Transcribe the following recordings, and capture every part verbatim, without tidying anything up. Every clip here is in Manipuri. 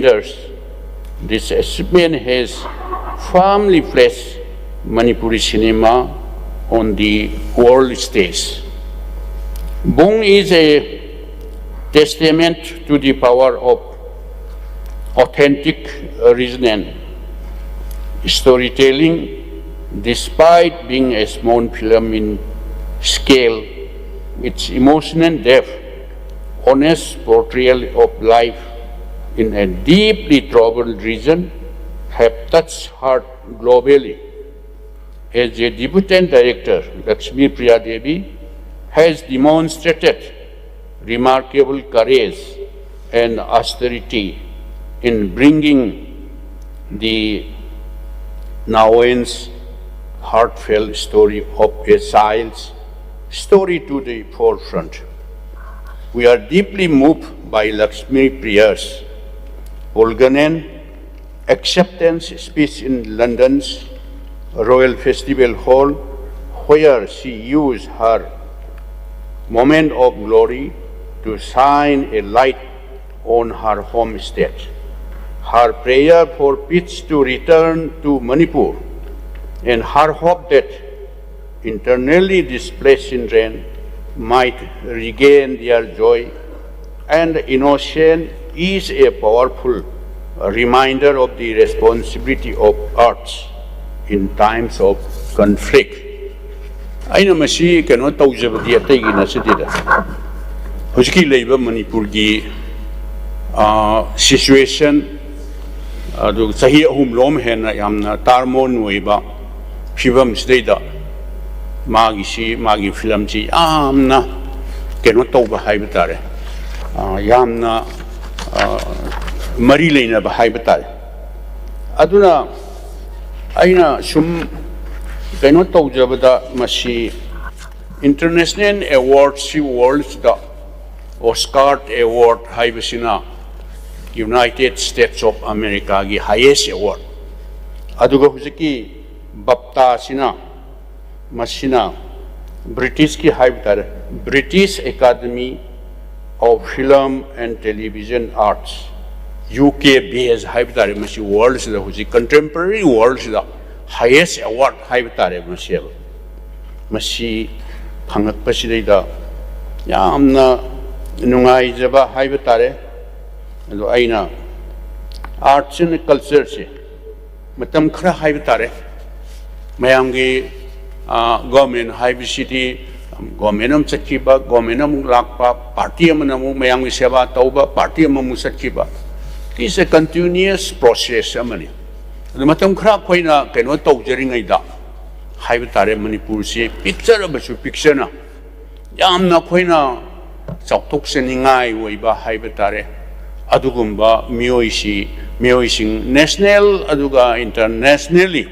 This achievement has firmly placed Manipuri cinema on the world stage. Bung is a testament to the power of authentic regional storytelling. Despite being a small film in scale, its emotional depth, honest portrayal of life in a deeply troubled region, have touched heart globally. As a debutant director, Lakshmi Priya Devi has demonstrated remarkable courage and austerity in bringing the nuanced, heartfelt story of a child's story to the forefront. We are deeply moved by Lakshmi Priya's poignant acceptance speech in London's Royal Festival Hall, where she used her moment of glory to shine a light on her home state. Her prayer for peace to return to Manipur and her hope that internally displaced children might regain their joy and innocence is a powerful reminder of the responsibility of arts in times of conflict. ꯑꯩꯅ ꯃꯁꯤ ꯀꯩꯅꯣ ꯇꯧꯖꯕꯗꯤ ꯑꯇꯩꯒꯤ ꯅꯠꯆꯗꯦꯗ꯫ ꯍꯧꯖꯤꯛꯀꯤ ꯂꯩꯕ ꯃꯅꯤꯄꯨꯔꯒꯤ ꯁꯤꯆꯨꯋꯦꯁꯟ, ꯑꯗꯨ ꯆꯍꯤ ꯑꯍꯨꯝꯂꯣꯝ ꯍꯦꯟꯅ ꯌꯥꯝꯅ ꯇꯥꯔꯃꯣꯟ ꯑꯣꯏꯕ ꯐꯤꯕꯝꯁꯤꯗꯩꯗ ꯃꯥꯒꯤꯁꯤ, ꯃꯥꯒꯤ ꯐꯤꯂꯝꯁꯤ ꯌꯥꯝꯅ ꯀꯩꯅꯣ ꯇꯧꯕ ꯍꯥꯏꯕ ꯇꯥꯔꯦ, ꯌꯥꯝꯅ ꯃꯔꯤ ꯂꯩꯅꯕ ꯍꯥꯏꯕ ꯇꯥꯔꯦ꯫ ꯑꯗꯨꯅ ꯑꯩꯅ ꯁꯨꯝ ꯀꯩꯅꯣ ꯇꯧꯖꯕꯗ, ꯃꯁꯤ ꯏꯟꯇꯔꯅꯦꯁꯅꯦꯜ ꯑꯦꯋꯥꯔꯗꯁꯤ, ꯋꯥꯔꯜꯁꯤꯗ ꯑꯣꯁꯀꯥꯔ ꯑꯦꯋꯥꯔꯗ ꯍꯥꯏꯕꯁꯤꯅ ꯌꯨꯅꯥꯏꯇꯦꯠ ꯁ꯭ꯇꯦꯠꯁ ꯑꯣꯐ ꯑꯃꯦꯔꯤꯀꯥꯒꯤ ꯍꯥꯏꯌꯦꯁ ꯑꯦꯋꯥꯔꯗ, ꯑꯗꯨꯒ ꯍꯧꯖꯤꯛꯀꯤ ꯕꯞꯇꯥꯁꯤꯅ, ꯃꯁꯤꯅ ꯕ꯭ꯔꯤꯇꯤꯁꯀꯤ ꯍꯥꯏꯕ ꯇꯥꯔꯦ, British Academy of Film and Television Arts, U K base ꯍꯥꯏꯕ ꯇꯥꯔꯦ, ꯃꯁꯤ ꯋꯥꯔꯜꯁꯤꯗ, ꯍꯧꯖꯤꯛ ꯀꯟꯇꯦꯝꯄꯔꯔꯤ ꯋꯥꯔꯜꯁꯤꯗ ꯍꯥꯏꯌꯦꯁ ꯑꯦꯋꯥꯔꯗ ꯍꯥꯏꯕ ꯇꯥꯔꯦ ꯃꯁꯤꯕ꯫ ꯃꯁꯤ ꯐꯪꯉꯛꯄꯁꯤꯗꯩꯗ ꯌꯥꯝꯅ ꯅꯨꯡꯉꯥꯏꯖꯕ ꯍꯥꯏꯕ ꯇꯥꯔꯦ꯫ ꯑꯗꯣ ꯑꯩꯅ ꯑꯥꯔꯠꯁ ꯑꯦꯟ ꯀꯜꯆꯔꯁꯦ ꯃꯇꯝ ꯈꯔ ꯍꯥꯏꯕ ꯇꯥꯔꯦ, ꯃꯌꯥꯝꯒꯤ, ꯒꯣꯔꯃꯦꯟ ꯍꯥꯏꯕꯁꯤꯗꯤ ꯒꯣꯔꯃꯦꯟ ꯑꯃ ꯆꯠꯈꯤꯕ, ꯒꯣꯔꯃꯦꯟ ꯑꯃꯨꯛ ꯂꯥꯛꯄ, ꯄꯥꯔꯇꯤ ꯑꯃꯅ ꯑꯃꯨꯛ ꯃꯌꯥꯝꯒꯤ ꯁꯦꯕꯥ ꯇꯧꯕ, ꯄꯥꯔꯇꯤ ꯑꯃꯃꯨꯛ ꯆꯠꯈꯤꯕ, this is a continuous process ꯑꯃꯅꯤ꯫ ꯑꯗꯨ ꯃꯇꯝ ꯈꯔ ꯑꯩꯈꯣꯏꯅ ꯀꯩꯅꯣ ꯇꯧꯖꯔꯤꯉꯩꯗ ꯍꯥꯏꯕ ꯇꯥꯔꯦ, ꯃꯅꯤꯄꯨꯔꯁꯤ ꯄꯤꯛꯆꯔꯕꯁꯨ ꯄꯤꯛꯆꯅ ꯌꯥꯝꯅ ꯑꯩꯈꯣꯏꯅ ꯆꯥꯎꯊꯣꯛꯆꯅꯤꯡꯉꯥꯏ ꯑꯣꯏꯕ ꯍꯥꯏꯕ ꯇꯥꯔꯦ, ꯑꯗꯨꯒꯨꯝꯕ ꯃꯤꯑꯣꯏꯁꯤ, ꯃꯤꯑꯣꯏꯁꯤꯡ ꯅꯦꯁꯅꯦꯜ ꯑꯗꯨꯒ ꯏꯟꯇꯔꯅꯦꯁꯅꯦꯜꯂꯤ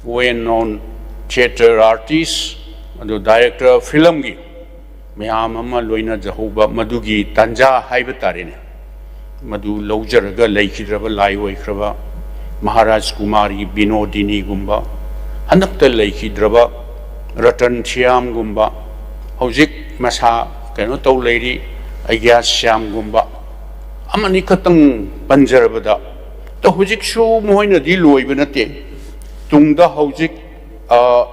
ꯋꯦꯜ ꯅꯣꯟ ꯊꯤꯌꯦꯇꯔ ꯑꯥꯔꯇꯤꯁ, ꯑꯗꯨ ꯗꯥꯏꯔꯦꯛꯇꯔ ꯐꯤꯂꯝꯒꯤ ꯃꯌꯥꯝ ꯑꯃ ꯂꯣꯏꯅꯖꯍꯧꯕ ꯃꯗꯨꯒꯤ ꯇꯥꯟꯖꯥ ꯍꯥꯏꯕ ꯇꯥꯔꯦꯅꯦ꯫ ꯃꯗꯨ ꯂꯧꯖꯔꯒ ꯂꯩꯈꯤꯗ꯭ꯔꯕ ꯂꯥꯏ ꯑꯣꯏꯈ꯭ꯔꯕ ꯃꯍꯥꯔꯥꯖ ꯀꯨꯃꯥꯔꯒꯤ ꯕꯤꯅꯣꯗꯤꯅꯤꯒꯨꯝꯕ, ꯍꯟꯗꯛꯇ ꯂꯩꯈꯤꯗ꯭ꯔꯕ ꯔꯇꯟ ꯁ꯭ꯌꯥꯝꯒꯨꯝꯕ, ꯍꯧꯖꯤꯛ ꯃꯁꯥ ꯀꯩꯅꯣ ꯇꯧ ꯂꯩꯔꯤ ꯑꯩꯒ꯭ꯌꯥ ꯁ꯭ꯌꯥꯝꯒꯨꯝꯕ, ꯑꯃꯅꯤ ꯈꯛꯇꯪ ꯄꯟꯖꯔꯕꯗ, ꯑꯗꯣ ꯍꯧꯖꯤꯛꯁꯨ ꯃꯈꯣꯏꯅꯗꯤ ꯂꯣꯏꯕ ꯅꯠꯇꯦ꯫ ꯇꯨꯡꯗ ꯍꯧꯖꯤꯛ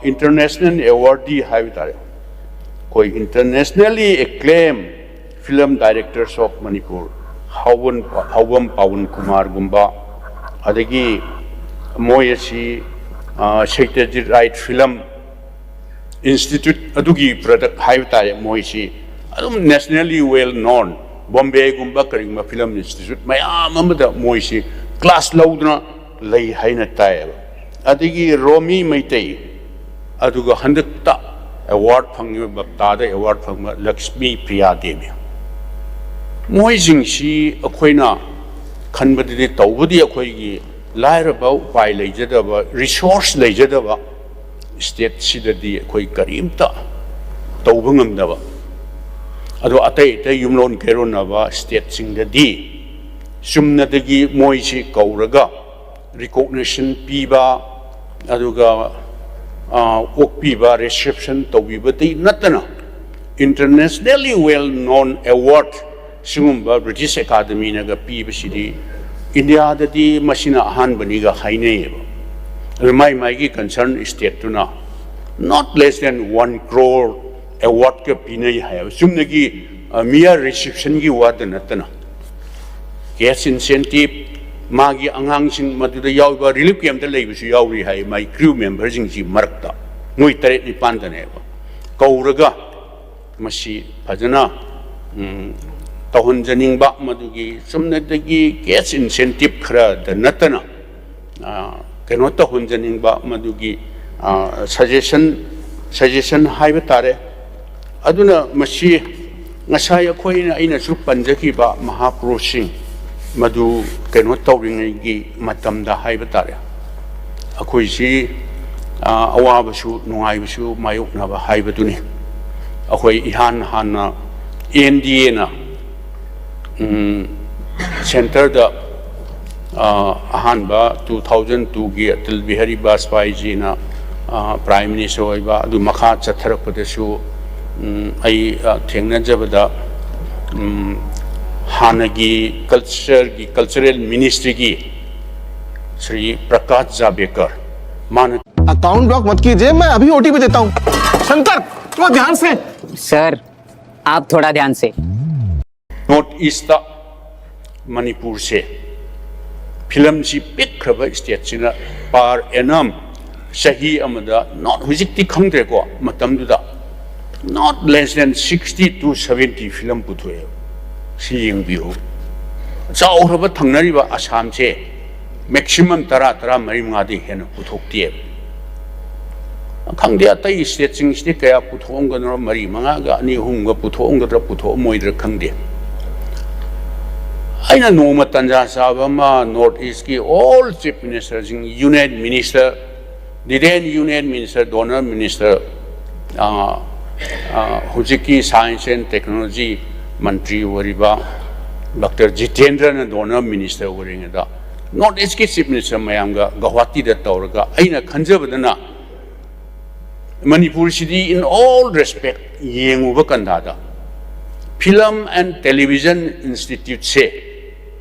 ꯏꯟꯇꯔꯅꯦꯁꯅꯦꯜ ꯑꯦꯋꯥꯔꯗꯤ ꯍꯥꯏꯕ ꯇꯥꯔꯦ, ꯑꯩꯈꯣꯏ ꯏꯟꯇꯔꯅꯦꯁꯅꯦꯜꯂꯤ ꯑꯦꯀ꯭ꯂꯦꯝ ꯐꯤꯂꯝ ꯗꯥꯏꯔꯦꯛꯇꯔꯁ ꯑꯣꯐ ꯃꯅꯤꯄꯨꯔ, ꯍꯥꯎꯕꯝ, ꯍꯥꯎꯕꯝ ꯄꯥꯋꯟ ꯀꯨꯃꯥꯔꯒꯨꯝꯕ, ꯑꯗꯒꯤ ꯃꯣꯏ ꯑꯁꯤ ꯁꯩꯇꯖꯤꯠ ꯔꯥꯏꯠ ꯐꯤꯂꯝ ꯏꯟꯁꯇꯤꯇ꯭ꯌꯨꯠ ꯑꯗꯨꯒꯤ ꯄ꯭ꯔꯗꯛ ꯍꯥꯏꯕ ꯇꯥꯔꯦ꯫ ꯃꯣꯏꯁꯤ ꯑꯗꯨꯝ ꯅꯦꯁꯅꯦꯜꯂꯤ ꯋꯦꯜ ꯅꯣꯟ, ꯕꯣꯝꯕꯦꯒꯨꯝꯕ ꯀꯔꯤꯒꯨꯝꯕ ꯐꯤꯂꯝ ꯏꯟꯁꯇꯤꯇ꯭ꯌꯨꯠ ꯃꯌꯥꯝ ꯑꯃꯗ ꯃꯣꯏꯁꯤ ꯀ꯭ꯂꯥꯁ ꯂꯧꯗꯨꯅ ꯂꯩ ꯍꯥꯏꯅ ꯇꯥꯏꯌꯦꯕ꯫ ꯑꯗꯒꯤ ꯔꯣꯃꯤ ꯃꯩꯇꯩ, ꯑꯗꯨꯒ ꯍꯟꯗꯛꯇ ꯑꯦꯋꯥꯔꯗ ꯐꯪꯉꯤꯕ, ꯕꯞꯇꯥꯗ ꯑꯦꯋꯥꯔꯗ ꯐꯪꯕ ꯂꯛꯁꯃꯤ ꯄ꯭ꯔꯤꯌꯥ ꯗꯦꯕꯤ, ꯃꯣꯏꯁꯤꯡꯁꯤ ꯑꯩꯈꯣꯏꯅ ꯈꯟꯕꯗꯗꯤ, ꯇꯧꯕꯗꯤ ꯑꯩꯈꯣꯏꯒꯤ ꯂꯥꯏꯔꯕ, ꯎꯄꯥꯏ ꯂꯩꯖꯗꯕ, ꯔꯤꯁꯣꯔꯁ ꯂꯩꯖꯗꯕ ꯁ꯭ꯇꯦꯠꯁꯤꯗꯗꯤ ꯑꯩꯈꯣꯏ ꯀꯔꯤꯝꯇ ꯇꯧꯕ ꯉꯝꯗꯕ꯫ ꯑꯗꯣ ꯑꯇꯩ ꯑꯇꯩ ꯌꯨꯝꯂꯣꯟ ꯀꯩꯔꯣꯟꯅꯕ ꯁ꯭ꯇꯦꯠꯁꯤꯡꯗꯗꯤ ꯆꯨꯝꯅꯗꯒꯤ ꯃꯣꯏꯁꯤ ꯀꯧꯔꯒ ꯔꯤꯀꯣꯛꯅꯤꯁꯟ ꯄꯤꯕ, ꯑꯗꯨꯒ ꯑꯣꯛꯄꯤꯕ, ꯔꯤꯁꯦꯞꯁꯟ ꯇꯧꯕꯤꯕꯗꯤ ꯅꯠꯇꯅ, ꯏꯟꯇꯔꯅꯦꯁꯅꯦꯜꯂꯤ ꯋꯦꯜ ꯅꯣꯟ ꯑꯦꯋꯥꯔꯗ ꯁꯤꯒꯨꯝꯕ ꯕ꯭ꯔꯤꯇꯤꯁ ꯑꯦꯀꯥꯗꯃꯤꯅꯒ ꯄꯤꯕꯁꯤꯗꯤ ꯏꯟꯗꯤꯌꯥꯗꯗꯤ ꯃꯁꯤꯅ ꯑꯍꯥꯟꯕꯅꯤꯒ ꯍꯥꯏꯅꯩꯌꯦꯕ꯫ ꯑꯗꯨ ꯃꯥꯏ ꯃꯥꯏꯒꯤ ꯀꯟꯁꯔꯟ ꯁ꯭ꯇꯦꯠꯇꯨꯅ not less than one crore ꯑꯦꯋꯥꯔꯗꯀ ꯄꯤꯅꯩ ꯍꯥꯏꯌꯦꯕ꯫ ꯆꯨꯝꯅꯒꯤ ꯃꯤꯌꯥ ꯔꯤꯁꯤꯞꯁꯟꯒꯤ ꯋꯥꯗ ꯅꯠꯇꯅ, ꯀꯦꯁ ꯏꯟꯁꯦꯟꯇꯤꯞ, ꯃꯥꯒꯤ ꯑꯉꯥꯡꯁꯤꯡ ꯃꯗꯨꯗ ꯌꯥꯎꯕ ꯔꯤꯂꯤꯐ ꯀꯦꯝꯞꯇ ꯂꯩꯕꯁꯨ ꯌꯥꯎꯔꯤ ꯍꯥꯏ, ꯃꯥꯏ ꯀ꯭ꯔꯤꯌꯨ ꯃꯦꯝꯕꯔꯁꯤꯡꯁꯤ ꯃꯔꯛꯇ ꯃꯣꯏ ꯇꯔꯦꯠ ꯅꯤꯄꯥꯟꯗꯅꯦꯕ ꯀꯧꯔꯒ ꯃꯁꯤ ꯐꯖꯅ, ꯎꯝ, ꯇꯧꯍꯟꯖꯅꯤꯡꯕ, ꯃꯗꯨꯒꯤ ꯆꯨꯝꯅꯗꯒꯤ ꯀꯦꯁ ꯏꯟꯁꯦꯟꯇꯤꯞ ꯈꯔꯗ ꯅꯠꯇꯅ, ꯑ, ꯀꯩꯅꯣ ꯇꯧꯍꯟꯖꯅꯤꯡꯕ, ꯃꯗꯨꯒꯤ, ꯑ, ꯁꯖꯦꯁꯟ, ꯁꯖꯦꯁꯟ ꯍꯥꯏꯕ ꯇꯥꯔꯦ꯫ ꯑꯗꯨꯅ ꯃꯁꯤ ꯉꯁꯥꯏ ꯑꯩꯈꯣꯏꯅ, ꯑꯩꯅꯁꯨ ꯄꯟꯖꯈꯤꯕ ꯃꯍꯥꯄꯨꯔꯨꯁꯁꯤꯡ ꯃꯗꯨ ꯀꯩꯅꯣ ꯇꯧꯔꯤꯉꯩꯒꯤ ꯃꯇꯝꯗ ꯍꯥꯏꯕ ꯇꯥꯔꯦ, ꯑꯩꯈꯣꯏꯁꯤ, ꯑ, ꯑꯋꯥꯕꯁꯨ ꯅꯨꯡꯉꯥꯏꯕꯁꯨ ꯃꯥꯌꯣꯛꯅꯕ ꯍꯥꯏꯕꯗꯨꯅꯤ꯫ ꯑꯩꯈꯣꯏ ꯏꯍꯥꯟ ꯍꯥꯟꯅ ꯑꯦꯟ ꯗꯤ ꯑꯦꯅ, ꯎꯝ, ꯁꯦꯟꯇꯔꯗ, ꯑ, ꯑꯍꯥꯟꯕ two thousand twoꯒꯤ ꯑꯇꯜ ꯕꯤꯍꯥꯔꯤ ꯕꯥꯖꯄꯥꯏꯖꯤꯅ, ꯑ, ꯄ꯭ꯔꯥꯏꯝ ꯃꯤꯅꯤꯁꯇꯔ ꯑꯣꯏꯕ, ꯑꯗꯨ ꯃꯈꯥ ꯆꯠꯊꯔꯛꯄꯗꯁꯨ, ꯎꯝ, ꯑꯩ, ꯑ, ꯊꯦꯡꯅꯖꯕꯗ, ꯎꯝ, ꯍꯥꯟꯅꯒꯤ ꯀꯜꯆꯔꯒꯤ, ꯀꯜꯆꯔꯦꯜ ꯃꯤꯅꯤꯁꯇ꯭ꯔꯤꯒꯤ ꯁ꯭ꯔꯤ ꯄ꯭ꯔꯀꯥꯁ ꯖꯥꯕꯦꯀꯔ, ꯃꯥꯅ ꯑꯀꯥꯎꯟ ꯕ꯭ꯂꯣꯛ ꯃꯠ ꯀꯤꯖꯤꯌꯦ, ꯃꯩ ꯑꯚꯤ ꯑꯣ ꯇꯤ ꯄꯤ ꯗꯦꯇꯥ ꯍꯨ꯫ ꯁꯪꯀꯔ, ꯊꯣꯗꯥ ꯙ꯭ꯌꯥꯟ ꯁꯦ꯫ ꯁꯔ, ꯑꯥꯞ ꯊꯣꯗꯥ ꯙ꯭ꯌꯥꯟ ꯁꯦ꯫ ꯅꯣꯔꯠ ꯏꯁꯇ ꯃꯅꯤꯄꯨꯔꯁꯦ ꯐꯤꯂꯝꯁꯤ ꯄꯤꯛꯈ꯭ꯔꯕ ꯁ꯭ꯇꯦꯠꯁꯤꯅ per annum ꯆꯍꯤ ꯑꯃꯗ, not, ꯍꯧꯖꯤꯛꯇꯤ ꯈꯪꯗ꯭ꯔꯦꯀꯣ, ꯃꯇꯝꯗꯨꯗ not less than sixty to seventy film ꯄꯨꯊꯣꯛꯑꯦ꯫ ꯁꯤ ꯌꯦꯡꯕꯤꯌꯨ, ꯆꯥꯎꯈ꯭ꯔꯕ ꯊꯪꯅꯔꯤꯕ ꯑꯁꯥꯝꯁꯦ ꯃꯦꯛꯁꯤꯃꯝ ꯇꯔꯥ, ꯇꯔꯥꯃꯔꯤ, ꯃꯉꯥꯗꯤ ꯍꯦꯟꯅ ꯄꯨꯊꯣꯛꯇꯦꯕ꯫ ꯈꯪꯗꯦ ꯑꯇꯩ ꯁ꯭ꯇꯦꯠꯁꯤꯡꯁꯤꯗꯤ ꯀꯌꯥ ꯄꯨꯊꯣꯛꯑꯝꯒꯗ꯭ꯔꯣ, ꯃꯔꯤ ꯃꯉꯥꯒ ꯑꯅꯤ ꯑꯍꯨꯝꯒ ꯄꯨꯊꯣꯛꯑꯝꯒꯗ꯭ꯔꯥ ꯄꯨꯊꯣꯛꯑꯝꯃꯣꯏꯗ꯭ꯔꯥ ꯈꯪꯗꯦ꯫ ꯑꯩꯅ ꯅꯣꯡꯃ ꯇꯟꯖꯥ ꯆꯥꯕ ꯑꯃ ꯅꯣꯔꯠ ꯏꯁꯀꯤ ꯑꯣꯜ ꯆꯤꯐ ꯃꯤꯅꯤꯁꯇꯔꯁꯤꯡ, ꯌꯨꯅꯤꯌꯟ ꯃꯤꯅꯤꯁꯇꯔ, ꯗꯤꯗꯦꯟ ꯌꯨꯅꯤꯌꯟ ꯃꯤꯅꯤꯁꯇꯔ, ꯗꯣꯅꯔ ꯃꯤꯅꯤꯁꯇꯔ, ꯑ, ꯑ, ꯍꯧꯖꯤꯛꯀꯤ ꯁꯥꯏꯟꯁ ꯑꯦꯟ ꯇꯦꯛꯅꯣꯂꯣꯖꯤ ꯃꯟꯇ꯭ꯔꯤ ꯑꯣꯏꯔꯤꯕ ꯗꯣꯛꯇꯔ ꯖꯤꯇꯦꯟꯗ꯭ꯔꯅ ꯗꯣꯅꯔ ꯃꯤꯅꯤꯁꯇꯔ ꯑꯣꯏꯔꯤꯉꯩꯗ ꯅꯣꯔꯠ ꯏꯁꯀꯤ ꯆꯤꯐ ꯃꯤꯅꯤꯁꯇꯔ ꯃꯌꯥꯝꯒ ꯒꯧꯍꯥꯇꯤꯗ ꯇꯧꯔꯒ ꯑꯩꯅ ꯈꯟꯖꯕꯗꯅ ꯃꯅꯤꯄꯨꯔꯁꯤꯗꯤ in all respect ꯌꯦꯡꯉꯨꯕ ꯀꯟꯗꯥꯗ Film and Television Institute ꯁꯦ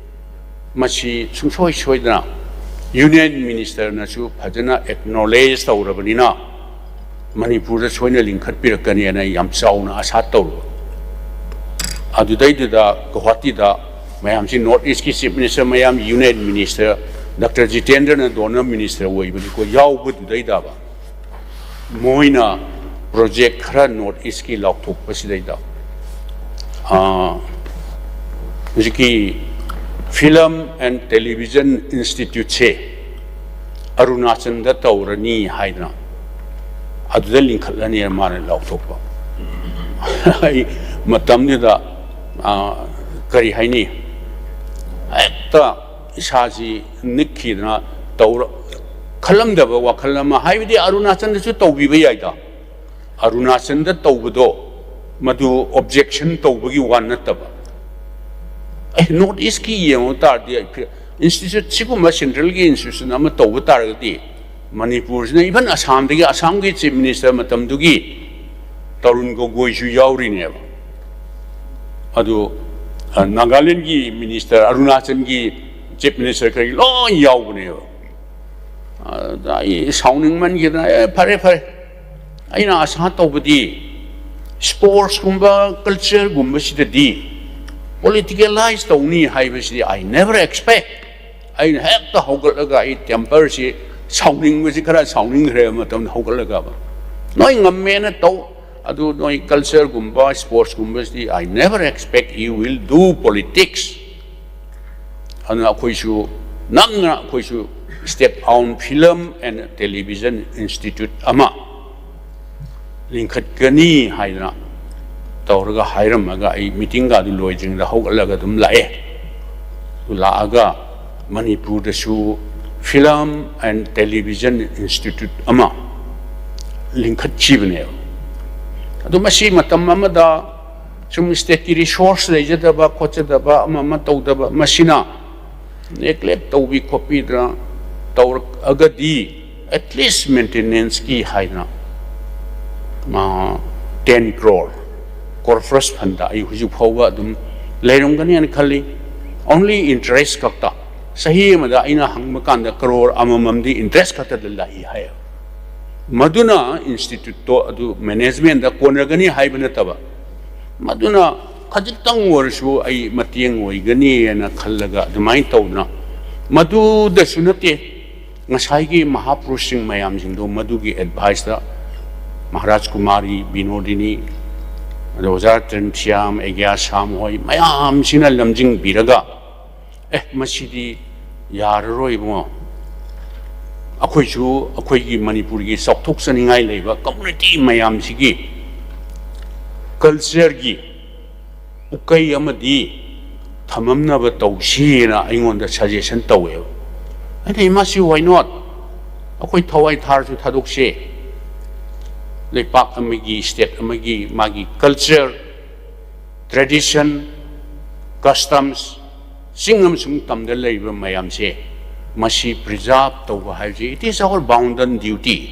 ꯃꯁꯤ ꯁꯨꯡꯁꯣꯏ ꯁꯣꯏꯗꯅ Union Minister ꯅꯁꯨ ꯐꯖꯅ acknowledge ꯇꯧꯔꯕꯅꯤꯅ ꯃꯅꯤꯄꯨꯔꯗ ꯁꯣꯏꯅ ꯂꯤꯡꯈꯠꯄꯤꯔꯛꯀꯅꯤꯅ ꯑꯩ ꯌꯥꯝ ꯆꯥꯎꯅ ꯑꯁꯥ ꯇꯧꯔꯨꯕ꯫ ꯑꯗꯨꯗꯩꯗꯨꯗ ꯒꯨꯋꯥꯍꯥꯇꯤꯗ ꯃꯌꯥꯝꯁꯤ, North East ꯀꯤ Chief Minister ꯃꯌꯥꯝ, Union Minister, Doctor Jitendra ꯅ DoNER Minister ꯑꯣꯏꯕꯅꯤꯀꯣ, ꯌꯥꯎꯕꯗꯨꯗꯩꯗꯕ ꯃꯣꯏꯅ project ꯈꯔ North East ꯀꯤ ꯂꯥꯎꯊꯣꯛꯄꯁꯤꯗꯩꯗ, ꯑꯥ, ꯍꯧꯖꯤꯛꯀꯤ Film and Television Institute ꯁꯦ ꯑꯔꯨꯅꯥꯆꯜꯗ ꯇꯧꯔꯅꯤ ꯍꯥꯏꯗꯅ ꯑꯗꯨꯗ ꯂꯤꯡꯈꯠꯂꯅꯤ ꯃꯥꯅ ꯂꯥꯎꯊꯣꯛꯄ꯫ ꯑꯩ ꯃꯇꯝꯗꯨꯗ, ꯑꯥ, ꯀꯔꯤ ꯍꯥꯏꯅꯤ, ꯍꯦꯛꯇ ꯏꯁꯥꯁꯤ ꯅꯤꯛꯈꯤꯗꯅ ꯇꯧꯔ-, ꯈꯜꯂꯝꯗꯕ ꯋꯥꯈꯜ ꯑꯃ, ꯍꯥꯏꯕꯗꯤ ꯑꯔꯨꯅꯥꯆꯜꯗꯁꯨ ꯇꯧꯕꯤꯕ ꯌꯥꯏꯗ, ꯑꯔꯨꯅꯥꯆꯜꯗ ꯇꯧꯕꯗꯣ ꯃꯗꯨ objection ꯇꯧꯕꯒꯤ ꯋꯥ ꯅꯠꯇꯕ꯫ ꯑꯦ, North East ꯀꯤ ꯌꯦꯡꯉꯨ ꯇꯥꯔꯗꯤ, institute ꯁꯤꯒꯨꯝꯕ central ꯒꯤ institution ꯑꯃ ꯇꯧꯕ ꯇꯥꯔꯒꯗꯤ, ꯃꯅꯤꯄꯨꯔꯁꯤꯅ, even ꯑꯁꯥꯝꯗꯒꯤ, ꯑꯁꯥꯝꯒꯤ Chief Minister ꯃꯇꯝꯗꯨꯒꯤ ꯇꯔꯨꯟ ꯒꯣꯒꯣꯏꯁꯨ ꯌꯥꯎꯔꯤꯅꯦꯕ꯫ ꯑꯗꯨ, ꯑ, ꯅꯥꯒꯥꯂꯦꯟꯒꯤ minister, ꯑꯔꯨꯅꯥꯆꯜꯒꯤ Chief Minister ꯀꯔꯤ ꯂꯣꯏ ꯌꯥꯎꯕꯅꯦꯕ꯫ ꯑꯗ ꯑꯩ ꯁꯥꯎꯅꯤꯡꯃꯟꯈꯤꯗꯅ, "ꯑꯦ, ꯐꯔꯦ, ꯐꯔꯦ, ꯑꯩꯅ ꯑꯁꯥ ꯇꯧꯕꯗꯤ sports ꯀꯨꯝꯕ, culture ꯒꯨꯝꯕꯁꯤꯗꯗꯤ politicalize ꯇꯧꯅꯤ ꯍꯥꯏꯕꯁꯤꯗꯤ I never expect." ꯑꯩꯅ ꯍꯦꯛꯇ ꯍꯧꯒꯠꯂꯒ ꯑꯩ temper ꯁꯤ, ꯁꯥꯎꯅꯤꯡꯕꯁꯤ ꯈꯔ ꯁꯥꯎꯅꯤꯡꯈ꯭ꯔꯦꯕ ꯃꯇꯝꯗ ꯍꯧꯒꯠꯂꯒ, "ꯅꯣꯏ ꯉꯝꯃꯦꯅ ꯇꯧ, ꯑꯗꯨ ꯅꯣꯏ culture ꯒꯨꯝꯕ, sports ꯀꯨꯝꯕꯁꯤꯗꯤ I never expect you will do politics." ꯑꯗꯨꯅ ꯑꯩꯈꯣꯏꯁꯨ ꯅꯝꯅ ꯑꯩꯈꯣꯏꯁꯨ step down, Film and Television Institute ꯑꯃ ꯂꯤꯡꯈꯠꯀꯅꯤ ꯍꯥꯏꯗꯅ ꯇꯧꯔꯒ ꯍꯥꯏꯔꯝꯃꯒ, ꯑꯩ meeting ꯒ ꯑꯗꯨ ꯂꯣꯏꯗ꯭ꯔꯤꯉꯩꯗ ꯍꯧꯒꯠꯂꯒ ꯑꯗꯨꯝ ꯂꯥꯛꯑꯦ꯫ ꯑꯗꯨ ꯂꯥꯛꯑꯒ ꯃꯅꯤꯄꯨꯔꯗꯁꯨ Film and Television Institute ꯑꯃ ꯂꯤꯡꯈꯠꯈꯤꯕꯅꯦꯕ꯫ ꯑꯗꯨ ꯃꯁꯤ ꯃꯇꯝ ꯑꯃꯗ ꯁꯨꯝ state ꯀꯤ resource ꯂꯩꯖꯗꯕ ꯈꯣꯠꯆꯗꯕ, ꯑꯃ ꯑꯃ ꯇꯧꯗꯕ, ꯃꯁꯤꯅ neglect ꯇꯧꯕꯤ ꯈꯣꯠꯄꯤꯗꯅ ꯇꯧꯔꯛꯑꯒꯗꯤ, at least maintenance ꯀꯤ ꯍꯥꯏꯗꯅ, ꯑ, ten crore Corpus fund ꯑꯩ ꯍꯧꯖꯤꯛ ꯐꯥꯎꯕ ꯑꯗꯨꯝ ꯂꯩꯔꯝꯒꯅꯤ ꯍꯥꯏꯅ ꯈꯜꯂꯤ꯫ Only interest ꯈꯛꯇ, ꯆꯍꯤ ꯑꯃꯗ ꯑꯩꯅ ꯍꯪꯕ ꯀꯥꯟꯗ ꯀꯔꯣꯔ ꯑꯃꯃꯝꯗꯤ interest ꯈꯛꯇꯗ ꯂꯥꯛꯏ ꯍꯥꯏ꯫ ꯃꯗꯨꯅ instituteꯇꯣ ꯑꯗꯨ managementꯇ ꯀꯣꯟꯅꯒꯅꯤ ꯍꯥꯏꯕ ꯅꯠꯇꯕ, ꯃꯗꯨꯅ ꯈꯖꯤꯛꯇꯪ ꯑꯣꯏꯔꯁꯨ ꯑꯩ ꯃꯇꯦꯡ ꯑꯣꯏꯒꯅꯤ ꯍꯥꯏꯅ ꯈꯜꯂꯒ ꯑꯗꯨꯃꯥꯏꯅ ꯇꯧꯗꯅ, ꯃꯗꯨꯗꯁꯨ ꯅꯠꯇꯦ, ꯉꯁꯥꯏꯒꯤ ꯃꯍꯥꯄꯨꯔꯨꯁꯁꯤꯡ ꯃꯌꯥꯝꯁꯤꯡꯗꯣ ꯃꯗꯨꯒꯤ adviceꯇ ꯃꯍꯥꯔꯥꯖ ꯀꯨꯃꯥꯔꯤ, ꯕꯤꯅꯣꯗꯤꯅꯤ, ꯑꯗꯣ ꯑꯣꯖꯥ ꯇ꯭ꯔꯤꯟꯊꯤꯌꯥꯝ, ꯑꯦꯒ꯭ꯌꯥ ꯁꯥꯝ ꯍꯣꯏ ꯃꯌꯥꯝꯁꯤꯅ ꯂꯝꯖꯤꯡꯕꯤꯔꯒ, "ꯑꯦ, ꯃꯁꯤꯗꯤ ꯌꯥꯔꯔꯣꯏ ꯏꯕꯨꯡꯉꯣ, ꯑꯩꯈꯣꯏꯁꯨ ꯑꯩꯈꯣꯏꯒꯤ ꯃꯅꯤꯄꯨꯔꯒꯤ ꯆꯥꯎꯊꯣꯛꯆꯅꯤꯡꯉꯥꯏ ꯂꯩꯕ community ꯃꯌꯥꯝꯁꯤꯒꯤ cultureꯒꯤ ꯄꯨꯀꯩ ꯑꯃꯗꯤ ꯊꯝꯃꯝꯅꯕ ꯇꯧꯁꯤꯅ ꯑꯩꯉꯣꯟꯗ suggestion ꯇꯧꯋꯦꯕ꯫ ꯑꯩꯅ, "ꯏꯃꯥꯁꯤ why not? ꯑꯩꯈꯣꯏ ꯊꯋꯥꯏ ꯊꯥꯔꯁꯨ ꯊꯥꯗꯣꯛꯁꯦ꯫ ꯂꯩꯄꯥꯛ ꯑꯃꯒꯤ, state ꯑꯃꯒꯤ ꯃꯥꯒꯤ culture, tradition, customs, ꯆꯤꯡ ꯑꯃꯁꯨꯡ ꯇꯝꯗ ꯂꯩꯔꯤꯕ ꯃꯌꯥꯝꯁꯦ, ꯃꯁꯤ preserve ꯇꯧꯕ ꯍꯥꯏꯕꯁꯤ, it is our bounden duty꯫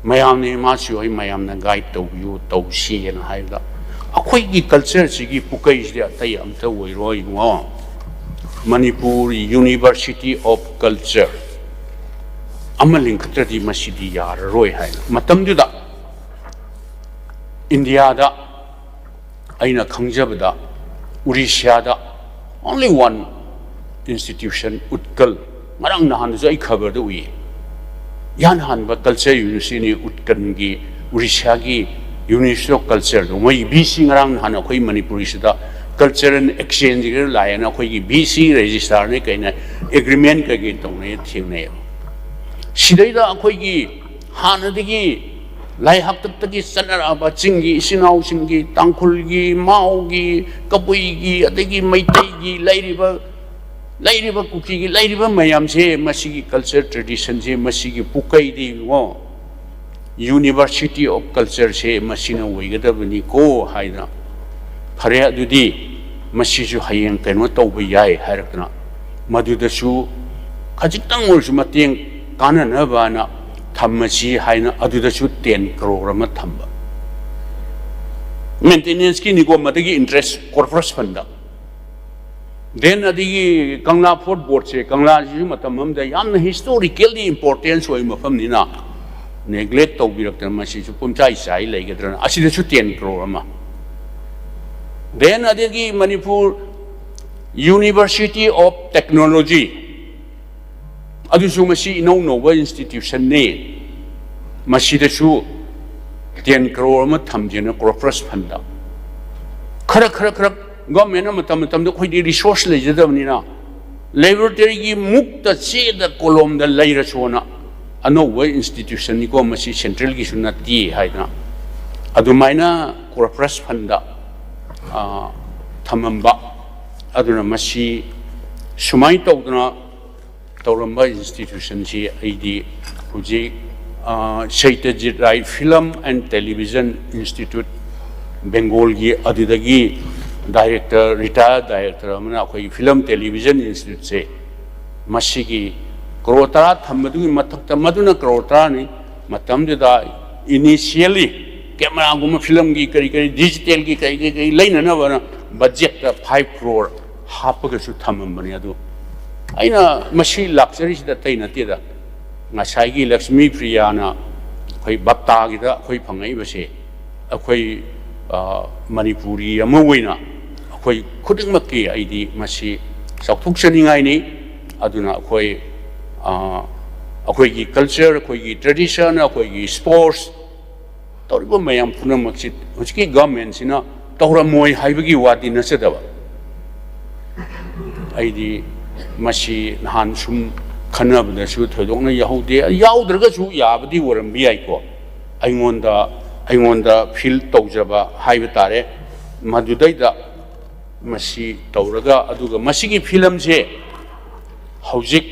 ꯃꯌꯥꯝꯅ ꯏꯃꯥꯁꯤ ꯍꯣꯏ ꯃꯌꯥꯝꯅ guide ꯇꯧꯕꯤꯌꯨ, ꯇꯧꯁꯤ" ꯍꯥꯏꯅ ꯍꯥꯏꯕꯗ, ꯑꯩꯈꯣꯏꯒꯤ cultureꯁꯤꯒꯤ ꯄꯨꯀꯩꯁꯤꯗꯤ ꯑꯇꯩ ꯑꯝꯇ ꯑꯣꯏꯔꯣꯏ ꯏꯕꯨꯡꯉꯣ꯫ Manipur University of Culture ꯑꯃ ꯂꯤꯡꯈꯠꯇ꯭ꯔꯗꯤ ꯃꯁꯤꯗꯤ ꯌꯥꯔꯔꯣꯏ ꯍꯥꯏꯅ ꯃꯇꯝꯗꯨꯗ ꯏꯟꯗꯤꯌꯥꯗ ꯑꯩꯅ ꯈꯪꯖꯕꯗ ꯎꯔꯤꯁ꯭ꯌꯥꯗ only one institution, ꯎꯠꯀꯜ, ꯉꯔꯥꯡ ꯅꯍꯥꯟꯗꯁꯨ ꯑꯩ ꯈꯕꯔꯗ ꯎꯏ, ꯏꯍꯥꯟ ꯍꯥꯟꯕ culture universityꯅꯤ ꯎꯠꯀꯜꯒꯤ, ꯎꯔꯤꯁ꯭ꯌꯥꯒꯤ University of Cultureꯗꯣ꯫ ꯃꯣꯏ ꯚꯤ ꯁꯤ ꯉꯔꯥꯡ ꯅꯍꯥꯟ ꯑꯩꯈꯣꯏ ꯃꯅꯤꯄꯨꯔꯤꯁꯤꯗ cultural exchangeꯒ ꯂꯥꯛꯑꯦꯅ ꯑꯩꯈꯣꯏꯒꯤ ꯚꯤ ꯁꯤ registrarꯅ ꯀꯩꯅ agreement ꯀꯩꯀꯩ ꯇꯧꯅꯩ ꯊꯦꯡꯅꯩꯌꯦꯕ꯫ ꯁꯤꯗꯩꯗ ꯑꯩꯈꯣꯏꯒꯤ ꯍꯥꯟꯅꯗꯒꯤ ꯂꯥꯏ ꯍꯥꯛꯇꯛꯇꯒꯤ ꯆꯠꯅꯔꯛꯑꯕ ꯆꯤꯡꯒꯤ ꯏꯆꯤꯟ ꯏꯅꯥꯎꯁꯤꯡꯒꯤ, ꯇꯥꯡꯈꯨꯜꯒꯤ, ꯃꯥꯎꯒꯤ, ꯀꯕꯨꯏꯒꯤ, ꯑꯗꯒꯤ ꯃꯩꯇꯩꯒꯤ ꯂꯩꯔꯤꯕ, ꯂꯩꯔꯤꯕ ꯀꯨꯀꯤꯒꯤ ꯂꯩꯔꯤꯕ ꯃꯌꯥꯝꯁꯦ, ꯃꯁꯤꯒꯤ culture traditionꯁꯦ, ꯃꯁꯤꯒꯤ ꯄꯨꯀꯩꯗꯤ ꯏꯕꯨꯡꯉꯣ, University of Cultureꯁꯦ ꯃꯁꯤꯅ ꯑꯣꯏꯒꯗꯕꯅꯤꯀꯣ ꯍꯥꯏꯗꯅ, "ꯐꯔꯦ, ꯑꯗꯨꯗꯤ ꯃꯁꯤꯁꯨ ꯍꯌꯦꯡ ꯀꯩꯅꯣ ꯇꯧꯕ ꯌꯥꯏ" ꯍꯥꯏꯔꯛꯇꯅ, ꯃꯗꯨꯗꯁꯨ ꯈꯖꯤꯛꯇꯪ ꯑꯣꯏꯔꯁꯨ ꯃꯇꯦꯡ ꯀꯥꯟꯅꯅꯕꯅ ꯊꯝꯃꯁꯤ ꯍꯥꯏꯅ ꯑꯗꯨꯗꯁꯨ ten crore ꯑꯃ ꯊꯝꯕ꯫ ꯃꯦꯟꯇꯦꯅꯦꯟꯁꯀꯤꯅꯤꯀꯣ, ꯃꯗꯒꯤ ꯏꯟꯇꯔꯦꯁ ꯀꯣꯔꯄꯁ ꯐꯟꯗ꯫ ꯗꯦꯟ ꯑꯗꯒꯤ ꯀꯪꯂꯥ ꯐꯣꯔꯠ ꯕꯣꯔꯗꯁꯦ, ꯀꯪꯂꯥꯁꯤꯁꯨ ꯃꯇꯝ ꯑꯃꯗ ꯌꯥꯝꯅ ꯍꯤꯁꯇꯣꯔꯤꯀꯦꯜꯂꯤ ꯏꯝꯄꯣꯔꯇꯦꯟꯁ ꯑꯣꯏꯕ ꯃꯐꯝꯅꯤꯅ ꯅꯦꯒ꯭ꯂꯦꯛ ꯇꯧꯕꯤꯔꯛꯇꯅ ꯃꯁꯤꯁꯨ ꯄꯨꯝꯆꯥꯏ ꯆꯥꯏ ꯂꯩꯒꯗ꯭ꯔꯅ, ꯑꯁꯤꯗꯁꯨ ꯇꯦꯟ ꯀ꯭ꯔꯣꯔ ꯑꯃ꯫ ꯗꯦꯟ ꯑꯗꯒꯤ ꯃꯅꯤꯄꯨꯔ ꯌꯨꯅꯤꯚꯔꯁꯤꯇꯤ ꯑꯣꯐ ꯇꯦꯛꯅꯣꯂꯣꯖꯤ, ꯑꯗꯨꯁꯨ ꯃꯁꯤ ꯏꯅꯧ ꯅꯧꯕ ꯏꯟꯁꯇꯤꯇ꯭ꯌꯨꯁꯟꯅꯤ꯫ ꯃꯁꯤꯗꯁꯨ ꯇꯦꯟ ꯀ꯭ꯔꯣꯔ ꯑꯃ ꯊꯝꯖꯦꯅ ꯀꯣꯔꯄꯁ ꯐꯟꯗ꯫ ꯈꯔ ꯈꯔ ꯈꯔ ꯒꯚꯔꯟꯃꯦꯟꯅ ꯃꯇꯝ ꯃꯇꯝꯗ, ꯑꯩꯈꯣꯏꯗꯤ ꯔꯤꯁꯣꯔꯁ ꯂꯩꯖꯗꯕꯅꯤꯅ, ꯂꯦꯕꯣꯔꯦꯇꯔꯤꯒꯤ ꯃꯨꯛꯇ ꯆꯦꯗ ꯀꯣꯂꯣꯝꯗ ꯂꯩꯔꯁꯨꯅ ꯑꯅꯧꯕ ꯏꯟꯁꯇꯤꯇ꯭ꯌꯨꯁꯟꯅꯤꯀꯣ, ꯃꯁꯤ ꯁꯦꯟꯇ꯭ꯔꯦꯜꯒꯤꯁꯨ ꯅꯠꯇꯦ ꯍꯥꯏꯗꯅ ꯑꯗꯨꯃꯥꯏꯅ ꯀꯣꯔꯄꯁ ꯐꯟꯗ, ꯑ, ꯊꯝꯃꯝꯕ꯫ ꯑꯗꯨꯅ ꯃꯁꯤ ꯁꯨꯃꯥꯏꯅ ꯇꯧꯗꯅ ꯇꯧꯔꯝꯕ ꯏꯟꯁꯇꯤꯇ꯭ꯌꯨꯁꯟꯁꯤ ꯑꯩꯗꯤ ꯍꯧꯖꯤꯛ, ꯑ, ꯁꯩꯇꯖꯤꯠ ꯔꯥꯏ Film and Television Institute, ꯕꯦꯡꯒꯣꯜꯒꯤ, ꯑꯗꯨꯗꯒꯤ ꯗꯥꯏꯔꯦꯛꯇꯔ, ꯔꯤꯇꯥꯌꯔ ꯗꯥꯏꯔꯦꯛꯇꯔ ꯑꯃꯅ ꯑꯩꯈꯣꯏꯒꯤ ꯐꯤꯂꯝ ꯇꯦꯂꯤꯚꯤꯖꯟ ꯏꯟꯁꯇꯤꯇ꯭ꯌꯨꯠꯁꯦ ꯃꯁꯤꯒꯤ ꯀ꯭ꯔꯣꯔ ꯇꯔꯥ ꯊꯝꯕꯗꯨꯒꯤ ꯃꯊꯛꯇ ꯃꯗꯨꯅ ꯀ꯭ꯔꯣꯔ ꯇꯔꯥꯅꯤ꯫ ꯃꯇꯝꯗꯨꯗ ꯏꯅꯤꯁꯤꯌꯦꯜꯂꯤ ꯀꯦꯃꯦꯔꯥꯒꯨꯝꯕ, ꯐꯤꯂꯝꯒꯤ ꯀꯔꯤ ꯀꯔꯤ, ꯗꯤꯖꯤꯇꯦꯜꯒꯤ ꯀꯔꯤ ꯀꯔꯤ ꯀꯔꯤ ꯂꯩꯅꯅꯕꯅ ꯕꯖꯦꯠꯇ ꯐꯥꯏꯚ ꯀ꯭ꯔꯣꯔ ꯍꯥꯞꯄꯒꯁꯨ ꯊꯝꯃꯝꯕꯅꯤ꯫ ꯑꯗꯨ ꯑꯩꯅ ꯃꯁꯤ ꯂꯥꯛꯆꯔꯤꯁꯤꯗ ꯑꯇꯩ ꯅꯠꯇꯦꯗ, ꯉꯁꯥꯏꯒꯤ ꯂꯛꯁꯃꯤ ꯄ꯭ꯔꯤꯌꯥꯅ ꯑꯩꯈꯣꯏ ꯕꯞꯇꯥꯒꯤꯗ ꯑꯩꯈꯣꯏ ꯐꯪꯉꯛꯏꯕꯁꯦ, ꯑꯩꯈꯣꯏ, ꯑ, ꯃꯅꯤꯄꯨꯔꯤ ꯑꯃ ꯑꯣꯏꯅ ꯑꯩꯈꯣꯏ ꯈꯨꯗꯤꯡꯃꯛꯀꯤ ꯑꯩꯗꯤ ꯃꯁꯤ ꯆꯥꯎꯊꯣꯛꯆꯅꯤꯡꯉꯥꯏꯅꯤ꯫ ꯑꯗꯨꯅ ꯑꯩꯈꯣꯏ, ꯑ, ꯑꯩꯈꯣꯏꯒꯤ ꯀꯜꯆꯔ, ꯑꯩꯈꯣꯏꯒꯤ ꯇ꯭ꯔꯦꯗꯤꯁꯟ, ꯑꯩꯈꯣꯏꯒꯤ ꯁ꯭ꯄꯣꯔꯠꯁ, ꯇꯧꯔꯤꯕ ꯃꯌꯥꯝ ꯄꯨꯝꯅꯃꯛꯁꯤ ꯍꯧꯖꯤꯛꯀꯤ ꯒꯚꯔꯟꯃꯦꯟꯁꯤꯅ ꯇꯧꯔꯝꯃꯣꯏ ꯍꯥꯏꯕꯒꯤ ꯋꯥꯗꯤ ꯅꯠꯆꯗꯕ, ꯑꯩꯗꯤ ꯃꯁꯤ ꯅꯍꯥꯟ ꯁꯨꯝ ꯈꯟꯅꯕꯗꯁꯨ ꯊꯣꯏꯗꯣꯛꯅ ꯌꯥꯎꯍꯧꯗꯦ꯫ ꯌꯥꯎꯗ꯭ꯔꯒꯁꯨ ꯌꯥꯕꯗꯤ ꯑꯣꯏꯔꯝꯕ ꯌꯥꯏꯀꯣ, ꯑꯩꯉꯣꯟꯗ, ꯑꯩꯉꯣꯟꯗ ꯐꯤꯜ ꯇꯧꯖꯕ ꯍꯥꯏꯕ ꯇꯥꯔꯦ꯫ ꯃꯗꯨꯗꯩꯗ ꯃꯁꯤ ꯇꯧꯔꯒ, ꯑꯗꯨꯒ ꯃꯁꯤꯒꯤ ꯐꯤꯂꯝꯁꯦ ꯍꯧꯖꯤꯛ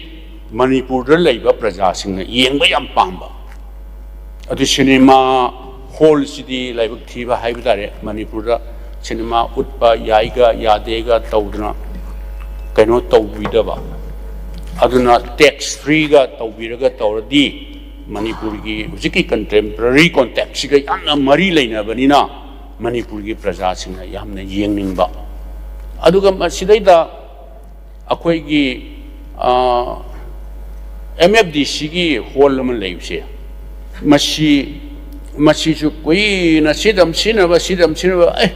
ꯃꯅꯤꯄꯨꯔꯗ ꯂꯩꯕ ꯄ꯭ꯔꯖꯥꯁꯤꯡꯅ ꯌꯦꯡꯕ ꯌꯥꯝ ꯄꯥꯝꯕ, ꯑꯗꯨ ꯁꯤꯅꯦꯃꯥ ꯍꯣꯜꯁꯤꯗꯤ ꯂꯥꯏꯕꯛ ꯊꯤꯕ ꯍꯥꯏꯕ ꯇꯥꯔꯦ, ꯃꯅꯤꯄꯨꯔꯗ ꯁꯤꯅꯦꯃꯥ ꯎꯠꯄ ꯌꯥꯏꯒ ꯌꯥꯗꯦꯒ ꯇꯧꯗꯅ ꯀꯩꯅꯣ ꯇꯧꯕꯤꯗꯕ꯫ ꯑꯗꯨꯅ ꯇꯦꯛꯁ ꯐ꯭ꯔꯤꯒ ꯇꯧꯕꯤꯔꯒ ꯇꯧꯔꯗꯤ, ꯃꯅꯤꯄꯨꯔꯒꯤ ꯍꯧꯖꯤꯛꯀꯤ ꯀꯟꯇꯦꯝꯄꯔꯔꯤ ꯀꯣꯟꯇꯦꯛꯁꯤꯒ ꯌꯥꯝꯅ ꯃꯔꯤ ꯂꯩꯅꯕꯅꯤꯅ, ꯃꯅꯤꯄꯨꯔꯒꯤ ꯄ꯭ꯔꯖꯥꯁꯤꯡꯅ ꯌꯥꯝꯅ ꯌꯦꯡꯅꯤꯡꯕ꯫ ꯑꯗꯨꯒ ꯃꯁꯤꯗꯩꯗ ꯑꯩꯈꯣꯏꯒꯤ ꯑꯦꯝ ꯑꯦꯐ ꯗꯤ ꯁꯤꯒꯤ ꯍꯣꯜ ꯑꯃ ꯂꯩꯕꯁꯦ, ꯃꯁꯤ ꯃꯁꯤꯁꯨ ꯀꯨꯏꯅ ꯁꯤꯗꯝ ꯁꯤꯖꯤꯟꯅꯕ, ꯁꯤꯗꯝ ꯁꯤꯖꯤꯟꯅꯕ, ꯑꯦ,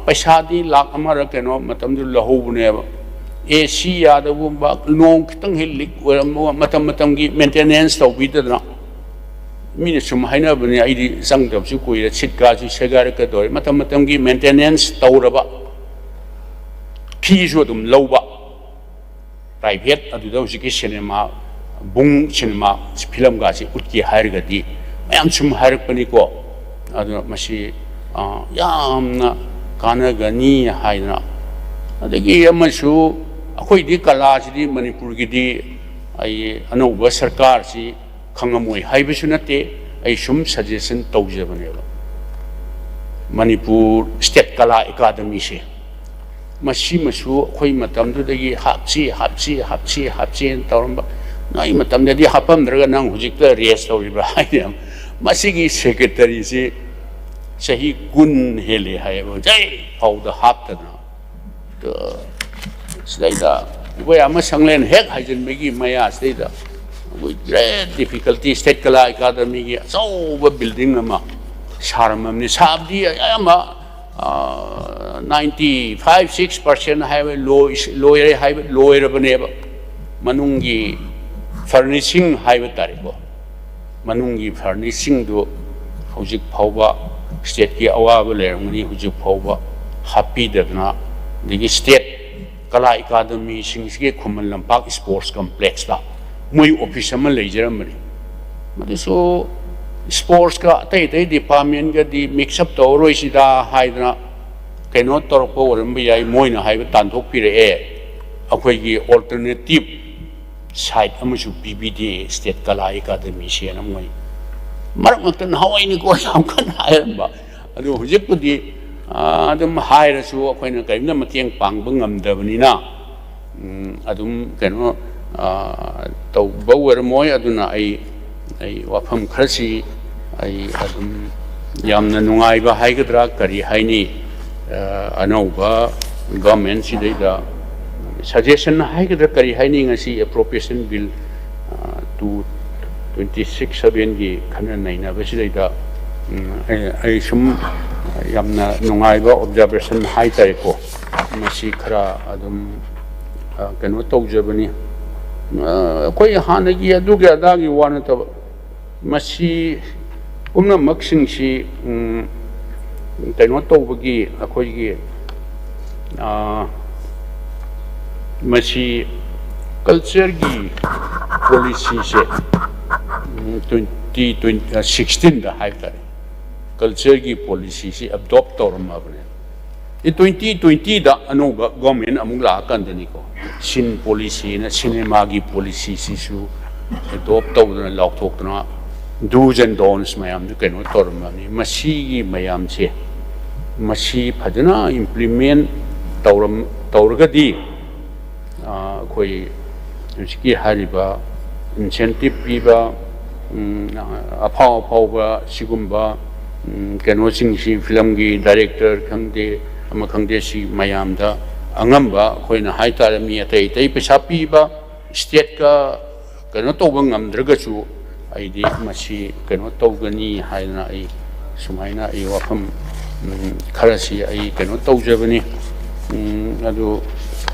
ꯄꯩꯁꯥꯗꯤ ꯂꯥꯛ ꯑꯃꯔ ꯀꯩꯅꯣ ꯃꯇꯝꯗꯨ ꯂꯧꯍꯧꯕꯅꯦꯕ꯫ ꯑꯦ ꯁꯤ ꯌꯥꯗꯕꯒꯨꯝꯕ, ꯅꯣꯡ ꯈꯤꯇꯪ ꯍꯦꯛ ꯂꯤꯛ ꯑꯣꯏꯔꯝꯕ, ꯃꯇꯝ ꯃꯇꯝꯒꯤ ꯃꯦꯟꯇꯦꯅꯦꯟꯁ ꯇꯧꯕꯤꯗꯅ꯫ ꯃꯤꯅ ꯁꯨꯝ ꯍꯥꯏꯅꯕꯅꯦ, ꯑꯩꯗꯤ ꯆꯪꯗꯕꯁꯨ ꯀꯨꯏꯔꯦ, ꯁꯤꯠꯀꯥꯁꯨ ꯁꯦꯒꯥꯏꯔꯛꯀꯗꯧꯔꯦ꯫ ꯃꯇꯝ ꯃꯇꯝꯒꯤ ꯃꯦꯟꯇꯦꯅꯦꯟꯁ ꯇꯧꯔꯕ, ꯐꯤꯁꯨ ꯑꯗꯨꯝ ꯂꯧꯕ꯫ ꯄ꯭ꯔꯥꯏꯚꯦꯠ ꯑꯗꯨꯗ ꯍꯧꯖꯤꯛꯀꯤ ꯁꯤꯅꯦꯃꯥ, ꯕꯨꯡ ꯁꯤꯅꯦꯃꯥ ꯐꯤꯂꯝꯒꯥꯁꯤ ꯎꯠꯀꯦ ꯍꯥꯏꯔꯒꯗꯤ, ꯃꯌꯥꯝ ꯁꯨꯝ ꯍꯥꯏꯔꯛꯄꯅꯤꯀꯣ꯫ ꯑꯗꯨꯅ ꯃꯁꯤ ꯌꯥꯝꯅ ꯀꯥꯟꯅꯒꯅꯤ ꯍꯥꯏꯗꯅ꯫ ꯑꯗꯒꯤ ꯑꯃꯁꯨ, ꯑꯩꯈꯣꯏꯗꯤ ꯀꯂꯥꯁꯤꯗꯤ ꯃꯅꯤꯄꯨꯔꯒꯤꯗꯤ ꯑꯩ ꯑꯅꯧꯕ ꯁꯔꯀꯥꯔꯁꯤ ꯈꯪꯉꯝꯃꯣꯏ ꯍꯥꯏꯕꯁꯨ ꯅꯠꯇꯦ, ꯑꯩ ꯁꯨꯝ ꯁꯖꯦꯁꯟ ꯇꯧꯖꯕꯅꯦꯕ꯫ ꯃꯅꯤꯄꯨꯔ ꯁ꯭ꯇꯦꯠ ꯀꯂꯥ ꯑꯦꯀꯥꯗꯃꯤꯁꯦ, ꯃꯁꯤꯃꯁꯨ ꯑꯩꯈꯣꯏ ꯃꯇꯝꯗꯨꯗꯒꯤ ꯍꯥꯞꯁꯤ, ꯍꯥꯞꯁꯤ, ꯍꯥꯞꯁꯤ, ꯍꯥꯞꯁꯤꯅ ꯇꯧꯔꯝꯕ꯫ ꯅꯣꯏ ꯃꯇꯝꯗꯗꯤ ꯍꯥꯞꯄꯝꯗ꯭ꯔꯒ ꯅꯪ ꯍꯧꯖꯤꯛꯇ ꯔꯦꯁ ꯇꯧꯔꯤꯕ꯭ꯔꯥ ꯍꯥꯏꯅ꯫ ꯃꯁꯤꯒꯤ ꯁꯦꯀ꯭ꯔꯦꯇꯔꯤꯁꯤ ꯆꯍꯤ ꯀꯨꯟ ꯍꯦꯜꯂꯦ ꯍꯥꯏꯌꯦꯕ, ꯍꯧꯖꯤꯛ ꯐꯥꯎꯗ ꯍꯥꯞꯇꯗꯅ꯫ ꯑꯗꯣ ꯁꯤꯗꯩꯗ ꯑꯩꯈꯣꯏ ꯑꯃ ꯁꯪꯂꯦꯟ ꯍꯦꯛ ꯍꯥꯏꯖꯤꯟꯕꯒꯤ ꯃꯌꯥꯁꯤꯗꯩꯗ ꯑꯩꯈꯣꯏ ꯒ꯭ꯔꯦꯠ ꯗꯤꯐꯤꯀꯜꯇꯤ, ꯁ꯭ꯇꯦꯠ ꯀꯂꯥ ꯑꯦꯀꯥꯗꯃꯤꯒꯤ ꯑꯆꯧꯕ ꯕꯤꯜꯗꯤꯡ ꯑꯃ ꯁꯥꯔꯝꯃꯕꯅꯤ꯫ ꯁꯥꯕꯗꯤ ꯑꯌꯥꯝꯕ ninety five six percent ꯍꯥꯏꯕ ꯂꯣꯏꯔꯦ ꯍꯥꯏꯕ ꯂꯣꯏꯔꯕꯅꯦꯕ꯫ ꯃꯅꯨꯡꯒꯤ ꯐꯔꯅꯤꯁꯤꯡ ꯍꯥꯏꯕ ꯇꯥꯔꯦꯀꯣ, ꯃꯅꯨꯡꯒꯤ ꯐꯔꯅꯤꯁꯤꯡꯗꯨ ꯍꯧꯖꯤꯛ ꯐꯥꯎꯕ ꯁ꯭ꯇꯦꯠꯀꯤ ꯑꯋꯥꯕ ꯂꯩꯔꯝꯒꯅꯤ, ꯍꯧꯖꯤꯛ ꯐꯥꯎꯕ ꯍꯥꯞꯄꯤꯗꯗꯅ꯫ ꯑꯗꯒꯤ ꯁ꯭ꯇꯦꯠ ꯀꯂꯥ ꯑꯦꯀꯥꯗꯃꯤꯁꯤꯡꯁꯤꯒꯤ ꯈꯨꯃꯟ ꯂꯝꯄꯥꯛ ꯁ꯭ꯄꯣꯔꯠꯁ ꯀꯝꯄ꯭ꯂꯦꯛꯁꯇ ꯃꯣꯏ ꯑꯣꯐꯤꯁ ꯑꯃ ꯂꯩꯖꯔꯝꯕꯅꯤ꯫ ꯃꯗꯨꯁꯨ ꯁ꯭ꯄꯣꯔꯠꯁꯀ ꯑꯇꯩ ꯑꯇꯩ ꯗꯤꯄꯥꯔꯠꯃꯦꯟꯒꯗꯤ ꯃꯤꯛꯁ ꯑꯞ ꯇꯧꯔꯔꯣꯏꯁꯤꯗ ꯍꯥꯏꯗꯅ ꯀꯩꯅꯣ ꯇꯧꯔꯛꯄ ꯑꯣꯏꯔꯝꯕ ꯌꯥꯏ, ꯃꯣꯏꯅ ꯍꯥꯏꯕ ꯇꯥꯟꯊꯣꯛꯄꯤꯔꯛꯑꯦ꯫ ꯑꯩꯈꯣꯏꯒꯤ ꯑꯣꯜꯇꯔꯅꯦꯇꯤꯞ ꯁꯥꯏꯠ ꯑꯃꯁꯨ ꯄꯤꯕꯤꯗꯦ ꯁ꯭ꯇꯦꯠ ꯀꯂꯥ ꯑꯦꯀꯥꯗꯃꯤꯁꯦꯅ꯫ ꯃꯣꯏ ꯃꯔꯛ ꯃꯔꯛꯇ ꯅꯍꯥꯟꯋꯥꯏꯅꯤꯀꯣ ꯌꯥꯝ ꯀꯟꯅ ꯍꯥꯏꯔꯝꯕ, ꯑꯗꯨ ꯍꯧꯖꯤꯛꯄꯨꯗꯤ ꯑꯗꯨꯝ ꯍꯥꯏꯔꯁꯨ ꯑꯩꯈꯣꯏꯅ ꯀꯔꯤꯝꯇ ꯃꯇꯦꯡ ꯄꯥꯡꯕ ꯉꯝꯗꯕꯅꯤꯅ, ꯑꯗꯨꯝ ꯀꯩꯅꯣ ꯇꯧꯕ ꯑꯣꯏꯔꯝꯃꯣꯏ꯫ ꯑꯗꯨꯅ ꯑꯩ ꯑꯩ ꯋꯥꯐꯝ ꯈꯔꯁꯤ ꯑꯩ ꯑꯗꯨꯝ ꯌꯥꯝꯅ ꯅꯨꯡꯉꯥꯏꯕ ꯍꯥꯏꯒꯗ꯭ꯔꯥ ꯀꯔꯤ ꯍꯥꯏꯅꯤ, ꯑ, ꯑꯅꯧꯕ ꯒꯚꯔꯟꯃꯦꯟꯠꯁꯤꯗꯩꯗ ꯁꯖꯦꯁꯟ ꯍꯥꯏꯒꯗ꯭ꯔꯥ ꯀꯔꯤ ꯍꯥꯏꯅꯤ, ꯉꯁꯤ ꯑꯦꯄ꯭ꯔꯣꯄ꯭ꯔꯤꯌꯦꯁꯟ ꯕꯤꯜ, ꯑ, ꯇꯨ, ꯇ꯭ꯋꯦꯟꯇꯤ ꯁꯤꯛꯁ ꯁꯚꯦꯟꯒꯤ ꯈꯟꯅ ꯅꯩꯅꯕꯁꯤꯗꯩꯗ, ꯎꯝ, ꯑꯩ, ꯑꯩ ꯁꯨꯝ ꯌꯥꯝꯅ ꯅꯨꯡꯉꯥꯏꯕ ꯑꯣꯕꯖꯥꯔꯕꯦꯁꯟ ꯍꯥꯏꯇꯥꯔꯦꯀꯣ, ꯃꯁꯤ ꯈꯔ ꯑꯗꯨꯝ, ꯑ, ꯀꯩꯅꯣ ꯇꯧꯖꯕꯅꯤ꯫ ꯑ, ꯑꯩꯈꯣꯏ ꯍꯥꯟꯅꯒꯤ ꯑꯗꯨꯒꯤ ꯑꯗꯥꯒꯤ ꯋꯥ ꯅꯠꯇꯕ, ꯃꯁꯤ ꯄꯨꯝꯅꯃꯛꯁꯤꯡꯁꯤ, ꯎꯝ, ꯀꯩꯅꯣ ꯇꯧꯕꯒꯤ ꯑꯩꯈꯣꯏꯒꯤ, ꯑ, ꯃꯁꯤ ꯀꯜꯆꯔꯒꯤ ꯄꯣꯂꯤꯁꯤꯁꯦ, ꯎꯝ, ꯇ꯭ꯋꯦꯟꯇꯤ, ꯇ꯭ꯋꯦꯟꯇꯤ, ꯑ, ꯁꯤꯛꯁꯇꯤꯟꯗ ꯍꯥꯏꯕ ꯇꯥꯔꯦ, ꯀꯜꯆꯔꯒꯤ ꯄꯣꯂꯤꯁꯤꯁꯤ ꯑꯦꯗꯣꯞ ꯇꯧꯔꯝꯃꯕꯅꯦ꯫ ꯇ꯭ꯋꯦꯟꯇꯤ ꯇ꯭ꯋꯦꯟꯇꯤꯗ ꯑꯅꯧꯕ ꯒꯣꯔꯃꯦꯟ ꯑꯃꯨꯛ ꯂꯥꯛꯑꯀꯥꯟꯗꯅꯤꯀꯣ, ꯁꯤꯟ ꯄꯣꯂꯤꯁꯤꯅ, ꯁꯤꯅꯦꯃꯥꯒꯤ ꯄꯣꯂꯤꯁꯤꯁꯤꯁꯨ ꯑꯦꯗꯣꯞ ꯇꯧꯗꯅ, ꯂꯥꯎꯊꯣꯛꯇꯅ, do's and don'ts ꯃꯌꯥꯝꯗꯨ ꯀꯩꯅꯣ ꯇꯧꯔꯝꯃꯕꯅꯤ꯫ ꯃꯁꯤꯒꯤ ꯃꯌꯥꯝꯁꯦ, ꯃꯁꯤ ꯐꯖꯅ ꯏꯝꯄ꯭ꯂꯤꯃꯦꯟ ꯇꯧꯔꯝ-, ꯇꯧꯔꯒꯗꯤ, ꯑ, ꯑꯩꯈꯣꯏ ꯍꯧꯖꯤꯛꯀꯤ ꯍꯥꯏꯔꯤꯕ ꯏꯟꯁꯦꯟꯇꯤꯞ ꯄꯤꯕ, ꯎꯝ, ꯑꯐꯥꯎ ꯑꯐꯥꯎꯕ ꯁꯤꯒꯨꯝꯕ, ꯎꯝ, ꯀꯩꯅꯣꯁꯤꯡꯁꯤ, ꯐꯤꯂꯝꯒꯤ ꯗꯥꯏꯔꯦꯛꯇꯔ ꯈꯪꯗꯦ, ꯑꯃ ꯈꯪꯗꯦ, ꯁꯤ ꯃꯌꯥꯝꯗ ꯑꯉꯝꯕ ꯑꯩꯈꯣꯏꯅ ꯍꯥꯏꯇꯥꯔꯦ, ꯃꯤ ꯑꯇꯩ ꯑꯇꯩ ꯄꯩꯁꯥ ꯄꯤꯕ ꯁ꯭ꯇꯦꯠꯀ ꯀꯩꯅꯣ ꯇꯧꯕ ꯉꯝꯗ꯭ꯔꯒꯁꯨ, ꯑꯩꯗꯤ ꯃꯁꯤ ꯀꯩꯅꯣ ꯇꯧꯒꯅꯤ ꯍꯥꯏꯗꯅ ꯑꯩ ꯁꯨꯃꯥꯏꯅ ꯑꯩ ꯋꯥꯐꯝ, ꯎꯝ, ꯈꯔꯁꯤ ꯑꯩ ꯀꯩꯅꯣ ꯇꯧꯖꯕꯅꯤ꯫ ꯎꯝ, ꯑꯗꯨ,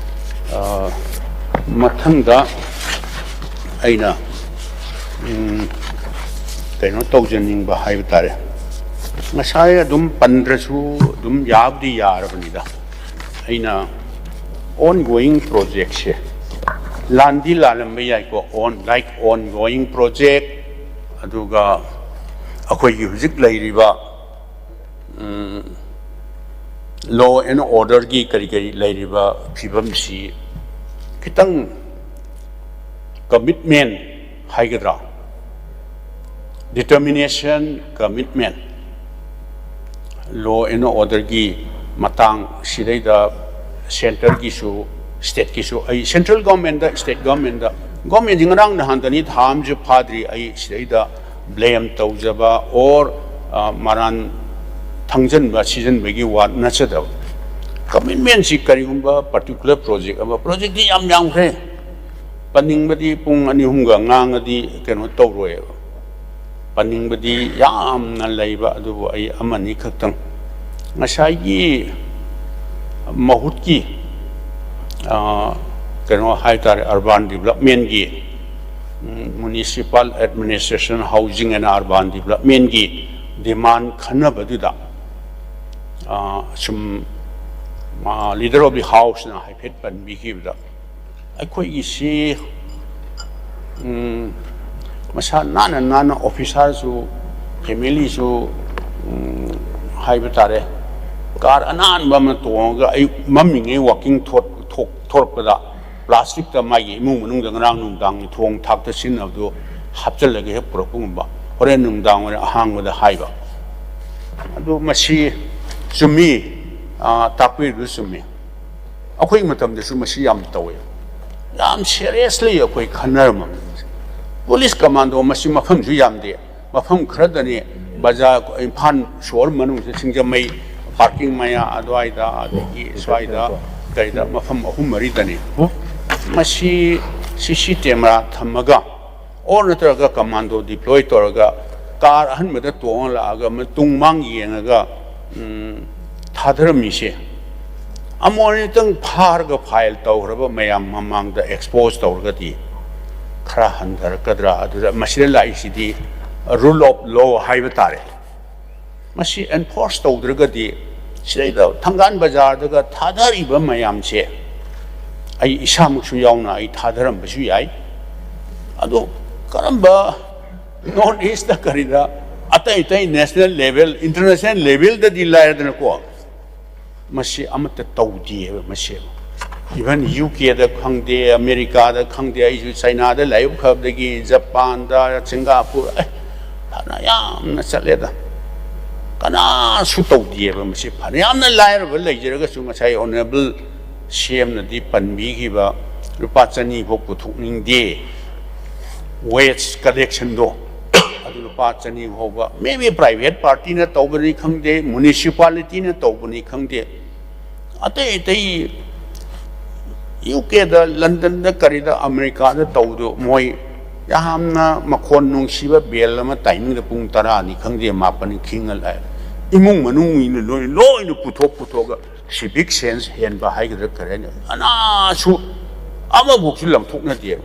ꯑ, ꯃꯊꯪꯗ ꯑꯩꯅ, ꯎꯝ, ꯀꯩꯅꯣ ꯇꯧꯖꯅꯤꯡꯕ ꯍꯥꯏꯕ ꯇꯥꯔꯦ, ꯉꯁꯥꯏ ꯑꯗꯨꯝ ꯄꯟꯗ꯭ꯔꯁꯨ ꯑꯗꯨꯝ ꯌꯥꯕꯨꯗꯤ ꯌꯥꯔꯕꯅꯤꯗ꯫ ꯑꯩꯅ ꯑꯣꯟ ꯒꯣꯋꯤꯡ ꯄ꯭ꯔꯣꯖꯦꯛꯁꯦ, ꯂꯥꯟꯗꯤ ꯂꯥꯜꯂꯝꯕ ꯌꯥꯏꯀꯣ, ꯑꯣꯟ, ꯂꯥꯏꯛ ꯑꯣꯟ ꯒꯣꯋꯤꯡ ꯄ꯭ꯔꯣꯖꯦꯛ, ꯑꯗꯨꯒ ꯑꯩꯈꯣꯏꯒꯤ ꯍꯧꯖꯤꯛ ꯂꯩꯔꯤꯕ, ꯎꯝ, ꯂꯣ ꯑꯦꯟ ꯑꯣꯔꯗꯔꯒꯤ ꯀꯔꯤ ꯀꯔꯤ ꯂꯩꯔꯤꯕ ꯐꯤꯕꯝꯁꯤ ꯈꯤꯇꯪ ꯀꯃꯤꯠꯃꯦꯟ ꯍꯥꯏꯒꯗ꯭ꯔꯥ, ꯗꯤꯇꯔꯃꯤꯅꯦꯁꯟ, ꯀꯃꯤꯠꯃꯦꯟ, ꯂꯣ ꯑꯦꯟ ꯑꯣꯔꯗꯔꯒꯤ ꯃꯇꯥꯡ ꯁꯤꯗꯩꯗ ꯁꯦꯟꯇꯔꯒꯤꯁꯨ, ꯁ꯭ꯇꯦꯠꯀꯤꯁꯨ, ꯑꯩ ꯁꯦꯟꯇ꯭ꯔꯦꯜ ꯒꯣꯔꯃꯦꯟꯗ, ꯁ꯭ꯇꯦꯠ ꯒꯣꯔꯃꯦꯟꯗ, ꯒꯣꯔꯃꯦꯟꯁꯤ ꯉꯔꯥꯡ ꯅꯍꯥꯟꯗꯅꯤ, ꯊꯥ ꯑꯃꯁꯨ ꯐꯥꯗ꯭ꯔꯤ, ꯑꯩ ꯁꯤꯗꯩꯗ ꯕ꯭ꯂꯦꯝ ꯇꯧꯖꯕ ꯑꯣꯔ ꯑ, ꯃꯔꯥꯟ ꯊꯪꯖꯟꯕ ꯁꯤꯖꯟꯕꯒꯤ ꯋꯥ ꯅꯠꯆꯗꯕ꯫ ꯀꯃꯤꯠꯃꯦꯟꯁꯤ ꯀꯔꯤꯒꯨꯝꯕ ꯄꯥꯔꯇꯤꯀꯨꯂꯔ ꯄ꯭ꯔꯣꯖꯦꯛ ꯑꯃ, ꯄ꯭ꯔꯣꯖꯦꯛꯇꯤ ꯌꯥꯝ ꯌꯥꯝꯈ꯭ꯔꯦ, ꯄꯟꯅꯤꯡꯕꯗꯤ ꯄꯨꯡ ꯑꯅꯤ ꯑꯍꯨꯝꯒ ꯉꯥꯡꯉꯗꯤ ꯀꯩꯅꯣ ꯇꯧꯔꯣꯏꯕ꯫ ꯄꯟꯅꯤꯡꯕꯗꯤ ꯌꯥꯝꯅ ꯂꯩꯕ, ꯑꯗꯨꯕꯨ ꯑꯩ ꯑꯃꯅꯤ ꯈꯛꯇꯪ꯫ ꯉꯁꯥꯏꯒꯤ ꯃꯍꯨꯠꯀꯤ, ꯑ, ꯀꯩꯅꯣ ꯍꯥꯏꯇꯥꯔꯦ, urban developmentꯀꯤ, um, municipal administration, housing and urban developmentꯀꯤ demand ꯈꯟꯅꯕꯗꯨꯗ, ꯑ, ꯁꯨꯝ, ꯑ, leader of the houseꯅ ꯍꯥꯏꯐꯦꯠ ꯄꯟꯕꯤꯈꯤꯕꯗ, ꯑꯩꯈꯣꯏꯒꯤꯁꯤ, ꯎꯝ, ꯃꯁꯥ ꯅꯥꯟꯅ ꯅꯥꯟꯅ, officerꯁꯨ, familyꯁꯨ, ꯎꯝ, ꯍꯥꯏꯕ ꯇꯥꯔꯦ, car ꯑꯅꯥꯟꯕ ꯑꯃ ꯇꯣꯡꯉꯒ ꯑꯌꯨꯛ ꯃꯝꯃꯤꯉꯩ walking ꯊꯣꯛ-, ꯊꯣꯛ-, ꯊꯣꯛꯂꯛꯄꯗ plasticꯇ ꯃꯥꯒꯤ ꯏꯃꯨꯡ ꯃꯅꯨꯡꯗ ꯉꯔꯥꯡ ꯅꯨꯡꯗꯥꯡꯒꯤ ꯊꯣꯡ ꯊꯥꯛꯇ ꯁꯤꯖꯤꯟꯅꯕꯗꯨ ꯍꯥꯞꯆꯤꯜꯂꯒ ꯍꯦꯛ ꯄꯨꯔꯛꯄꯒꯨꯝꯕ, ꯍꯣꯔꯦꯟ ꯅꯨꯡꯗꯥꯡ ꯋꯥꯏꯔꯝ ꯑꯍꯥꯡꯕꯗ ꯍꯥꯏꯕ꯫ ꯑꯗꯨ ꯃꯁꯤ ꯆꯨꯝꯃꯤ, ꯑ, ꯇꯥꯛꯄꯤꯔꯤꯗꯨ ꯆꯨꯝꯃꯤ꯫ ꯑꯩꯈꯣꯏꯒꯤ ꯃꯇꯝꯗꯁꯨ ꯃꯁꯤ ꯌꯥꯝ ꯇꯧꯋꯤ꯫ ꯌꯥꯝ seriously ꯑꯩꯈꯣꯏ ꯈꯟꯅꯔꯝꯃꯕꯅꯤ꯫ Police commando ꯃꯁꯤ ꯃꯐꯝꯁꯨ ꯌꯥꯝꯗꯦ, ꯃꯐꯝ ꯈꯔꯗꯅꯤ, ꯕꯖꯥꯔ, ꯏꯝꯐꯥꯜ ꯁꯣꯍꯣꯔ ꯃꯅꯨꯡꯁꯤꯗ ꯁꯤꯡꯖꯃꯩ parking ꯃꯌꯥ ꯑꯗꯨꯋꯥꯏꯗ, ꯑꯗꯒꯤ ꯁ꯭ꯋꯥꯏꯗ ꯀꯩꯗ ꯃꯐꯝ ꯑꯍꯨꯝ ꯃꯔꯤꯗꯅꯤ꯫ ꯃꯁꯤ C C camera ꯊꯝꯃꯒ, or ꯅꯠꯇ꯭ꯔꯒ commando deploy ꯇꯧꯔꯒ car ꯑꯍꯟꯕꯗ ꯇꯣꯡꯉ ꯂꯥꯛꯑꯒ ꯃꯇꯨꯡ ꯃꯥꯡ ꯌꯦꯡꯉꯒ, ꯎꯝ, ꯊꯥꯗꯔꯝꯃꯤꯁꯦ, ꯑꯃꯨꯛ ꯑꯅꯤꯇꯪ ꯐꯥꯔꯒ file ꯇꯧꯈ꯭ꯔꯕ ꯃꯌꯥꯝ ꯃꯃꯥꯡꯗ expose ꯇꯧꯔꯒꯗꯤ ꯈꯔ ꯍꯟꯊꯔꯛꯀꯗ꯭ꯔꯥ? ꯑꯗꯨꯗ ꯃꯁꯤꯗ ꯂꯥꯛꯏꯁꯤꯗꯤ rule of law ꯍꯥꯏꯕ ꯇꯥꯔꯦ꯫ ꯃꯁꯤ enforce ꯇꯧꯗ꯭ꯔꯒꯗꯤ ꯁꯤꯗꯩꯗ ꯊꯪꯒꯥꯜ ꯕꯖꯥꯔꯗꯒ ꯊꯥꯗꯔꯤꯕ ꯃꯌꯥꯝꯁꯦ ꯑꯩ ꯏꯁꯥꯃꯛꯁꯨ ꯌꯥꯎꯅ ꯑꯩ ꯊꯥꯗꯔꯝꯕꯁꯨ ꯌꯥꯏ꯫ ꯑꯗꯣ ꯀꯔꯝꯕ North Eastꯇ ꯀꯔꯤꯗ ꯑꯇꯩ ꯑꯇꯩ national level, international levelꯗꯗꯤ ꯂꯥꯏꯔꯗꯅꯀꯣ, ꯃꯁꯤ ꯑꯃꯠꯇ ꯇꯧꯗꯦꯕ꯫ ꯃꯁꯤ even UKꯗ ꯈꯪꯗꯦ, ꯑꯃꯦꯔꯤꯀꯥꯗ ꯈꯪꯗꯦ, ꯑꯩꯁꯨ ꯆꯥꯏꯅꯥꯗ ꯂꯥꯏꯕꯛ ꯐꯕꯗꯒꯤ ꯖꯄꯥꯟꯗ, ꯁꯤꯡꯒꯥꯄꯨꯔ, ꯑꯦ, ꯐꯅ ꯌꯥꯝꯅ ꯆꯠꯂꯦꯗ꯫ ꯀꯅꯥꯁꯨ ꯇꯧꯗꯦꯕ꯫ ꯃꯁꯤ ꯐꯅ ꯌꯥꯝꯅ ꯂꯥꯏꯔꯕ ꯂꯩꯖꯔꯒꯁꯨ, ꯉꯁꯥꯏ Honourable CMꯅꯗꯤ ꯄꯟꯕꯤꯈꯤꯕ ꯂꯨꯄꯥ ꯆꯅꯤ ꯐꯥꯎ ꯄꯨꯊꯣꯛꯅꯤꯡꯗꯦ waste collectionꯗꯣ꯫ ꯂꯨꯄꯥ ꯆꯅꯤ ꯐꯥꯎꯕ, ꯃꯦ ꯕꯤ ꯄ꯭ꯔꯥꯏꯚꯦꯠ ꯄꯥꯔꯇꯤꯅ ꯇꯧꯕꯅꯤ ꯈꯪꯗꯦ, ꯃ꯭ꯌꯨꯅꯤꯁꯤꯄꯥꯂꯤꯇꯤꯅ ꯇꯧꯕꯅꯤ ꯈꯪꯗꯦ, ꯑꯇꯩ ꯑꯇꯩ ꯌꯨ ꯀꯦꯗ, ꯂꯟꯗꯟꯗ, ꯀꯔꯤꯗ, ꯑꯃꯦꯔꯤꯀꯥꯗ ꯇꯧꯕꯗꯣ, ꯃꯣꯏ ꯌꯥꯝꯅ ꯃꯈꯣꯟ ꯅꯨꯡꯁꯤꯕ ꯕꯦꯜ ꯑꯃ ꯇꯥꯏꯃꯤꯡꯗ ꯄꯨꯡ ꯇꯔꯥꯅꯤ ꯈꯪꯗꯦ, ꯃꯥꯄꯟꯅꯤ ꯈꯤꯡꯉ ꯂꯥꯛꯑꯦ꯫ ꯏꯃꯨꯡ ꯃꯅꯨꯡ ꯃꯤꯅ ꯂꯣꯏ, ꯂꯣꯏꯅ ꯄꯨꯊꯣꯛ ꯄꯨꯊꯣꯛꯑꯒ, ꯁꯤꯚꯤꯛ ꯁꯦꯟꯁ ꯍꯦꯟꯕ ꯍꯥꯏꯒꯗ꯭ꯔꯥ, ꯀꯔꯤ ꯍꯥꯏꯅꯤ, ꯑꯅꯥꯁꯨ ꯑꯃꯐꯥꯎꯁꯨ ꯂꯪꯊꯣꯛꯅꯗꯦꯕ꯫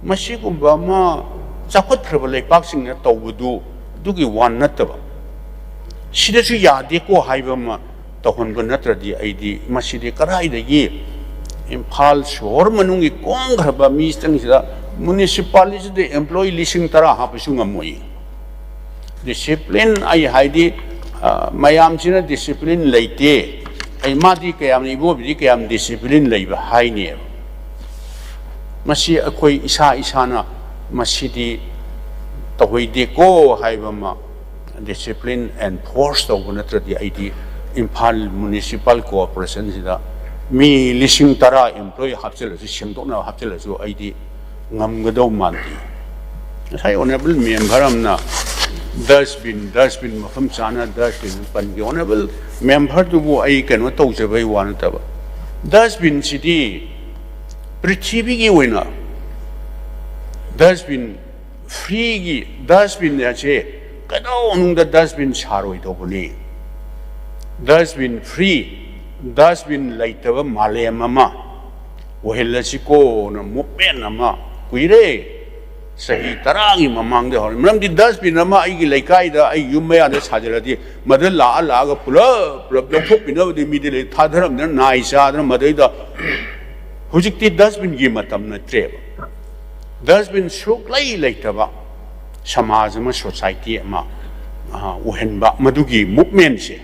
ꯃꯁꯤꯒꯨꯝꯕ ꯑꯃ ꯆꯥꯎꯈꯠꯈ꯭ꯔꯕ ꯂꯩꯄꯥꯛꯁꯤꯡꯅ ꯇꯧꯕꯗꯨ ꯑꯗꯨꯒꯤ ꯋꯥ ꯅꯠꯇꯕ, ꯁꯤꯗꯁꯨ ꯌꯥꯗꯦꯀꯣ ꯍꯥꯏꯕ ꯑꯃ ꯇꯧꯍꯟꯕ ꯅꯠꯇ꯭ꯔꯗꯤ, ꯑꯩꯗꯤ ꯃꯁꯤꯗꯤ ꯀꯗꯥꯏꯗꯒꯤ ꯏꯝꯐꯥꯜ ꯁꯣꯍꯣꯔ ꯃꯅꯨꯡꯒꯤ ꯀꯣꯝꯈ꯭ꯔꯕ ꯃꯤꯁꯤꯡꯁꯤꯗ ꯃ꯭ꯌꯨꯅꯤꯁꯤꯄꯥꯂꯤꯇꯤꯗ ꯑꯦꯝꯄ꯭ꯂꯣꯌꯤ ꯂꯤꯁꯤꯡ ꯇꯔꯥ ꯍꯥꯞꯄꯁꯨ ꯉꯝꯃꯣꯏ꯫ ꯗꯤꯁꯤꯄ꯭ꯂꯤꯟ ꯑꯩ ꯍꯥꯏꯗꯤ, ꯑ, ꯃꯌꯥꯝꯁꯤꯅ ꯗꯤꯁꯤꯄ꯭ꯂꯤꯟ ꯂꯩꯇꯦ, ꯑꯩ, ꯃꯥꯗꯤ ꯀꯌꯥꯝ, ꯏꯕꯣꯕꯤꯗꯤ ꯀꯌꯥꯝ ꯗꯤꯁꯤꯄ꯭ꯂꯤꯟ ꯂꯩꯕ ꯍꯥꯏꯅꯦꯕ꯫ ꯃꯁꯤ ꯑꯩꯈꯣꯏ ꯏꯁꯥ ꯏꯁꯥꯅ ꯃꯁꯤꯗꯤ ꯇꯧꯍꯩꯗꯦꯀꯣ ꯍꯥꯏꯕ ꯑꯃ, ꯗꯤꯁꯤꯄ꯭ꯂꯤꯟ ꯑꯦꯟꯐꯣꯔꯁ ꯇꯧꯕ ꯅꯠꯇ꯭ꯔꯗꯤ, ꯑꯩꯗꯤ ꯏꯝꯐꯥꯜ ꯃ꯭ꯌꯨꯅꯤꯁꯤꯄꯥꯜ ꯀꯣꯑꯣꯄꯔꯦꯁꯟꯁꯤꯗ ꯃꯤ ꯂꯤꯁꯤꯡ ꯇꯔꯥ ꯑꯦꯝꯄ꯭ꯂꯣꯌꯤ ꯍꯥꯞꯆꯤꯜꯂꯁꯨ, ꯁꯦꯝꯗꯣꯛꯅꯕ ꯍꯥꯞꯆꯤꯜꯂꯁꯨ, ꯑꯩꯗꯤ ꯉꯝꯒꯗꯧ ꯃꯥꯟꯗꯦ꯫ ꯉꯁꯥꯏ ꯑꯣꯅꯔꯦꯕꯜ ꯃꯦꯝꯕꯔ ꯑꯃꯅ ꯗꯁꯕꯤꯟ, ꯗꯁꯕꯤꯟ ꯃꯐꯝ ꯆꯥꯅ ꯗꯁꯕꯤꯟ ꯄꯟꯈꯤ꯫ ꯑꯣꯅꯔꯦꯕꯜ ꯃꯦꯝꯕꯔꯗꯨꯕꯨ ꯑꯩ ꯀꯩꯅꯣ ꯇꯧꯖꯕꯩ ꯋꯥ ꯅꯠꯇꯕ, ꯗꯁꯕꯤꯟꯁꯤꯗꯤ ꯄ꯭ꯔꯤꯊꯤꯕꯤꯒꯤ ꯑꯣꯏꯅ ꯗꯁꯕꯤꯟ ꯐ꯭ꯔꯤꯒꯤ, ꯗꯁꯕꯤꯟ ꯑꯁꯦ ꯀꯩꯗꯧꯅꯨꯡꯗ ꯗꯁꯕꯤꯟ ꯁꯥꯔꯣꯏꯗꯧꯕꯅꯤ꯫ ꯗꯁꯕꯤꯟ ꯐ꯭ꯔꯤ, ꯗꯁꯕꯤꯟ ꯂꯩꯇꯕ ꯃꯥꯂꯦꯝ ꯑꯃ ꯑꯣꯏꯍꯜꯂꯁꯤꯀꯣꯅ ꯃꯨꯞꯃꯦꯟ ꯑꯃ ꯀꯨꯏꯔꯦ, ꯆꯍꯤ ꯇꯔꯥꯒꯤ ꯃꯃꯥꯡꯗ ꯍꯧꯔꯦ꯫ ꯃꯔꯝꯗꯤ ꯗꯁꯕꯤꯟ ꯑꯃ ꯑꯩꯒꯤ ꯂꯩꯀꯥꯏꯗ, ꯑꯩ ꯌꯨꯝ ꯃꯌꯥꯗ ꯁꯥꯖꯜꯂꯗꯤ, ꯃꯗꯨ ꯂꯥꯛꯑ ꯂꯥꯛꯑꯒ ꯄꯨꯂꯞ ꯄꯨꯂꯞ ꯂꯧꯊꯣꯛꯄꯤꯅꯕꯗꯤ ꯃꯤꯗꯤ ꯂꯩ, ꯊꯥꯗꯔꯝꯗꯅ ꯅꯥꯏ ꯆꯥꯗꯅ ꯃꯗꯩꯗ꯫ ꯍꯧꯖꯤꯛꯇꯤ ꯗꯁꯕꯤꯟꯒꯤ ꯃꯇꯝ ꯅꯠꯇ꯭ꯔꯦꯕ꯫ ꯗꯁꯕꯤꯟ ꯁꯨꯛꯂꯩ ꯂꯩꯇꯕ ꯁꯃꯥꯖ ꯑꯃ, ꯁꯣꯁꯥꯏꯇꯤ ꯑꯃ, ꯑ, ꯑꯣꯏꯍꯟꯕ, ꯃꯗꯨꯒꯤ ꯃꯨꯞꯃꯦꯟꯁꯦ꯫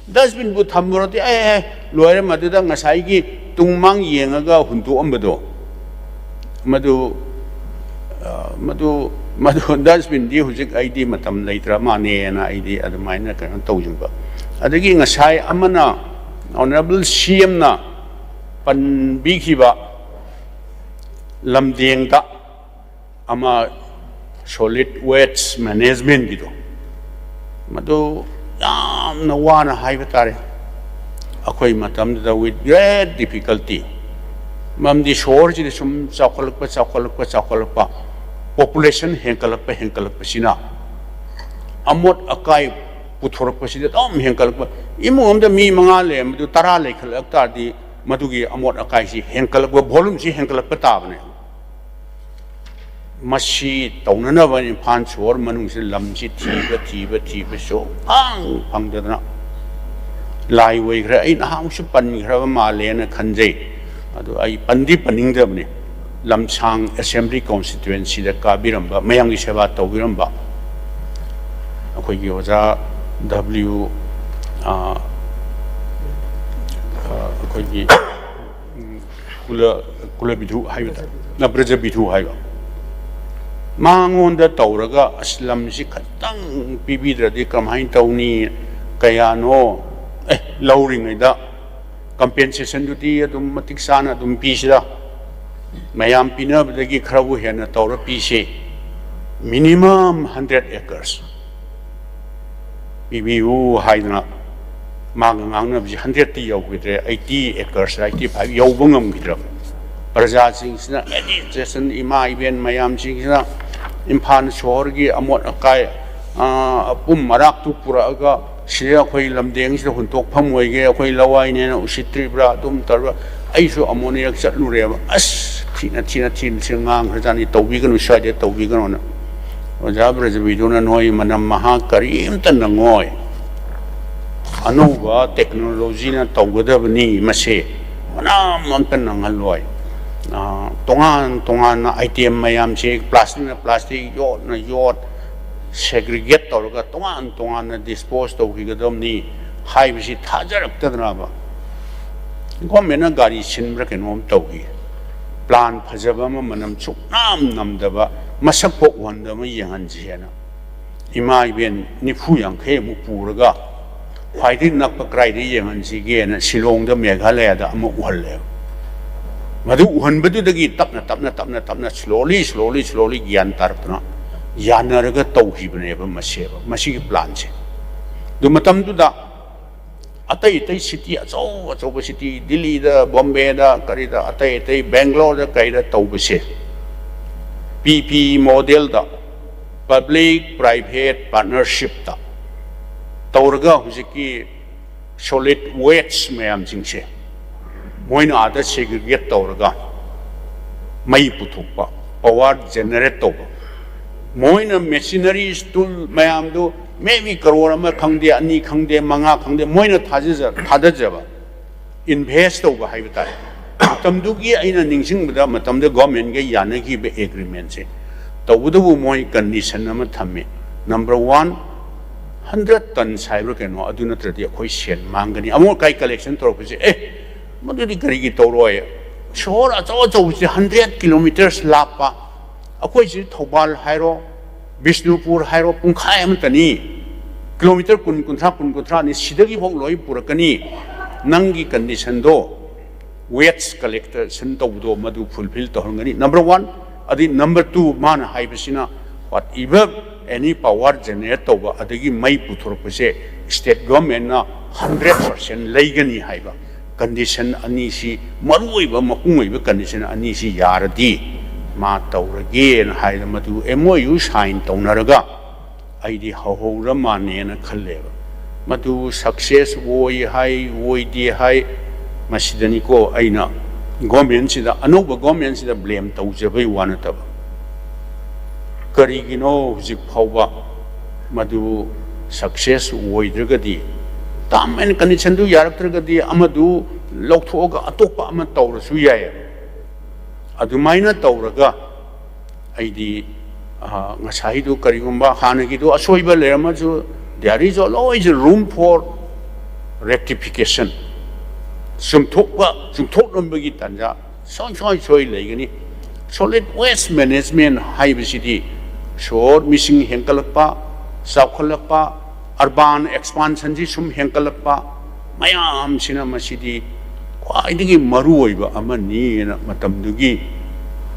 ꯗꯁꯕꯤꯟꯕꯨ ꯊꯝꯃꯨꯔꯗꯤ, ꯑꯦ, ꯑꯦ, ꯂꯣꯏꯔꯦ, ꯃꯗꯨꯗ ꯉꯁꯥꯏꯒꯤ ꯇꯨꯡ ꯃꯥꯡ ꯌꯦꯡꯉꯒ ꯍꯨꯟꯗꯣꯛꯑꯝꯕꯗꯣ, ꯃꯗꯨ, ꯑ, ꯃꯗꯨ, ꯃꯗꯨ ꯗꯁꯕꯤꯟꯗꯤ ꯍꯧꯖꯤꯛ ꯑꯩꯗꯤ ꯃꯇꯝ ꯂꯩꯇ꯭ꯔ ꯃꯥꯜꯂꯦꯅ ꯑꯩꯗꯤ ꯑꯗꯨꯃꯥꯏꯅ ꯀꯩꯅꯣ ꯇꯧꯖꯕ꯫ ꯑꯗꯒꯤ ꯉꯁꯥꯏ ꯑꯃꯅ, ꯑꯣꯅꯔꯦꯕꯜ ꯁꯤ ꯑꯦꯝꯅ ꯄꯟꯕꯤꯈꯤꯕ ꯂꯝꯗꯦꯡꯗ ꯑꯃ Solid waste managementꯀꯤꯗꯣ, ꯃꯗꯨ ꯌꯥꯝꯅ ꯋꯥꯅ ꯍꯥꯏꯕ ꯇꯥꯔꯦ꯫ ꯑꯩꯈꯣꯏ ꯃꯇꯝꯗꯨꯗ with great difficulty, ꯃꯔꯝꯗꯤ ꯁꯣꯍꯣꯔꯁꯤꯗ ꯁꯨꯝ ꯆꯥꯎꯈꯠꯂꯛꯄ, ꯆꯥꯎꯈꯠꯂꯛꯄ, ꯆꯥꯎꯈꯠꯂꯛꯄ, population ꯍꯦꯟꯒꯠꯂꯛꯄ, ꯍꯦꯟꯒꯠꯂꯛꯄꯁꯤꯅ ꯑꯃꯣꯠ ꯑꯀꯥꯏ ꯄꯨꯊꯣꯔꯛꯄꯁꯤꯗꯤ ꯑꯗꯨꯝ ꯍꯦꯟꯒꯠꯂꯛꯄ꯫ ꯏꯃꯨꯡ ꯑꯃꯗ ꯃꯤ ꯃꯉꯥ ꯂꯩꯔꯝꯕꯗꯨ ꯇꯔꯥ ꯂꯩꯈꯠꯂꯛ ꯇꯥꯔꯗꯤ, ꯃꯗꯨꯒꯤ ꯑꯃꯣꯠ ꯑꯀꯥꯏꯁꯤ ꯍꯦꯟꯒꯠꯂꯛꯄ, volumeꯁꯤ ꯍꯦꯟꯒꯠꯂꯛꯄ ꯇꯥꯕꯅꯦ꯫ ꯃꯁꯤ ꯇꯧꯅꯅꯕ ꯏꯝꯐꯥꯜ ꯁꯣꯍꯣꯔ ꯃꯅꯨꯡꯁꯤꯗ ꯂꯝꯁꯤ ꯊꯤꯕ, ꯊꯤꯕ, ꯊꯤꯕ ꯁꯨꯡꯐꯪ ꯐꯪꯗꯗꯅ ꯂꯥꯏ ꯑꯣꯏꯈ꯭ꯔꯦ꯫ ꯑꯩ ꯅꯍꯥꯟꯃꯨꯛꯁꯨ ꯄꯟꯈ꯭ꯔꯕ ꯃꯥꯜꯂꯦꯅ ꯈꯟꯖꯩ꯫ ꯑꯗꯨ ꯑꯩ ꯄꯟꯗꯤ ꯄꯟꯅꯤꯡꯗꯕꯅꯤ꯫ ꯂꯝꯁꯥꯡ Assembly Constituencyꯗ ꯀꯥꯕꯤꯔꯝꯕ, ꯃꯌꯥꯝꯒꯤ ꯁꯦꯕꯥ ꯇꯧꯕꯤꯔꯝꯕ ꯑꯩꯈꯣꯏꯒꯤ ꯑꯣꯖꯥ W, ꯑ, ꯑ, ꯑꯩꯈꯣꯏꯒꯤ, ꯎꯝ, ꯀꯨꯂ, ꯀꯨꯂꯕꯤꯙꯨ ꯍꯥꯏꯕꯗ, ꯅ, ꯕ꯭ꯔꯖꯕꯤꯙꯨ ꯍꯥꯏꯕ, ꯃꯉꯣꯟꯗ ꯇꯧꯔꯒ, "ꯑꯁ, ꯂꯝꯁꯤ ꯈꯇꯪ ꯄꯤꯕꯤꯗ꯭ꯔꯗꯤ ꯀꯃꯥꯏꯅ ꯇꯧꯅꯤ? ꯀꯌꯥꯅꯣ? ꯑꯦ, ꯂꯧꯔꯤꯉꯩꯗ compensationꯗꯨꯗꯤ ꯑꯗꯨꯝ ꯃꯇꯤꯛ ꯆꯥꯅ ꯑꯗꯨꯝ ꯄꯤꯁꯤꯔ? ꯃꯌꯥꯝ ꯄꯤꯅꯕꯗꯒꯤ ꯈꯔꯕꯨ ꯍꯦꯟꯅ ꯇꯧꯔ ꯄꯤꯁꯤ꯫ Minimum hundred acres ꯄꯤꯕꯤꯌꯨ" ꯍꯥꯏꯗꯅ ꯃꯥꯒ ꯉꯥꯡꯅꯕꯁꯤ hundredꯇꯤ ꯌꯧꯈꯤꯗ꯭ꯔꯦ, eighty acres, eighty five ꯌꯧꯕ ꯉꯝꯈꯤꯗ꯭ꯔꯕ꯫ ꯄ꯭ꯔꯖꯥꯁꯤꯡꯁꯤꯅ, administration, ꯏꯃꯥ ꯏꯕꯦꯟ ꯃꯌꯥꯝꯁꯤꯡꯁꯤꯅ ꯏꯝꯐꯥꯜ ꯁꯣꯍꯣꯔꯒꯤ ꯑꯃꯣꯠ ꯑꯀꯥꯏ, ꯑ, ꯑꯄꯨꯝ ꯑꯔꯥꯛꯇꯨ ꯄꯨꯔꯛꯑꯒ ꯁꯤꯗ ꯑꯩꯈꯣꯏ ꯂꯝꯗꯦꯡꯁꯤꯗ ꯍꯨꯟꯇꯣꯛꯐꯝ ꯑꯣꯏꯒꯦ, ꯑꯩꯈꯣꯏ ꯂꯋꯥꯏꯅꯦꯅ ꯎꯁꯤꯠꯇ꯭ꯔꯤꯕ꯭ꯔꯥ, ꯑꯗꯨꯝ ꯇꯧꯔꯤꯕ꯭ꯔꯥ? ꯑꯩꯁꯨ ꯑꯃꯣꯅꯤꯌꯥ ꯆꯠꯂꯨꯔꯦꯕ꯫ ꯑꯁ, ꯊꯤꯅ, ꯊꯤꯅ, ꯊꯤꯅ, ꯊꯤꯅ ꯉꯥꯡꯈ꯭ꯔꯖꯥꯠꯅꯤ, "ꯇꯧꯕꯤꯒꯅꯨ, ꯁ꯭ꯋꯥꯏꯗ ꯇꯧꯕꯤꯒꯅꯨꯅ"꯫ ꯑꯣꯖꯥ ꯕ꯭ꯔꯖꯕꯤꯗꯨꯅ, "ꯅꯣꯏ ꯃꯅꯝ ꯃꯍꯥ ꯀꯔꯤꯝꯇ ꯅꯪꯉꯣꯏ꯫ ꯑꯅꯧꯕ technologyꯅ ꯇꯧꯒꯗꯕꯅꯤ ꯃꯁꯦ, ꯃꯅꯝ ꯑꯝꯇ ꯅꯪꯍꯜꯂꯣꯏ꯫ ꯑ, ꯇꯣꯉꯥꯟ ꯇꯣꯉꯥꯟꯅ item ꯃꯌꯥꯝꯁꯦ, plasticꯅ plastic, ꯌꯣꯠꯅ ꯌꯣꯠ, segregate ꯇꯧꯔꯒ ꯇꯣꯉꯥꯟ ꯇꯣꯉꯥꯟꯅ dispose ꯇꯧꯈꯤꯒꯗꯕꯅꯤ" ꯍꯥꯏꯕꯁꯤ ꯊꯥꯖꯔꯛꯇꯗꯅꯕ꯫ Governmentꯅ ꯒꯥꯔꯤ ꯁꯤꯟꯕ꯭ꯔꯥ ꯀꯩꯅꯣꯝ ꯇꯧꯈꯤ꯫ Plan ꯐꯖꯕ ꯑꯃ, ꯃꯅꯝ ꯁꯨꯛꯅꯝ ꯅꯝꯗꯕ, ꯃꯁꯛ ꯐꯥꯎ ꯎꯍꯟꯗꯕ ꯑꯃ ꯌꯦꯡꯍꯟꯁꯤ ꯍꯥꯏꯅ ꯏꯃꯥ ꯏꯕꯦꯟ ꯅꯤꯐꯨ ꯌꯥꯡꯈꯩꯃꯨꯛ ꯄꯨꯔꯒ ꯈ꯭ꯋꯥꯏꯗꯒꯤ ꯅꯛꯄ ꯀꯗꯥꯏꯗ ꯌꯦꯡꯍꯟꯁꯤꯒꯦꯅ ꯁꯤꯂꯣꯡꯗ, ꯃꯦꯘꯥꯂꯌꯥꯗ ꯑꯃ ꯎꯍꯜꯂꯦꯕ꯫ ꯃꯗꯨ ꯎꯍꯟꯕꯗꯨꯗꯒꯤ ꯇꯞꯅ, ꯇꯞꯅ, ꯇꯞꯅ, ꯇꯞꯅ, slowly, slowly, slowly ꯒ꯭ꯌꯥꯟ ꯇꯥꯔꯛꯇꯅ ꯌꯥꯅꯔꯒ ꯇꯧꯈꯤꯕꯅꯦꯕ ꯃꯁꯦꯕ, ꯃꯁꯤꯒꯤ ꯄ꯭ꯂꯥꯟꯁꯦ꯫ ꯑꯗꯨ ꯃꯇꯝꯗꯨꯗ ꯑꯇꯩ ꯑꯇꯩ ꯁꯤꯇꯤ ꯑꯆꯧ ꯑꯆꯧꯕ ꯁꯤꯇꯤ, ꯗꯤꯜꯂꯤꯗ, ꯕꯣꯝꯕꯦꯗ, ꯀꯔꯤꯗ, ꯑꯇꯩ ꯑꯇꯩ ꯕꯦꯡꯒ꯭ꯂꯣꯔꯗ ꯀꯩꯗ ꯇꯧꯕꯁꯦ, ꯄꯤ ꯄꯤ ꯃꯣꯗꯦꯜꯗ, ꯄꯕ꯭ꯂꯤꯛ ꯄ꯭ꯔꯥꯏꯚꯦꯠ ꯄꯥꯔꯠꯅꯔꯁꯤꯞꯇ ꯇꯧꯔꯒ ꯍꯧꯖꯤꯛꯀꯤ ꯁꯣꯂꯤꯠ ꯋꯦꯁ ꯃꯌꯥꯝꯁꯤꯡꯁꯦ ꯃꯣꯏꯅ ꯑꯥꯗ ꯁꯦꯒ꯭ꯔꯤꯒꯦꯠ ꯇꯧꯔꯒ ꯃꯩ ꯄꯨꯊꯣꯛꯄ, ꯄꯋꯥꯔ ꯖꯦꯅꯦꯔꯦꯠ ꯇꯧꯕ, ꯃꯣꯏꯅ ꯃꯦꯁꯤꯅꯔꯤꯁ ꯇꯨꯜ ꯃꯌꯥꯝꯗꯨ ꯃꯦꯕꯤ ꯀꯔꯣꯔ ꯑꯃ ꯈꯪꯗꯦ, ꯑꯅꯤ ꯈꯪꯗꯦ, ꯃꯉꯥ ꯈꯪꯗꯦ, ꯃꯣꯏꯅ ꯊꯥꯖꯖ-, ꯊꯥꯗꯖꯕ, ꯏꯟꯚꯦꯁ ꯇꯧꯕ ꯍꯥꯏꯕ ꯇꯥꯔꯦ꯫ ꯃꯇꯝꯗꯨꯒꯤ ꯑꯩꯅ ꯅꯤꯡꯁꯤꯡꯕꯗ, ꯃꯇꯝꯗ ꯒꯣꯔꯃꯦꯟꯒ ꯌꯥꯅꯈꯤꯕ ꯑꯦꯒ꯭ꯔꯤꯃꯦꯟꯁꯦ, ꯇꯧꯕꯇꯕꯨ ꯃꯣꯏ ꯀꯟꯗꯤꯁꯟ ꯑꯃ ꯊꯝꯃꯤ꯫ ꯅꯝꯕꯔ ꯋꯥꯟ, ꯍꯟꯗ꯭ꯔꯦꯠ ꯇꯟꯁ ꯍꯥꯏꯕ꯭ꯔꯥ ꯀꯩꯅꯣ, ꯑꯗꯨ ꯅꯠꯇ꯭ꯔꯗꯤ ꯑꯩꯈꯣꯏ ꯁꯦꯟ ꯃꯥꯡꯒꯅꯤ꯫ ꯑꯃꯣꯠ ꯑꯀꯥꯏ ꯀꯂꯦꯛꯁꯟ ꯇꯧꯔꯛꯄꯁꯦ, ꯑꯦ, ꯃꯗꯨꯗꯤ ꯀꯔꯤꯒꯤ ꯇꯧꯔꯣꯏ? ꯁꯣꯍꯣꯔ ꯑꯆꯧ ꯑꯆꯧꯕꯁꯦ ꯍꯟꯗ꯭ꯔꯦꯠ ꯀꯤꯂꯣꯃꯤꯇꯔꯁ ꯂꯥꯞꯄ, ꯑꯩꯈꯣꯏꯁꯤ ꯊꯧꯕꯥꯜ ꯍꯥꯏꯔꯣ, ꯕꯤꯁꯅꯨꯄꯨꯔ ꯍꯥꯏꯔꯣ, ꯄꯨꯡꯈꯥꯏ ꯑꯃꯇꯅꯤ꯫ ꯀꯤꯂꯣꯃꯤꯇꯔ ꯀꯨꯟ, ꯀꯨꯟꯊ꯭ꯔꯥ, ꯀꯨꯟ, ꯀꯨꯟꯊ꯭ꯔꯥꯅꯤ, ꯁꯤꯗꯒꯤ ꯐꯥꯎ ꯂꯣꯏ ꯄꯨꯔꯛꯀꯅꯤ꯫ ꯅꯪꯒꯤ ꯀꯟꯗꯤꯁꯟꯗꯣ, ꯋꯦꯁ ꯀꯂꯦꯛꯇꯦꯁꯟ ꯇꯧꯕꯗꯣ, ꯃꯗꯨ ꯐꯨꯜꯐꯤꯜ ꯇꯧꯍꯟꯒꯅꯤ, ꯅꯝꯕꯔ ꯋꯥꯟ꯫ ꯑꯗꯩ ꯅꯝꯕꯔ ꯇꯨ, ꯃꯥꯅ ꯍꯥꯏꯕꯁꯤꯅ, ꯋꯥꯠ ꯏꯚꯔ ꯑꯦꯅꯤ ꯄꯋꯥꯔ ꯖꯦꯅꯦꯔꯦꯠ ꯇꯧꯕ ꯑꯗꯒꯤ ꯃꯩ ꯄꯨꯊꯣꯔꯛꯄꯁꯦ, ꯁ꯭ꯇꯦꯠ ꯒꯚꯔꯟꯃꯦꯟꯅ ꯍꯟꯗ꯭ꯔꯦꯠ ꯄꯥꯔꯁꯦꯟ ꯂꯩꯒꯅꯤ ꯍꯥꯏꯕ ꯀꯟꯗꯤꯁꯟ ꯑꯅꯤꯁꯤ, ꯃꯔꯨꯑꯣꯏꯕ ꯃꯄꯨꯡ ꯑꯣꯏꯕ ꯀꯟꯗꯤꯁꯟ ꯑꯅꯤꯁꯤ ꯌꯥꯔꯗꯤ ꯃꯥ ꯇꯧꯔꯒꯦꯅ ꯍꯥꯏꯗꯅ ꯃꯗꯨ ꯑꯦꯝ ꯑꯣ ꯌꯨ ꯁꯥꯏꯟ ꯇꯧꯅꯔꯒ ꯑꯩꯗꯤ ꯍꯧꯍꯧꯔ ꯃꯥꯟꯅꯦꯅ ꯈꯜꯂꯦꯕ꯫ ꯃꯗꯨ ꯁꯛꯁꯦꯁ ꯑꯣꯏ ꯍꯥꯏ, ꯑꯣꯏꯗꯦ ꯍꯥꯏ, ꯃꯁꯤꯗꯅꯤꯀꯣ ꯑꯩꯅ ꯒꯣꯔꯃꯦꯟꯁꯤꯗ, ꯑꯅꯧꯕ ꯒꯣꯔꯃꯦꯟꯁꯤꯗ ꯕ꯭ꯂꯦꯝ ꯇꯧꯖꯕꯩ ꯋꯥ ꯅꯠꯇꯕ꯫ ꯀꯔꯤꯒꯤꯅꯣ ꯍꯧꯖꯤꯛ ꯐꯥꯎꯕ ꯃꯗꯨ ꯁꯛꯁꯦꯁ ꯑꯣꯏꯗ꯭ꯔꯒꯗꯤ, ꯇꯥꯔꯝ ꯑꯦꯟ ꯀꯟꯗꯤꯁꯟꯗꯨ ꯌꯥꯔꯛꯇ꯭ꯔꯒꯗꯤ ꯑꯃꯗꯨ ꯂꯧꯊꯣꯛꯑꯒ ꯑꯇꯣꯞꯄ ꯑꯃ ꯇꯧꯔꯁꯨ ꯌꯥꯏ꯫ ꯑꯗꯨꯃꯥꯏꯅ ꯇꯧꯔꯒ ꯑꯩꯗꯤ, ꯑ, ꯉꯁꯥꯏꯗꯨ ꯀꯔꯤꯒꯨꯝꯕ ꯍꯥꯟꯅꯒꯤꯗꯨ ꯑꯁꯣꯏꯕ ꯂꯩꯔꯝꯃꯁꯨ, there is always room for rectification꯫ ꯆꯨꯝꯊꯣꯛꯄ, ꯆꯨꯝꯊꯣꯛꯂꯝꯕꯒꯤ ꯇꯥꯟꯖꯥ ꯁꯣꯏ, ꯁꯣꯏ, ꯁꯣꯏ ꯂꯩꯒꯅꯤ꯫ ꯁꯣꯂꯤꯠ ꯋꯦꯁ ꯃꯦꯅꯦꯖꯃꯦꯟ ꯍꯥꯏꯕꯁꯤꯗꯤ ꯁꯣꯍꯣꯔ ꯃꯤꯁꯤꯡ ꯍꯦꯟꯒꯠꯂꯛꯄ, ꯆꯥꯎꯈꯠꯂꯛꯄ, ꯑꯔꯕꯥꯟ ꯑꯦꯛꯁꯄꯥꯟꯁꯟꯁꯤ ꯁꯨꯝ ꯍꯦꯟꯒꯠꯂꯛꯄ, ꯃꯌꯥꯝꯁꯤꯅ ꯃꯁꯤꯗꯤ ꯈ꯭ꯋꯥꯏꯗꯒꯤ ꯃꯔꯨꯑꯣꯏꯕ ꯑꯃꯅꯤꯅ ꯃꯇꯝꯗꯨꯒꯤ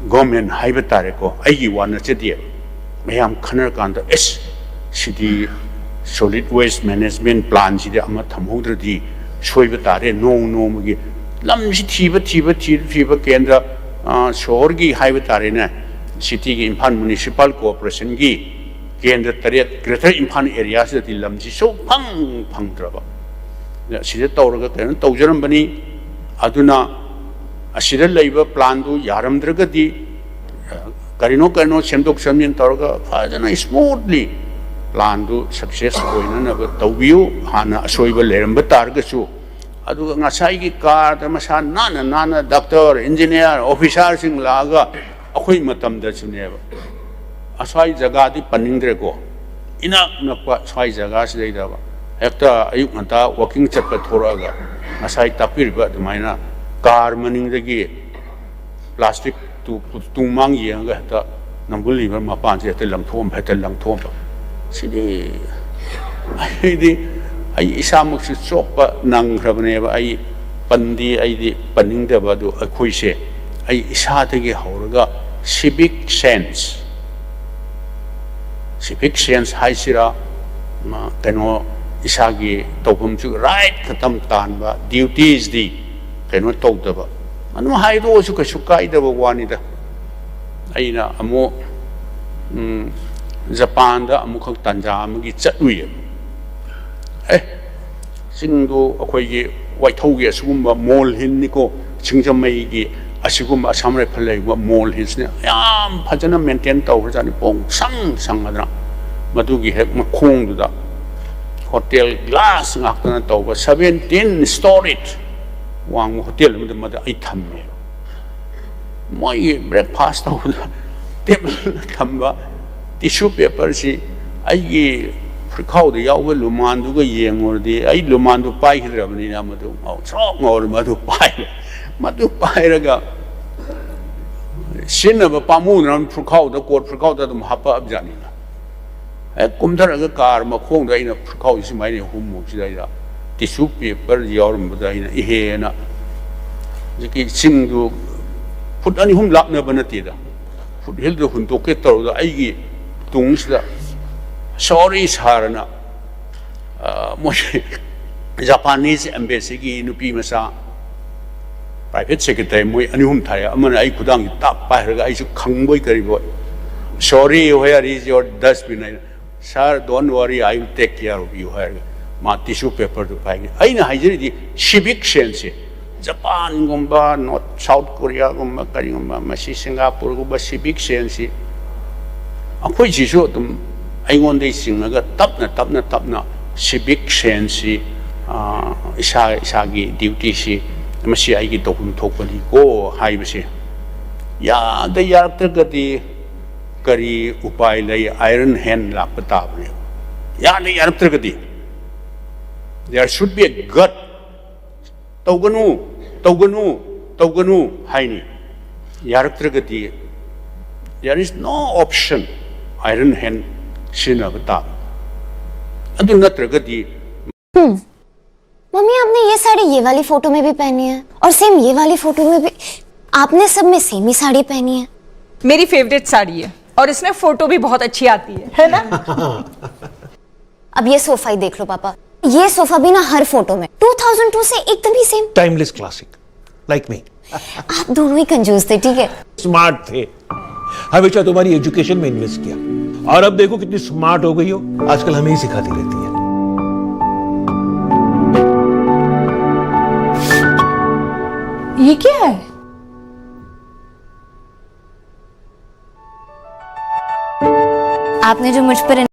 ꯒꯣꯔꯃꯦꯟ ꯍꯥꯏꯕ ꯇꯥꯔꯦꯀꯣ, ꯑꯩꯒꯤ ꯋꯥ ꯅꯠꯆꯗꯦ, ꯃꯌꯥꯝ ꯈꯟꯅꯔꯀꯥꯟꯗ, ꯑꯦꯁ, ꯁꯤꯗꯤ solid waste management plan ꯁꯤꯗꯤ ꯑꯃ ꯊꯝꯍꯧꯗ꯭ꯔꯗꯤ ꯁꯣꯏꯕ ꯇꯥꯔꯦ꯫ ꯅꯣꯡ ꯅꯣꯡꯃꯒꯤ ꯂꯝꯁꯤ ꯊꯤꯕ ꯊꯤꯕ ꯊꯤꯕ ꯊꯤꯕ ꯀꯦꯟꯗ꯭ꯔ, ꯑ, ꯁꯣꯍꯣꯔꯒꯤ ꯍꯥꯏꯕ ꯇꯥꯔꯦꯅꯦ, city ꯒꯤ ꯏꯝꯐꯥꯜ municipal corporation ꯒꯤ ꯀꯦꯟꯗ꯭ꯔ ꯇꯔꯦꯠ, greater ꯏꯝꯐꯥꯜ area ꯁꯤꯗꯗꯤ ꯂꯝꯁꯤ ꯁꯨꯛꯐꯪ ꯐꯪꯗ꯭ꯔꯕ꯫ ꯁꯤꯗ ꯇꯧꯔꯒ ꯀꯩꯅꯣ ꯇꯧꯖꯔꯝꯕꯅꯤ꯫ ꯑꯗꯨꯅ ꯑꯁꯤꯗ ꯂꯩꯕ plan ꯗꯨ ꯌꯥꯔꯝꯗ꯭ꯔꯒꯗꯤ, ꯑ, ꯀꯔꯤꯅꯣ ꯀꯔꯤꯅꯣ ꯁꯦꯝꯗꯣꯛ ꯁꯦꯝꯖꯤꯟ ꯇꯧꯔꯒ ꯐꯖꯅ smoothly plan ꯗꯨ success ꯑꯣꯏꯅꯅꯕ ꯇꯧꯕꯤꯌꯨ꯫ ꯍꯥꯟꯅ ꯑꯁꯣꯏꯕ ꯂꯩꯔꯝꯕ ꯇꯥꯔꯒꯁꯨ, ꯑꯗꯨꯒ ꯉꯁꯥꯏꯒꯤ ꯀꯥꯔꯗ ꯃꯁꯥ ꯅꯥꯟꯅ ꯅꯥꯟꯅ doctor, engineer, officer ꯁꯤꯡ ꯂꯥꯛꯑꯒ, ꯑꯩꯈꯣꯏ ꯃꯇꯝꯗꯁꯨꯅꯦꯕ, ꯑꯁ꯭ꯋꯥꯏ ꯖꯒꯥꯗꯤ ꯄꯟꯅꯤꯡꯗ꯭ꯔꯦꯀꯣ, ꯏꯅꯛ ꯅꯛꯄ ꯁ꯭ꯋꯥꯏ ꯖꯒꯥꯁꯤꯗꯩꯗꯕ ꯍꯦꯛꯇ ꯑꯌꯨꯛ ꯉꯟꯇꯥ walking ꯆꯠꯄ ꯊꯣꯔꯛꯑꯒ, ꯉꯁꯥꯏ ꯇꯥꯛꯄꯤꯔꯤꯕ ꯑꯗꯨꯃꯥꯏꯅ ꯀꯥꯔ ꯃꯅꯤꯡꯗꯒꯤ plastic ꯇꯨ ꯇꯨꯡ ꯃꯥꯡ ꯌꯦꯡꯉꯒ ꯍꯦꯛꯇ ꯅꯝꯕꯨꯜ river ꯃꯄꯥꯟꯁꯦ ꯍꯦꯛꯇ ꯂꯪꯊꯣꯛꯑꯝꯕ, ꯍꯦꯛꯇ ꯂꯪꯊꯣꯛꯑꯝꯕ꯫ ꯁꯤꯗꯤ ꯑꯩꯗꯤ, ꯑꯩ ꯏꯁꯥꯃꯛꯁꯨ ꯆꯣꯞꯄ ꯅꯪꯈ꯭ꯔꯕꯅꯦꯕ꯫ ꯑꯩ ꯄꯟꯗꯤ, ꯑꯩꯗꯤ ꯄꯟꯅꯤꯡꯗꯕ꯫ ꯑꯗꯨ ꯑꯩꯈꯣꯏꯁꯦ, ꯑꯩ ꯏꯁꯥꯗꯒꯤ ꯍꯧꯔꯒ civic sense, civic sense ꯍꯥꯏꯁꯤꯔꯥ, ꯃ, ꯀꯩꯅꯣ, ꯏꯁꯥꯒꯤ ꯇꯧꯐꯝꯁꯨ right ꯈꯛꯇꯪ ꯇꯥꯟꯕ, duties ꯗꯤ ꯀꯩꯅꯣ ꯇꯧꯗꯕ, ꯑꯗꯨꯝ ꯍꯥꯏꯗꯣꯛꯑꯁꯨ ꯀꯩꯁꯨ ꯀꯥꯏꯗꯕ ꯋꯥꯅꯤꯗ꯫ ꯑꯩꯅ ꯑꯃꯨꯛ, ꯎꯝ, ꯖꯄꯥꯟꯗ ꯑꯃꯨꯛꯈꯛ ꯇꯥꯟꯖꯥ ꯑꯃꯒꯤ ꯆꯠꯂꯨꯏꯌꯦ꯫ ꯑꯦ, ꯆꯤꯡꯗꯣ ꯑꯩꯈꯣꯏꯒꯤ ꯋꯥꯏꯊꯧꯒꯤ ꯑꯁꯤꯒꯨꯝꯕ molehill ꯅꯤꯀꯣ, ꯁꯤꯡꯖꯃꯩꯒꯤ ꯑꯁꯤꯒꯨꯝꯕ Assam Rifle ꯂꯩꯕ molehill ꯁꯤꯅ ꯌꯥꯝ ꯐꯖꯅ maintain ꯇꯧꯈ꯭ꯔꯖꯥꯠꯅꯤ, ꯄꯨꯡ ꯁꯪ ꯁꯪꯉꯗꯅ꯫ ꯃꯗꯨꯒꯤ ꯍꯦꯛ ꯃꯈꯣꯡꯗꯨꯗ hotel glass ꯉꯥꯛꯇꯅ ꯇꯧꯕ seventeen storied ꯋꯥꯡꯕ hotel ꯑꯃꯗ ꯃꯗ ꯑꯩ ꯊꯝꯃꯦ꯫ ꯃꯣꯏꯒꯤ breakfast ꯇꯧꯕꯗ table ꯗ ꯊꯝꯕ tissue paper ꯁꯤ ꯑꯩꯒꯤ ꯐꯨꯔꯤꯠꯈꯥꯎꯗ ꯌꯥꯎꯕ ꯂꯨꯃꯥꯟꯗꯨꯒ ꯌꯦꯡꯉꯨꯔꯗꯤ, ꯑꯩ ꯂꯨꯃꯥꯟꯗꯨ ꯄꯥꯏꯈꯤꯗ꯭ꯔꯕꯅꯤꯅ ꯃꯗꯨ ꯉꯧꯁꯣꯛ ꯉꯧꯔ ꯃꯗꯨ ꯄꯥꯏꯔꯦ꯫ ꯃꯗꯨ ꯄꯥꯏꯔꯒ ꯁꯤꯖꯤꯟꯅꯕ ꯄꯥꯝꯃꯨꯗꯅ ꯐꯨꯔꯤꯠꯈꯥꯎꯗ, ꯀꯣꯠ ꯐꯨꯔꯤꯠꯈꯥꯎꯗ ꯑꯗꯨꯝ ꯍꯥꯞꯄꯛꯑꯕꯖꯥꯠꯅꯤꯅ꯫ ꯍꯦꯛ ꯀꯨꯝꯊꯔꯒ ꯀꯥꯔ ꯃꯈꯣꯡꯗ ꯑꯩꯅ ꯐꯨꯔꯤꯠꯈꯥꯎꯁꯤ ꯁꯨꯃꯥꯏꯅ ꯍꯨꯝꯃꯨꯕꯁꯤꯗꯩꯗ tissue paper ꯌꯥꯎꯔꯝꯕꯗ ꯑꯩꯅ ꯏꯍꯦꯅ, ꯍꯧꯖꯤꯛꯀꯤ ꯆꯤꯡꯗꯨ ꯐꯨꯠ ꯑꯅꯤ ꯑꯍꯨꯝ ꯂꯥꯞꯅꯕ ꯅꯠꯇꯦꯗ, foothill ꯗꯨ ꯍꯨꯟꯗꯣꯛꯀꯦ ꯇꯧꯔꯗ ꯑꯩꯒꯤ ꯇꯨꯡꯁꯤꯗ ꯁꯣꯔꯤ ꯁꯥꯔꯅ ꯃꯣꯏ ꯖꯄꯥꯅꯤꯁ ꯑꯦꯝꯕꯦꯁꯤꯒꯤ ꯅꯨꯄꯤ ꯃꯆꯥ, ꯄ꯭ꯔꯥꯏꯚꯦꯠ ꯁꯦꯀ꯭ꯔꯦꯇꯔꯤ, ꯃꯣꯏ ꯑꯅꯤ ꯑꯍꯨꯝ ꯊꯥꯔꯛꯑꯦ꯫ ꯑꯃꯅ ꯑꯩ ꯈꯨꯗꯥꯡꯁꯤ ꯇꯥꯞ ꯄꯥꯏꯔꯒ, ꯑꯩꯁꯨ ꯈꯪꯕꯣꯏ ꯀꯔꯤꯕꯣꯏ, "Sorry, where is your dustbin?" ꯍꯥꯏꯅ, "Sir, don't worry, I will take care of you" ꯍꯥꯏꯔꯒ, ꯃꯥ ꯇꯤꯁꯨ ꯄꯦꯄꯔꯗꯨ ꯄꯥꯏꯒꯅꯤ꯫ ꯑꯩꯅ ꯍꯥꯏꯖꯔꯤꯗꯤ ꯁꯤꯚꯤꯛ ꯁꯦꯟꯁꯁꯦ, ꯖꯄꯥꯟꯒꯨꯝꯕ, ꯅꯣꯔꯠ ꯁꯥꯎꯠ ꯀꯣꯔꯤꯌꯥꯒꯨꯝꯕ, ꯀꯔꯤꯒꯨꯝꯕ, ꯃꯁꯤ ꯁꯤꯡꯒꯥꯄꯨꯔꯒꯨꯝꯕ ꯁꯤꯚꯤꯛ ꯁꯦꯟꯁꯁꯤ ꯑꯩꯈꯣꯏꯁꯤꯁꯨ ꯑꯗꯨꯝ ꯑꯩꯉꯣꯟꯗꯒꯤ ꯆꯤꯡꯉꯒ ꯇꯞꯅ, ꯇꯞꯅ, ꯇꯞꯅ ꯁꯤꯚꯤꯛ ꯁꯦꯟꯁꯁꯤ, ꯑ, ꯏꯁꯥ, ꯏꯁꯥꯒꯤ ꯗ꯭ꯌꯨꯇꯤꯁꯤ ꯃꯁꯤ ꯑꯩꯒꯤ ꯇꯧꯐꯝ ꯊꯣꯛꯄꯅꯤꯀꯣ ꯍꯥꯏꯕꯁꯦ ꯌꯥꯗ ꯌꯥꯔꯛꯇ꯭ꯔꯒꯗꯤ ꯀꯔꯤ ꯎꯄꯥꯏ ꯂꯩ? ꯑꯥꯏꯔꯟ ꯍꯦꯟ ꯂꯥꯛꯄ ꯇꯥꯕꯅꯦ꯫ ꯌꯥꯗ ꯌꯥꯔꯛꯇ꯭ꯔꯒꯗꯤ, there should be a gut. "ꯇꯧꯒꯅꯨ, ꯇꯧꯒꯅꯨ, ꯇꯧꯒꯅꯨ" ꯍꯥꯏꯅꯤ꯫ ꯌꯥꯔꯛꯇ꯭ꯔꯒꯗꯤ, there is no option, iron hand ꯁꯤꯖꯤꯟꯅꯕ ꯇꯥꯕ꯫ ꯑꯗꯨ ꯅꯠꯇ꯭ꯔꯒꯗꯤ, मम्मी, आपने ये साड़ी ये वाली फोटो में भी पहनी है और सेम ये वाली फोटो में भी। आपने सब में सेम ही साड़ी पहनी है। मेरी फेवरेट साड़ी है और इसमें फोटो भी बहुत अच्छी आती है, है ना? अब ये सोफा ही देख लो पापा, ये सोफा भी ना हर फोटो में टू थाउजेंड टू से एकदम ही same. Timeless classic, like me. आप दोनों ही कंजूस थे, ठीक है? स्मार्ट थे, हमेशा तुम्हारी एजुकेशन में इन्वेस्ट किया, और अब देखो कितनी स्मार्ट हो गई हो, आजकल हमें ही सिखाती रहती है। ये क्या है? आपने जो मुझ पर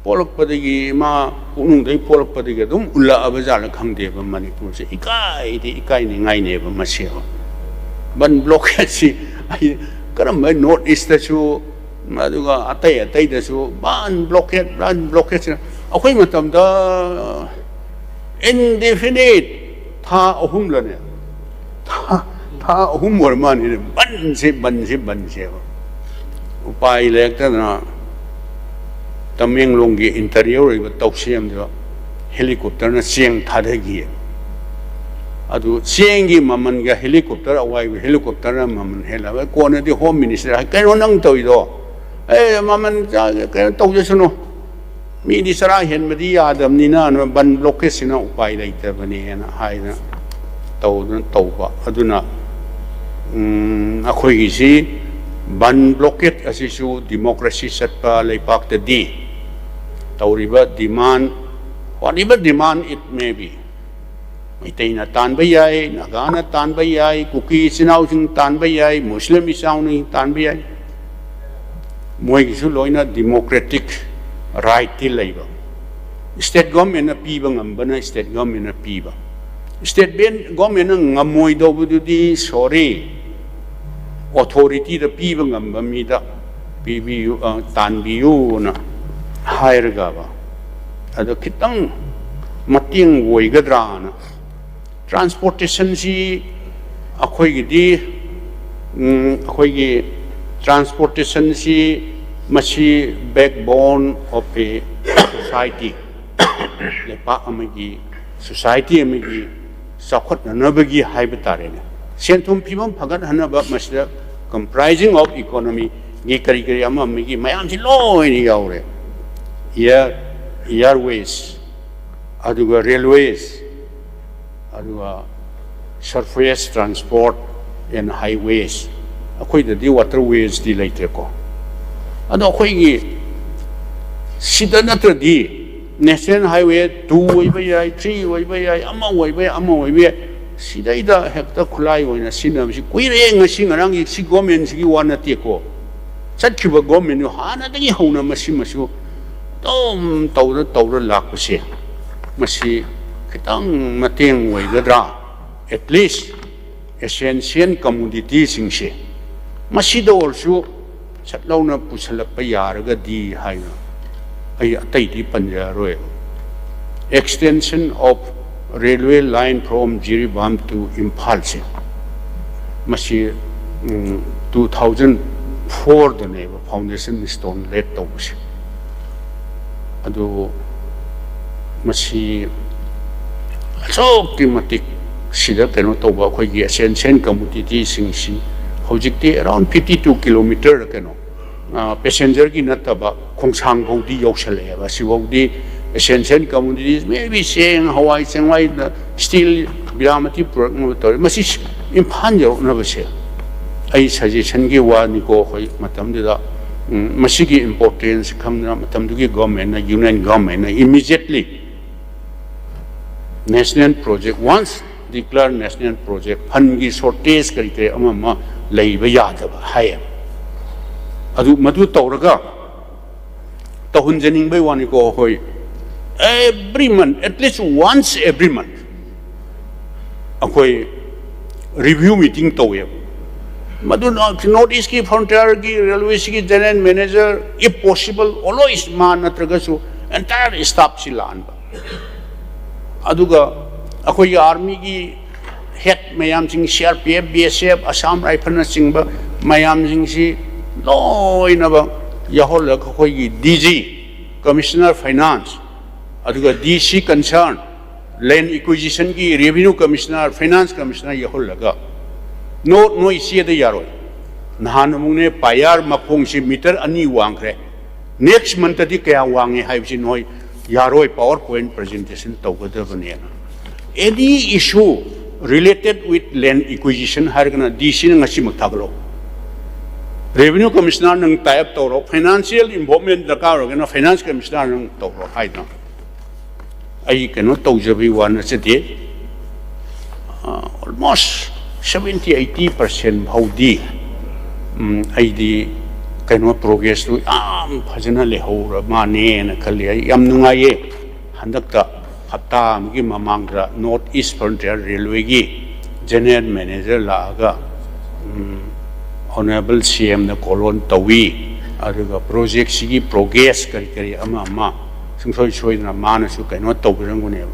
ꯄꯣꯛꯂꯛꯄꯗꯒꯤ, ꯏꯃꯥ ꯄꯨꯛꯅꯨꯡꯗꯒꯤ ꯄꯣꯛꯂꯛꯄꯗꯒꯤ ꯑꯗꯨꯝ ꯎꯠꯂꯛꯑꯕ ꯖꯥꯠꯂ ꯈꯪꯗꯦꯕ, ꯃꯅꯤꯄꯨꯔꯁꯦ ꯏꯀꯥꯏꯗꯤ ꯏꯀꯥꯏꯅꯤꯡꯉꯥꯏꯅꯦꯕ ꯃꯁꯦꯕ꯫ ꯕꯟ ꯕ꯭ꯂꯣꯀꯦꯠꯁꯤ ꯑꯩ ꯀꯔꯝꯕ ꯅꯣꯔꯠ ꯏꯁꯇꯁꯨ, ꯑꯗꯨꯒ ꯑꯇꯩ ꯑꯇꯩꯗꯁꯨ ꯕꯟ ꯕ꯭ꯂꯣꯀꯦꯠ, ꯕꯟ ꯕ꯭ꯂꯣꯀꯦꯠꯁꯤꯅ ꯑꯩꯈꯣꯏ ꯃꯇꯝꯗ ꯏꯟꯗꯤꯐꯤꯅꯤꯠ ꯊꯥ ꯑꯍꯨꯝꯂꯅꯦ, ꯊꯥ, ꯊꯥ ꯑꯍꯨꯝ ꯑꯣꯏꯔ ꯃꯥꯜꯂꯦ ꯕꯟꯁꯦ, ꯕꯟꯁꯦ, ꯕꯟꯁꯦꯕ꯫ ꯎꯄꯥꯏ ꯂꯩꯔꯛꯇꯗꯅ ꯇꯃꯦꯡꯂꯣꯡꯒꯤ ꯏꯟꯇꯔꯤꯌꯔ ꯑꯣꯏꯕ ꯇꯧꯁꯦꯝꯗꯨꯗ ꯍꯦꯂꯤꯀꯣꯞꯇꯔꯅ ꯆꯦꯡ ꯊꯥꯗꯈꯤꯌꯦ꯫ ꯑꯗꯨ ꯆꯦꯡꯒꯤ ꯃꯃꯜꯒ ꯍꯦꯂꯤꯀꯣꯞꯇꯔ, ꯑꯋꯥꯏꯕ ꯍꯦꯂꯤꯀꯣꯞꯇꯔꯅ ꯃꯃꯜ ꯍꯦꯜꯂꯕ꯫ ꯀꯣꯟꯅꯗꯤ ꯍꯣꯝ ꯃꯤꯅꯤꯁꯇꯔ ꯍꯥꯏ, "ꯀꯩꯅꯣ ꯅꯪ ꯇꯧꯔꯤꯗꯣ? ꯑꯦ, ꯃꯃꯜ ꯆꯥ-, ꯀꯩꯅꯣ ꯇꯧꯖꯁꯅꯨ, ꯃꯤꯗꯤ ꯆꯔꯥ ꯍꯦꯟꯕꯗꯤ ꯌꯥꯗꯕꯅꯤꯅ, ꯕꯟ ꯕ꯭ꯂꯣꯀꯦꯠꯁꯤꯅ ꯎꯄꯥꯏ ꯂꯩꯇꯕꯅꯦꯅ ꯍꯥꯏꯗꯅ ꯇꯧꯗꯅ ꯇꯧꯕ꯫ ꯑꯗꯨꯅ, ꯎꯝ, ꯑꯩꯈꯣꯏꯒꯤꯁꯤ ꯕꯟ ꯕ꯭ꯂꯣꯀꯦꯠ ꯑꯁꯤꯁꯨ ꯗꯤꯃꯣꯀ꯭ꯔꯦꯁꯤ ꯆꯠꯄ ꯂꯩꯄꯥꯛꯇꯗꯤ ꯇꯧꯔꯤꯕ demand, whatever demand it may be, ꯃꯩꯇꯩꯅ ꯇꯥꯟꯕ ꯌꯥꯏ, ꯅꯥꯒꯥꯅ ꯇꯥꯟꯕ ꯌꯥꯏ, ꯀꯨꯀꯤ ꯏꯆꯤꯟ ꯏꯅꯥꯎꯁꯤꯡ ꯇꯥꯟꯕ ꯌꯥꯏ, ꯃꯨꯁꯂꯤꯝ ꯏꯆꯥꯎꯅꯁꯤꯡ ꯇꯥꯟꯕ ꯌꯥꯏ, ꯃꯣꯏꯒꯤꯁꯨ ꯂꯣꯏꯅ democratic rightꯇꯤ ꯂꯩꯕ꯫ State governmentꯅ ꯄꯤꯕ ꯉꯝꯕꯅ state governmentꯅ ꯄꯤꯕ, state governmentꯅ ꯉꯝꯃꯣꯏꯗꯧꯕꯗꯨꯗꯤ, sorry, authorityꯗ ꯄꯤꯕ ꯉꯝꯕ ꯃꯤꯗ ꯄꯤꯕꯤꯌꯨ, ꯑ, ꯇꯥꯟꯕꯤꯌꯨꯅ ꯍꯥꯏꯔꯒꯕ, ꯑꯗꯣ ꯈꯤꯇꯪ ꯃꯇꯦꯡ ꯑꯣꯏꯒꯗ꯭ꯔꯥꯅ꯫ Transportationꯁꯤ ꯑꯩꯈꯣꯏꯒꯤꯗꯤ, ꯎꯝ, ꯑꯩꯈꯣꯏꯒꯤ transportationꯁꯤ, ꯃꯁꯤ backbone of a society, ꯂꯩꯄꯥꯛ ꯑꯃꯒꯤ, society ꯑꯃꯒꯤ ꯆꯥꯎꯈꯠꯅꯅꯕꯒꯤ ꯍꯥꯏꯕ ꯇꯥꯔꯦꯅꯦ꯫ ꯁꯦꯟ ꯊꯨꯝ ꯐꯤꯕꯝ ꯐꯒꯠꯍꯟꯅꯕ, ꯃꯁꯤꯗ comprising of economyꯒꯤ ꯀꯔꯤ ꯀꯔꯤ ꯑꯃ ꯑꯃꯒꯤ ꯃꯌꯥꯝꯁꯤ ꯂꯣꯏꯅ ꯌꯥꯎꯔꯦ꯫ Air, airways, ꯑꯗꯨꯒ railways, ꯑꯗꯨꯒ surface transport and highways, ꯑꯩꯈꯣꯏꯗꯗꯤ waterwaysꯇꯤ ꯂꯩꯇ꯭ꯔꯦꯀꯣ꯫ ꯑꯗꯣ ꯑꯩꯈꯣꯏꯒꯤ ꯁꯤꯗ ꯅꯠꯇ꯭ꯔꯗꯤ National Highway two ꯑꯣꯏꯕ ꯌꯥꯏ, three ꯑꯣꯏꯕ ꯌꯥꯏ, ꯑꯃ ꯑꯣꯏꯕ ꯌꯥꯏ, ꯑꯃ ꯑꯣꯏꯕ ꯌꯥꯏ, ꯁꯤꯗꯩꯗ ꯍꯦꯛꯇ ꯈꯨꯠꯂꯥꯏ ꯑꯣꯏꯅ ꯁꯤꯖꯤꯟꯅꯕꯁꯤ ꯀꯨꯏꯔꯦ꯫ ꯉꯁꯤ ꯉꯔꯥꯡꯒꯤ ꯁꯤ governmentꯁꯤꯒꯤ ꯋꯥ ꯅꯠꯇꯦꯀꯣ, ꯆꯠꯈꯤꯕ government ꯍꯥꯟꯅꯗꯒꯤ ꯍꯧꯅ ꯃꯁꯤꯃꯁꯨ ꯑꯗꯨꯝ ꯇꯧꯔ ꯇꯧꯔ ꯂꯥꯛꯄꯁꯦ, ꯃꯁꯤ ꯈꯤꯇꯪ ꯃꯇꯦꯡ ꯑꯣꯏꯒꯗ꯭ꯔꯥ? At least essential commodityꯁꯤꯡꯁꯦ ꯃꯁꯤꯗ ꯑꯣꯏꯔꯁꯨ ꯁꯠ ꯂꯥꯎꯅ ꯄꯨꯁꯜꯂꯛꯄ ꯌꯥꯔꯒꯗꯤ ꯍꯥꯏꯅ꯫ ꯑꯩ ꯑꯇꯩꯗꯤ ꯄꯟꯖꯔꯔꯣꯏ꯫ Extension of railway line from Jiribam to ꯏꯝꯐꯥꯜꯁꯦ, ꯃꯁꯤ, ꯎꯝ, two thousand fourꯗꯅꯦꯕ foundation stone laid ꯇꯧꯕꯁꯦ꯫ ꯑꯗꯨ ꯃꯁꯤ ꯑꯁꯨꯛꯀꯤ ꯃꯇꯤꯛ ꯁꯤꯗ ꯀꯩꯅꯣ ꯇꯧꯕ, ꯑꯩꯈꯣꯏꯒꯤ essential commodityꯁꯤꯡꯁꯤ ꯍꯧꯖꯤꯛꯇꯤ around fifty two kilometre ꯀꯩꯅꯣ ꯄꯦꯁꯦꯟꯖꯔꯒꯤ ꯅꯠꯇꯕ ꯈꯣꯡꯁꯥꯡ ꯐꯥꯎꯗꯤ ꯌꯧꯁꯜꯂꯛꯑꯦꯕ꯫ ꯁꯤꯐꯥꯎꯗꯤ essential commodities, maybe ꯆꯦꯡ, ꯍꯋꯥꯏ ꯆꯦꯡꯋꯥꯏ, steel, ꯕꯤꯔꯥꯃꯇꯤ ꯄꯨꯔꯛꯅꯕ ꯇꯧꯔꯦ꯫ ꯃꯁꯤ ꯏꯝꯐꯥꯜ ꯌꯧꯔꯛꯅꯕꯁꯦ ꯑꯩ suggestionꯒꯤ ꯋꯥꯅꯤꯀꯣ꯫ ꯑꯩꯈꯣꯏ ꯃꯇꯝꯗꯨꯗ, ꯎꯝ, ꯃꯁꯤꯒꯤ importance ꯈꯪꯗꯅ ꯃꯇꯝꯗꯨꯒꯤ governmentꯅ, union governmentꯅ immediately national project, once declare national project, fundꯒꯤ shortage ꯀꯔꯤ ꯀꯔꯤ ꯑꯃ ꯑꯃ ꯂꯩꯕ ꯌꯥꯗꯕ ꯍꯥꯏꯌꯦꯕ꯫ ꯑꯗꯨ ꯃꯗꯨ ꯇꯧꯔꯒ ꯇꯧꯍꯟꯖꯅꯤꯡꯕꯩ ꯋꯥꯅꯤꯀꯣ꯫ ꯑꯩꯈꯣꯏ every month, at least once every month ꯑꯩꯈꯣꯏ review meeting ꯇꯧꯋꯦꯕ꯫ ꯃꯗꯨꯅ North Eastꯀꯤ frontierꯒꯤ railwayꯁꯤꯒꯤ general manager, if possible, always ꯃꯥ ꯅꯠꯇ꯭ꯔꯒꯁꯨ entire staffꯁꯤ ꯂꯥꯛꯍꯟꯕ꯫ ꯑꯗꯨꯒ ꯑꯩꯈꯣꯏꯒꯤ armyꯒꯤ head ꯃꯌꯥꯝꯁꯤꯡ, C R P F, B S F, Assam Riflesꯅꯆꯤꯡꯕ ꯃꯌꯥꯝꯁꯤꯡꯁꯤ ꯂꯣꯏꯅꯃꯛ ꯌꯥꯎꯍꯜꯂꯒ ꯑꯩꯈꯣꯏꯒꯤ D G, Commissioner Finance, ꯑꯗꯨꯒ D C concern, Land Acquisitionꯒꯤ Revenue Commissioner, Finance Commissioner ꯌꯥꯎꯍꯜꯂꯒ, ꯅꯣ, ꯅꯣꯏ ꯆꯦꯗ ꯌꯥꯔꯣꯏ꯫ ꯅꯍꯥꯟ ꯑꯃꯨꯛꯅꯦ, ꯄꯥꯌꯥꯔ ꯃꯈꯣꯡꯁꯤ meter ꯑꯅꯤ ꯋꯥꯡꯈ꯭ꯔꯦ, next monthꯇꯗꯤ ꯀꯌꯥ ꯋꯥꯡꯉꯦ ꯍꯥꯏꯕꯁꯤ ꯅꯣꯏ ꯌꯥꯔꯣꯏ, PowerPoint presentation ꯇꯧꯒꯗꯕꯅꯦꯅ꯫ Any issue related with land acquisition ꯍꯥꯏꯔꯒꯅ D Cꯅ ꯉꯁꯤꯃꯛ ꯊꯥꯒꯠꯂꯛꯑꯣ꯫ Revenue Commissioner ꯅꯪ tie up ꯇꯧꯔꯣ, financial involvement ꯗꯔꯀꯥꯔ ꯑꯣꯏꯔꯒꯅ Finance Commissioner ꯅꯪ ꯇꯧꯔꯣ ꯍꯥꯏꯗꯅ꯫ ꯑꯩ ꯀꯩꯅꯣ ꯇꯧꯖꯕꯒꯤ ꯋꯥ ꯅꯠꯆꯗꯦ꯫ Almost seventy eighty percent ꯐꯥꯎꯗꯤ, ꯎꯝ, ꯑꯩꯗꯤ ꯀꯩꯅꯣ progressꯇꯨ ꯌꯥꯝ ꯐꯖꯅ ꯂꯩꯍꯧꯔ ꯃꯥꯅꯦꯅ ꯈꯜꯂꯤ꯫ ꯑꯩ ꯌꯥꯝ ꯅꯨꯡꯉꯥꯏꯌꯦ꯫ ꯍꯟꯗꯛꯇ ꯍꯞꯇꯥ ꯑꯃꯒꯤ ꯃꯃꯥꯡꯗ North East Frontier Railwayꯒꯤ General Manager ꯂꯥꯛꯑꯒ, ꯎꯝ, Honourable CMꯗ call on ꯇꯧꯏ꯫ ꯑꯗꯨꯒ projectꯁꯤꯒꯤ progress ꯀꯔꯤ ꯀꯔꯤ ꯑꯃ ꯑꯃ ꯁꯨꯡꯁꯣꯏ ꯁꯣꯏꯗꯅ ꯃꯥꯅꯁꯨ ꯀꯩꯅꯣ ꯇꯧꯕꯤꯔꯝꯒꯅꯦꯕ꯫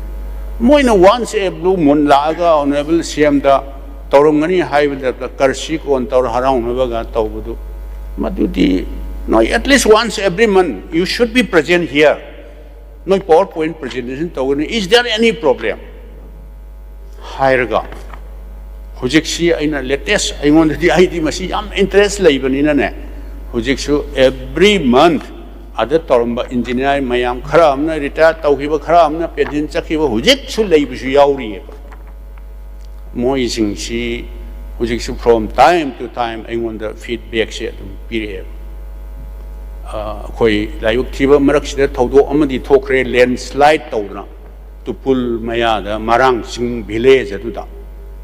ꯃꯣꯏꯅ once a blue moon ꯂꯥꯛꯑꯒ Honourable CMꯗ ꯇꯧꯔꯝꯒꯅꯤ ꯍꯥꯏꯕꯗ courtesy call ꯇꯧꯔ ꯍꯔꯥꯎꯅꯕꯒ ꯇꯧꯕꯗꯨ, ꯃꯗꯨꯗꯤ ꯅꯣꯏ at least once every month you should be present here꯫ ꯅꯣꯏ PowerPoint presentation ꯇꯧꯒꯅꯤ, is there any problem? ꯍꯥꯏꯔꯒ ꯍꯧꯖꯤꯛꯁꯤ ꯑꯩꯅ latest, ꯑꯩꯉꯣꯟꯗꯗꯤ, ꯑꯩꯗꯤ ꯃꯁꯤ ꯌꯥꯝ interest ꯂꯩꯕꯅꯤꯅꯅꯦ, ꯍꯧꯖꯤꯛꯁꯨ every month ꯑꯗ ꯇꯧꯔꯝꯕ ꯏꯟꯖꯤꯅꯤꯌꯥꯔ ꯃꯌꯥꯝ, ꯈꯔ ꯑꯃꯅ ꯔꯤꯇꯥꯌꯔ ꯇꯧꯈꯤꯕ, ꯈꯔ ꯑꯃꯅ ꯄꯦꯟꯁꯤꯟ ꯆꯠꯈꯤꯕ, ꯍꯧꯖꯤꯛꯁꯨ ꯂꯩꯕꯁꯨ ꯌꯥꯎꯔꯤꯑꯕ꯫ ꯃꯣꯏꯁꯤꯡꯁꯤ ꯍꯧꯖꯤꯛꯁꯨ from time to time ꯑꯩꯉꯣꯟꯗ ꯐꯤꯗꯕꯦꯛꯁꯦ ꯑꯗꯨꯝ ꯄꯤꯔꯛꯑꯦꯕ꯫ ꯑꯩꯈꯣꯏ ꯂꯥꯏꯕꯛ ꯊꯤꯕ ꯃꯔꯛꯁꯤꯗ ꯊꯧꯗꯣꯛ ꯑꯃꯗꯤ ꯊꯣꯛꯈ꯭ꯔꯦ, ꯂꯦꯟꯁꯂꯥꯏꯠ ꯇꯧꯗꯅ ꯇꯨꯄꯨꯜ ꯃꯌꯥꯗ ꯃꯔꯥꯡ ꯆꯤꯡ ꯚꯤꯂꯦꯖ ꯑꯗꯨꯗ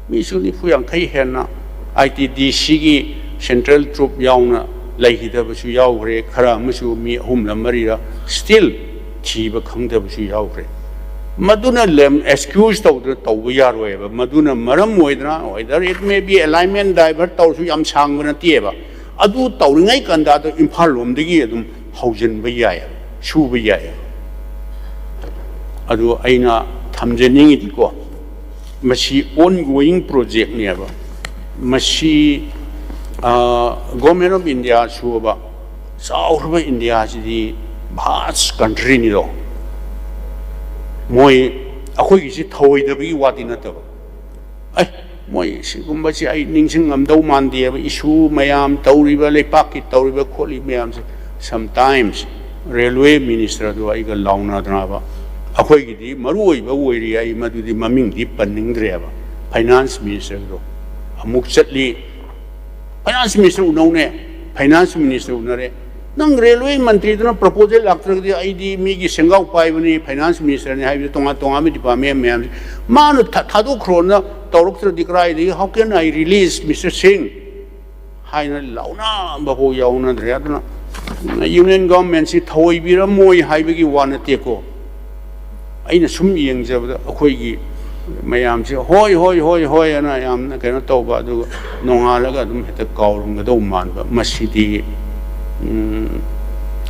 ꯃꯤꯁꯨ ꯅꯤꯐꯨ ꯌꯥꯡꯈꯩ ꯍꯦꯟꯅ ꯑꯥꯏ ꯇꯤ ꯗꯤ ꯁꯤꯒꯤ ꯁꯦꯟꯇ꯭ꯔꯦꯜ ꯇ꯭ꯔꯨꯞ ꯌꯥꯎꯅ ꯂꯩꯈꯤꯗꯕꯁꯨ ꯌꯥꯎꯈ꯭ꯔꯦ꯫ ꯈꯔ ꯑꯃꯁꯨ ꯃꯤ ꯑꯍꯨꯝꯂ ꯃꯔꯤꯔ still ꯊꯤꯕ ꯈꯪꯗꯕꯁꯨ ꯌꯥꯎꯈ꯭ꯔꯦ꯫ ꯃꯗꯨꯅ ꯑꯦꯛꯁꯀ꯭ꯌꯨꯁ ꯇꯧꯗꯅ ꯇꯧꯕ ꯌꯥꯔꯣꯏꯕ꯫ ꯃꯗꯨꯅ ꯃꯔꯝ ꯑꯣꯏꯗꯅ, whether it may be alignment divert ꯇꯧꯔꯁꯨ ꯌꯥꯝ ꯁꯥꯡꯕ ꯅꯠꯇꯦꯕ꯫ ꯑꯗꯨ ꯇꯧꯔꯤꯉꯩ ꯀꯥꯟꯗ ꯑꯗꯨ ꯏꯝꯐꯥꯜ ꯂꯣꯝꯗꯒꯤ ꯑꯗꯨꯝ ꯍꯧꯖꯤꯟꯕ ꯌꯥꯏ, ꯁꯨꯕ ꯌꯥꯏ꯫ ꯑꯗꯨ ꯑꯩꯅ ꯊꯝꯖꯅꯤꯡꯉꯤꯗꯤꯀꯣ, ꯃꯁꯤ ongoing projectꯅꯦꯕ꯫ ꯃꯁꯤ Government of India ꯁꯨꯕ, ꯆꯥꯎꯈ꯭ꯔꯕ ꯏꯟꯗꯤꯌꯥꯁꯤꯗꯤ vast countryꯅꯤꯗꯣ꯫ ꯃꯣꯏ ꯑꯩꯈꯣꯏꯒꯤꯁꯤ ꯊꯧꯑꯣꯏꯗꯕꯒꯤ ꯋꯥꯗꯤ ꯅꯠꯇꯕ, ꯑꯦ, ꯃꯣꯏ ꯁꯤꯒꯨꯝꯕꯁꯤ ꯑꯩ ꯅꯤꯡꯁꯤꯡꯉꯝꯗꯧ ꯃꯥꯟꯗꯦꯕ꯫ ꯏꯁꯨ ꯃꯌꯥꯝ ꯇꯧꯔꯤꯕ, ꯂꯩꯄꯥꯛꯀꯤ ꯇꯧꯔꯤꯕ ꯈꯣꯠꯂꯤꯕ ꯃꯌꯥꯝꯁꯦ꯫ Sometimes ꯔꯦꯜꯋꯦ ꯃꯤꯅꯤꯁꯇꯔꯗꯨ ꯑꯩꯒ ꯂꯥꯎꯅꯗꯅꯕ, ꯑꯩꯈꯣꯏꯒꯤꯗꯤ ꯃꯔꯨ ꯑꯣꯏꯕ ꯑꯣꯏꯔꯤ, ꯑꯩ ꯃꯗꯨꯗꯤ ꯃꯃꯤꯡꯗꯤ ꯄꯟꯅꯤꯡꯗ꯭ꯔꯦꯕ꯫ ꯐꯥꯏꯅꯥꯟꯁ ꯃꯤꯅꯤꯁꯇꯔꯗꯣ ꯑꯃꯨꯛ ꯆꯠꯂꯤ, ꯐꯥꯏꯅꯥꯟꯁ ꯃꯤꯅꯤꯁꯇꯔ ꯎꯅꯧꯅꯦ꯫ ꯐꯥꯏꯅꯥꯟꯁ ꯃꯤꯅꯤꯁꯇꯔ ꯎꯅꯔꯦ꯫ ꯅꯪ ꯔꯦꯜꯋꯦ ꯃꯟꯇ꯭ꯔꯤꯗꯨꯅ ꯄ꯭ꯔꯄꯣꯖꯦꯜ ꯂꯥꯛꯇ꯭ꯔꯒꯗꯤ ꯑꯩꯗꯤ ꯃꯤꯒꯤ ꯁꯦꯡꯒꯥꯎ ꯄꯥꯏꯕꯅꯤ, ꯐꯥꯏꯅꯥꯟꯁ ꯃꯤꯅꯤꯁꯇꯔꯅꯤ ꯍꯥꯏꯕꯗꯤ ꯇꯣꯉꯥꯟ ꯇꯣꯉꯥꯟꯕ ꯗꯤꯄꯥꯔꯠꯃꯦꯟ ꯃꯌꯥꯝꯁꯦ ꯃꯥꯅ ꯊꯥ-, ꯊꯥꯗꯣꯛꯈ꯭ꯔꯣꯅ ꯇꯧꯔꯛꯇ꯭ꯔꯗꯤ ꯀꯗꯥꯏꯗꯒꯤ, "How can I release Mister Singh?" ꯍꯥꯏꯅ ꯂꯥꯎꯅꯕꯐꯥꯎ ꯌꯥꯎꯅꯗ꯭ꯔꯦ꯫ ꯑꯗꯨꯅ ꯌꯨꯅꯤꯌꯟ ꯒꯚꯔꯟꯃꯦꯟꯁꯤ ꯊꯧꯑꯣꯏꯕꯤꯔꯝꯃꯣꯏ ꯍꯥꯏꯕꯒꯤ ꯋꯥ ꯅꯠꯇꯦꯀꯣ꯫ ꯑꯩꯅ ꯁꯨꯝ ꯌꯦꯡꯖꯕꯗ ꯑꯩꯈꯣꯏꯒꯤ ꯃꯌꯥꯝꯁꯦ "ꯍꯣꯏ, ꯍꯣꯏ, ꯍꯣꯏ, ꯍꯣꯏ" ꯑꯅ ꯌꯥꯝꯅ ꯀꯩꯅꯣ ꯇꯧꯕ, ꯑꯗꯨꯒ ꯅꯣꯡꯉꯥꯜꯂꯒ ꯑꯗꯨꯝ ꯍꯦꯛꯇ ꯀꯥꯎꯔꯝꯒꯗꯧꯕ ꯃꯥꯟꯕ꯫ ꯃꯁꯤꯗꯤ, ꯎꯝ,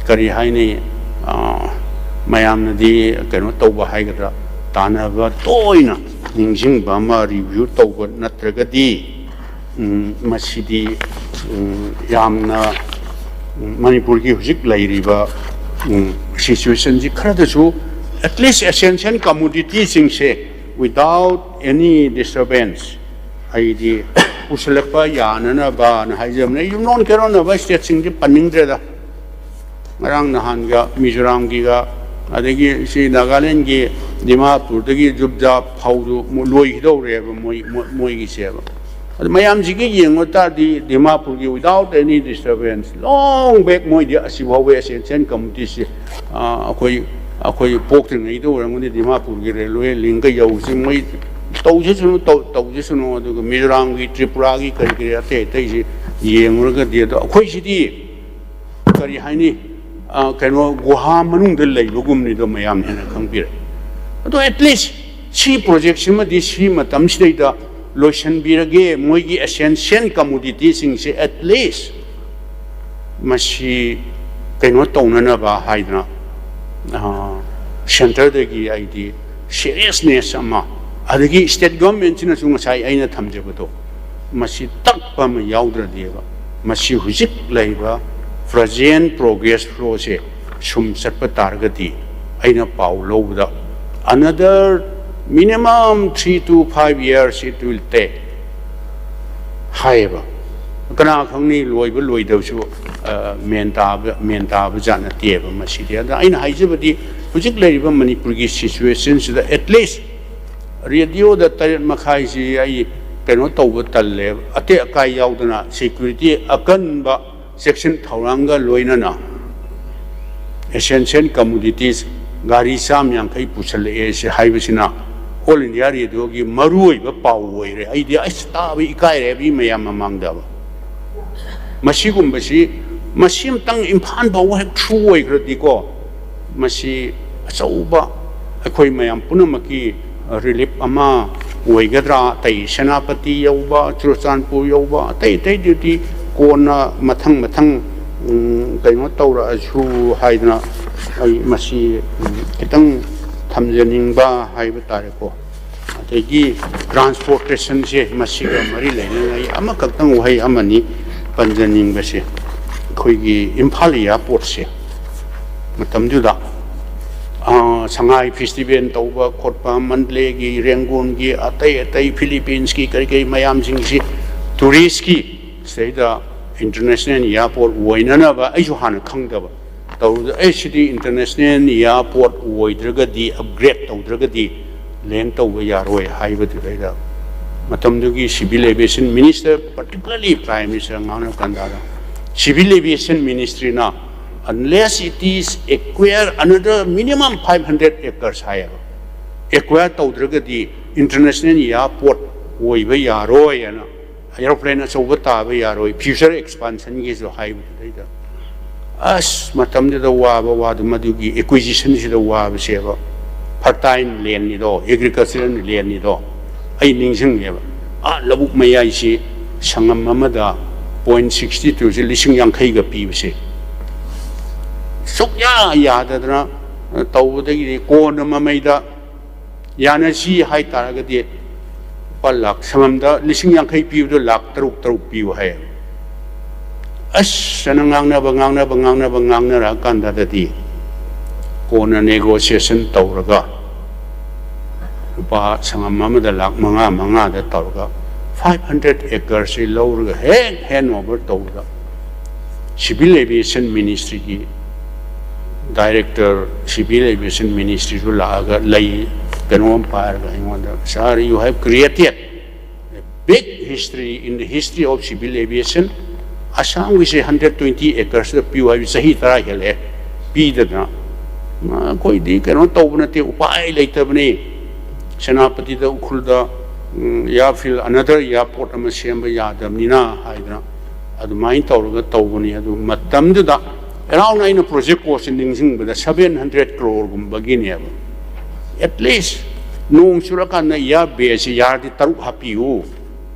ꯀꯔꯤ ꯍꯥꯏꯅꯤ, ꯑ, ꯃꯌꯥꯝꯅꯗꯤ ꯀꯩꯅꯣ ꯇꯧꯕ ꯍꯥꯏꯒꯗ꯭ꯔꯥ, ꯇꯥꯟꯅꯕ ꯇꯣꯏꯅ ꯅꯤꯡꯁꯤꯡꯕ ꯑꯃ, ꯔꯤꯚ꯭ꯌꯨ ꯇꯧꯕ ꯅꯠꯇ꯭ꯔꯒꯗꯤ, ꯎꯝ, ꯃꯁꯤꯗꯤ, ꯎꯝ, ꯌꯥꯝꯅ, ꯎꯝ, ꯃꯅꯤꯄꯨꯔꯒꯤ ꯍꯧꯖꯤꯛ ꯂꯩꯔꯤꯕ, ꯎꯝ, ꯁꯤꯆꯨꯋꯦꯁꯟꯁꯤ ꯈꯔꯗꯁꯨ, at least essential commodityꯁꯤꯡꯁꯦ without any disturbance, ꯑꯩꯗꯤ ꯄꯨꯁꯤꯜꯂꯛꯄ ꯌꯥꯅꯅꯕꯅ ꯍꯥꯏꯖꯕꯅꯦ꯫ ꯑꯩꯁꯨ ꯅꯣꯟ ꯀꯩꯔꯣꯟꯅꯕ ꯁ꯭ꯇꯦꯠꯁꯤꯡꯗꯤ ꯄꯟꯅꯤꯡꯗ꯭ꯔꯦꯗ꯫ ꯉꯔꯥꯡ ꯅꯍꯥꯟꯒ ꯃꯤꯖꯣꯔꯥꯝꯒꯤꯒ, ꯑꯗꯒꯤ ꯁꯤ ꯅꯥꯒꯥꯂꯦꯟꯒꯤ ꯗꯤꯃꯥꯄꯨꯔꯗꯒꯤ ꯖꯨꯕꯖꯥ ꯐꯧꯗꯨ ꯃꯣ-, ꯂꯣꯏꯈꯤꯗꯧꯔꯦꯕ ꯃꯣꯏ, ꯃꯣꯏ, ꯃꯣꯏꯒꯤꯁꯦꯕ꯫ ꯑꯗꯨ ꯃꯌꯥꯝꯁꯤꯒꯤ ꯌꯦꯡꯕ ꯇꯥꯔꯗꯤ ꯗꯤꯃꯥꯄꯨꯔꯒꯤ without any disturbance long back ꯃꯣꯏꯗꯤ ꯑꯁꯤꯐꯥꯎꯕ ꯑꯦꯁꯦꯟꯁꯤꯌꯦꯜ ꯀꯝꯃꯣꯗꯤꯇꯤꯁꯦ, ꯑ, ꯑꯩꯈꯣꯏ, ꯑꯩꯈꯣꯏ ꯄꯣꯛꯇ꯭ꯔꯤꯉꯩꯗ ꯑꯣꯏꯔꯝꯒꯅꯤ ꯗꯤꯃꯥꯄꯨꯔꯒꯤ ꯔꯦꯜꯋꯦ ꯂꯤꯡꯒ ꯌꯧꯁꯤ ꯃꯣꯏ ꯇꯧꯖꯁꯅꯨ, ꯇꯧ-, ꯇꯧꯖꯁꯅꯨ꯫ ꯑꯗꯨꯒ ꯃꯤꯖꯣꯔꯥꯝꯒꯤ, ꯇ꯭ꯔꯤꯄꯨꯔꯥꯒꯤ ꯀꯔꯤ ꯀꯔꯤ ꯑꯇꯩ ꯑꯇꯩꯁꯤ ꯌꯦꯡꯉꯨꯔꯒꯗꯤ, ꯑꯗꯣ ꯑꯩꯈꯣꯏꯁꯤꯗꯤ ꯀꯔꯤ ꯍꯥꯏꯅꯤ, ꯑ, ꯀꯩꯅꯣ ꯒꯨꯍꯥ ꯃꯅꯨꯡꯗ ꯂꯩꯕꯒꯨꯝꯅꯤꯗꯣ ꯃꯌꯥꯝꯅ ꯍꯦꯟꯅ ꯈꯪꯕꯤꯔꯦ꯫ ꯑꯗꯣ at least ꯁꯤ ꯄ꯭ꯔꯣꯖꯦꯛꯁꯤꯃꯗꯤ ꯁꯤ ꯃꯇꯝꯁꯤꯗꯩꯗ ꯂꯣꯏꯁꯤꯟꯕꯤꯔꯒꯦ, ꯃꯣꯏꯒꯤ ꯑꯦꯁꯦꯟꯁꯤꯌꯦꯜ ꯀꯃꯣꯗꯤꯇꯤꯁꯤꯡꯁꯦ at least ꯃꯁꯤ ꯀꯩꯅꯣ ꯇꯧꯅꯅꯕ ꯍꯥꯏꯗꯅ, ꯑ, ꯁꯦꯟꯇꯔꯗꯒꯤ ꯑꯩꯗꯤ ꯁꯤꯔꯤꯌꯁꯅꯦꯁ ꯑꯃ, ꯑꯗꯒꯤ ꯁ꯭ꯇꯦꯠ ꯒꯚꯔꯟꯃꯦꯟꯠꯁꯤꯅꯁꯨ ꯉꯁꯥꯏ ꯑꯩꯅ ꯊꯝꯖꯕꯗꯣ ꯃꯁꯤ ꯇꯛꯄ ꯑꯃ ꯌꯥꯎꯗ꯭ꯔꯗꯤꯕ, ꯃꯁꯤ ꯍꯧꯖꯤꯛ ꯂꯩꯔꯤꯕ ꯄ꯭ꯔꯖꯦꯟ ꯄ꯭ꯔꯣꯒ꯭ꯔꯦꯁ ꯐ꯭ꯂꯣꯁꯦ ꯁꯨꯝ ꯆꯠꯄ ꯇꯥꯔꯒꯗꯤ, ꯑꯩꯅ ꯄꯥꯎ ꯂꯧꯕꯗ another minimum three to five years it will take ꯍꯥꯏꯌꯦꯕ꯫ ꯀꯅꯥ ꯈꯪꯅꯤ, ꯂꯣꯏꯕ ꯂꯣꯏꯗꯕꯁꯨ, ꯑ, ꯃꯦꯟ ꯇꯥꯕ, ꯃꯦꯟ ꯇꯥꯕ ꯖꯥꯠ ꯅꯠꯇꯦꯕ ꯃꯁꯤꯗꯤ꯫ ꯑꯗ ꯑꯩꯅ ꯍꯥꯏꯖꯕꯗꯤ ꯍꯧꯖꯤꯛ ꯂꯩꯔꯤꯕ ꯃꯅꯤꯄꯨꯔꯒꯤ ꯁꯤꯆꯨꯋꯦꯁꯟꯁꯤꯗ at least ꯔꯦꯗꯤꯑꯣꯗ ꯇꯔꯦꯠ ꯃꯈꯥꯏꯁꯤ ꯑꯩ ꯀꯩꯅꯣ ꯇꯧꯕ ꯇꯜꯂꯦꯕ, ꯑꯇꯦꯛ ꯑꯀꯥꯏ ꯌꯥꯎꯗꯅ ꯁꯦꯀ꯭ꯌꯨꯔꯤꯇꯤ ꯑꯀꯟꯕ ꯆꯦꯛꯁꯤꯟ ꯊꯧꯔꯥꯡꯒ ꯂꯣꯏꯅꯅ ꯑꯦꯁꯦꯟꯁꯤꯌꯦꯜ ꯀꯃꯣꯗꯤꯇꯤꯁ ꯒꯥꯔꯤ ꯆꯥꯝ ꯌꯥꯡꯈꯩ ꯄꯨꯁꯜꯂꯛꯑꯦ ꯁꯤ ꯍꯥꯏꯕꯁꯤꯅ ꯑꯣꯜ ꯏꯟꯗꯤꯌꯥ ꯔꯦꯗꯤꯑꯣꯒꯤ ꯃꯔꯨꯑꯣꯏꯕ ꯄꯥꯎ ꯑꯣꯏꯔꯦ꯫ ꯑꯩꯗꯤ ꯑꯁ ꯇꯥꯕ ꯏꯀꯥꯏꯔꯦ ꯃꯤ ꯃꯌꯥꯝ ꯃꯃꯥꯡꯗ꯫ ꯃꯁꯤꯒꯨꯝꯕꯁꯤ, ꯃꯁꯤ ꯑꯃꯇꯪ ꯏꯝꯐꯥꯜ ꯐꯥꯎꯕ ꯍꯦꯛ ꯊ꯭ꯔꯨ ꯑꯣꯏꯈ꯭ꯔꯗꯤꯀꯣ, ꯃꯁꯤ ꯑꯆꯧꯕ ꯑꯩꯈꯣꯏ ꯃꯌꯥꯝ ꯄꯨꯝꯅꯃꯛꯀꯤ ꯔꯤꯂꯤꯞ ꯑꯃ ꯑꯣꯏꯒꯗ꯭ꯔꯥ? ꯑꯇꯩ ꯁꯦꯅꯥꯄꯇꯤ ꯌꯧꯕ, ꯆꯨꯔꯆꯥꯟꯄꯨꯔ ꯌꯧꯕ, ꯑꯇꯩ ꯑꯇꯩꯗꯨꯗꯤ ꯀꯣꯟꯅ ꯃꯊꯪ ꯃꯊꯪ, ꯎꯝ, ꯀꯩꯅꯣ ꯇꯧꯔꯛꯑꯁꯨ ꯍꯥꯏꯗꯅ ꯑꯩ ꯃꯁꯤ, ꯎꯝ, ꯈꯤꯇꯪ ꯊꯝꯖꯅꯤꯡꯕ ꯍꯥꯏꯕ ꯇꯥꯔꯦꯀꯣ꯫ ꯑꯗꯒꯤ ꯇ꯭ꯔꯥꯟꯁꯄꯣꯔꯇꯦꯁꯟꯁꯦ ꯃꯁꯤꯒ ꯃꯔꯤ ꯂꯩꯅꯅ ꯑꯩ ꯑꯃꯈꯛꯇꯪ ꯋꯥꯍꯩ ꯑꯃꯅꯤ ꯄꯟꯖꯅꯤꯡꯕꯁꯦ, ꯑꯩꯈꯣꯏꯒꯤ ꯏꯝꯐꯥꯜ ꯑꯦꯌꯥꯔꯄꯣꯔꯠꯁꯦ ꯃꯇꯝꯗꯨꯗ, ꯑ, ꯁꯉꯥꯏ ꯐꯦꯁꯇꯤꯚꯦꯜ ꯇꯧꯕ ꯈꯣꯠꯄ, ꯃꯟꯗꯂꯦꯒꯤ, ꯔꯦꯡꯒꯣꯟꯒꯤ, ꯑꯇꯩ ꯑꯇꯩ ꯐꯤꯂꯤꯄꯤꯟꯁꯀꯤ ꯀꯔꯤ ꯀꯔꯤ ꯃꯌꯥꯝꯁꯤꯡꯁꯤ ꯇꯨꯔꯤꯁꯀꯤ ꯁꯤꯗꯩꯗ ꯏꯟꯇꯔꯅꯦꯁꯅꯦꯜ ꯏꯌꯥꯔꯄꯣꯔꯠ ꯑꯣꯏꯅꯅꯕ ꯑꯩꯁꯨ ꯍꯥꯟꯅ ꯈꯪꯗꯕ ꯇꯧꯔꯨꯗ, ꯑꯦ, ꯁꯤꯗꯤ ꯏꯟꯇꯔꯅꯦꯁꯅꯦꯜ ꯏꯌꯥꯔꯄꯣꯔꯠ ꯑꯣꯏꯗ꯭ꯔꯒꯗꯤ, ꯑꯞꯒ꯭ꯔꯦꯗ ꯇꯧꯗ꯭ꯔꯒꯗꯤ ꯂꯦꯟ ꯇꯧꯕ ꯌꯥꯔꯣꯏ ꯍꯥꯏꯕꯗꯨꯗꯩꯗ ꯃꯇꯝꯗꯨꯒꯤ civil aviation minister, particularly prime minister ꯉꯥꯡꯅ ꯀꯥꯟꯗ, ꯁꯤꯚꯤꯜ ꯑꯦꯚꯤꯌꯦꯁꯟ ꯃꯤꯅꯤꯁꯇ꯭ꯔꯤꯅ unless it is acquire another minimum five hundred acres ꯍꯥꯏꯌꯦꯕ, ꯑꯦꯀ꯭ꯋꯥꯌꯔ ꯇꯧꯗ꯭ꯔꯒꯗꯤ ꯏꯟꯇꯔꯅꯦꯁꯅꯦꯜ ꯏꯌꯥꯔꯄꯣꯔꯠ ꯑꯣꯏꯕ ꯌꯥꯔꯣꯏ ꯍꯥꯏꯅ, ꯑꯦꯔꯣꯄ꯭ꯂꯦꯟ ꯑꯆꯧꯕ ꯇꯥꯕ ꯌꯥꯔꯣꯏ, ꯐ꯭ꯌꯨꯆꯔ ꯑꯦꯛꯁꯄꯥꯟꯁꯟꯒꯤꯁꯨ ꯍꯥꯏꯕꯗꯨꯗꯩꯗ, ꯑꯁ, ꯃꯇꯝꯗꯨꯗ ꯋꯥꯕ ꯋꯥꯗꯨ, ꯃꯗꯨꯒꯤ ꯑꯦꯀ꯭ꯋꯤꯖꯤꯁꯟꯁꯤꯗ ꯋꯥꯕꯁꯦꯕ, ꯐꯔꯇꯥꯏꯜ ꯂꯦꯟꯅꯤꯗꯣ, ꯑꯦꯒ꯭ꯔꯤꯀꯜꯆꯔꯦꯜ ꯂꯦꯟꯅꯤꯗꯣ, ꯑꯩ ꯅꯤꯡꯁꯤꯡꯉꯦꯕ꯫ ꯑꯥ, ꯂꯧꯕꯨꯛ ꯃꯌꯥꯏꯁꯤ ꯁꯪꯉꯝ ꯑꯃꯗ ꯄꯣꯏꯟ ꯁꯤꯛꯁꯇꯤ ꯇꯨꯁꯦ ꯂꯤꯁꯤꯡ ꯌꯥꯡꯈꯩꯒ ꯄꯤꯕꯁꯦ ꯁꯨꯛꯌꯥ ꯌꯥꯗꯗꯅ ꯇꯧꯕꯗꯒꯤꯗꯤ ꯀꯣꯟꯅ ꯃꯃꯩꯗ ꯌꯥꯅꯁꯤ ꯍꯥꯏꯇꯥꯔꯒꯗꯤ ꯂꯨꯄꯥ ꯂꯥꯛ, ꯁꯪꯉꯝꯗ ꯂꯤꯁꯤꯡ ꯌꯥꯡꯈꯩ ꯄꯤꯕꯗꯣ ꯂꯥꯛ ꯇꯔꯨꯛ ꯇꯔꯨꯛ ꯄꯤꯌꯨ ꯍꯥꯏ꯫ ꯑꯁ, ꯁꯅ ꯉꯥꯡꯅꯕ, ꯉꯥꯡꯅꯕ, ꯉꯥꯡꯅꯔꯛꯑꯀꯥꯟꯗꯗꯤ ꯀꯣꯟꯅ ꯅꯦꯒꯣꯁꯤꯌꯦꯁꯟ ꯇꯧꯔꯒ ꯂꯨꯄꯥ ꯁꯪꯉꯝ ꯑꯃꯗ ꯂꯥꯛ ꯃꯉꯥ, ꯃꯉꯥꯗ ꯇꯧꯔꯒ ꯐꯥꯏꯚ ꯍꯟꯗ꯭ꯔꯦꯠ ꯑꯦꯀꯔꯁꯤ ꯂꯧꯔꯒ ꯍꯦꯛ ꯍꯦꯟ ꯑꯣꯚꯔ ꯇꯧꯕꯗ ꯁꯤꯚꯤꯜ ꯑꯦꯚꯤꯌꯦꯁꯟ ꯃꯤꯅꯤꯁꯇ꯭ꯔꯤꯒꯤ ꯗꯥꯏꯔꯦꯛꯇꯔ, ꯁꯤꯚꯤꯜ ꯑꯦꯚꯤꯌꯦꯁꯟ ꯃꯤꯅꯤꯁꯇ꯭ꯔꯤꯁꯨ ꯂꯥꯛꯑꯒ ꯂꯩ, ꯀꯩꯅꯣꯝ ꯄꯥꯏꯔꯒ ꯑꯩꯉꯣꯟꯗ, "Sir, you have created a big history in the history of civil aviation." ꯑꯁꯥꯝꯒꯤꯁꯦ ꯍꯟꯗ꯭ꯔꯦꯠ ꯇ꯭ꯋꯦꯟꯇꯤ ꯑꯦꯀꯔꯁꯇ ꯄꯤꯌꯨ ꯍꯥꯏꯕ ꯆꯍꯤ ꯇꯔꯥ ꯍꯦꯜꯂꯛꯑꯦ ꯄꯤꯗꯅ꯫ ꯑꯩꯈꯣꯏꯗꯤ ꯀꯩꯅꯣ ꯇꯧꯕ ꯅꯠꯇꯦ, ꯎꯄꯥꯏ ꯂꯩꯇꯕꯅꯤ꯫ ꯁꯦꯅꯥꯄꯇꯤꯗ, ꯎꯈ꯭ꯔꯨꯜꯗ, ꯎꯝ, airfield, another airport ꯑꯃ ꯁꯦꯝꯕ ꯌꯥꯗꯕꯅꯤꯅ ꯍꯥꯏꯗꯅ ꯑꯗꯨꯃꯥꯏꯅ ꯇꯧꯔꯒ ꯇꯧꯕꯅꯤ꯫ ꯑꯗꯨ ꯃꯇꯝꯗꯨꯗ around, ꯑꯩꯅ ꯄ꯭ꯔꯣꯖꯦꯛ ꯀꯣꯁꯁꯦ ꯅꯤꯡꯁꯤꯡꯕꯗ seven hundred crore ꯒꯨꯝꯕꯒꯤꯅꯦꯕ꯫ At least ꯅꯣꯡ ꯆꯨꯔꯀꯥꯟꯗ air base ꯁꯤ yard ꯇꯔꯨꯛ ꯍꯥꯞꯄꯤꯌꯨ,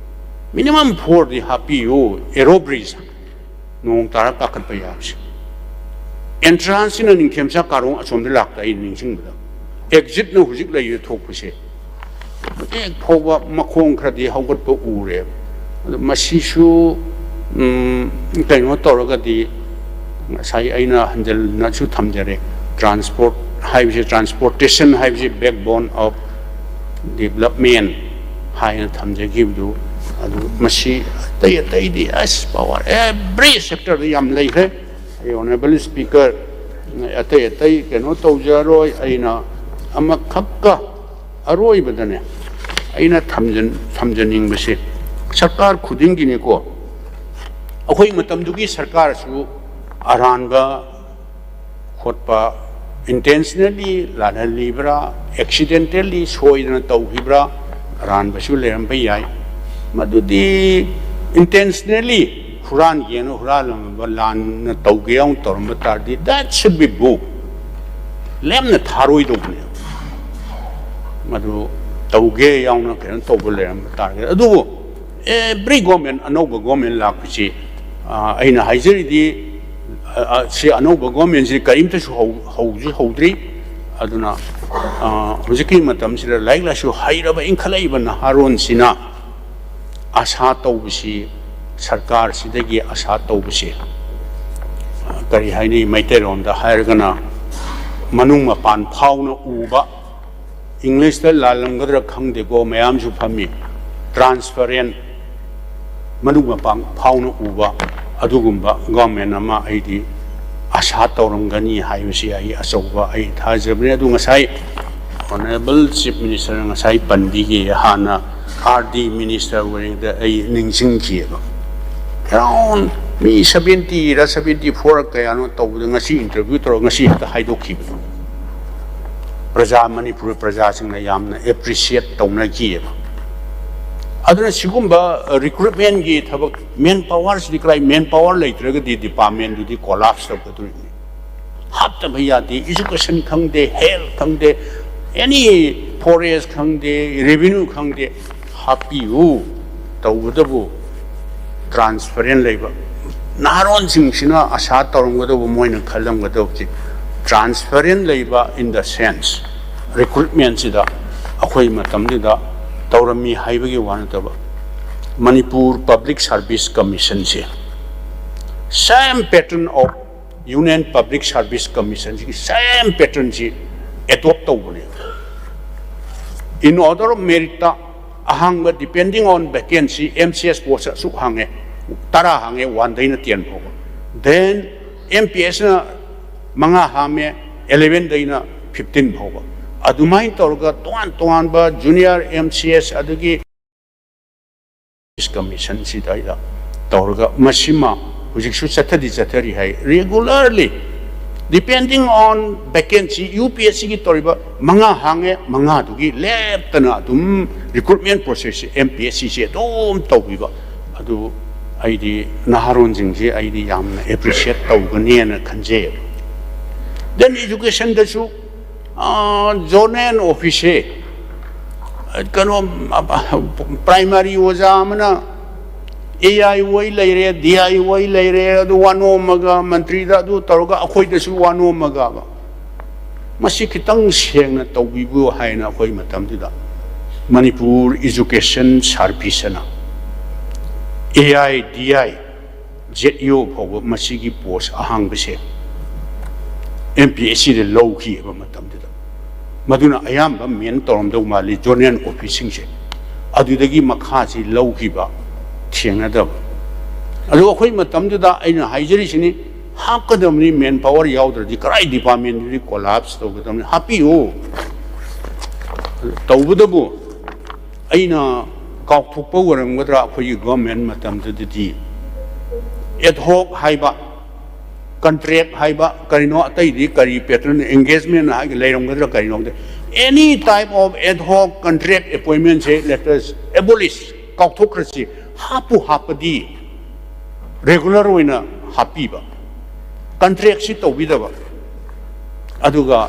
minimum four ꯗꯤ ꯍꯥꯞꯄꯤꯌꯨ, aero bridge, ꯅꯣꯡ ꯇꯥꯔ ꯀꯥꯈꯠꯄ ꯌꯥꯕꯁꯦ꯫ Entrance ꯁꯤꯅ ꯅꯤꯡꯊꯦꯝꯆꯥ ꯀꯥꯔꯣꯡ ꯑꯁꯣꯝꯗ ꯂꯥꯛꯇ, ꯑꯩ ꯅꯤꯡꯁꯤꯡꯕꯗ, exit ꯅ ꯍꯧꯖꯤꯛ ꯂꯩꯔꯤꯕ ꯊꯣꯛꯄꯁꯦ ꯍꯧꯖꯤꯛ ꯐꯥꯎꯕ ꯃꯈꯣꯡ ꯈꯔꯗꯤ ꯍꯧꯒꯠꯄ ꯎꯔꯦ꯫ ꯑꯗꯨ ꯃꯁꯤꯁꯨ, ꯎꯝ, ꯀꯩꯅꯣ ꯇꯧꯔꯒꯗꯤ, ꯉꯁꯥꯏ ꯑꯩꯅ ꯍꯟꯖꯤꯟꯅꯁꯨ ꯊꯝꯖꯔꯦ, ꯇ꯭ꯔꯥꯟꯁꯄꯣꯔꯠ ꯍꯥꯏꯕꯁꯦ, transportation ꯍꯥꯏꯕꯁꯦ backbone of development ꯍꯥꯏꯅ ꯊꯝꯖꯈꯤꯕꯗꯨ ꯑꯗꯨ ꯃꯁꯤ ꯑꯇꯩ ꯑꯇꯩꯗꯤ ꯑꯁ power every sectorꯗ ꯌꯥꯝ ꯂꯩꯈ꯭ꯔꯦ꯫ ꯑꯩ Honourable Speaker, ꯑꯇꯩ ꯑꯇꯩ ꯀꯩꯅꯣ ꯇꯧꯖꯔꯣꯏ꯫ ꯑꯩꯅ ꯑꯃꯈꯛꯀ ꯑꯔꯣꯏꯕꯗꯅꯦ ꯑꯩꯅ ꯊꯝꯖꯟ-, ꯊꯝꯖꯅꯤꯡꯕꯁꯦ ꯁꯔꯀꯥꯔ ꯈꯨꯗꯤꯡꯒꯤꯅꯤꯀꯣ, ꯑꯩꯈꯣꯏ ꯃꯇꯝꯗꯨꯒꯤ ꯁꯔꯀꯥꯔꯁꯨ ꯑꯔꯥꯟꯕ ꯈꯣꯠꯄ, intentionally ꯂꯥꯜꯍꯜꯂꯤꯕ꯭ꯔꯥ, accidentally ꯁꯣꯏꯗꯅ ꯇꯧꯈꯤꯕ꯭ꯔꯥ, ꯑꯔꯥꯟꯕꯁꯨ ꯂꯩꯔꯝꯕ ꯌꯥꯏ꯫ ꯃꯗꯨꯗꯤ intentionally ꯍꯨꯔꯥꯟꯒꯦꯅ ꯍꯨꯔꯥꯜꯂꯝꯕ, ꯂꯥꯟꯅ ꯇꯧꯒꯦ ꯌꯥꯎꯅ ꯇꯧꯔꯝꯕ ꯇꯥꯔꯗꯤ, that should be book, ꯂꯦꯝꯅ ꯊꯥꯔꯣꯏꯗꯧꯕꯅꯦ꯫ ꯃꯗꯨ ꯇꯧꯒꯦ ꯌꯥꯎꯅ ꯀꯩꯅꯣ ꯇꯧꯕ ꯂꯩꯔꯝꯕ ꯇꯥꯔꯒꯗꯤ꯫ ꯑꯗꯨꯕꯨ every government, ꯑꯅꯧꯕ government ꯂꯥꯛꯄꯁꯤ, ꯑ, ꯑꯩꯅ ꯍꯥꯏꯖꯔꯤꯗꯤ, ꯑ, ꯑ, ꯁꯤ ꯑꯅꯧꯕ governmentꯁꯤ ꯀꯔꯤꯝꯇꯁꯨ ꯍꯧ-, ꯍꯧꯁꯨ ꯍꯧꯗ꯭ꯔꯤ꯫ ꯑꯗꯨꯅ, ꯑ, ꯍꯧꯖꯤꯛꯀꯤ ꯃꯇꯝꯁꯤꯗ ꯂꯥꯏꯔꯤꯛ ꯂꯥꯏꯁꯨ ꯍꯩꯔꯕ ꯏꯟꯈꯠꯂꯛꯏꯕ ꯅꯍꯥꯔꯣꯟꯁꯤꯅ ꯑꯁꯥ ꯇꯧꯕꯁꯤ, ꯁꯔꯀꯥꯔꯁꯤꯗꯒꯤ ꯑꯁꯥ ꯇꯧꯕꯁꯤ, ꯑ, ꯀꯔꯤ ꯍꯥꯏꯅꯤ, ꯃꯩꯇꯩꯂꯣꯟꯗ ꯍꯥꯏꯔꯒꯅ ꯃꯅꯨꯡ ꯃꯄꯥꯟ ꯐꯥꯎꯅ ꯎꯕ, Englishꯇ ꯂꯥꯜꯂꯝꯒꯗ꯭ꯔꯥ ꯈꯪꯗꯦꯀꯣ, ꯃꯌꯥꯝꯁꯨ ꯐꯝꯃꯤ, transparent, ꯃꯅꯨꯡ ꯃꯄꯥꯟ ꯐꯥꯎꯅ ꯎꯕ ꯑꯗꯨꯒꯨꯝꯕ government ꯑꯃ ꯑꯩꯗꯤ ꯑꯁꯥ ꯇꯧꯔꯝꯒꯅꯤ ꯍꯥꯏꯕꯁꯤ ꯑꯩ ꯑꯆꯧꯕ ꯑꯩ ꯊꯥꯖꯕꯅꯤ꯫ ꯑꯗꯨ ꯉꯁꯥꯏ Honourable Chief Ministerꯅ ꯉꯁꯥꯏ ꯄꯟꯕꯤꯈꯤ, ꯍꯥꯟꯅ R D Minister ꯑꯣꯏꯔꯤꯉꯩꯗ ꯑꯩ ꯅꯤꯡꯁꯤꯡꯈꯤꯑꯕ꯫ Around ꯃꯤ seventyꯔ seventy four ꯀꯌꯥꯅꯣ ꯇꯧꯕꯗ ꯉꯁꯤ interview ꯇꯧꯔꯒ ꯉꯁꯤ ꯍꯦꯛꯇ ꯍꯥꯏꯗꯣꯛꯈꯤꯕꯗꯣ꯫ ꯄ꯭ꯔꯖꯥ, ꯃꯅꯤꯄꯨꯔ ꯄ꯭ꯔꯖꯥꯁꯤꯡꯅ ꯌꯥꯝꯅ appreciate ꯇꯧꯅꯈꯤꯑꯕ꯫ ꯑꯗꯨꯅ ꯁꯤꯒꯨꯝꯕ recruitmentꯀꯤ ꯊꯕꯛ, manpowerꯁꯤꯗꯤ ꯀꯗꯥꯏ, manpower ꯂꯩꯇ꯭ꯔꯒꯗꯤ departmentꯗꯨꯗꯤ collapse ꯇꯧꯒꯗꯣꯔꯤꯕꯅꯤ꯫ ꯍꯥꯞꯇꯕ ꯌꯥꯗꯦ꯫ Education ꯈꯪꯗꯦ, health ꯈꯪꯗꯦ, any forest ꯈꯪꯗꯦ, revenue ꯈꯪꯗꯦ, ꯍꯥꯞꯄꯤꯌꯨ꯫ ꯇꯧꯕꯇꯕꯨ transparent ꯂꯩꯕ, ꯅꯍꯥꯔꯣꯟꯁꯤꯡꯁꯤꯅ ꯑꯁꯥ ꯇꯧꯔꯝꯒꯗꯧꯕ, ꯃꯣꯏꯅ ꯈꯜꯂꯝꯒꯗꯧꯕꯁꯤ transparent ꯂꯩꯕ in the sense recruitmentꯁꯤꯗ ꯑꯩꯈꯣꯏ ꯃꯇꯝꯗꯨꯗ ꯇꯧꯔꯝꯃꯤ ꯍꯥꯏꯕꯒꯤ ꯋꯥ ꯅꯠꯇꯕ, Manipur Public Service Commissionꯁꯦ same pattern of Union Public Service Commissionꯁꯤꯒꯤ same patternꯁꯤ adopt ꯇꯧꯕꯅꯦ꯫ In order of meritꯇ ꯑꯍꯥꯡꯕ, depending on vacancy, M C S post ꯑꯁꯨꯛ ꯍꯥꯡꯉꯦ, ꯇꯔꯥ ꯍꯥꯡꯉꯦ, one ꯗꯩꯅ ten ꯐꯥꯎꯕ. Then M P S ꯅ ꯃꯉꯥ ꯍꯥꯡꯉꯦ, eleven ꯗꯩꯅ fifteen ꯐꯥꯎꯕ. ꯑꯗꯨꯃꯥꯏꯅ ꯇꯧꯔꯒ ꯇꯣꯉꯥꯟ ꯇꯣꯉꯥꯟꯕ junior M C S ꯑꯗꯒꯤ commission ꯁꯤꯗꯩꯗ ꯇꯧꯔꯒ ꯃꯁꯤꯃ ꯍꯧꯖꯤꯛꯁꯨ ꯆꯠꯊꯗꯤ ꯆꯠꯊꯔꯤ ꯍꯥꯏ, regularly, depending on vacancy, U P S C ꯒꯤ ꯇꯧꯔꯤꯕ ꯃꯉꯥ ꯍꯥꯡꯉꯦ, ꯃꯉꯥꯗꯨꯒꯤ ꯂꯦꯞꯇꯅ ꯑꯗꯨꯝ recruitment process ꯁꯦ M P S C ꯁꯦ ꯑꯗꯨꯝ ꯇꯧꯕꯤꯕ꯫ ꯑꯗꯨ ꯑꯩꯗꯤ ꯅꯍꯥꯔꯣꯟꯁꯤꯡꯁꯦ ꯑꯩꯗꯤ ꯌꯥꯝꯅ appreciate ꯇꯧꯒꯅꯦꯅ ꯈꯟꯖꯩ꯫ Then education ꯗꯁꯨ, ꯑꯥ, zonal office ꯁꯦ, ꯀꯩꯅꯣ, primary ꯑꯣꯖꯥ ꯑꯃꯅ A I ꯑꯣꯏ ꯂꯩꯔꯦ, D I ꯑꯣꯏ ꯂꯩꯔꯦ, ꯑꯗꯨ ꯋꯥꯅꯣꯝꯃꯒ ꯃꯟꯇ꯭ꯔꯤꯗ ꯑꯗꯨ ꯇꯧꯔꯒ ꯑꯩꯈꯣꯏꯗꯁꯨ ꯋꯥꯅꯣꯝꯃꯒ꯫ ꯃꯁꯤ ꯈꯤꯇꯪ ꯁꯦꯡꯅ ꯇꯧꯕꯤꯌꯨ ꯍꯥꯏꯅ ꯑꯩꯈꯣꯏ ꯃꯇꯝꯗꯨꯗ ꯃꯅꯤꯄꯨꯔ Education Service ꯑꯅ A I, D I, Z E O ꯐꯥꯎꯕ ꯃꯁꯤꯒꯤ post ꯑꯍꯥꯡꯕꯁꯦ M P S C ꯗ ꯂꯧꯈꯤꯑꯕ ꯃꯇꯝꯗꯨꯗ꯫ ꯃꯗꯨꯅ ꯑꯌꯥꯝꯕ men ꯇꯧꯔꯝꯗꯧ ꯃꯥꯜꯂꯤ, zonal office ꯁꯤꯡꯁꯦ꯫ ꯑꯗꯨꯗꯒꯤ ꯃꯈꯥꯁꯤ ꯂꯧꯈꯤꯕ ꯊꯦꯡꯅꯗꯕ꯫ ꯑꯗꯨ ꯑꯩꯈꯣꯏ ꯃꯇꯝꯗꯨꯗ ꯑꯩꯅ ꯍꯥꯏꯖꯔꯤꯁꯤꯅꯤ, ꯍꯥꯞꯀꯗꯕꯅꯤ, manpower ꯌꯥꯎꯗ꯭ꯔꯗꯤ ꯀꯔꯥꯏ department ꯗꯨꯗꯤ collapse ꯇꯧꯒꯗꯕꯅꯤ, ꯍꯥꯞꯄꯤꯌꯨ꯫ ꯇꯧꯕꯗꯕꯨ ꯑꯩꯅ ꯀꯥꯎꯊꯣꯛꯄ ꯑꯣꯏꯔꯝꯒꯗ꯭ꯔꯥ, ꯑꯩꯈꯣꯏꯒꯤ government ꯃꯇꯝꯗꯨꯗꯗꯤ ad hoc ꯍꯥꯏꯕ, contract ꯍꯥꯏꯕ, ꯀꯔꯤꯅꯣ, ꯑꯇꯩꯗꯤ ꯀꯔꯤ pattern, engagement ꯍꯥꯏꯒ ꯂꯩꯔꯝꯒꯗ꯭ꯔꯥ, ꯀꯔꯤꯅꯣ ꯈꯪꯗꯦ꯫ Any type of ad hoc contract appointment say let us abolish, ꯀꯥꯎꯊꯣꯛꯈ꯭ꯔꯁꯤ꯫ ꯍꯥꯞꯄꯨ ꯍꯥꯞꯄꯗꯤ regular ꯑꯣꯏꯅ ꯍꯥꯞꯄꯤꯕ, contract ꯁꯤ ꯇꯧꯕꯤꯗꯕ꯫ ꯑꯗꯨꯒ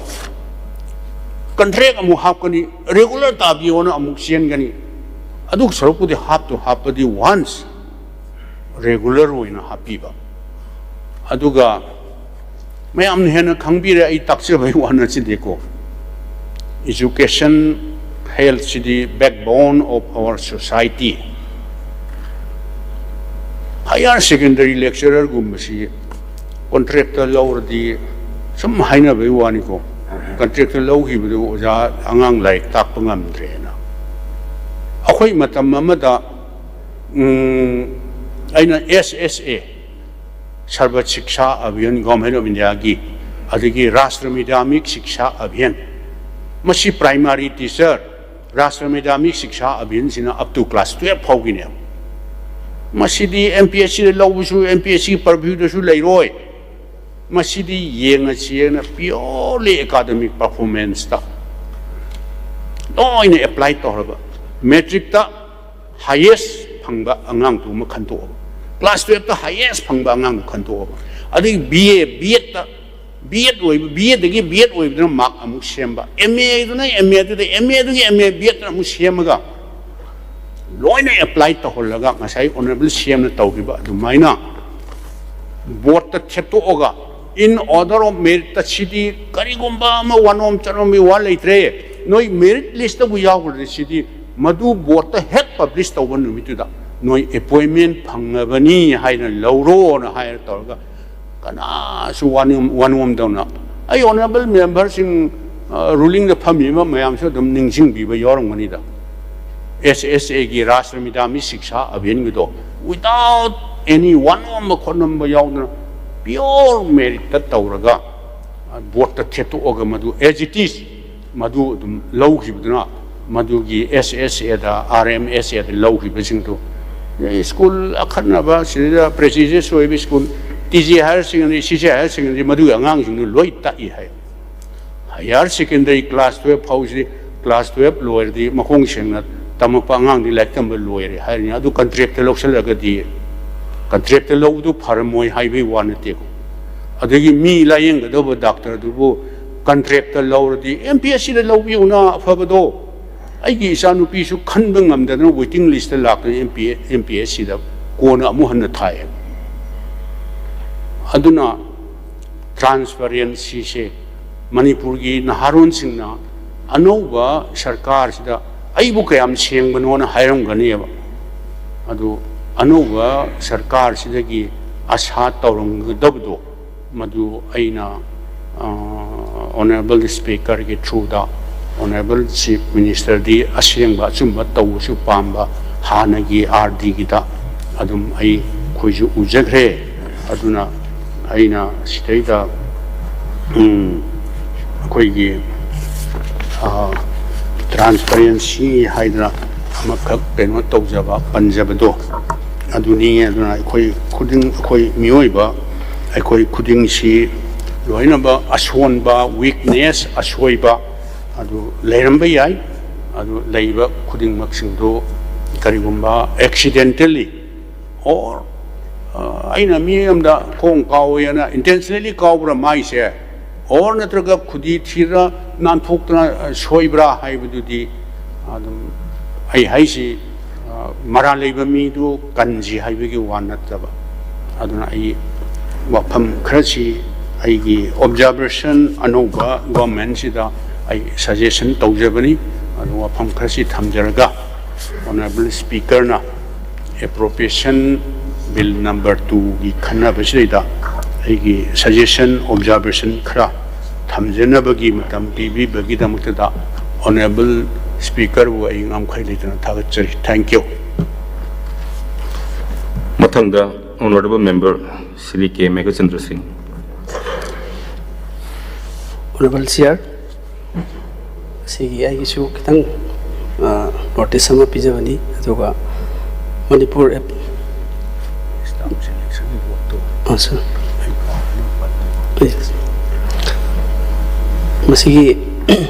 contract ꯑꯃꯨꯛ ꯍꯥꯞꯀꯅꯤ, regular ꯇꯥꯕꯤꯌꯣꯅ ꯑꯃꯨꯛ ꯆꯦꯟꯒꯅꯤ꯫ ꯑꯗꯨ ꯁꯔꯨꯛꯄꯨꯗꯤ ꯍꯥꯞꯇꯨ ꯍꯥꯞꯄꯗꯤ once regular ꯑꯣꯏꯅ ꯍꯥꯞꯄꯤꯕ꯫ ꯑꯗꯨꯒ ꯃꯌꯥꯝꯅ ꯍꯦꯟꯅ ꯈꯪꯕꯤꯔꯦ, ꯑꯩ ꯇꯥꯛꯆꯕꯒꯤ ꯋꯥ ꯅꯠꯆꯗꯦꯀꯣ꯫ Education, health CD backbone of our society꯫ Higher secondary lecturer ꯒꯨꯝꯕꯁꯤ contract ꯇ ꯂꯧꯔꯗꯤ, ꯁꯨꯝ ꯍꯥꯏꯅꯕꯒꯤ ꯋꯥꯅꯤꯀꯣ, contract ꯇ ꯂꯧꯈꯤꯕꯗꯨ ꯑꯣꯖꯥ ꯑꯉꯥꯡ ꯂꯥꯏꯔꯤꯛ ꯇꯥꯛꯄ ꯉꯝꯗ꯭ꯔꯦꯅ꯫ ꯑꯩꯈꯣꯏ ꯃꯇꯝ ꯑꯃꯗ, ꯎꯝ, ꯑꯩꯅ S S A, Sarva Shiksha Abhiyan, Government of India ꯒꯤ, ꯑꯗꯒꯤ Rashtra Madhyamik Shiksha Abhiyan, ꯃꯁꯤ primary teacher, Rashtra Madhyamik Shiksha Abhiyan ꯁꯤꯅ up to class twelve ꯐꯥꯎꯒꯤꯅꯦꯕ꯫ ꯃꯁꯤꯗꯤ M P S C ꯗ ꯂꯧꯕꯁꯨ, M P S C ꯒꯤ purview ꯗꯁꯨ ꯂꯩꯔꯣꯏ꯫ ꯃꯁꯤꯗꯤ ꯌꯦꯡꯉꯁꯤ ꯌꯦꯡꯅ purely academic performance ꯇ ꯂꯣꯏꯅ apply ꯇꯧꯔꯕ꯫ Matric ꯇ highest ꯐꯪꯕ ꯑꯉꯥꯡꯗꯨ ꯑꯃ ꯈꯟꯗꯣꯛꯑꯕ, class twelve ꯇ highest ꯐꯪꯕ ꯑꯉꯥꯡꯗꯨ ꯈꯟꯗꯣꯛꯑꯕ, ꯑꯗꯒꯤ B A, B Ed ꯇ, B Ed ꯑꯣꯏꯕ, B A ꯗꯒꯤ B Ed ꯑꯣꯏꯕꯗꯨꯅ mark ꯑꯃꯨꯛ ꯁꯦꯝꯕ, M A ꯗꯨꯅ M A ꯗꯨꯗ, M A ꯗꯨꯒꯤ M A, B Ed ꯇ ꯑꯃꯨꯛ ꯁꯦꯝꯃꯒ ꯂꯣꯏꯅ apply ꯇꯧꯍꯜꯂꯒ ꯉꯁꯥꯏ Honourable C M ꯅ ꯇꯧꯈꯤꯕ ꯑꯗꯨꯃꯥꯏꯅ board ꯇ ꯊꯦꯠꯇꯣꯛꯑꯒ in order of merit ꯇ ꯁꯤꯗꯤ ꯀꯔꯤꯒꯨꯝꯕ ꯑꯃ ꯋꯥꯅꯣꯝ ꯆꯠꯅꯣꯝꯒꯤ ꯋꯥ ꯂꯩꯇ꯭ꯔꯦ, ꯅꯣꯏ merit list ꯇꯕꯨ ꯌꯥꯎꯈ꯭ꯔꯗꯤ ꯁꯤꯗꯤ ꯃꯗꯨ board ꯇ ꯍꯦꯛ publish ꯇꯧꯕ ꯅꯨꯃꯤꯠꯇꯨꯗ ꯅꯣꯏ appointment ꯐꯪꯉꯕꯅꯤ ꯍꯥꯏꯅ ꯂꯧꯔꯣꯅ ꯍꯥꯏꯔ ꯇꯧꯔꯒ ꯀꯅꯥꯁꯨ ꯋꯥꯅꯣꯝ-, ꯋꯥꯅꯣꯝꯗꯧꯅ꯫ ꯑꯩ Honourable member ꯁꯤꯡ, ꯑ, ruling ꯗ ꯐꯝꯃꯤꯕ ꯃꯌꯥꯝꯁꯨ ꯑꯗꯨꯝ ꯅꯤꯡꯁꯤꯡꯕꯤꯕ ꯌꯥꯎꯔꯝꯒꯅꯤꯗ꯫ S S A ꯒꯤ Rashtra Madhyamik Shiksha Abhiyan ꯒꯤꯗꯣ without any ꯋꯥꯅꯣꯝꯕ ꯈꯣꯠꯅꯣꯝꯕ ꯌꯥꯎꯗꯅ pure merit ꯇ ꯇꯧꯔꯒ, ꯑ, board ꯇ ꯊꯦꯠꯇꯣꯛꯑꯒ ꯃꯗꯨ as it is ꯃꯗꯨ ꯑꯗꯨꯝ ꯂꯧꯈꯤꯕꯗꯨꯅ ꯃꯗꯨꯒꯤ S S A the, R M S A the ꯂꯧꯈꯤꯕꯁꯤꯡꯗꯨ, A, school ꯑꯈꯟꯅꯕ ꯁꯤꯗ prestigious ꯑꯣꯏꯕ school, T G Higher Secondary, C C Higher Secondary, ꯃꯗꯨꯒꯤ ꯑꯉꯥꯡꯁꯤꯡꯗꯨ ꯂꯣꯏ ꯇꯥꯛꯏ ꯍꯥꯏ꯫ Higher Secondary class twelve ꯐꯥꯎꯁꯤ, class twelve ꯂꯣꯏꯔꯗꯤ ꯃꯈꯣꯡ ꯁꯦꯡꯅ ꯇꯝꯃꯛꯄ ꯑꯉꯥꯡꯗꯤ ꯂꯥꯏꯔꯤꯛ ꯇꯝꯕ ꯂꯣꯏꯔꯦ ꯍꯥꯏꯔꯤꯅꯤ꯫ ꯑꯗꯨ contract ꯇ ꯂꯧꯁꯤꯜꯂꯒꯗꯤ, contract ꯇ ꯂꯧꯕꯗꯨ ꯐꯔꯝꯃꯣꯏ ꯍꯥꯏꯕꯒꯤ ꯋꯥ ꯅꯠꯇꯦꯀꯣ꯫ ꯑꯗꯒꯤ ꯃꯤ ꯂꯥꯌꯦꯡꯒꯗꯧꯕ doctor ꯗꯨꯕꯨ contract ꯇ ꯂꯧꯔꯗꯤ M P S C ꯗ ꯂꯧꯕꯤꯌꯨꯅ ꯑꯐꯕꯗꯣ꯫ ꯑꯩꯒꯤ ꯏꯆꯥꯅꯨꯄꯤꯁꯨ ꯈꯟꯕ ꯉꯝꯗꯗꯅ waiting list ꯇ ꯂꯥꯛꯇꯅ M P, M P S C ꯗ ꯀꯣꯟꯅ ꯑꯃꯨꯛ ꯍꯟꯅ ꯊꯥꯏ꯫ ꯑꯗꯨꯅ transparency ꯁꯦ ꯃꯅꯤꯄꯨꯔꯒꯤ ꯅꯍꯥꯔꯣꯟꯁꯤꯡꯅ ꯑꯅꯧꯕ ꯁꯔꯀꯥꯔꯁꯤꯗ ꯑꯩꯕꯨ ꯀꯌꯥꯝ ꯁꯦꯡꯕꯅꯣꯅ ꯍꯥꯏꯔꯝꯒꯅꯦꯕ꯫ ꯑꯗꯨ ꯑꯅꯧꯕ ꯁꯔꯀꯥꯔꯁꯤꯗꯒꯤ ꯑꯁꯥ ꯇꯧꯔꯝꯒꯗꯕꯗꯣ ꯃꯗꯨ ꯑꯩꯅ, ꯑ, Honourable Speaker ꯒꯤ through ꯗ Honourable Chief Minister ꯗꯤ ꯑꯁꯦꯡꯕ ꯑꯆꯨꯝꯕ ꯇꯧꯕꯁꯨ ꯄꯥꯝꯕ, ꯍꯥꯟꯅꯒꯤ ꯑꯥꯔ ꯗꯤꯒꯤꯗ ꯑꯗꯨꯝ ꯑꯩ, ꯑꯩꯈꯣꯏꯁꯨ ꯎꯖꯈ꯭ꯔꯦ꯫ ꯑꯗꯨꯅ ꯑꯩꯅ ꯁꯤꯗꯩꯗ, ꯎꯝ, ꯑꯩꯈꯣꯏꯒꯤ, ꯑ, transparency ꯍꯥꯏꯗꯅ ꯑꯃꯈꯛ ꯀꯩꯅꯣ ꯇꯧꯖꯕ, ꯄꯟꯖꯕꯗꯣ ꯑꯗꯨꯅꯤ꯫ ꯑꯗꯨꯅ ꯑꯩꯈꯣꯏ ꯈꯨꯗꯤꯡ, ꯑꯩꯈꯣꯏ ꯃꯤꯑꯣꯏꯕ, ꯑꯩꯈꯣꯏ ꯈꯨꯗꯤꯡꯁꯤ ꯂꯣꯏꯅꯃꯛ ꯑꯁꯣꯟꯕ, weakness, ꯑꯁꯣꯏꯕ ꯑꯗꯨ ꯂꯩꯔꯝꯕ ꯌꯥꯏ꯫ ꯑꯗꯨ ꯂꯩꯕ ꯈꯨꯗꯤꯡꯃꯛꯁꯤꯡꯗꯨ ꯀꯔꯤꯒꯨꯝꯕ accidentally or, ꯑ, ꯑꯩꯅ ꯃꯤ ꯑꯃꯗ ꯈꯣꯡ ꯀꯥꯎꯋꯦꯅ intentionally ꯀꯥꯎꯕ꯭ꯔꯥ ꯃꯥꯏꯁꯦ, or ꯅꯠꯇ꯭ꯔꯒ ꯈꯨꯗꯤ ꯊꯤꯔ ꯅꯥꯟꯊꯣꯛꯇꯅ, ꯑ, ꯁꯣꯏꯕ꯭ꯔꯥ ꯍꯥꯏꯕꯗꯨꯗꯤ ꯑꯗꯨꯝ ꯑꯩ ꯍꯥꯏꯁꯤ, ꯑ, ꯃꯔꯥꯜ ꯂꯩꯕ ꯃꯤꯗꯨ ꯀꯟꯁꯤ ꯍꯥꯏꯕꯒꯤ ꯋꯥ ꯅꯠꯇꯕ꯫ ꯑꯗꯨꯅ ꯑꯩ ꯋꯥꯐꯝ ꯈꯔꯁꯤ ꯑꯩꯒꯤ observation ꯑꯅꯧꯕ government ꯁꯤꯗ ꯑꯩ suggestion ꯇꯧꯖꯕꯅꯤ꯫ ꯑꯗꯨ ꯋꯥꯐꯝ ꯈꯔꯁꯤ ꯊꯝꯖꯔꯒ Honourable Speaker ꯅ Appropriation Bill number two ꯒꯤ ꯈꯟꯅꯕꯁꯤꯗꯩꯗ ꯑꯩꯒꯤ suggestion, observation ꯈꯔ ꯊꯝꯖꯅꯕꯒꯤ ꯃꯇꯝ ꯄꯤꯕꯤꯕꯒꯤꯗꯃꯛꯇꯗ Honourable Speaker ꯕꯨ ꯑꯩ ꯉꯝꯈꯩ ꯂꯩꯇꯅ ꯊꯥꯒꯠꯆꯔꯤ꯫ Thank you꯫ ꯃꯊꯪꯗ Honourable Member ꯁ꯭ꯔꯤ ꯀꯦ ꯃꯦꯘꯆꯟꯗ꯭ꯔ ꯁꯤꯡ꯫ Honourable Chair, ꯁꯤꯒꯤ ꯑꯩꯒꯤꯁꯨ ꯈꯤꯇꯪ ꯅꯣꯇꯤꯁ ꯑꯃ ꯄꯤꯖꯕꯅꯤ꯫ ꯑꯗꯨꯒ ꯃꯅꯤꯄꯨꯔ ꯑꯦꯞ- ꯑꯥ, sir꯫ ꯃꯁꯤꯒꯤ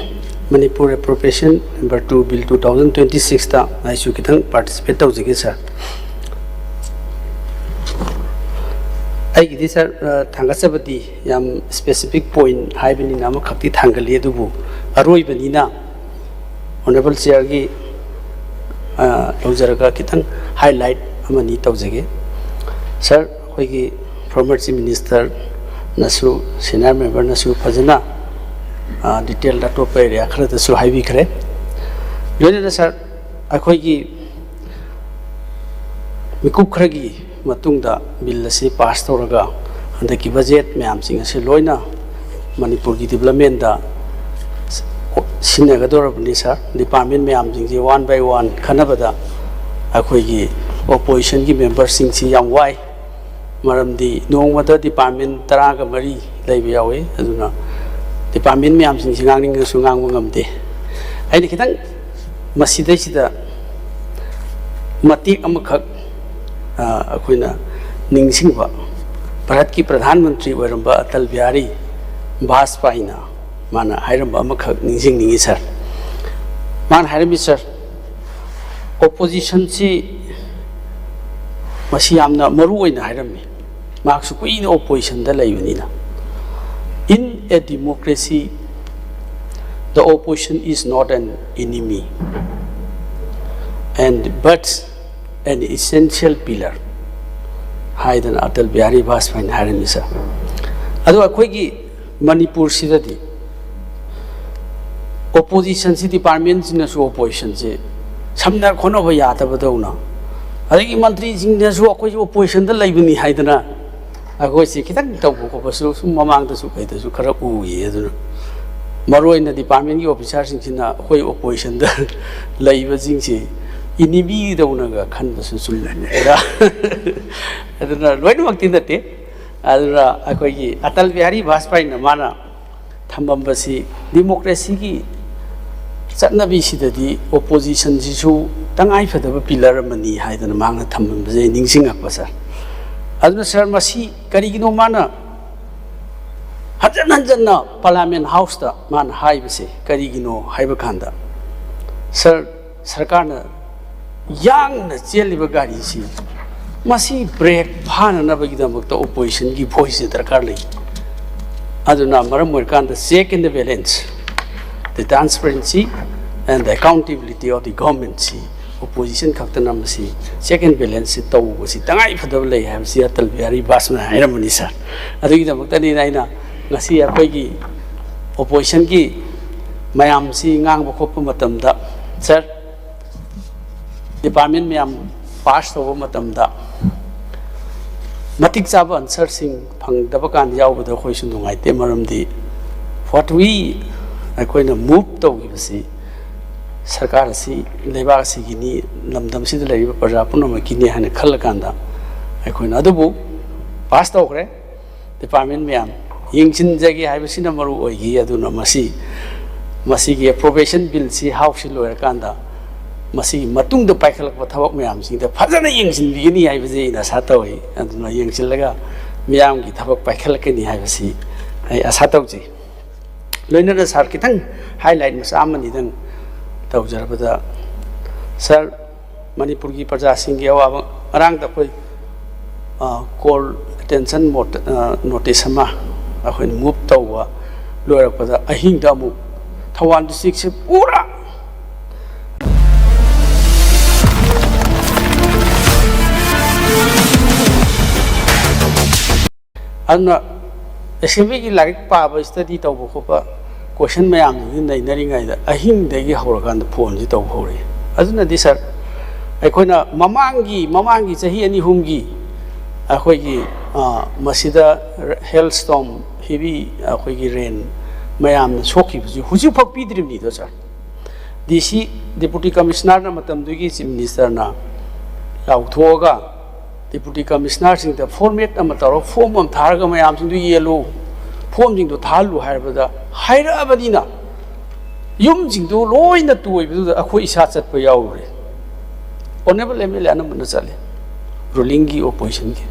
Manipur appropriation number two bill two thousand twenty ꯁꯤꯛꯁꯇ ꯑꯩꯁꯨ ꯈꯤꯇꯪ ꯄꯥꯔꯇꯤꯁꯤꯄꯦꯠ ꯇꯧꯖꯒꯦ, ꯁꯥꯔ꯫ ꯑꯩꯒꯤꯗꯤ, ꯁꯥꯔ, ꯊꯥꯡꯒꯠꯆꯕꯗꯤ ꯌꯥꯝ ꯁ꯭ꯄꯦꯁꯤꯐꯤꯛ ꯄꯣꯏꯟꯠ ꯍꯥꯏꯕꯅꯤꯅ ꯑꯃꯈꯛꯇꯤ ꯊꯥꯡꯒꯠꯂꯤ, ꯑꯗꯨꯕꯨ ꯑꯔꯣꯏꯕꯅꯤꯅ ꯑꯣꯅꯔꯦꯕꯜ ꯆꯤꯌꯔꯒꯤ ꯂꯧꯖꯔꯒ ꯈꯤꯇꯪ ꯍꯥꯏꯂꯥꯏꯠ ꯑꯃꯅꯤ ꯇꯧꯖꯒꯦ꯫ ꯁꯥꯔ, ꯑꯩꯈꯣꯏꯒꯤ ꯐꯣꯔꯃꯔ ꯆꯤꯐ ꯃꯤꯅꯤꯁꯇꯔꯅꯁꯨ, ꯁꯦꯅꯤꯌꯔ ꯃꯦꯝꯕꯔꯅꯁꯨ ꯐꯖꯅ ꯗꯤꯇꯦꯜꯗ ꯑꯇꯣꯞꯄ ꯑꯦꯔꯤꯌꯥ ꯈꯔꯗꯁꯨ ꯍꯥꯏꯕꯤꯈ꯭ꯔꯦ꯫ ꯂꯣꯏꯅꯅ ꯁꯥꯔ, ꯑꯩꯈꯣꯏꯒꯤ ꯃꯤꯀꯨꯞ ꯈꯔꯒꯤ ꯃꯇꯨꯡꯗ ꯕꯤꯜ ꯑꯁꯤ ꯄꯥꯁ ꯇꯧꯔꯒ ꯍꯟꯗꯛꯀꯤ ꯕꯖꯦꯠ ꯃꯌꯥꯝꯁꯤꯡ ꯑꯁꯤ ꯂꯣꯏꯅ ꯃꯅꯤꯄꯨꯔꯒꯤ ꯗꯤꯕꯂꯞꯃꯦꯟꯗ ꯁꯤꯟꯅꯒꯗꯧꯔꯕꯅꯤ ꯁꯥꯔ꯫ ꯗꯤꯄꯥꯔꯠꯃꯦꯟ ꯃꯌꯥꯝꯁꯤꯡꯁꯤ ꯋꯥꯟ ꯕꯥꯏ ꯋꯥꯟ ꯈꯟꯅꯕꯗ ꯑꯩꯈꯣꯏꯒꯤ ꯑꯣꯄꯣꯖꯤꯁꯟꯒꯤ ꯃꯦꯝꯕꯔꯁꯤꯡꯁꯤ ꯌꯥꯝ ꯋꯥꯏ꯫ ꯃꯔꯝꯗꯤ ꯅꯣꯡꯃꯗ ꯗꯤꯄꯥꯔꯠꯃꯦꯟ ꯇꯔꯥꯒ ꯃꯔꯤ ꯂꯩꯕ ꯌꯥꯎꯏ꯫ ꯑꯗꯨꯅ ꯗꯤꯄꯥꯔꯠꯃꯦꯟ ꯃꯌꯥꯝꯁꯤꯡꯁꯤ ꯉꯥꯡꯅꯤꯡꯉꯁꯨ ꯉꯥꯡꯕ ꯉꯝꯗꯦ꯫ ꯑꯩꯅ ꯈꯤꯇꯪ ꯃꯁꯤꯗꯩꯁꯤꯗ ꯃꯇꯦꯛ ꯑꯃꯈꯛ ꯑꯩꯈꯣꯏꯅ ꯅꯤꯡꯁꯤꯡꯕ, ꯚꯥꯔꯠꯀꯤ ꯄ꯭ꯔꯙꯥꯟ ꯃꯟꯇ꯭ꯔꯤ ꯑꯣꯏꯔꯝꯕ ꯑꯇꯜ ꯕꯤꯍꯥꯔꯤ ꯕꯥꯖꯄꯥꯏꯅ ꯃꯥꯅ ꯍꯥꯏꯔꯝꯕ ꯑꯃꯈꯛ ꯅꯤꯡꯁꯤꯡꯅꯤꯡꯉꯤ ꯁꯥꯔ꯫ ꯃꯥꯅ ꯍꯥꯏꯔꯝꯃꯤ ꯁꯥꯔ, ꯑꯣꯄꯣꯖꯤꯁꯟꯁꯤ ꯃꯁꯤ ꯌꯥꯝꯅ ꯃꯔꯨ ꯑꯣꯏꯅ ꯍꯥꯏꯔꯝꯃꯤ꯫ ꯃꯍꯥꯛꯁꯨ ꯀꯨꯏꯅ ꯑꯣꯄꯣꯖꯤꯁꯟꯗ ꯂꯩꯕꯅꯤꯅ, "In a democracy, the opposition is not an enemy and but an essential pillar" ꯍꯥꯏꯗꯅ ꯑꯇꯜ ꯕꯤꯍꯥꯔꯤ ꯕꯥꯖꯄꯥꯏꯅ ꯍꯥꯏꯔꯝꯃꯤ ꯁꯥꯔ꯫ ꯑꯗꯣ ꯑꯩꯈꯣꯏꯒꯤ ꯃꯅꯤꯄꯨꯔꯁꯤꯗꯗꯤ ꯑꯣꯄꯣꯖꯤꯁꯟꯁꯤ, ꯗꯤꯄꯥꯔꯠꯃꯦꯟꯁꯤꯡꯅꯁꯨ ꯑꯣꯄꯣꯖꯤꯁꯟꯁꯤ ꯁꯝꯅ ꯈꯣꯠꯅꯕ ꯌꯥꯗꯕꯗꯧꯅ, ꯑꯗꯒꯤ ꯃꯟꯇ꯭ꯔꯤꯁꯤꯡꯅꯁꯨ ꯑꯩꯈꯣꯏꯁꯨ ꯑꯣꯄꯣꯖꯤꯁꯟꯗ ꯂꯩꯕꯅꯤ ꯍꯥꯏꯗꯅ ꯑꯩꯈꯣꯏꯁꯤ ꯈꯤꯇꯪ ꯇꯧꯕ ꯈꯣꯠꯄꯁꯨ ꯁꯨꯝ ꯃꯃꯥꯡꯗꯁꯨ ꯀꯩꯗꯁꯨ ꯈꯔ ꯎꯏꯌꯦ꯫ ꯑꯗꯨꯅ ꯃꯔꯨꯑꯣꯏꯅ ꯗꯤꯄꯥꯔꯠꯃꯦꯟꯒꯤ ꯑꯣꯐꯤꯁꯥꯔꯁꯤꯡꯁꯤꯅ ꯑꯩꯈꯣꯏ ꯑꯣꯄꯣꯖꯤꯁꯟꯗ ꯂꯩꯕꯁꯤꯡꯁꯤ ꯏꯅꯤꯃꯤꯗꯧꯅꯒ ꯈꯟꯕꯁꯨ ꯁꯨꯝ ꯂꯩ꯫ ꯑꯗꯨꯅ ꯂꯣꯏꯅꯃꯛꯇꯤ ꯅꯠꯇꯦ꯫ ꯑꯗꯨꯅ ꯑꯩꯈꯣꯏꯒꯤ ꯑꯇꯜ ꯕꯤꯍꯥꯔꯤ ꯕꯥꯖꯄꯥꯏꯅ ꯃꯥꯅ ꯊꯝꯃꯝꯕꯁꯤ ꯗꯤꯃꯣꯀ꯭ꯔꯦꯁꯤꯒꯤ ꯆꯠꯅꯕꯤꯁꯤꯗꯗꯤ ꯑꯣꯄꯣꯖꯤꯁꯟꯁꯤꯁꯨ ꯇꯉꯥꯏꯐꯗꯕ ꯄꯤꯂꯔ ꯑꯃꯅꯤ ꯍꯥꯏꯗꯅ ꯃꯍꯥꯛꯅ ꯊꯝꯃꯝꯕꯁꯦ ꯑꯩ ꯅꯤꯡꯁꯤꯡꯉꯛꯄ ꯁꯥꯔ꯫ ꯑꯗꯨꯅ ꯁꯥꯔ, ꯃꯁꯤ ꯀꯔꯤꯒꯤꯅꯣ ꯃꯥꯅ ꯍꯟꯖꯟ ꯍꯟꯖꯟꯅ ꯄꯥꯔꯂꯤꯌꯥꯃꯦꯟ ꯍꯥꯎꯁꯇ ꯃꯥꯅ ꯍꯥꯏꯕꯁꯦ ꯀꯔꯤꯒꯤꯅꯣ ꯍꯥꯏꯕ ꯀꯥꯟꯗ, ꯁꯥꯔ, ꯁꯔꯀꯥꯔꯅ ꯌꯥꯡꯅ ꯆꯦꯜꯂꯤꯕ ꯒꯥꯔꯤꯁꯤ ꯃꯁꯤ ꯕ꯭ꯔꯦꯛ ꯐꯥꯅꯅꯕꯒꯤꯗꯃꯛꯇ ꯑꯣꯄꯣꯖꯤꯁꯟꯒꯤ ꯚꯣꯏꯁꯁꯦ ꯗꯔꯀꯥꯔ ꯂꯩ꯫ ꯑꯗꯨꯅ ꯃꯔꯝ ꯑꯣꯏꯔꯀꯥꯟꯗ check and balance, the transparency and the accountability of the government ꯁꯤ ꯑꯣꯄꯣꯖꯤꯁꯟ ꯈꯛꯇꯅ ꯃꯁꯤ check and balance ꯁꯤ ꯇꯧꯕꯁꯤ ꯇꯉꯥꯏ ꯐꯗꯕ ꯂꯩ ꯍꯥꯏꯕꯁꯤ ꯑꯇꯜ ꯕꯤꯍꯥꯔꯤ ꯕꯥꯖꯄꯥꯏꯅ ꯍꯥꯏꯔꯝꯕꯅꯤ ꯁꯥꯔ꯫ ꯑꯗꯨꯒꯤꯗꯃꯛꯇꯅꯤꯅ ꯑꯩꯅ ꯉꯁꯤ ꯑꯩꯈꯣꯏꯒꯤ ꯑꯣꯄꯣꯖꯤꯁꯟꯒꯤ ꯃꯌꯥꯝꯁꯤ ꯉꯥꯡꯕ ꯈꯣꯠꯄ ꯃꯇꯝꯗ, ꯁꯥꯔ, ꯗꯤꯄꯥꯔꯠꯃꯦꯟ ꯃꯌꯥꯝ ꯄꯥꯁ ꯇꯧꯕ ꯃꯇꯝꯗ ꯃꯇꯤꯛ ꯆꯥꯕ ꯑꯟꯁꯔꯁꯤꯡ ꯐꯪꯗꯕ ꯀꯥꯟꯗ ꯌꯥꯎꯕꯗ ꯑꯩꯈꯣꯏꯁꯨ ꯅꯨꯡꯉꯥꯏꯇꯦ꯫ ꯃꯔꯝꯗꯤ what we ꯑꯩꯈꯣꯏꯅ ꯃꯨꯚ ꯇꯧꯈꯤꯕꯁꯤ ꯁꯔꯀꯥꯔ ꯑꯁꯤ, ꯂꯩꯕꯥꯛ ꯑꯁꯤꯒꯤꯅꯤ, ꯂꯝꯗꯝꯁꯤꯗ ꯂꯩꯔꯤꯕ ꯄ꯭ꯔꯖꯥ ꯄꯨꯝꯅꯃꯛꯀꯤꯅꯤ ꯍꯥꯏꯅ ꯈꯜꯂꯀꯥꯟꯗ ꯑꯩꯈꯣꯏꯅ ꯑꯗꯨꯕꯨ ꯄꯥꯁ ꯇꯧꯈ꯭ꯔꯦ꯫ ꯗꯤꯄꯥꯔꯠꯃꯦꯟ ꯃꯌꯥꯝ ꯌꯦꯡꯁꯤꯟꯖꯒꯦ ꯍꯥꯏꯕꯁꯤꯅ ꯃꯔꯨ ꯑꯣꯏꯈꯤ꯫ ꯑꯗꯨꯅ ꯃꯁꯤ, ꯃꯁꯤꯒꯤ ꯑꯦꯄ꯭ꯔꯣꯕꯦꯁꯟ ꯕꯤꯜꯁꯤ ꯍꯥꯎꯁꯁꯤ ꯂꯣꯏꯔꯀꯥꯟꯗ ꯃꯁꯤꯒꯤ ꯃꯇꯨꯡꯗ ꯄꯥꯏꯈꯠꯂꯛꯄ ꯊꯕꯛ ꯃꯌꯥꯝꯁꯤꯡꯗ ꯐꯖꯅ ꯌꯦꯡꯁꯤꯟꯕꯤꯒꯅꯤ ꯍꯥꯏꯕꯁꯤ ꯑꯩꯅ ꯑꯁꯥ ꯇꯧꯏ꯫ ꯑꯗꯨꯅ ꯌꯦꯡꯁꯤꯜꯂꯒ ꯃꯤꯌꯥꯝꯒꯤ ꯊꯕꯛ ꯄꯥꯏꯈꯠꯂꯛꯀꯅꯤ ꯍꯥꯏꯕꯁꯤ ꯑꯩ ꯑꯁꯥ ꯇꯧꯖꯩ꯫ ꯂꯣꯏꯅꯅ ꯁꯥꯔ, ꯈꯤꯇꯪ ꯍꯥꯏꯂꯥꯏꯠ ꯃꯆꯥ ꯑꯃꯅꯤꯗꯪ ꯇꯧꯖꯔꯕꯗ, ꯁꯥꯔ, ꯃꯅꯤꯄꯨꯔꯒꯤ ꯄ꯭ꯔꯖꯥꯁꯤꯡꯒꯤ ꯑꯋꯥꯕ, ꯉꯔꯥꯡꯗ ꯑꯩꯈꯣꯏ, ꯑ, ꯀꯣꯜ ꯑꯦꯇꯦꯟꯁꯟ ꯃꯣꯠ-, ꯑ, ꯅꯣꯇꯤꯁ ꯑꯃ ꯑꯩꯈꯣꯏꯅ ꯃꯨꯚ ꯇꯧꯕ ꯂꯣꯏꯔꯛꯄꯗ, ꯑꯍꯤꯡꯗ ꯑꯃꯨꯛ ꯊꯧꯕꯥꯜ ꯗꯤꯁꯇ꯭ꯔꯤꯛꯁꯦ ꯄꯨꯔꯥ ꯑꯗꯨꯅ ꯑꯦꯁꯦꯝꯕ꯭ꯂꯤꯒꯤ ꯂꯥꯏꯔꯤꯛ ꯄꯥꯕ, ꯁ꯭ꯇꯗꯤ ꯇꯧꯕ ꯈꯣꯠꯄ, ꯀꯣꯏꯁꯟ ꯃꯌꯥꯝꯁꯤꯡꯁꯤ ꯅꯩꯅꯔꯤꯉꯩꯗ ꯑꯍꯤꯡꯗꯒꯤ ꯍꯧꯔꯀꯥꯟꯗ ꯐꯣꯟꯁꯤ ꯇꯧꯕ ꯍꯧꯔꯛꯏ꯫ ꯑꯗꯨꯅꯗꯤ ꯁꯥꯔ, ꯑꯩꯈꯣꯏꯅ ꯃꯃꯥꯡꯒꯤ, ꯃꯃꯥꯡꯒꯤ ꯆꯍꯤ ꯑꯅꯤ ꯑꯍꯨꯝꯒꯤ ꯑꯩꯈꯣꯏꯒꯤ, ꯑ, ꯃꯁꯤꯗ ꯍꯦꯜ ꯁ꯭ꯇꯣꯝ, ꯍꯦꯚꯤ ꯑꯩꯈꯣꯏꯒꯤ ꯔꯦꯟ ꯃꯌꯥꯝꯅ ꯁꯣꯛꯈꯤꯕꯁꯤ ꯍꯧꯖꯤꯛꯐꯥꯎ ꯄꯤꯗ꯭ꯔꯤꯕꯅꯤꯗꯣ ꯁꯥꯔ꯫ ꯗꯤ ꯁꯤ, ꯗꯤꯄꯨꯇꯤ ꯀꯃꯤꯁꯅꯔꯅ ꯃꯇꯝꯗꯨꯒꯤ ꯆꯤꯐ ꯃꯤꯅꯤꯁꯇꯔꯅ ꯂꯥꯎꯊꯣꯛꯑꯒ ꯗꯤꯄꯨꯇꯤ ꯀꯃꯤꯁꯅꯔꯁꯤꯡꯗ ꯐꯣꯔꯃꯦꯠ ꯑꯃ ꯇꯧꯔꯒ ꯐꯣꯝ ꯑꯃ ꯊꯥꯔꯒ ꯃꯌꯥꯝꯁꯤꯡꯗꯨ ꯌꯦꯜꯂꯨ, ꯐꯣꯝꯁꯤꯡꯗꯣ ꯊꯥꯍꯜꯂꯨ ꯍꯥꯏꯔꯕꯗ ꯍꯥꯏꯔꯛꯑꯕꯅꯤꯅ ꯌꯨꯝꯁꯤꯡꯗꯨ ꯂꯣꯏꯅ ꯇꯣꯏꯕꯗꯨꯗ ꯑꯩꯈꯣꯏ ꯏꯁꯥ ꯆꯠꯄ ꯌꯥꯎꯔꯨꯔꯦ꯫ ꯑꯣꯅꯔꯦꯕꯜ ꯑꯦꯝ ꯑꯦꯜ ꯑꯦ ꯑꯅꯝꯕꯅ ꯆꯠꯂꯤ, ꯔꯨꯂꯤꯡꯒꯤ ꯑꯣꯄꯣꯖꯤꯁꯟꯒꯤ꯫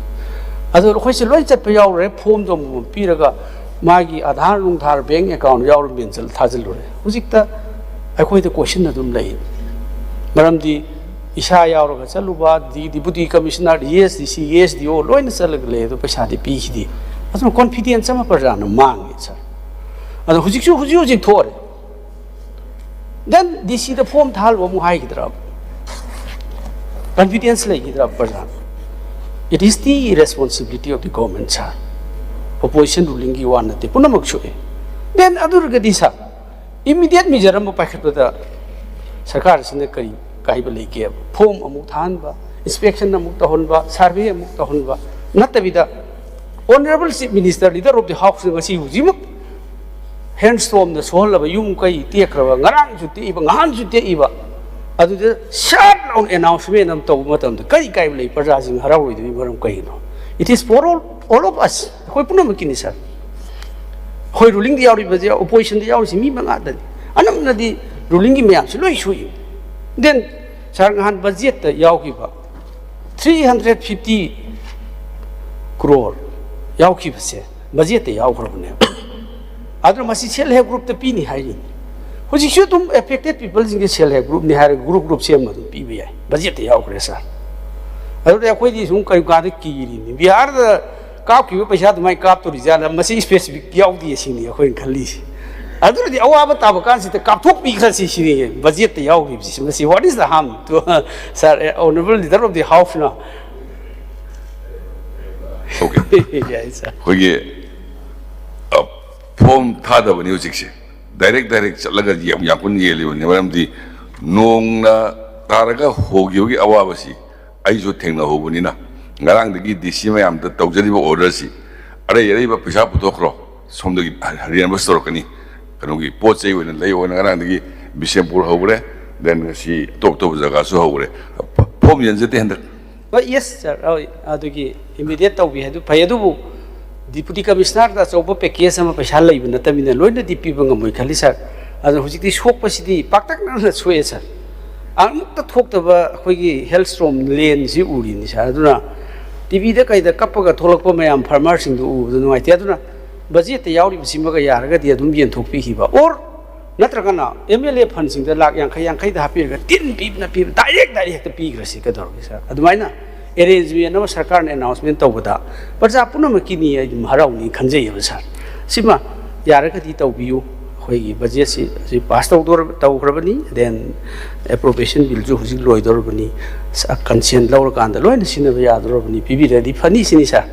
ꯑꯗꯣ ꯑꯩꯈꯣꯏꯁꯦ ꯂꯣꯏ ꯆꯠꯄ ꯌꯥꯎꯔꯨꯔꯦ, ꯐꯣꯝꯗꯣ ꯑꯃꯃꯝ ꯄꯤꯔꯒ ꯃꯥꯒꯤ ꯑꯥꯙꯥꯔ ꯅꯨꯡꯙꯥꯔ ꯕꯦꯡ ꯑꯦꯀꯥꯎꯟ ꯌꯥꯎꯔ ꯃꯦꯟꯁꯤꯜ-, ꯊꯥꯖꯤꯜꯂꯨꯔꯦ꯫ ꯍꯧꯖꯤꯛꯇ ꯑꯩꯈꯣꯏꯗ ꯀꯣꯏꯁꯟ ꯑꯗꯨꯝ ꯂꯩ꯫ ꯃꯔꯝꯗꯤ ꯏꯁꯥ ꯌꯥꯎꯔꯒ ꯆꯠꯂꯨꯕ, ꯗꯤ-, ꯗꯤꯄꯨꯇꯤ ꯀꯃꯤꯁꯅꯔ, ꯗꯤ ꯑꯦꯁ, ꯗꯤ ꯁꯤ, ꯑꯦꯁ ꯗꯤ ꯑꯣ ꯂꯣꯏꯅ ꯆꯠꯂꯒ ꯂꯩ, ꯑꯗꯣ ꯄꯩꯁꯥꯗꯤ ꯄꯤꯈꯤꯗꯦ꯫ ꯑꯗꯨꯅ ꯀꯣꯟꯐꯤꯗꯦꯟꯁ ꯑꯃ ꯄ꯭ꯔꯖꯥꯅ ꯃꯥꯡꯉꯦ ꯁꯥꯔ꯫ ꯑꯗꯣ ꯍꯧꯖꯤꯛꯁꯨ, ꯍꯧꯖꯤꯛ ꯍꯧꯖꯤꯛ ꯊꯣꯛꯑꯦ꯫ ꯗꯦꯟ ꯗꯤ ꯁꯤꯗ ꯐꯣꯝ ꯊꯥꯍꯜꯂꯨ ꯑꯃꯨꯛ ꯍꯥꯏꯈꯤꯗ꯭ꯔꯕ? ꯀꯟꯐꯤꯗꯦꯟꯁ ꯂꯩꯈꯤꯗ꯭ꯔꯕ ꯄ꯭ꯔꯖꯥ? It is the responsibility of the government, sir. Opposition ꯔꯨꯂꯤꯡꯒꯤ ꯋꯥ ꯅꯠꯇꯦ, ꯄꯨꯝꯅꯃꯛ ꯁꯣꯛꯑꯦ꯫ ꯗꯦꯟ ꯑꯗꯨ ꯑꯣꯏꯔꯒꯗꯤ ꯁꯥꯔ, ꯏꯃꯤꯗꯤꯌꯦꯠ ꯃꯤꯖꯔ ꯑꯃ ꯄꯥꯏꯈꯠꯄꯗ ꯁꯔꯀꯥꯔꯁꯤꯅ ꯀꯔꯤ ꯀꯥꯏꯕ ꯂꯩꯒꯦꯕ? ꯐꯣꯝ ꯑꯃꯨꯛ ꯊꯥꯍꯟꯕ, ꯏꯟꯁꯄꯦꯛꯁꯟ ꯑꯃꯨꯛ ꯇꯧꯍꯟꯕ, ꯁꯔꯚꯦ ꯑꯃꯨꯛ ꯇꯧꯍꯟꯕ ꯅꯠꯇꯕꯤꯗ, honourable chief minister, leader of the ꯍꯥꯎꯁꯅ ꯉꯁꯤ ꯍꯧꯖꯤꯛꯃꯛ ꯍꯦꯟꯁꯇꯣꯝꯅ ꯁꯣꯛꯍꯜꯂꯕ ꯌꯨꯝ ꯀꯩ ꯇꯦꯛꯈ꯭ꯔꯕ, ꯉꯔꯥꯡꯁꯨ ꯇꯦꯛꯏꯕ, ꯉꯍꯥꯟꯁꯨ ꯇꯦꯛꯏꯕ, ꯑꯗꯨꯗ ꯁꯥꯠ ꯂꯥꯎꯅ ꯑꯦꯅꯥꯎꯟꯁꯃꯦꯟ ꯑꯃ ꯇꯧꯕ ꯃꯇꯝꯗ ꯀꯔꯤ ꯀꯥꯏꯕ ꯂꯩ? ꯄ꯭ꯔꯖꯥꯁꯤꯡ ꯍꯔꯥꯎꯔꯣꯏꯗꯕꯒꯤ ꯃꯔꯝ ꯀꯩꯒꯤꯅꯣ? It is for all, all of us. ꯑꯩꯈꯣꯏ ꯄꯨꯝꯅꯃꯛꯀꯤꯅꯤ, ꯁꯥꯔ꯫ ꯑꯩꯈꯣꯏ ꯔꯨꯂꯤꯡꯗ ꯌꯥꯎꯔꯤꯕꯁꯦ, ꯑꯣꯄꯣꯖꯤꯁꯟꯗ ꯌꯥꯎꯔꯤꯁꯤ ꯃꯤ ꯃꯉꯥꯗꯅꯤ꯫ ꯑꯅꯝꯕꯅꯗꯤ ꯔꯨꯂꯤꯡꯒꯤ ꯃꯌꯥꯝꯁꯤ ꯂꯣꯏ ꯁꯨꯏ꯫ Then, ꯁꯥꯔ, ꯉꯍꯥꯟ ꯕꯖꯦꯠꯇ ꯌꯥꯎꯈꯤꯕ three hundred fifty crore ꯌꯥꯎꯈꯤꯕꯁꯦ ꯕꯖꯦꯠꯇ ꯌꯥꯎꯈ꯭ꯔꯕꯅꯦꯕ꯫ ꯑꯗꯨꯅ ꯃꯁꯤ ꯁꯦꯜꯐ ꯍꯦꯜꯞ ꯒ꯭ꯔꯨꯞꯇ ꯄꯤꯅꯤ ꯍꯥꯏꯔꯤꯅꯤ꯫ ꯍꯧꯖꯤꯛꯁꯨ ꯑꯗꯨꯝ ꯑꯦꯐꯦꯛꯇꯦꯠ ꯄꯤꯄꯜꯁꯤꯡꯁꯦ ꯁꯦꯜꯐ ꯍꯦꯜꯞ ꯒ꯭ꯔꯨꯞꯅꯤ ꯍꯥꯏꯔꯒ ꯒ꯭ꯔꯨꯞ ꯒ꯭ꯔꯨꯞ ꯁꯦꯝꯃ ꯑꯗꯨꯝ ꯄꯤꯕ ꯌꯥꯏ, ꯕꯖꯦꯠꯇ ꯌꯥꯎꯈ꯭ꯔꯦ, ꯁꯥꯔ꯫ ꯑꯗꯨꯗꯤ ꯑꯩꯈꯣꯏꯗꯤ ꯁꯨꯝ ꯀꯔꯤ ꯀꯥꯟꯗ ꯀꯤꯔꯤꯅꯤ? ꯕꯤꯍꯥꯔꯗ ꯀꯥꯞꯈꯤꯕ ꯄꯩꯁꯥ ꯑꯗꯨꯃꯥꯏꯅ ꯀꯥꯞꯇꯣꯔꯤꯖꯥꯠꯂ? ꯃꯁꯤ ꯏꯁꯄꯦꯁꯤꯐꯤꯛ ꯌꯥꯎꯗꯦ ꯁꯤꯅꯤ ꯑꯩꯈꯣꯏꯅ ꯈꯜꯂꯤꯁꯦ꯫ ꯑꯗꯨꯅꯗꯤ ꯑꯋꯥꯕ ꯇꯥꯕ ꯀꯥꯟꯁꯤꯗ ꯀꯥꯞꯊꯣꯛꯄꯤꯈ꯭ꯔꯁꯤ ꯁꯤꯅꯤ ꯕꯖꯦꯠꯇ ꯌꯥꯎꯈꯤꯕꯁꯤ꯫ ꯃꯁꯤ what is the harm to, sir, honorable leader of the house now? Okay. Yes, sir. ꯑꯩꯈꯣꯏꯒꯤ ꯐꯣꯝ ꯊꯥꯗꯕꯅꯤ ꯍꯧꯖꯤꯛꯁꯦ, ꯗꯥꯏꯔꯦꯛ ꯗꯥꯏꯔꯦꯛ ꯆꯠꯂꯒ ꯌꯥꯝ ꯌꯥꯝ ꯀꯨꯟ ꯌꯦꯜꯂꯤꯕꯅꯤ꯫ ꯃꯔꯝꯗꯤ ꯅꯣꯡꯅ ꯇꯥꯔꯒ ꯍꯣꯈꯤꯕꯒꯤ ꯑꯋꯥꯕꯁꯤ ꯑꯩꯁꯨ ꯊꯦꯡꯅꯍꯧꯕꯅꯤꯅ, ꯉꯔꯥꯡꯗꯒꯤ ꯗꯤ ꯁꯤ ꯃꯌꯥꯝꯗ ꯇꯧꯖꯔꯤꯕ ꯑꯣꯔꯗꯔꯁꯤ, ꯑꯔꯩ ꯑꯔꯩꯕ ꯄꯩꯁꯥ ꯄꯨꯊꯣꯛꯈ꯭ꯔꯣ, ꯁꯣꯝꯗꯒꯤ ꯔꯤꯑꯦꯝꯕꯔꯁ ꯇꯧꯔꯛꯀꯅꯤ꯫ ꯀꯩꯅꯣꯒꯤ ꯄꯣꯠ ꯆꯩ ꯑꯣꯏꯅ ꯂꯩ ꯑꯣꯏꯅ ꯉꯔꯥꯡꯗꯒꯤ ꯕꯤꯁꯦꯝꯄꯨꯔ ꯍꯧꯈ꯭ꯔꯦ, then ꯉꯁꯤ ꯑꯇꯣꯞ ꯑꯇꯣꯞꯄ ꯖꯒꯥꯁꯨ ꯍꯧꯈ꯭ꯔꯦ꯫ ꯐꯣꯝ ꯌꯦꯟꯖꯗꯦ ꯍꯟꯗꯛ꯫ ꯍꯣꯏ, ꯌꯦꯁ, ꯁꯥꯔ, ꯍꯣꯏ, ꯑꯗꯨꯒꯤ ꯏꯃꯤꯗꯤꯌꯦꯠ ꯇꯧꯕꯤ ꯍꯥꯏꯗꯨ ꯐꯩ꯫ ꯑꯗꯨꯕꯨ ꯗꯤꯄꯨꯇꯤ ꯀꯃꯤꯁꯅꯔꯗ ꯑꯆꯧꯕ ꯄꯦꯀꯦꯖ ꯑꯃ ꯄꯩꯁꯥ ꯂꯩꯕ ꯅꯠꯇꯕꯅꯤꯅ ꯂꯣꯏꯅꯗꯤ ꯄꯤꯕ ꯉꯝꯃꯣꯏ ꯈꯜꯂꯤ, ꯁꯥꯔ꯫ ꯑꯗꯨꯅ ꯍꯧꯖꯤꯛꯇꯤ ꯁꯣꯛꯄꯁꯤꯗꯤ ꯄꯥꯛꯇꯛꯅꯅ ꯁꯣꯛꯑꯦ, ꯁꯥꯔ꯫ ꯑꯃꯨꯛꯇ ꯊꯣꯛꯇꯕ ꯑꯩꯈꯣꯏꯒꯤ ꯍꯦꯜ ꯁ꯭ꯇꯣꯔꯝ ꯂꯦꯟꯁꯤ ꯎꯔꯤꯅꯤ, ꯁꯥꯔ꯫ ꯑꯗꯨꯅ ꯇꯤꯚꯤꯗ ꯀꯩꯗ ꯀꯞꯄꯒ ꯊꯣꯛꯂꯛꯄ ꯃꯌꯥꯝ ꯐꯥꯔꯃꯔꯁꯤꯡꯗꯨ ꯎꯕꯗ ꯅꯨꯡꯉꯥꯏꯇꯦ꯫ ꯑꯗꯨꯅ ꯕꯖꯦꯠꯇ ꯌꯥꯎꯔꯤꯕꯁꯤꯃꯒ ꯌꯥꯔꯒꯗꯤ ꯑꯗꯨꯝ ꯌꯦꯟꯊꯣꯛꯄꯤꯈꯤꯕ, ꯑꯣꯔ ꯅꯠꯇ꯭ꯔꯒꯅ ꯑꯦꯝ ꯑꯦꯜ ꯑꯦ ꯐꯟꯁꯤꯡꯗ ꯂꯥꯛ ꯌꯥꯡꯈꯩ ꯌꯥꯡꯈꯩꯗ ꯍꯥꯞꯄꯤꯔꯒ ꯇꯤꯟ ꯄꯤꯕꯅ ꯄꯤꯕ, ꯗꯥꯏꯔꯦꯛ ꯗꯥꯏꯔꯦꯛ ꯍꯦꯛꯇ ꯄꯤꯈ꯭ꯔꯁꯤ, ꯀꯩꯗꯧꯔꯒꯦ, ꯁꯥꯔ? ꯑꯗꯨꯃꯥꯏꯅ ꯑꯦꯔꯦꯟꯖꯃꯦꯟ ꯑꯃ ꯁꯔꯀꯥꯔꯅ ꯑꯦꯅꯥꯎꯟꯁꯃꯦꯟ ꯇꯧꯕꯗ ꯄ꯭ꯔꯖꯥ ꯄꯨꯝꯅꯃꯛꯀꯤꯅꯤ, ꯑꯩ ꯑꯗꯨꯝ ꯍꯔꯥꯎꯅꯤ ꯈꯟꯖꯩꯑꯕ, ꯁꯥꯔ꯫ ꯁꯤꯃ ꯌꯥꯔꯒꯗꯤ ꯇꯧꯕꯤꯌꯨ꯫ ꯑꯩꯈꯣꯏꯒꯤ ꯕꯖꯦꯠꯁꯤ ꯍꯧꯖꯤꯛ ꯄꯥꯁ ꯇꯧꯗꯣꯔ-, ꯇꯧꯈ꯭ꯔꯕꯅꯤ, ꯗꯦꯟ ꯑꯦꯄ꯭ꯔꯣꯄ꯭ꯔꯤꯌꯦꯁꯟ ꯕꯤꯜꯁꯨ ꯍꯧꯖꯤꯛ ꯂꯣꯏꯗꯧꯔꯕꯅꯤ, ꯀꯟꯁꯦꯟ ꯂꯧꯔꯀꯥꯟꯗ ꯂꯣꯏꯅ ꯁꯤꯖꯤꯟꯅꯕ ꯌꯥꯗꯧꯔꯕꯅꯤ, ꯄꯤꯕꯤꯔꯗꯤ ꯐꯅꯤ ꯁꯤꯅꯤ, ꯁꯥꯔ꯫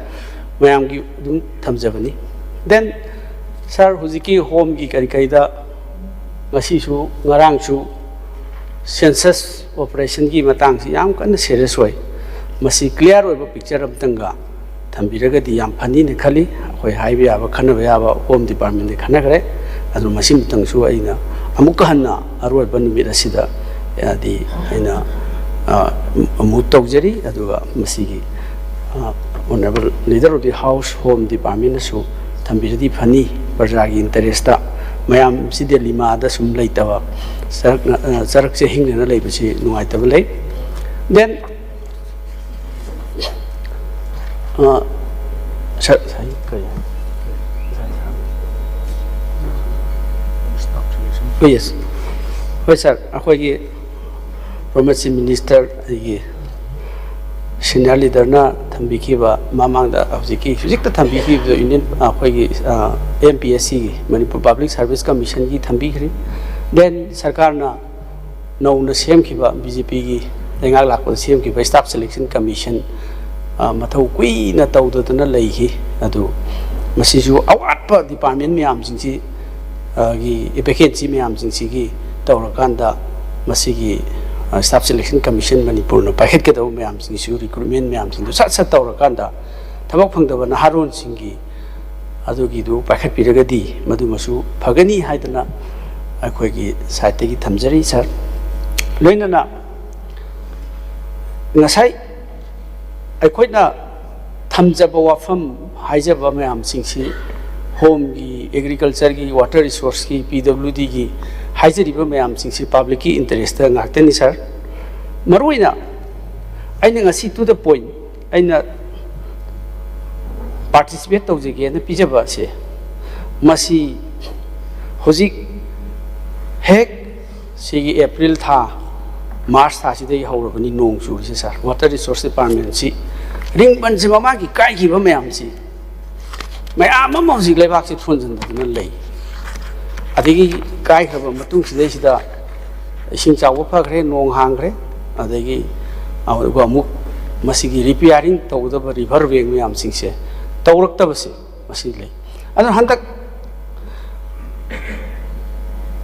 ꯃꯌꯥꯝꯒꯤ ꯑꯗꯨꯝ ꯊꯝꯖꯕꯅꯤ꯫ ꯗꯦꯟ, ꯁꯥꯔ, ꯍꯧꯖꯤꯛꯀꯤ ꯍꯣꯝꯒꯤ ꯀꯔꯤ ꯀꯔꯤꯗ ꯉꯁꯤꯁꯨ ꯉꯔꯥꯡꯁꯨ ꯁꯦꯟꯁꯁ ꯑꯣꯄꯔꯦꯁꯟꯒꯤ ꯃꯇꯥꯡꯁꯤ ꯌꯥꯝ ꯀꯟꯅ ꯁꯦꯔꯤꯌꯁ ꯑꯣꯏ꯫ ꯃꯁꯤ ꯀ꯭ꯂꯤꯌꯥꯔ ꯑꯣꯏꯕ ꯄꯤꯛꯆꯔ ꯑꯃꯇꯪꯒ ꯊꯝꯕꯤꯔꯒꯗꯤ ꯌꯥꯝ ꯐꯅꯤꯅ ꯈꯜꯂꯤ꯫ ꯑꯩꯈꯣꯏ ꯍꯥꯏꯕ ꯌꯥꯕ, ꯈꯟꯅꯕ ꯌꯥꯕ ꯍꯣꯝ ꯗꯤꯄꯥꯔꯠꯃꯦꯟꯗ ꯈꯟꯅꯈ꯭ꯔꯦ꯫ ꯑꯗꯨ ꯃꯁꯤꯃꯇꯪꯁꯨ ꯑꯩꯅ ꯑꯃꯨꯛꯀ ꯍꯟꯅ ꯑꯔꯣꯏꯕ ꯅꯨꯃꯤꯠ ꯑꯁꯤꯗ, ꯍꯥꯏꯗꯤ, ꯑꯩꯅ, ꯑ, ꯃꯨꯠ ꯇꯧꯖꯔꯤ꯫ ꯑꯗꯨꯒ ꯃꯁꯤꯒꯤ, ꯑ, Honourable Leader of the House, Home Department ꯅꯁꯨ ꯊꯝꯕꯤꯔꯗꯤ ꯐꯅꯤ꯫ ꯄ꯭ꯔꯖꯥꯒꯤ interest ꯇ, ꯃꯌꯥꯝꯁꯤ ꯗꯦꯜꯂꯤ ꯃꯥꯗ ꯁꯨꯝ ꯂꯩꯇꯕ, ꯆꯔꯛꯅ-, ꯑ, ꯆꯔꯛ ꯆꯍꯤꯡꯅꯅ ꯂꯩꯕꯁꯤ ꯅꯨꯡꯉꯥꯏꯇꯕ ꯂꯩ꯫ Then, ꯑ, sir, sir, ꯀꯔꯤ? Yes. ꯍꯣꯏ, sir, ꯑꯩꯈꯣꯏꯒꯤ ꯄ꯭ꯔꯣꯃꯦꯁꯤ ꯃꯤꯅꯤꯁꯇꯔ, ꯑꯩꯒꯤ senior leader ꯅ ꯊꯝꯕꯤꯈꯤꯕ, ꯃꯃꯥꯡꯗ ꯍꯧꯖꯤꯛꯀꯤ, ꯍꯧꯖꯤꯛꯇ ꯊꯝꯕꯤꯈꯤꯕꯗꯣ, Union, ꯑꯩꯈꯣꯏꯒꯤ, ꯑ, M P S C ꯒꯤ, Manipur Public Service Commission ꯒꯤ ꯊꯝꯕꯤꯈ꯭ꯔꯤ꯫ Then ꯁꯔꯀꯥꯔꯅ ꯅꯧꯅ ꯁꯦꯝꯈꯤꯕ, B J P ꯒꯤ ꯂꯩꯉꯥꯛ ꯂꯥꯛꯄꯗ ꯁꯦꯝꯈꯤꯕ Staff Selection Commission, ꯑ, ꯃꯊꯧ ꯀꯨꯏꯅ ꯇꯧꯗꯗꯅ ꯂꯩꯈꯤ꯫ ꯑꯗꯨ ꯃꯁꯤꯁꯨ ꯑꯋꯥꯠꯄ department ꯃꯌꯥꯝꯁꯤꯡꯁꯤ, ꯑ, ꯒꯤ vacancy ꯃꯌꯥꯝꯁꯤꯡꯁꯤꯒꯤ ꯇꯧꯔꯀꯥꯟꯗ, ꯃꯁꯤꯒꯤ, ꯑ, Staff Selection Commission ꯃꯅꯤꯄꯨꯔꯅ ꯄꯥꯏꯈꯠꯀꯗꯧꯕ ꯃꯌꯥꯝꯁꯤꯡꯁꯤꯁꯨ, recruitment ꯃꯌꯥꯝꯁꯤꯡꯗꯨ ꯁꯠ ꯁꯠ ꯇꯧꯔꯀꯥꯟꯗ ꯊꯕꯛ ꯐꯪꯗꯕ ꯅꯍꯥꯔꯣꯟꯁꯤꯡꯒꯤ ꯑꯗꯨꯒꯤꯗꯨ ꯄꯥꯏꯈꯠꯄꯤꯔꯒꯗꯤ ꯃꯗꯨꯃꯁꯨ ꯐꯒꯅꯤ ꯍꯥꯏꯗꯅ ꯑꯩꯈꯣꯏꯒꯤ side ꯇꯒꯤ ꯊꯝꯖꯔꯤ, sir꯫ ꯂꯣꯏꯅꯅ ꯉꯁꯥꯏ ꯑꯩꯈꯣꯏꯅ ꯊꯝꯖꯕ ꯋꯥꯐꯝ, ꯍꯥꯏꯖꯕ ꯃꯌꯥꯝꯁꯤꯡꯁꯤ, Home ꯒꯤ, Agriculture ꯒꯤ, Water Resource ꯀꯤ, P W D ꯒꯤ ꯍꯥꯏꯖꯔꯤꯕ ꯃꯌꯥꯝꯁꯤꯡꯁꯤ public ꯀꯤ interest ꯉꯥꯛꯇꯅꯤ, sir꯫ ꯃꯔꯨꯑꯣꯏꯅ ꯑꯩꯅ ꯉꯁꯤ to the point ꯑꯩꯅ participate ꯇꯧꯖꯒꯦꯅ ꯄꯤꯖꯕ ꯑꯁꯦ, ꯃꯁꯤ ꯍꯧꯖꯤꯛ ꯍꯦꯛ ꯁꯤꯒꯤ April ꯊꯥ, March ꯊꯥꯁꯤꯗꯒꯤ ꯍꯧꯔꯕꯅꯤ ꯅꯣꯡ ꯆꯨꯔꯤꯁꯦ, sir꯫ Water Resource Department ꯁꯤ, ꯔꯤꯡ ꯕꯟꯁꯤ ꯃꯃꯥꯡꯒꯤ ꯀꯥꯏꯈꯤꯕ ꯃꯌꯥꯝꯁꯤ, ꯃꯌꯥꯝ ꯑꯃ ꯍꯧꯖꯤꯛ ꯂꯩꯕꯥꯛꯁꯤ ꯊꯣꯟꯖꯤꯟꯗꯗꯅ ꯂꯩ꯫ ꯑꯗꯒꯤ ꯀꯥꯏꯈ꯭ꯔꯕ ꯃꯇꯨꯡꯁꯤꯗꯩꯁꯤꯗ ꯏꯁꯤꯡ ꯆꯥꯎꯕ ꯐꯈ꯭ꯔꯦ, ꯅꯣꯡ ꯍꯥꯡꯈ꯭ꯔꯦ, ꯑꯗꯒꯤ ꯑꯗꯨꯒ ꯑꯃꯨꯛ ꯃꯁꯤꯒꯤ repairing ꯇꯧꯒꯗꯕ river bank ꯃꯌꯥꯝꯁꯤꯡꯁꯦ ꯇꯧꯔꯛꯇꯕꯁꯦ ꯃꯁꯤ ꯂꯩ꯫ ꯑꯗꯨꯅ ꯍꯟꯗꯛ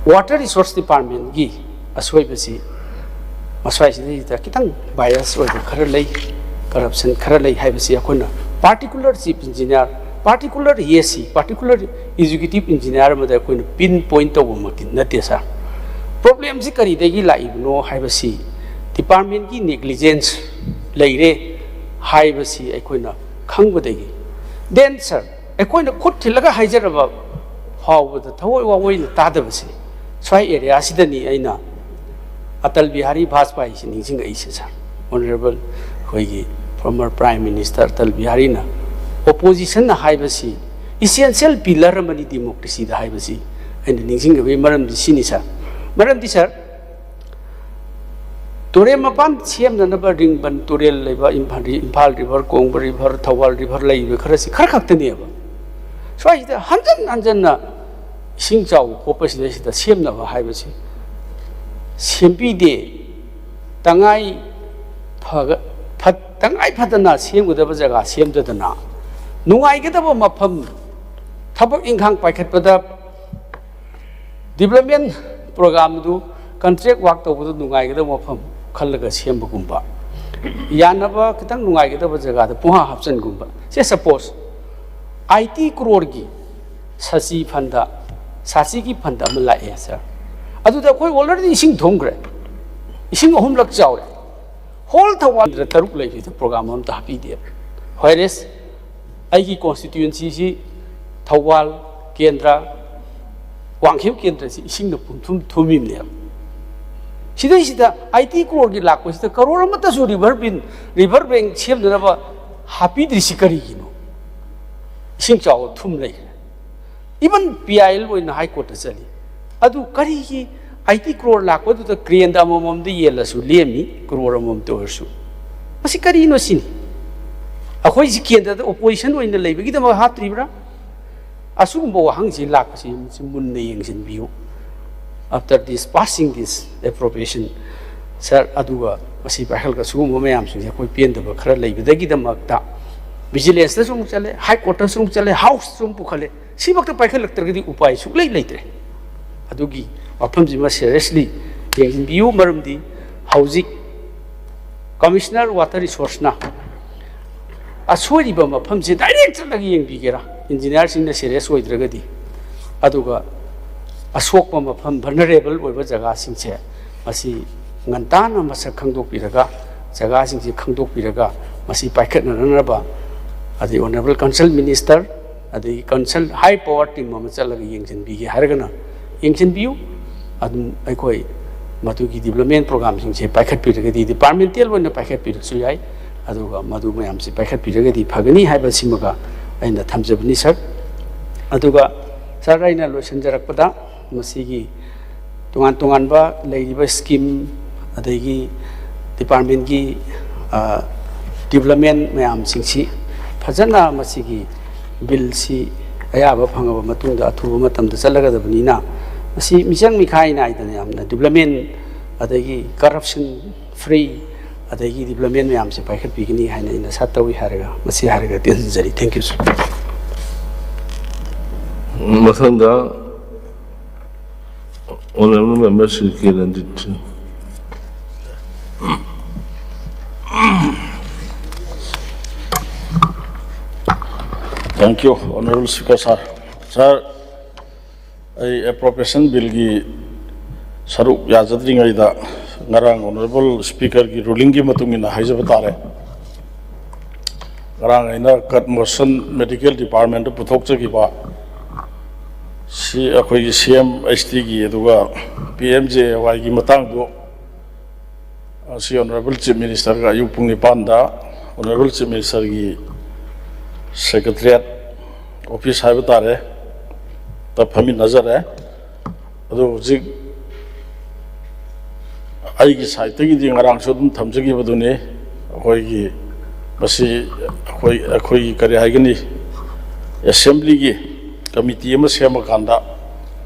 Water Resource Department ꯀꯤ ꯑꯁꯣꯏꯕꯁꯤ ꯃꯁ꯭ꯋꯥꯏꯁꯤꯗꯩꯁꯤꯗ ꯈꯤꯇꯪ bias ꯑꯣꯏꯕ ꯈꯔ ꯂꯩ, corruption ꯈꯔ ꯂꯩ ꯍꯥꯏꯕꯁꯤ ꯑꯩꯈꯣꯏꯅ particular Chief Engineer particular yes ꯁꯤ ꯄꯥꯔꯇꯤꯀꯨꯂꯔ ꯑꯦꯛꯖꯤꯀ꯭ꯌꯨꯇꯤꯚ ꯏꯟꯖꯤꯅꯤꯌꯥꯔ ꯑꯃꯗ ꯑꯩꯈꯣꯏꯅ ꯄꯤꯟ ꯄꯣꯏꯟ ꯇꯧꯕꯃꯛꯇꯤ ꯅꯠꯇꯦ ꯁꯥꯔ꯫ ꯄ꯭ꯔꯣꯕ꯭ꯂꯦꯝꯁꯤ ꯀꯔꯤꯗꯒꯤ ꯂꯥꯛꯏꯕꯅꯣ ꯍꯥꯏꯕꯁꯤ ꯗꯤꯄꯥꯔꯠꯃꯦꯟꯒꯤ ꯅꯦꯒ꯭ꯂꯤꯖꯦꯟꯁ ꯂꯩꯔꯦ ꯍꯥꯏꯕꯁꯤ ꯑꯩꯈꯣꯏꯅ ꯈꯪꯕꯗꯒꯤ꯫ ꯗꯦꯟ ꯁꯥꯔ, ꯑꯩꯈꯣꯏꯅ ꯈꯨꯠ ꯊꯤꯜꯂꯒ ꯍꯥꯏꯖꯔꯕ ꯐꯥꯎꯕꯗ ꯊꯋꯥꯏ ꯋꯥꯋꯣꯏꯅ ꯇꯥꯗꯕꯁꯦ ꯁ꯭ꯋꯥꯏ ꯑꯦꯔꯤꯌꯥꯁꯤꯗꯅꯤ ꯑꯩꯅ ꯑꯇꯜ ꯕꯤꯍꯥꯔꯤ ꯚꯥꯖꯄꯥꯏꯁꯤ ꯅꯤꯡꯁꯤꯡꯉꯛꯏꯁꯦ ꯁꯥꯔ꯫ ꯑꯣꯅꯔꯦꯕꯜ ꯑꯩꯈꯣꯏꯒꯤ ꯐꯣꯔꯃꯔ ꯄ꯭ꯔꯥꯏꯝ ꯃꯤꯅꯤꯁꯇꯔ ꯑꯇꯜ ꯕꯤꯍꯥꯔꯤꯅ ꯑꯣꯄꯣꯖꯤꯁꯟꯅ ꯍꯥꯏꯕꯁꯤ ꯏꯁꯦꯟꯁꯤꯌꯦꯜ ꯄꯤꯂꯔ ꯑꯃꯅꯤ ꯗꯦꯃꯣꯀ꯭ꯔꯦꯁꯤꯗ ꯍꯥꯏꯕꯁꯤ ꯑꯩꯅ ꯅꯤꯡꯁꯤꯡꯖꯕꯒꯤ ꯃꯔꯝꯗꯤ ꯁꯤꯅꯤ ꯁꯥꯔ꯫ ꯃꯔꯝꯗꯤ ꯁꯥꯔ, ꯇꯨꯔꯦꯜ ꯃꯄꯥꯟ ꯁꯦꯝꯅꯅꯕ ꯔꯤꯡꯕꯟ ꯇꯨꯔꯦꯜ ꯂꯩꯕ Imphal, Imphal river, Kongba river, Thoubal river ꯂꯩꯕ ꯈꯔꯁꯤ ꯈꯔ ꯈꯛꯇꯅꯦꯕ꯫ ꯁ꯭ꯋꯥꯏꯁꯤꯗ ꯍꯟꯖꯟ ꯍꯟꯖꯟꯅ ꯏꯁꯤꯡ ꯆꯥꯎꯕ ꯈꯣꯠꯄꯁꯤꯗꯩꯁꯤꯗ ꯁꯦꯝꯅꯕ ꯍꯥꯏꯕꯁꯤ ꯁꯦꯝꯕꯤꯗꯦ꯫ ꯇꯉꯥꯏ ꯐꯒ-, ꯐꯠ-, ꯇꯉꯥꯏ ꯐꯗꯅ ꯁꯦꯝꯒꯗꯕ ꯖꯒꯥ ꯁꯦꯝꯗꯗꯅ, ꯅꯨꯡꯉꯥꯏꯒꯗꯕ ꯃꯐꯝ, ꯊꯕꯛ ꯏꯪꯈꯥꯡ ꯄꯥꯏꯈꯠꯄꯗ ꯗꯤꯕ꯭ꯂꯞꯃꯦꯟ ꯄ꯭ꯔꯣꯒ꯭ꯔꯥꯝꯗꯨ ꯀꯟꯇ꯭ꯔꯦꯛ ꯋꯥꯔꯛ ꯇꯧꯕꯗ ꯅꯨꯡꯉꯥꯏꯒꯗꯕ ꯃꯐꯝ ꯈꯜꯂꯒ ꯁꯦꯝꯕꯒꯨꯝꯕ, ꯌꯥꯅꯕ ꯈꯤꯇꯪ ꯅꯨꯡꯉꯥꯏꯒꯗꯕ ꯖꯒꯥꯗ ꯄꯨꯡꯍꯥ ꯍꯥꯞꯆꯤꯟꯒꯨꯝꯕ꯫ ꯁꯦ ꯁꯄꯣꯁ ꯑꯥꯏꯇꯤ ꯀ꯭ꯔꯣꯔꯒꯤ ꯁꯥꯆꯤ ꯐꯟꯗ, ꯁꯥꯆꯤꯒꯤ ꯐꯟꯗ ꯑꯃ ꯂꯥꯛꯑꯦ ꯁꯥꯔ, ꯑꯗꯨꯗ ꯑꯩꯈꯣꯏ ꯑꯣꯜꯔꯦꯗꯤ ꯏꯁꯤꯡ ꯊꯨꯝꯈ꯭ꯔꯦ, ꯏꯁꯤꯡ ꯑꯍꯨꯝꯂꯛ ꯆꯥꯎꯔꯦ꯫ ꯍꯣꯜ ꯊꯧꯕꯥꯜꯗ ꯇꯔꯨꯛ ꯂꯩꯔꯤꯁꯤꯗ ꯄ꯭ꯔꯣꯒ꯭ꯔꯥꯝ ꯑꯝꯇ ꯍꯥꯞꯄꯤꯗꯦꯕ꯫ ꯍꯣꯏꯔꯦꯁ ꯑꯩꯒꯤ ꯀꯣꯟꯁꯇꯤꯇ꯭ꯋꯨꯌꯦꯟꯁꯤꯁꯤ ꯊꯧꯕꯥꯜ ꯀꯦꯟꯗ꯭ꯔ, ꯋꯥꯡꯈꯦꯝ ꯀꯦꯟꯗ꯭ꯔꯁꯤ ꯏꯁꯤꯡꯅ ꯄꯨꯝꯊꯨꯝ ꯊꯨꯝꯃꯤꯕꯅꯦꯕ꯫ ꯁꯤꯗꯩꯁꯤꯗ ꯑꯥꯏꯇꯤ ꯀ꯭ꯔꯣꯔꯒꯤ ꯂꯥꯛꯄꯁꯤꯗ ꯀꯔꯣꯔ ꯑꯃꯠꯇꯁꯨ ꯔꯤꯚꯔ ꯕꯤꯟ, ꯔꯤꯚꯔ ꯕꯦꯡ ꯁꯦꯝꯅꯅꯕ ꯍꯥꯞꯄꯤꯗ꯭ꯔꯤꯁꯤ ꯀꯔꯤꯒꯤꯅꯣ? ꯏꯁꯤꯡ ꯆꯥꯎꯕ ꯊꯨꯝ ꯂꯩꯈ꯭ꯔꯦ꯫ ꯏꯚꯟ ꯄꯤ ꯑꯥꯏ ꯑꯦꯜ ꯑꯣꯏꯅ ꯍꯥꯏ ꯀꯣꯔꯠꯇ ꯆꯠꯂꯤ꯫ ꯑꯗꯨ ꯀꯔꯤꯒꯤ ꯑꯥꯏꯇꯤ ꯀ꯭ꯔꯣꯔ ꯂꯥꯛꯄꯗꯨꯗ ꯀ꯭ꯔꯦꯟꯗ ꯑꯃꯃꯝꯗ ꯌꯦꯜꯂꯁꯨ ꯂꯦꯝꯃꯤ, ꯀ꯭ꯔꯣꯔ ꯑꯃꯃꯝꯇ ꯑꯣꯏꯔꯁꯨ? ꯃꯁꯤ ꯀꯔꯤꯅꯣ ꯁꯤꯅꯤ꯫ ꯑꯩꯈꯣꯏꯁꯤ ꯀꯦꯟꯗ꯭ꯔꯗ ꯑꯣꯄꯣꯖꯤꯁꯟ ꯑꯣꯏꯅ ꯂꯩꯕꯒꯤꯗꯃꯛ ꯍꯥꯞꯇ꯭ꯔꯤꯕ꯭ꯔꯥ? ꯑꯁꯤꯒꯨꯝꯕ ꯋꯥꯍꯪꯁꯤ ꯂꯥꯛꯄꯁꯤ ꯃꯁꯤ ꯃꯨꯟꯅ ꯌꯦꯡꯁꯤꯟꯕꯤꯌꯨ꯫ After this, passing this appropriation, ꯁꯥꯔ, ꯑꯗꯨꯒ ꯃꯁꯤ ꯄꯥꯏꯈꯠꯂꯒ ꯁꯤꯒꯨꯝꯕ ꯃꯌꯥꯝꯁꯤꯡꯁꯦ ꯑꯩꯈꯣꯏ ꯄꯦꯟꯗꯕ ꯈꯔ ꯂꯩꯕꯗꯒꯤꯗꯃꯛꯇ ꯚꯤꯖꯤꯂꯦꯟꯁꯇꯁꯨ ꯑꯃꯨꯛ ꯆꯠꯂꯦ, ꯍꯥꯏ ꯀꯣꯔꯠꯇꯁꯨ ꯑꯃꯨꯛ ꯆꯠꯂꯦ, ꯍꯥꯎꯁꯇꯁꯨ ꯑꯃꯨꯛ ꯄꯨꯈꯠꯂꯦ꯫ ꯁꯤꯃꯛꯇ ꯄꯥꯏꯈꯠꯂꯛꯇ꯭ꯔꯒꯗꯤ ꯎꯄꯥꯏ ꯁꯨꯡꯂꯩ ꯂꯩꯇ꯭ꯔꯦ꯫ ꯑꯗꯨꯒꯤ ꯋꯥꯐꯝꯁꯤꯃ ꯁꯦꯔꯤꯌꯁꯂꯤ ꯌꯦꯡꯁꯤꯟꯕꯤꯌꯨ꯫ ꯃꯔꯝꯗꯤ ꯍꯧꯖꯤꯛ ꯀꯃꯤꯁꯅꯔ ꯋꯥꯇꯔ ꯔꯤꯁꯣꯔꯁꯅ ꯑꯁꯣꯏꯔꯤꯕ ꯃꯐꯝꯁꯦ ꯗꯥꯏꯔꯦꯛ ꯆꯠꯂꯒ ꯌꯦꯡꯕꯤꯒꯦꯔꯥ, ꯏꯟꯖꯤꯅꯤꯌꯥꯔꯁꯤꯡꯅ ꯁꯦꯔꯤꯌꯁ ꯑꯣꯏꯗ꯭ꯔꯒꯗꯤ? ꯑꯗꯨꯒ ꯑꯁꯣꯛꯄ ꯃꯐꯝ, ꯚꯜꯅꯔꯦꯕꯜ ꯑꯣꯏꯕ ꯖꯒꯥꯁꯤꯡꯁꯦ, ꯃꯁꯤ ꯉꯟꯇꯥꯅ ꯃꯁꯛ ꯈꯪꯗꯣꯛꯄꯤꯔꯒ, ꯖꯒꯥꯁꯤꯡꯁꯤ ꯈꯪꯗꯣꯛꯄꯤꯔꯒ, ꯃꯁꯤ ꯄꯥꯏꯈꯠꯅꯅꯕ, ꯑꯗꯩ ꯑꯣꯅꯔꯦꯕꯜ ꯀꯟꯁꯔꯟ ꯃꯤꯅꯤꯁꯇꯔ, ꯑꯗꯒꯤ ꯀꯟꯁꯔꯟ ꯍꯥꯏ ꯄꯥꯋꯔ ꯇꯤꯝ ꯑꯃ ꯆꯠꯂꯒ ꯌꯦꯡꯁꯤꯟꯕꯤꯒꯦ ꯍꯥꯏꯔꯒꯅ ꯌꯦꯡꯁꯤꯟꯕꯤꯌꯨ꯫ ꯑꯗꯨꯝ ꯑꯩꯈꯣꯏ ꯃꯗꯨꯒꯤ ꯗꯤꯕ꯭ꯂꯞꯃꯦꯟ ꯄ꯭ꯔꯣꯒ꯭ꯔꯥꯝꯁꯤꯡꯁꯦ ꯄꯥꯏꯈꯠꯄꯤꯔꯒꯗꯤ, ꯗꯤꯄꯥꯔꯠꯃꯦꯟꯇꯦꯜ ꯑꯣꯏꯅ ꯄꯥꯏꯈꯠꯄꯤꯔꯁꯨ ꯌꯥꯏ꯫ ꯑꯗꯨꯒ ꯃꯗꯨ ꯃꯌꯥꯝꯁꯦ ꯄꯥꯏꯈꯠꯄꯤꯔꯒꯗꯤ ꯐꯒꯅꯤ ꯍꯥꯏꯕꯁꯤꯃꯒ ꯑꯩꯅ ꯊꯝꯖꯕꯅꯤ, ꯁꯥꯔ꯫ ꯑꯗꯨꯒ ꯁꯥꯔ, ꯑꯩꯅ ꯂꯣꯏꯁꯤꯟꯖꯔꯛꯄꯗ ꯃꯁꯤꯒꯤ ꯇꯣꯉꯥꯟ ꯇꯣꯉꯥꯟꯕ ꯂꯩꯔꯤꯕ ꯁ꯭ꯀꯤꯝ, ꯑꯗꯒꯤ ꯗꯤꯄꯥꯔꯠꯃꯦꯟꯒꯤ, ꯑ, ꯗꯤꯕ꯭ꯂꯞꯃꯦꯟ ꯃꯌꯥꯝꯁꯤꯡꯁꯤ ꯐꯖꯅ, ꯃꯁꯤꯒꯤ ꯕꯤꯜꯁꯤ ꯑꯌꯥꯕ ꯐꯪꯉꯕ ꯃꯇꯨꯡꯗ ꯑꯊꯨꯕ ꯃꯇꯝꯗ ꯆꯠꯂꯒꯗꯕꯅꯤꯅ, ꯃꯁꯤ ꯃꯤꯆꯪ ꯃꯤꯈꯥꯏ ꯅꯥꯏꯗꯅ ꯌꯥꯝꯅ ꯗꯤꯕ꯭ꯂꯞꯃꯦꯟ, ꯑꯗꯒꯤ ꯀꯔꯞꯁꯟ ꯐ꯭ꯔꯤ, ꯑꯗꯒꯤ ꯗꯤꯕ꯭ꯂꯞꯃꯦꯟ ꯃꯌꯥꯝꯁꯦ ꯄꯥꯏꯈꯠꯄꯤꯒꯅꯤ ꯍꯥꯏꯅ ꯑꯩꯅ ꯁꯥꯠ ꯇꯧꯏ ꯍꯥꯏꯔꯒ, ꯃꯁꯤ ꯍꯥꯏꯔꯒ ꯇꯦꯟꯖꯔꯤ꯫ Thank you, sir꯫ ꯃꯊꯪꯗ Honourable Member Shri K Ranjit. Thank you, Honourable Speaker, sir. Sir, ꯑꯩ ꯑꯦꯄ꯭ꯔꯣꯄ꯭ꯔꯤꯌꯦꯁꯟ ꯕꯤꯜꯒꯤ ꯁꯔꯨꯛ ꯌꯥꯖꯗ꯭ꯔꯤꯉꯩꯗ ꯉꯔꯥꯡ ꯑꯣꯅꯔꯦꯕꯜ ꯁ꯭ꯄꯤꯀꯔꯒꯤ ꯔꯨꯂꯤꯡꯒꯤ ꯃꯇꯨꯡ ꯏꯟꯅ ꯍꯥꯏꯖꯕ ꯇꯥꯔꯦ꯫ ꯉꯔꯥꯡ ꯑꯩꯅ ꯀꯠ ꯃꯣꯁꯟ ꯃꯦꯗꯤꯀꯦꯜ ꯗꯤꯄꯥꯔꯠꯃꯦꯟꯗ ꯄꯨꯊꯣꯛꯆꯈꯤꯕ ꯁꯤ ꯑꯩꯈꯣꯏꯒꯤ ꯁꯤ ꯑꯦꯝ ꯑꯩꯆ ꯇꯤꯒꯤ ꯑꯗꯨꯒ ꯄꯤ ꯑꯦꯝ ꯖꯦ ꯑꯦ ꯋꯥꯏꯒꯤ ꯃꯇꯥꯡꯗꯣ ꯁꯤ ꯑꯣꯅꯔꯦꯕꯜ ꯆꯤꯐ ꯃꯤꯅꯤꯁꯇꯔꯒ ꯑꯌꯨꯛ ꯄꯨꯡ ꯅꯤꯄꯥꯟꯗ ꯑꯣꯅꯔꯦꯕꯜ ꯆꯤꯐ ꯃꯤꯅꯤꯁꯇꯔꯒꯤ ꯁꯦꯀ꯭ꯔꯦꯇꯔꯤꯌꯦꯠ ꯑꯣꯐꯤꯁ ꯍꯥꯏꯕ ꯇꯥꯔꯦ, ꯇ ꯐꯝꯃꯤꯟꯅꯖꯔꯦ꯫ ꯑꯗꯣ ꯍꯧꯖꯤꯛ ꯑꯩꯒꯤ ꯁꯥꯏꯠꯇꯒꯤꯗꯤ ꯉꯔꯥꯡꯁꯨ ꯑꯗꯨꯝ ꯊꯝꯖꯈꯤꯕꯗꯨꯅꯤ, ꯑꯩꯈꯣꯏꯒꯤ ꯃꯁꯤ ꯑꯩꯈꯣꯏ, ꯑꯩꯈꯣꯏꯒꯤ ꯀꯔꯤ ꯍꯥꯏꯒꯅꯤ, ꯑꯦꯁꯦꯝꯕ꯭ꯂꯤꯒꯤ ꯀꯃꯤꯇꯤ ꯑꯃ ꯁꯦꯝꯃꯀꯥꯟꯗ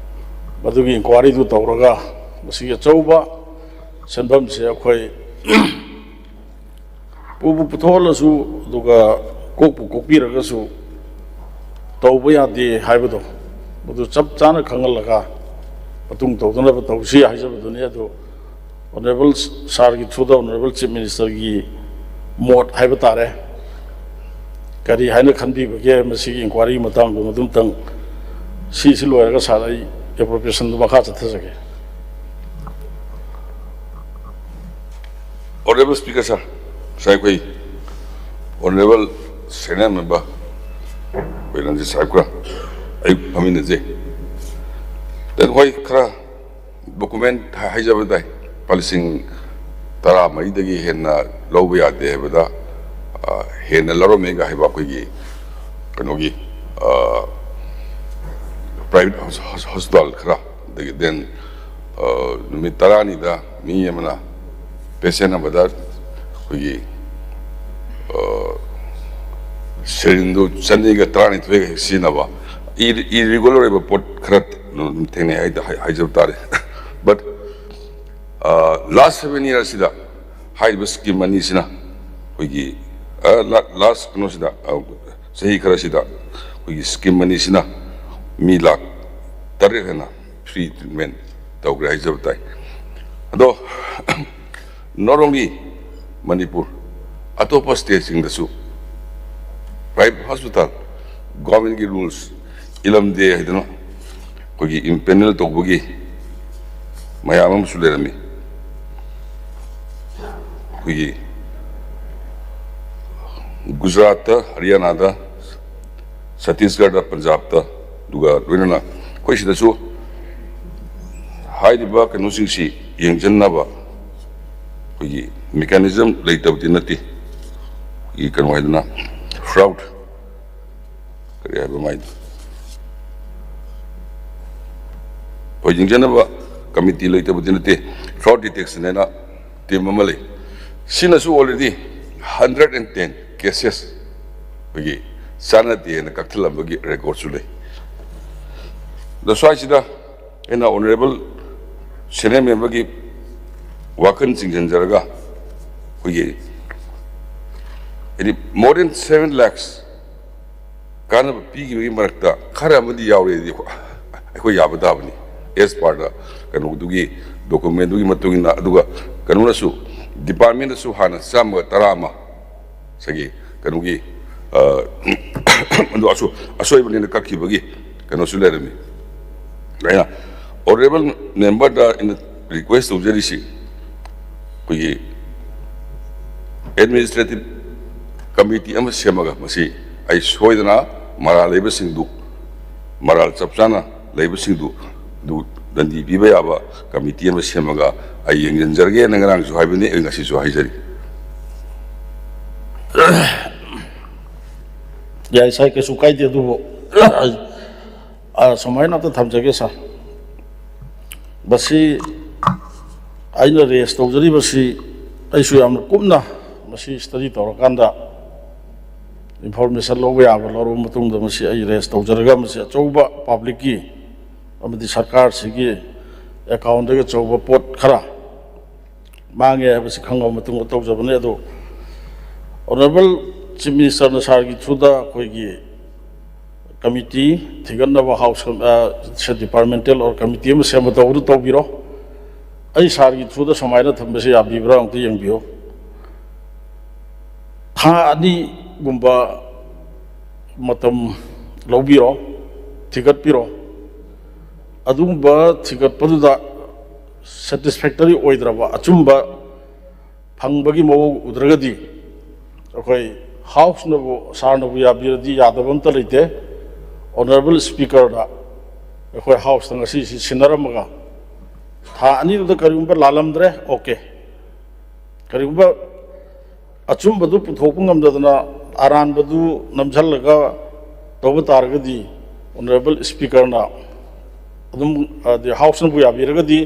ꯃꯗꯨꯒꯤ ꯏꯟꯀ꯭ꯋꯥꯔꯤꯗꯨ ꯇꯧꯔꯒ ꯃꯁꯤꯒꯤ ꯑꯆꯧꯕ ꯁꯦꯟꯐꯝꯁꯦ ꯑꯩꯈꯣꯏ ꯄꯨꯕꯨ ꯄꯨꯊꯣꯛꯍꯜꯂꯁꯨ, ꯑꯗꯨꯒ ꯀꯣꯛꯄꯨ ꯀꯣꯛꯄꯤꯔꯒꯁꯨ ꯇꯧꯕ ꯌꯥꯗꯦ ꯍꯥꯏꯕꯗꯣ, ꯃꯗꯨ ꯆꯞ ꯆꯥꯅ ꯈꯪꯍꯜꯂꯒ ꯃꯇꯨꯡ ꯇꯧꯗꯅꯕ ꯇꯧꯁꯤ ꯍꯥꯏꯖꯕꯗꯨꯅꯤ꯫ ꯑꯗꯨ ꯑꯣꯅꯔꯦꯕꯜ ꯁꯥꯔꯒꯤ ꯊ꯭ꯔꯨꯗ ꯑꯣꯅꯔꯦꯕꯜ ꯆꯤꯐ ꯃꯤꯅꯤꯁꯇꯔꯒꯤ ꯃꯣꯠ ꯍꯥꯏꯕ ꯇꯥꯔꯦ, ꯀꯔꯤ ꯍꯥꯏꯅ ꯈꯟꯕꯤꯕꯒꯦ ꯃꯁꯤꯒꯤ ꯏꯟꯀ꯭ꯋꯥꯏꯔꯤꯒꯤ ꯃꯇꯥꯡꯗꯣ? ꯃꯗꯨꯝꯇꯪ ꯁꯤꯁꯤ ꯂꯣꯏꯔꯒ ꯁꯥꯔ, ꯑꯩ ꯑꯦꯄ꯭ꯔꯣꯄ꯭ꯔꯤꯌꯦꯁꯟꯗꯨ ꯃꯈꯥ ꯆꯠꯊꯖꯒꯦ꯫ Honorable Speaker sir, ꯉꯁꯥꯏ ꯑꯩꯈꯣꯏ Honorable Senior Member ꯑꯩꯈꯣꯏ ꯔꯟꯖꯤꯠ ꯁꯥꯍꯦꯕꯀ ꯑꯌꯨꯛ ꯐꯝꯃꯤꯟꯅꯖꯩ꯫ Then ꯍꯣꯏ, ꯈꯔ document ꯍꯥꯏꯖꯕ ꯇꯥꯏ, ꯂꯨꯄꯥ ꯂꯤꯁꯤꯡ ꯇꯔꯥꯃꯔꯤꯗꯒꯤ ꯍꯦꯟꯅ ꯂꯧꯕ ꯌꯥꯗꯦ ꯍꯥꯏꯕꯗ, ꯑ, ꯍꯦꯟꯅ ꯂꯧꯔꯝꯃꯦꯒ ꯍꯥꯏꯕ ꯑꯩꯈꯣꯏꯒꯤ ꯀꯩꯅꯣꯒꯤ, ꯑ, private hospital ꯈꯔ, ꯑꯗꯒꯤ then, ꯑ, ꯅꯨꯃꯤꯠ ꯇꯔꯥꯅꯤꯗ ꯃꯤ ꯑꯃꯅ patient ꯑꯃꯗ ꯑꯩꯈꯣꯏꯒꯤ, ꯑ, syringeꯗꯨ ꯆꯅꯤꯒ ꯇꯔꯥꯅꯤꯊꯣꯏꯒ ꯍꯦꯛ ꯁꯤꯖꯤꯟꯅꯕ, ꯏ-, irregular ꯑꯣꯏꯕ ꯄꯣꯠ ꯈꯔ ꯑꯗꯨꯝ ꯊꯦꯡꯅꯩ ꯍꯥꯏꯗ-, ꯍꯥꯏ-, ꯍꯥꯏꯖꯕ ꯇꯥꯔꯦ꯫ But, ꯑ, last seven year ꯑꯁꯤꯗ ꯍꯥꯏꯔꯤꯕ scheme ꯑꯅꯤꯁꯤꯅ ꯑꯩꯈꯣꯏꯒꯤ, ꯑ, la-, last ꯀꯩꯅꯣꯁꯤꯗ, ꯑ, ꯆꯍꯤ ꯈꯔꯁꯤꯗ ꯑꯩꯈꯣꯏꯒꯤ scheme ꯑꯅꯤꯁꯤꯅ ꯃꯤ ꯂꯥꯈ ꯇꯔꯦꯠ ꯍꯦꯟꯅ free treatment ꯇꯧꯈ꯭ꯔꯦ ꯍꯥꯏꯖꯕ ꯇꯥꯏ꯫ ꯑꯗꯣ not only ꯃꯅꯤꯄꯨꯔ, ꯑꯇꯣꯞꯄ stateꯁꯤꯡꯗꯁꯨ private hospital, governmentꯀꯤ rules ꯏꯜꯂꯝꯗꯦ ꯍꯥꯏꯗꯅ ꯑꯩꯈꯣꯏꯒꯤ impanel ꯇꯧꯕꯒꯤ ꯃꯌꯥꯝ ꯑꯃꯁꯨ ꯂꯩꯔꯝꯃꯤ꯫ ꯑꯩꯈꯣꯏꯒꯤ ꯒꯨꯖꯔꯥꯠꯇ, ꯍꯔꯤꯌꯥꯅꯥꯗ, ꯁꯠꯇꯤꯁꯒꯔꯗ, ꯄꯟꯖꯥꯕꯇ, ꯑꯗꯨꯒ ꯂꯣꯏꯅꯅ ꯑꯩꯈꯣꯏ ꯁꯤꯗꯁꯨ ꯍꯥꯏꯔꯤꯕ ꯀꯩꯅꯣꯁꯤꯡꯁꯤ ꯌꯦꯡꯁꯤꯟꯅꯕ ꯑꯩꯈꯣꯏꯒꯤ mechanism ꯂꯩꯇꯕꯗꯤ ꯅꯠꯇꯦ꯫ ꯑꯩꯈꯣꯏꯒꯤ ꯀꯩꯅꯣ ꯍꯥꯏꯗꯅ, fraud, ꯀꯔꯤ ꯍꯥꯏꯕ ꯃꯥꯏꯗꯣ, ꯍꯣꯏ, ꯌꯦꯡꯁꯤꯟꯅꯕ committee ꯂꯩꯇꯕꯗꯤ ꯅꯠꯇꯦ, fraud detection ꯍꯥꯏꯅ team ꯑꯃ ꯂꯩ꯫ ꯁꯤꯅꯁꯨ already hundred and ten cases ꯑꯩꯈꯣꯏꯒꯤ ꯆꯥꯟꯅꯗꯦꯅ ꯀꯛꯊꯠꯂꯝꯕꯒꯤ recordꯁꯨ ꯂꯩ꯫ ꯑꯗꯣ ꯁ꯭ꯋꯥꯏꯁꯤꯗ ꯑꯩꯅ Honorable Senior Memberꯒꯤ ꯋꯥꯈꯜ ꯆꯤꯡꯁꯤꯟꯖꯔꯒ, ꯑꯩꯈꯣꯏꯒꯤ ꯍꯥꯏꯗꯤ more than seven lakhs ꯀꯥꯟꯅꯕ ꯄꯤꯈꯤꯕꯒꯤ ꯃꯔꯛꯇ ꯈꯔ ꯑꯃꯗꯤ ꯌꯥꯎꯔꯦꯗꯤ ꯑꯩꯈꯣꯏ ꯌꯥꯕ ꯇꯥꯕꯅꯤ, as per the ꯀꯩꯅꯣꯗꯨꯒꯤ documentꯗꯨꯒꯤ ꯃꯇꯨꯡ ꯏꯟꯅ꯫ ꯑꯗꯨꯒ ꯀꯩꯅꯣꯅꯁꯨ, departmentꯅꯁꯨ ꯍꯥꯟꯅ ꯆꯥꯝꯃꯒ ꯇꯔꯥ ꯑꯃ ꯉꯁꯥꯏꯒꯤ ꯀꯩꯅꯣꯒꯤ ꯑ, ꯑꯗꯨ ꯑꯁꯣ-, ꯑꯁꯣꯏꯕꯅꯦꯅ ꯀꯛꯈꯤꯕꯒꯤ ꯀꯩꯅꯣꯁꯨ ꯂꯩꯔꯝꯃꯤ꯫ ꯑꯩꯅ honourable memberꯗ ꯑꯩꯅ request ꯇꯧꯖꯔꯤꯁꯤ, ꯑꯩꯈꯣꯏꯒꯤ administrative committee ꯑꯃ ꯁꯦꯝꯃꯒ, ꯃꯁꯤ ꯑꯩ ꯁꯣꯏꯗꯅ ꯃꯔꯥꯜ ꯂꯩꯕꯁꯤꯡꯗꯨ, ꯃꯔꯥꯜ ꯆꯞ ꯆꯥꯅ ꯂꯩꯕꯁꯤꯡꯗꯨ, ꯑꯗꯨ ꯗꯟꯗꯤ ꯄꯤꯕ ꯌꯥꯕ committee ꯑꯃ ꯁꯦꯝꯃꯒ ꯑꯩ ꯌꯦꯡꯁꯤꯟꯖꯔꯒꯦꯅ ꯉꯔꯥꯡꯁꯨ ꯍꯥꯏꯕꯅꯤ, ꯑꯩ ꯉꯁꯤꯁꯨ ꯍꯥꯏꯖꯔꯤ꯫ ꯌꯥꯏ ꯁꯥꯔ, ꯀꯩꯁꯨ ꯀꯥꯏꯗꯦ꯫ ꯑꯗꯨꯕꯨ ꯑꯩ, ꯑ, ꯁꯨꯃꯥꯏꯅ ꯑꯝꯇ ꯊꯝꯖꯒꯦ ꯁꯥꯔ꯫ ꯃꯁꯤ ꯑꯩꯅ raise ꯇꯧꯖꯔꯤꯕꯁꯤ, ꯑꯩꯁꯨ ꯌꯥꯝꯅ ꯀꯨꯞꯅ ꯃꯁꯤ study ꯇꯧꯔꯀꯥꯟꯗ information ꯂꯧꯕ ꯌꯥꯕ ꯂꯧꯔꯕ ꯃꯇꯨꯡꯗ, ꯃꯁꯤ ꯑꯩ raise ꯇꯧꯖꯔꯒ, ꯃꯁꯤ ꯑꯆꯧꯕ publicꯀꯤ ꯑꯃꯗꯤ ꯁꯔꯀꯥꯔꯁꯤꯒꯤ accountꯗꯒꯤ ꯑꯆꯧꯕ ꯄꯣꯠ ꯈꯔ ꯃꯥꯡꯉꯦ ꯍꯥꯏꯕꯁꯤ ꯈꯪꯉꯕ ꯃꯇꯨꯡꯗ ꯇꯧꯖꯕꯅꯤ꯫ ꯑꯗꯣ honourable Chief Ministerꯅ ꯁꯥꯔꯒꯤ throughꯗ ꯑꯩꯈꯣꯏꯒꯤ committee ꯊꯤꯒꯠꯅꯕ house, ꯑ, departmental or committee ꯑꯃ ꯁꯦꯝꯕ ꯇꯧꯕꯗꯨ ꯇꯧꯕꯤꯔꯣ꯫ ꯑꯩ ꯁꯥꯔꯒꯤ throughꯗ ꯁꯨꯃꯥꯏꯅ ꯊꯝꯕꯁꯤ ꯌꯥꯕꯤꯕ꯭ꯔꯥ ꯑꯃꯨꯛꯇ ꯌꯦꯡꯕꯤꯌꯨ꯫ ꯊꯥ ꯑꯅꯤꯒꯨꯝꯕ ꯃꯇꯝ ꯂꯧꯕꯤꯔꯣ, ꯊꯤꯒꯠꯄꯤꯔꯣ꯫ ꯑꯗꯨꯒꯨꯝꯕ ꯊꯤꯒꯠꯄꯗꯨꯗ satisfactory ꯑꯣꯏꯗ꯭ꯔꯕ, ꯑꯆꯨꯝꯕ ꯐꯪꯕꯒꯤ ꯃꯑꯣꯡ ꯎꯗ꯭ꯔꯒꯗꯤ, ꯑꯩꯈꯣꯏ houseꯅꯕꯨ, ꯁꯥꯔꯅꯕꯨ ꯌꯥꯕꯤꯔꯗꯤ ꯌꯥꯗꯕ ꯑꯝꯇ ꯂꯩꯇꯦ꯫ Honourable Speakerꯗ ꯑꯩꯈꯣꯏ houseꯇ ꯉꯁꯤꯁꯤ ꯁꯤꯟꯅꯔꯝꯃꯒ, ꯊꯥ ꯑꯅꯤꯗꯨꯗ ꯀꯔꯤꯒꯨꯝꯕ ꯂꯥꯜꯂꯝꯗ꯭ꯔꯦ, okay꯫ ꯀꯔꯤꯒꯨꯝꯕ ꯑꯆꯨꯝꯕꯗꯨ ꯄꯨꯊꯣꯛꯄ ꯉꯝꯗꯗꯅ ꯑꯔꯥꯟꯕꯗꯨ ꯅꯝꯁꯤꯜꯂꯒ ꯇꯧꯕ ꯇꯥꯔꯒꯗꯤ, Honourable Speakerꯅ ꯑꯗꯨꯝ, ꯍꯥꯏꯗꯤ houseꯅꯕꯨ ꯌꯥꯕꯤꯔꯒꯗꯤ,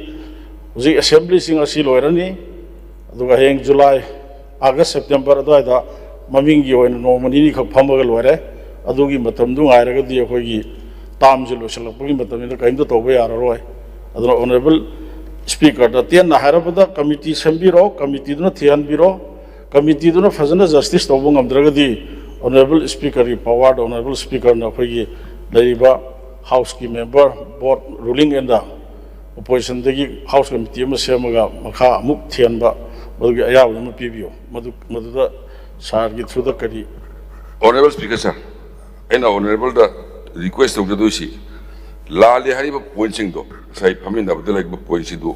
ꯍꯧꯖꯤꯛ assemblyꯁꯤꯡ ꯑꯁꯤ ꯂꯣꯏꯔꯅꯤ, ꯑꯗꯨꯒ ꯍꯌꯦꯡ July, August, September ꯑꯗꯨꯋꯥꯏꯗ ꯃꯃꯤꯡꯒꯤ ꯑꯣꯏꯅ ꯅꯣꯡꯃ ꯅꯤꯅꯤꯈꯛ ꯐꯝꯃꯒ ꯂꯣꯏꯔꯦ꯫ ꯑꯗꯨꯒꯤ ꯃꯇꯝꯗꯨ ꯉꯥꯏꯔꯒꯗꯤ ꯑꯩꯈꯣꯏꯒꯤ termꯁꯤ ꯂꯣꯏꯁꯤꯜꯂꯛꯄꯒꯤ ꯃꯇꯝꯅꯤꯅ ꯀꯔꯤꯝꯇ ꯇꯧꯕ ꯌꯥꯔꯔꯣꯏ꯫ ꯑꯗꯨꯅ Honourable Speakerꯗ ꯇꯦꯟꯅ ꯍꯥꯏꯔꯕꯗ, committee ꯁꯦꯝꯕꯤꯔꯣ, committeeꯗꯨꯅ ꯊꯤꯍꯟꯕꯤꯔꯣ꯫ Committeeꯗꯨꯅ ꯐꯖꯅ justice ꯇꯧꯕ ꯉꯝꯗ꯭ꯔꯒꯗꯤ, Honourable Speakerꯒꯤ powerꯗ Honourable Speakerꯅ ꯑꯩꯈꯣꯏꯒꯤ ꯂꯩꯔꯤꯕ houseꯀꯤ member, both ruling and oppositionꯗꯒꯤ house committee ꯑꯃ ꯁꯦꯝꯃꯒ ꯃꯈꯥ ꯑꯃꯨꯛ ꯊꯤꯍꯟꯕ, ꯃꯗꯨꯒꯤ ꯑꯌꯥꯕ ꯑꯃ ꯄꯤꯕꯤꯌꯨ꯫ ꯃꯗꯨ, ꯃꯗꯨꯗ ꯁꯥꯔꯒꯤ throughꯗ ꯀꯔꯤ Honorable Speaker sir, ꯑꯩꯅ Honorable ꯗ request ꯇꯧꯖꯗꯣꯏꯁꯤ, ꯂꯥꯜꯂꯦ ꯍꯥꯏꯔꯤꯕ point ꯁꯤꯡꯗꯣ, ꯉꯁꯥꯏ ꯐꯝꯃꯤꯟꯅꯕꯗ ꯂꯩꯔꯤꯕ point ꯁꯤꯗꯨ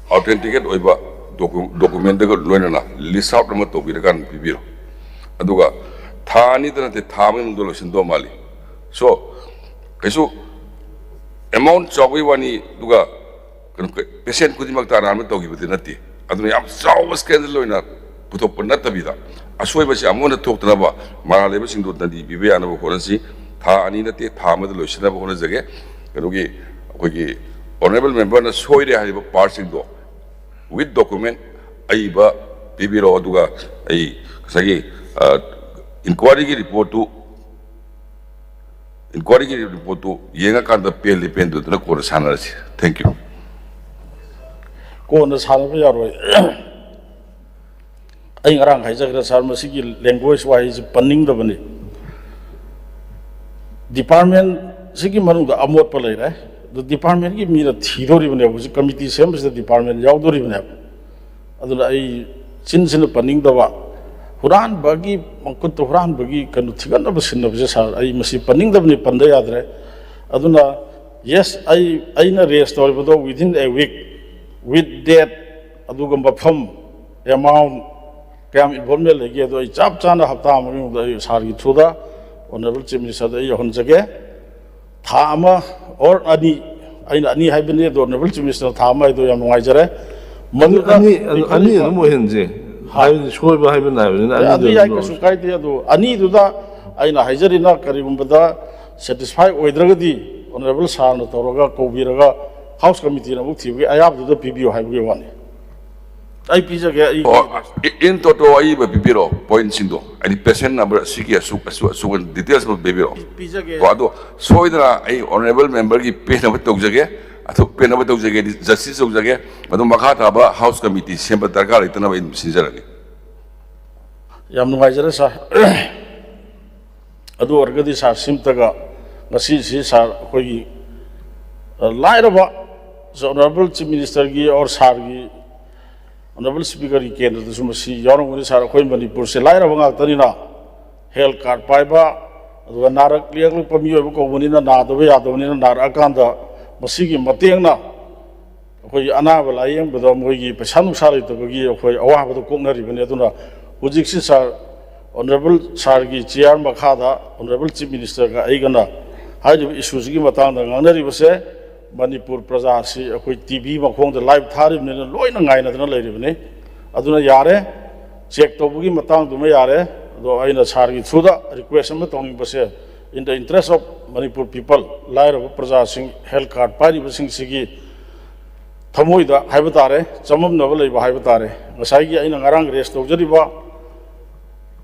authenticate ꯑꯣꯏꯕ docu-, document ꯒ ꯂꯣꯏꯅꯅ list out ꯑꯃ ꯇꯧꯕꯤꯔꯀꯥꯟꯗ ꯄꯤꯕꯤꯔꯣ꯫ ꯑꯗꯨꯒ ꯊꯥ ꯑꯅꯤꯗ ꯅꯠꯇꯦ, ꯊꯥ ꯑꯃꯒꯤ ꯃꯅꯨꯡꯗ ꯂꯣꯏꯁꯤꯟꯗꯧ ꯃꯥꯜꯂꯤ꯫ So, ꯀꯩꯁꯨ amount ꯆꯥꯎꯕꯒꯤ ꯋꯥꯅꯤ, ꯑꯗꯨꯒ ꯀꯩꯅꯣ, patient ꯈꯨꯗꯤꯡꯃꯛꯇ ꯑꯔꯥꯟꯕ ꯇꯧꯈꯤꯕꯗꯤ ꯅꯠꯇꯦ꯫ ꯑꯗꯨꯅ ꯌꯥꯝ ꯆꯥꯎꯕ scandal ꯑꯣꯏꯅ ꯄꯨꯊꯣꯛꯄ ꯅꯠꯇꯕꯤꯗ, ꯑꯁꯣꯏꯕꯁꯤ ꯑꯃꯨꯛ ꯍꯟꯅ ꯊꯣꯛꯇꯅꯕ, ꯃꯔꯥꯜ ꯂꯩꯕꯁꯤꯡꯗꯣ ꯗꯟꯗꯤ ꯄꯤꯕ ꯌꯥꯅꯕ ꯍꯣꯠꯅꯁꯤ꯫ ꯊꯥ ꯑꯅꯤ ꯅꯠꯇꯦ, ꯊꯥ ꯑꯃꯗ ꯂꯣꯏꯁꯤꯟꯅꯕ ꯍꯣꯠꯅꯖꯒꯦ꯫ ꯀꯩꯅꯣꯒꯤ, ꯑꯩꯈꯣꯏꯒꯤ honorable member ꯅ ꯁꯣꯏꯔꯦ ꯍꯥꯏꯔꯤꯕ part ꯁꯤꯡꯗꯣ with document ꯑꯏꯕ ꯄꯤꯕꯤꯔꯛꯑꯣ, ꯑꯗꯨꯒ ꯑꯩ ꯉꯁꯥꯏꯒꯤ, ꯑ, inquiry ꯒꯤ report ꯇꯨ, inquiry ꯒꯤ report ꯇꯨ ꯌꯦꯡꯉꯀꯥꯟꯗ ꯄꯦꯜꯂꯤ ꯄꯦꯟꯗꯗꯅ ꯀꯣꯟꯅ ꯁꯥꯟꯅꯔꯁꯤ꯫ Thank you꯫ ꯀꯣꯟꯅ ꯁꯥꯟꯅꯕ ꯌꯥꯔꯣꯏ꯫ ꯑꯩ ꯉꯔꯥꯡ ꯍꯥꯏꯖꯈ꯭ꯔꯦ sir, ꯃꯁꯤꯒꯤ language ꯋꯥꯍꯩꯁꯤ ꯄꯟꯅꯤꯡꯗꯕꯅꯤ꯫ Department ꯁꯤꯒꯤ ꯃꯅꯨꯡꯗ ꯑꯃꯣꯠꯄ ꯂꯩꯔꯦ, ꯑꯗꯨ department ꯀꯤ ꯃꯤꯅ ꯊꯤꯗꯣꯔꯤꯕꯅꯦꯕ꯫ ꯍꯧꯖꯤꯛ committee ꯁꯦꯝꯕꯁꯤꯗ department ꯌꯥꯎꯗꯣꯔꯤꯕꯅꯦꯕ꯫ ꯑꯗꯨꯅ ꯑꯩ ꯆꯤꯟꯁꯤꯅ ꯄꯟꯅꯤꯡꯗꯕ, ꯍꯨꯔꯥꯟꯕꯒꯤ ꯃꯈꯨꯠꯇ ꯍꯨꯔꯥꯟꯕꯒꯤ ꯀꯩꯅꯣ ꯊꯤꯒꯠꯅꯕ ꯁꯤꯟꯅꯕꯁꯦ sir, ꯑꯩ ꯃꯁꯤ ꯄꯟꯅꯤꯡꯗꯕꯅꯤ, ꯄꯟꯗ ꯌꯥꯗ꯭ꯔꯦ꯫ ꯑꯗꯨꯅ yes, ꯑꯩ, ꯑꯩꯅ raise ꯇꯧꯔꯤꯕꯗꯣ within a week, with date, ꯑꯗꯨꯒ ꯃꯐꯝ, amount, ꯀꯌꯥꯝ involvement ꯂꯩꯒꯦ, ꯑꯗꯣ ꯑꯩ ꯆꯞ ꯆꯥꯅ ꯍꯞꯇꯥ ꯑꯃꯒꯤ ꯃꯅꯨꯡꯗ ꯑꯩ sir ꯒꯤ through ꯗ Honorable Chief Minister ꯗ ꯑꯩ ꯌꯧꯍꯟꯖꯒꯦ꯫ ꯊꯥ ꯑꯃ or ꯑꯅꯤ, ꯑꯩꯅ ꯑꯅꯤ ꯍꯥꯏꯕꯅꯤ, ꯑꯗꯣ Honorable Chief Minister ꯅ ꯊꯥ ꯑꯃ ꯍꯥꯏꯗꯣ ꯌꯥꯝ ꯅꯨꯡꯉꯥꯏꯖꯔꯦ꯫ ꯑꯗꯨ ꯃꯗꯨꯗ ꯑꯅꯤ ꯑꯗꯨ ꯑꯅꯤ including ꯑꯗꯨꯝ ꯑꯣꯏꯍꯟꯁꯦ꯫ ꯍꯥꯏꯕꯗꯤ ꯁꯣꯏꯕ ꯍꯥꯏꯕ ꯅꯥꯏꯕꯅꯤꯅ ꯑꯗꯨ ꯑꯅꯤꯗ ꯌꯥꯏ, ꯑꯗꯨꯝ ꯀꯩꯁꯨ ꯂꯧꯔꯁꯦ꯫ ꯀꯥꯏꯗꯦ꯫ ꯑꯗꯨ ꯑꯅꯤꯗꯨꯗ ꯑꯩꯅ ꯍꯥꯏꯖꯔꯤꯅ, ꯀꯔꯤꯒꯨꯝꯕꯗ satisfy ꯑꯣꯏꯗ꯭ꯔꯒꯗꯤ Honorable sir ꯅ ꯇꯧꯔꯒ ꯀꯧꯕꯤꯔꯒ House Committee ꯅ ꯑꯃꯨꯛ ꯊꯤꯕꯒꯤ ꯑꯌꯥꯕꯗꯨꯗ ꯄꯤꯕꯤꯌꯨ ꯍꯥꯏꯕꯒꯤ ꯋꯥꯅꯤ꯫ ꯑꯩ ꯄꯤꯖꯒꯦ, ꯑꯩ ꯑꯣ, in toto ꯑꯏꯕ ꯄꯤꯕꯤꯔꯣ, point ꯁꯤꯡꯗꯣ, ꯍꯥꯏꯗꯤ patient number ꯁꯤꯒꯤ ꯑꯁꯨꯛ ꯑꯁꯨꯛ ꯑꯁꯨꯛ details ꯑꯃ ꯄꯤꯕꯤꯔꯣ꯫ ꯄꯤꯖꯒꯦ꯫ ꯀꯣ, ꯑꯗꯣ ꯁꯣꯏꯗꯅ ꯑꯩ honorable member ꯒꯤ ꯄꯦꯟꯅꯕ ꯇꯧꯖꯒꯦ, ꯑꯗꯨ ꯄꯦꯟꯅꯕ ꯇꯧꯖꯒꯦ, justice ꯇꯧꯖꯒꯦ꯫ ꯑꯗꯨ ꯃꯈꯥ ꯇꯥꯕ House Committee ꯁꯦꯝꯕ ꯗꯔꯀꯥꯔ ꯂꯩꯇꯅꯕ ꯑꯩ ꯑꯗꯨꯝ ꯁꯤꯟꯖꯔꯒꯦ꯫ ꯌꯥꯝ ꯅꯨꯡꯉꯥꯏꯖꯔꯦ sir꯫ ꯑꯗꯨ ꯑꯣꯏꯔꯒꯗꯤ sir, ꯁꯤꯝꯇꯒ ꯉꯁꯤꯁꯤ sir, ꯑꯩꯈꯣꯏꯒꯤ, ꯑ, ꯂꯥꯏꯔꯕ, Honorable Chief Minister ꯒꯤ or sir ꯒꯤ, Honorable Speaker ꯒꯤ ꯀꯦꯟꯗ꯭ꯔꯗꯁꯨ ꯃꯁꯤ ꯌꯥꯎꯔꯝꯒꯅꯤ sir꯫ ꯑꯩꯈꯣꯏ ꯃꯅꯤꯄꯨꯔꯁꯦ ꯂꯥꯏꯔꯕ ꯉꯥꯛꯇꯅꯤꯅ, ꯍꯦꯜꯊ ꯀꯥꯔꯗ ꯄꯥꯏꯕ, ꯑꯗꯨꯒ ꯅꯥꯔꯛ ꯌꯦꯛꯂꯛꯄ ꯃꯤꯑꯣꯏꯕ ꯀꯧꯕꯅꯤꯅ, ꯅꯥꯗꯕ ꯌꯥꯗꯕꯅꯤꯅ, ꯅꯥꯔꯛꯑꯀꯥꯟꯗ ꯃꯁꯤꯒꯤ ꯃꯇꯦꯡꯅ ꯑꯩꯈꯣꯏꯒꯤ ꯑꯅꯥꯕ ꯂꯥꯌꯦꯡꯕꯗ ꯃꯣꯏꯒꯤ ꯄꯩꯁꯥ ꯅꯨꯡꯁꯥ ꯂꯩꯇꯕꯒꯤ ꯑꯩꯈꯣꯏ ꯑꯋꯥꯕꯗꯣ ꯀꯣꯛꯅꯔꯤꯕꯅꯤ꯫ ꯑꯗꯨꯅ ꯍꯧꯖꯤꯛꯁꯤ ꯁꯥꯔ, ꯑꯣꯅꯔꯦꯕꯜ ꯁꯥꯔꯒꯤ ꯆꯤꯌꯥꯔ ꯃꯈꯥꯗ ꯑꯣꯅꯔꯦꯕꯜ ꯆꯤꯐ ꯃꯤꯅꯤꯁꯇꯔꯒ ꯑꯩꯒꯅ ꯍꯥꯏꯔꯤꯕ ꯏꯁꯨꯁꯤꯒꯤ ꯃꯇꯥꯡꯗ ꯉꯥꯡꯅꯔꯤꯕꯁꯦ ꯃꯅꯤꯄꯨꯔ ꯄ꯭ꯔꯖꯥꯁꯤ ꯑꯩꯈꯣꯏ ꯇꯤ ꯚꯤ ꯃꯈꯣꯡꯗ ꯂꯥꯏꯚ ꯊꯥꯔꯤꯕꯅꯤꯅ ꯂꯣꯏꯅ ꯉꯥꯏꯅꯗꯅ ꯂꯩꯔꯤꯕꯅꯤ꯫ ꯑꯗꯨꯅ ꯌꯥꯔꯦ, ꯆꯦꯛ ꯇꯧꯕꯒꯤ ꯃꯇꯥꯡꯗꯨꯃ ꯌꯥꯔꯦ꯫ ꯑꯗꯣ ꯑꯩꯅ ꯁꯥꯔꯒꯤ ꯊ꯭ꯔꯨꯗ ꯔꯤꯀ꯭ꯋꯦꯁ ꯑꯃ ꯇꯧꯅꯤꯡꯕꯁꯦ, in the interest of Manipur people, ꯂꯥꯏꯔꯕ ꯄ꯭ꯔꯖꯥꯁꯤꯡ, ꯍꯦꯜꯊ ꯀꯥꯔꯗ ꯄꯥꯏꯔꯤꯕꯁꯤꯡꯁꯤꯒꯤ ꯊꯃꯣꯏꯗ ꯍꯥꯏꯕ ꯇꯥꯔꯦ, ꯆꯃꯝꯅꯕ ꯂꯩꯕ ꯍꯥꯏꯕ ꯇꯥꯔꯦ꯫ ꯉꯁꯥꯏꯒꯤ ꯑꯩꯅ ꯉꯔꯥꯡ ꯔꯦꯁ ꯇꯧꯖꯔꯤꯕ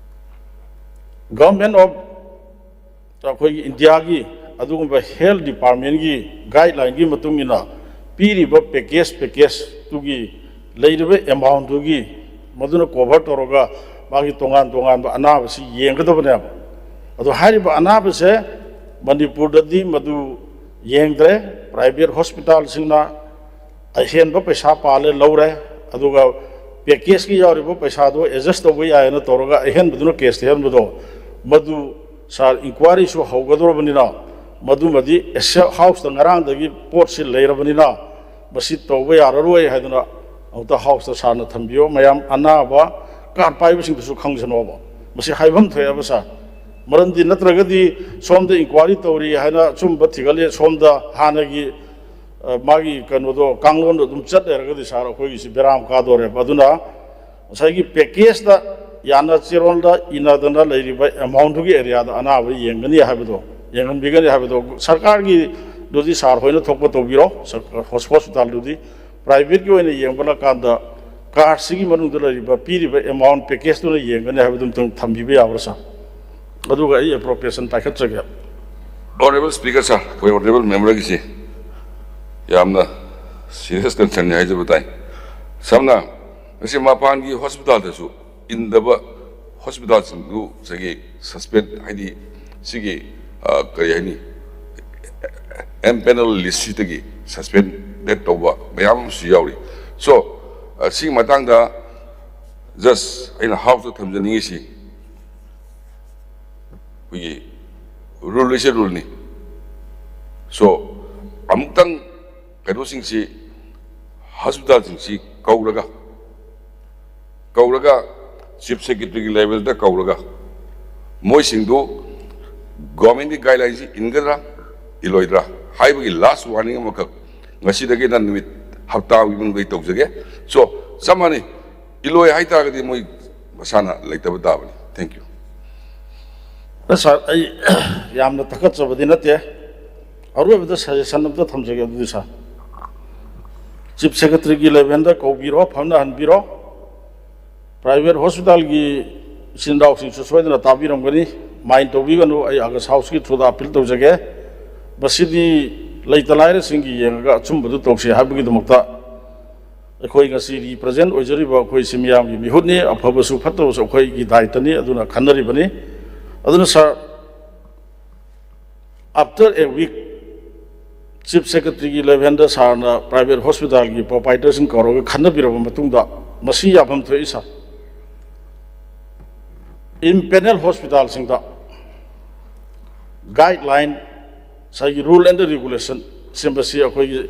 Government of ꯑꯩꯈꯣꯏꯒꯤ ꯏꯟꯗꯤꯌꯥꯒꯤ ꯑꯗꯨꯒꯨꯝꯕ ꯍꯦꯜꯊ ꯗꯤꯄꯥꯔꯠꯃꯦꯟꯒꯤ ꯒꯥꯏꯗꯂꯥꯏꯟꯒꯤ ꯃꯇꯨꯡ ꯏꯟꯅ ꯄꯤꯔꯤꯕ ꯄꯦꯀꯦꯖ, ꯄꯦꯀꯦꯖꯇꯨꯒꯤ ꯂꯩꯔꯤꯕ ꯑꯦꯃꯥꯎꯟꯗꯨꯒꯤ ꯃꯗꯨꯅ ꯀꯣꯚꯔ ꯇꯧꯔꯒ ꯃꯥꯒꯤ ꯇꯣꯉꯥꯟ ꯇꯣꯉꯥꯟꯕ ꯑꯅꯥꯕꯁꯤ ꯌꯦꯡꯒꯗꯕꯅꯦꯕ꯫ ꯑꯗꯣ ꯍꯥꯏꯔꯤꯕ ꯑꯅꯥꯕꯁꯦ ꯃꯅꯤꯄꯨꯔꯗꯗꯤ ꯃꯗꯨ ꯌꯦꯡꯗ꯭ꯔꯦ꯫ ꯄ꯭ꯔꯥꯏꯚꯦꯠ ꯍꯣꯁꯄꯤꯇꯥꯜꯁꯤꯡꯅ ꯑꯍꯦꯟꯕ ꯄꯩꯁꯥ ꯄꯥꯜꯂꯦ, ꯂꯧꯔꯦ꯫ ꯑꯗꯨꯒ ꯄꯦꯀꯦꯖꯀꯤ ꯌꯥꯎꯔꯤꯕ ꯄꯩꯁꯥꯗꯣ ꯑꯦꯗꯖꯁ ꯇꯧꯕ ꯌꯥꯏꯌꯦꯅ ꯇꯧꯔꯒ ꯑꯍꯦꯟꯕꯗꯨꯅ ꯀꯦꯁꯇ ꯍꯦꯟꯕꯗꯣ, ꯃꯗꯨ ꯁꯥꯔ, ꯏꯟꯀ꯭ꯋꯥꯔꯤꯁꯨ ꯍꯧꯒꯗꯧꯔꯕꯅꯤꯅ ꯃꯗꯨꯃꯗꯤ ꯑꯦꯁꯦ-, ꯍꯥꯎꯁꯇ ꯉꯔꯥꯡꯗꯒꯤ ꯄꯣꯠꯁꯤ ꯂꯩꯔꯕꯅꯤꯅ ꯃꯁꯤ ꯇꯧꯕ ꯌꯥꯔꯔꯣꯏ ꯍꯥꯏꯗꯅ ꯑꯃꯨꯛꯇ ꯍꯥꯎꯁꯇ ꯁꯥꯔꯅ ꯊꯝꯕꯤꯌꯣ꯫ ꯃꯌꯥꯝ ꯑꯅꯥꯕ ꯀꯥꯔꯗ ꯄꯥꯏꯕꯁꯤꯡꯗꯨꯁꯨ ꯈꯪꯁꯅꯣꯕ꯫ ꯃꯁꯤ ꯍꯥꯏꯐꯝ ꯊꯣꯛꯑꯦꯕ ꯁꯥꯔ꯫ ꯃꯔꯝꯗꯤ ꯅꯠꯇ꯭ꯔꯒꯗꯤ ꯁꯣꯝꯗ ꯏꯟꯀ꯭ꯋꯥꯔꯤ ꯇꯧꯔꯤ ꯍꯥꯏꯅ ꯑꯆꯨꯝꯕ ꯊꯤꯒꯠꯂꯤ, ꯁꯣꯝꯗ ꯍꯥꯟꯅꯒꯤ, ꯑ, ꯃꯥꯒꯤ ꯀꯩꯅꯣꯗꯣ, ꯀꯥꯡꯂꯣꯟꯗꯣ ꯑꯗꯨꯝ ꯆꯠ ꯂꯩꯔꯒꯗꯤ ꯁꯥꯔ, ꯑꯩꯈꯣꯏꯒꯤꯁꯤ ꯕꯦꯔꯥ ꯑꯃ ꯀꯥꯗꯣꯔꯦꯕ꯫ ꯑꯗꯨꯅ ꯉꯁꯥꯏꯒꯤ ꯄꯦꯀꯦꯖꯇ ꯌꯥꯅ ꯆꯦꯔꯣꯜꯗ ꯏꯅꯗꯅ ꯂꯩꯔꯤꯕ ꯑꯦꯃꯥꯎꯟꯗꯨꯒꯤ ꯑꯦꯔꯤꯌꯥꯗ ꯑꯅꯥꯕ ꯌꯦꯡꯒꯅꯤ ꯍꯥꯏꯕꯗꯣ, ꯌꯦꯡꯍꯟꯕꯤꯒꯅꯤ ꯍꯥꯏꯕꯗꯣ, ꯁꯔꯀꯥꯔꯒꯤꯗꯨꯗꯤ ꯁꯥꯔ ꯍꯣꯏꯅ ꯊꯣꯛꯄ ꯇꯧꯕꯤꯔꯣ, ꯁꯔ-, ꯍꯣꯁ-, ꯍꯣꯁꯄꯤꯇꯥꯜꯗꯨꯗꯤ꯫ ꯄ꯭ꯔꯥꯏꯚꯦꯠꯀꯤ ꯑꯣꯏꯅ ꯌꯦꯡꯕ ꯀꯥꯟꯗ ꯀꯥꯔꯗꯁꯤꯒꯤ ꯃꯅꯨꯡꯗ ꯂꯩꯔꯤꯕ ꯄꯤꯔꯤꯕ ꯑꯦꯃꯥꯎꯟ ꯄꯦꯀꯦꯖꯇꯨꯅ ꯌꯦꯡꯒꯅꯤ ꯍꯥꯏꯕꯗꯨ ꯑꯃꯨꯛꯇꯪ ꯊꯝꯕꯤꯕ ꯌꯥꯕ꯭ꯔꯥ ꯁꯥꯔ? ꯑꯗꯨꯒ ꯑꯩ ꯑꯦꯄ꯭ꯔꯣꯄ꯭ꯔꯤꯌꯦꯁꯟ ꯄꯥꯏꯈꯠꯆꯒꯦ꯫ Honourable Speaker sir, ꯑꯩꯈꯣꯏ honourable memberꯒꯤꯁꯤ ꯌꯥꯝꯅ serious concernꯅꯤ ꯍꯥꯏꯖꯕ ꯇꯥꯏ꯫ ꯁꯝꯅ ꯉꯁꯤ ꯃꯄꯥꯟꯒꯤ ꯍꯣꯁꯄꯤꯇꯥꯜꯗꯁꯨ ꯏꯟꯗꯕ ꯍꯣꯁꯄꯤꯇꯥꯜꯁꯤꯡꯗꯨ ꯉꯁꯥꯏꯒꯤ suspend, ꯍꯥꯏꯗꯤ ꯁꯤꯒꯤ, ꯑ, ꯀꯔꯤ ꯍꯥꯏꯅꯤ, empanel listꯁꯤꯗꯒꯤ suspended ꯇꯧꯕ ꯃꯌꯥꯝ ꯑꯃꯁꯨ ꯌꯥꯎꯔꯤ꯫ So, ꯑ, ꯁꯤꯒꯤ ꯃꯇꯥꯡꯗ just ꯑꯩꯅ ꯍꯥꯎꯁꯇ ꯊꯝꯖꯅꯤꯡꯉꯤꯁꯤ, ꯑꯩꯈꯣꯏꯒꯤ ꯔꯨꯜ ꯏꯁ ꯑꯦ ꯔꯨꯜꯅꯤ꯫ ꯁꯣ ꯑꯃꯨꯛꯇꯪ ꯀꯩꯅꯣꯁꯤꯡꯁꯤ, ꯍꯣꯁꯄꯤꯇꯥꯜꯁꯤꯡꯁꯤ ꯀꯧꯔꯒ ꯀꯧꯔꯒ ꯆꯤꯐ ꯁꯦꯀ꯭ꯔꯦꯇꯔꯤꯒꯤ ꯂꯦꯚꯦꯜꯗ ꯀꯧꯔꯒ ꯃꯣꯏꯁꯤꯡꯗꯨ ꯒꯣꯔꯃꯦꯟꯒꯤ ꯒꯥꯏꯗꯂꯥꯏꯟꯁꯤ ꯏꯟꯒꯗ꯭ꯔꯥ ꯏꯜꯂꯣꯏꯗ꯭ꯔꯥ ꯍꯥꯏꯕꯒꯤ ꯂꯥꯁ ꯋꯥꯔꯅꯤꯡ ꯑꯃꯈꯛ ꯉꯁꯤꯗꯒꯤꯅ ꯅꯨꯃꯤꯠ ꯍꯞꯇꯥꯒꯤ ꯃꯅꯨꯡꯗ ꯑꯩ ꯇꯧꯖꯒꯦ꯫ ꯁꯣ ꯆꯞ ꯃꯥꯟꯅꯩ, ꯏꯜꯂꯣꯏ ꯍꯥꯏꯇꯥꯔꯒꯗꯤ ꯃꯣꯏ ꯃꯁꯥꯅ ꯂꯩꯇꯕ ꯇꯥꯕꯅꯤ꯫ Thank you꯫ ꯑ, ꯁꯥꯔ, ꯑꯩ ꯌꯥꯝꯅ ꯊꯥꯒꯠꯆꯕꯗꯤ ꯅꯠꯇꯦ꯫ ꯑꯔꯣꯏꯕꯗ ꯁꯖꯦꯁꯟ ꯑꯝꯇ ꯊꯝꯖꯒꯦ꯫ ꯑꯗꯨꯗꯤ ꯁꯥꯔ, ꯆꯤꯐ ꯁꯦꯀ꯭ꯔꯦꯇꯔꯤꯒꯤ ꯂꯦꯚꯦꯜꯗ ꯀꯧꯕꯤꯔꯣ, ꯐꯝꯅꯍꯟꯕꯤꯔꯣ꯫ ꯄ꯭ꯔꯥꯏꯚꯦꯠ ꯍꯣꯁꯄꯤꯇꯥꯜꯒꯤ ꯏꯆꯤꯟ ꯏꯅꯥꯎꯁꯤꯡꯁꯨ ꯁꯣꯏꯗꯅ ꯇꯥꯕꯤꯔꯝꯒꯅꯤ꯫ ꯃꯥꯏꯟ ꯇꯧꯕꯤꯒꯅꯨ, ꯑꯩ ꯑꯥꯒꯁ ꯍꯥꯎꯁꯀꯤ ꯊ꯭ꯔꯨꯗ ꯑꯄꯤꯜ ꯇꯧꯖꯒꯦ꯫ ꯃꯁꯤꯗꯤ ꯂꯩꯇ ꯂꯥꯏꯔꯁꯤꯡꯒꯤ ꯌꯦꯡꯉꯒ ꯑꯆꯨꯝꯕꯗꯨ ꯇꯧꯁꯤ ꯍꯥꯏꯕꯒꯤꯗꯃꯛꯇ ꯑꯩꯈꯣꯏ ꯉꯁꯤ ꯔꯤꯄ꯭ꯔꯖꯦꯟ ꯑꯣꯏꯖꯔꯤꯕ ꯑꯩꯈꯣꯏꯁꯤ ꯃꯤꯌꯥꯝꯒꯤ ꯃꯤꯍꯨꯠꯅꯤ꯫ ꯑꯐꯕꯁꯨ ꯐꯠꯇꯕꯁꯨ ꯑꯩꯈꯣꯏꯒꯤ ꯗꯥꯏꯇꯅꯤ, ꯑꯗꯨꯅ ꯈꯟꯅꯔꯤꯕꯅꯤ꯫ ꯑꯗꯨꯅ ꯁꯥꯔ, after a week, ꯆꯤꯐ ꯁꯦꯀ꯭ꯔꯦꯇꯔꯤꯒꯤ ꯂꯦꯚꯦꯜꯗ ꯁꯥꯔꯅ ꯄ꯭ꯔꯥꯏꯚꯦꯠ ꯍꯣꯁꯄꯤꯇꯥꯜꯒꯤ ꯄ꯭ꯔꯣꯄꯥꯏꯇꯔꯁꯤꯡ ꯀꯧꯔꯒ ꯈꯟꯅꯕꯤꯔꯕ ꯃꯇꯨꯡꯗ, ꯃꯁꯤ ꯌꯥꯐꯝ ꯊꯣꯛꯏ ꯁꯥꯔ꯫ ꯏꯝꯄꯦꯅꯦꯜ ꯍꯣꯁꯄꯤꯇꯥꯜꯁꯤꯡꯗ ꯒꯥꯏꯗꯂꯥꯏꯟ, ꯉꯁꯥꯏꯒꯤ ꯔꯨꯜ ꯑꯦꯟ ꯔꯤꯒꯨꯂꯦꯁꯟ ꯁꯦꯝꯕꯁꯤ ꯑꯩꯈꯣꯏꯒꯤ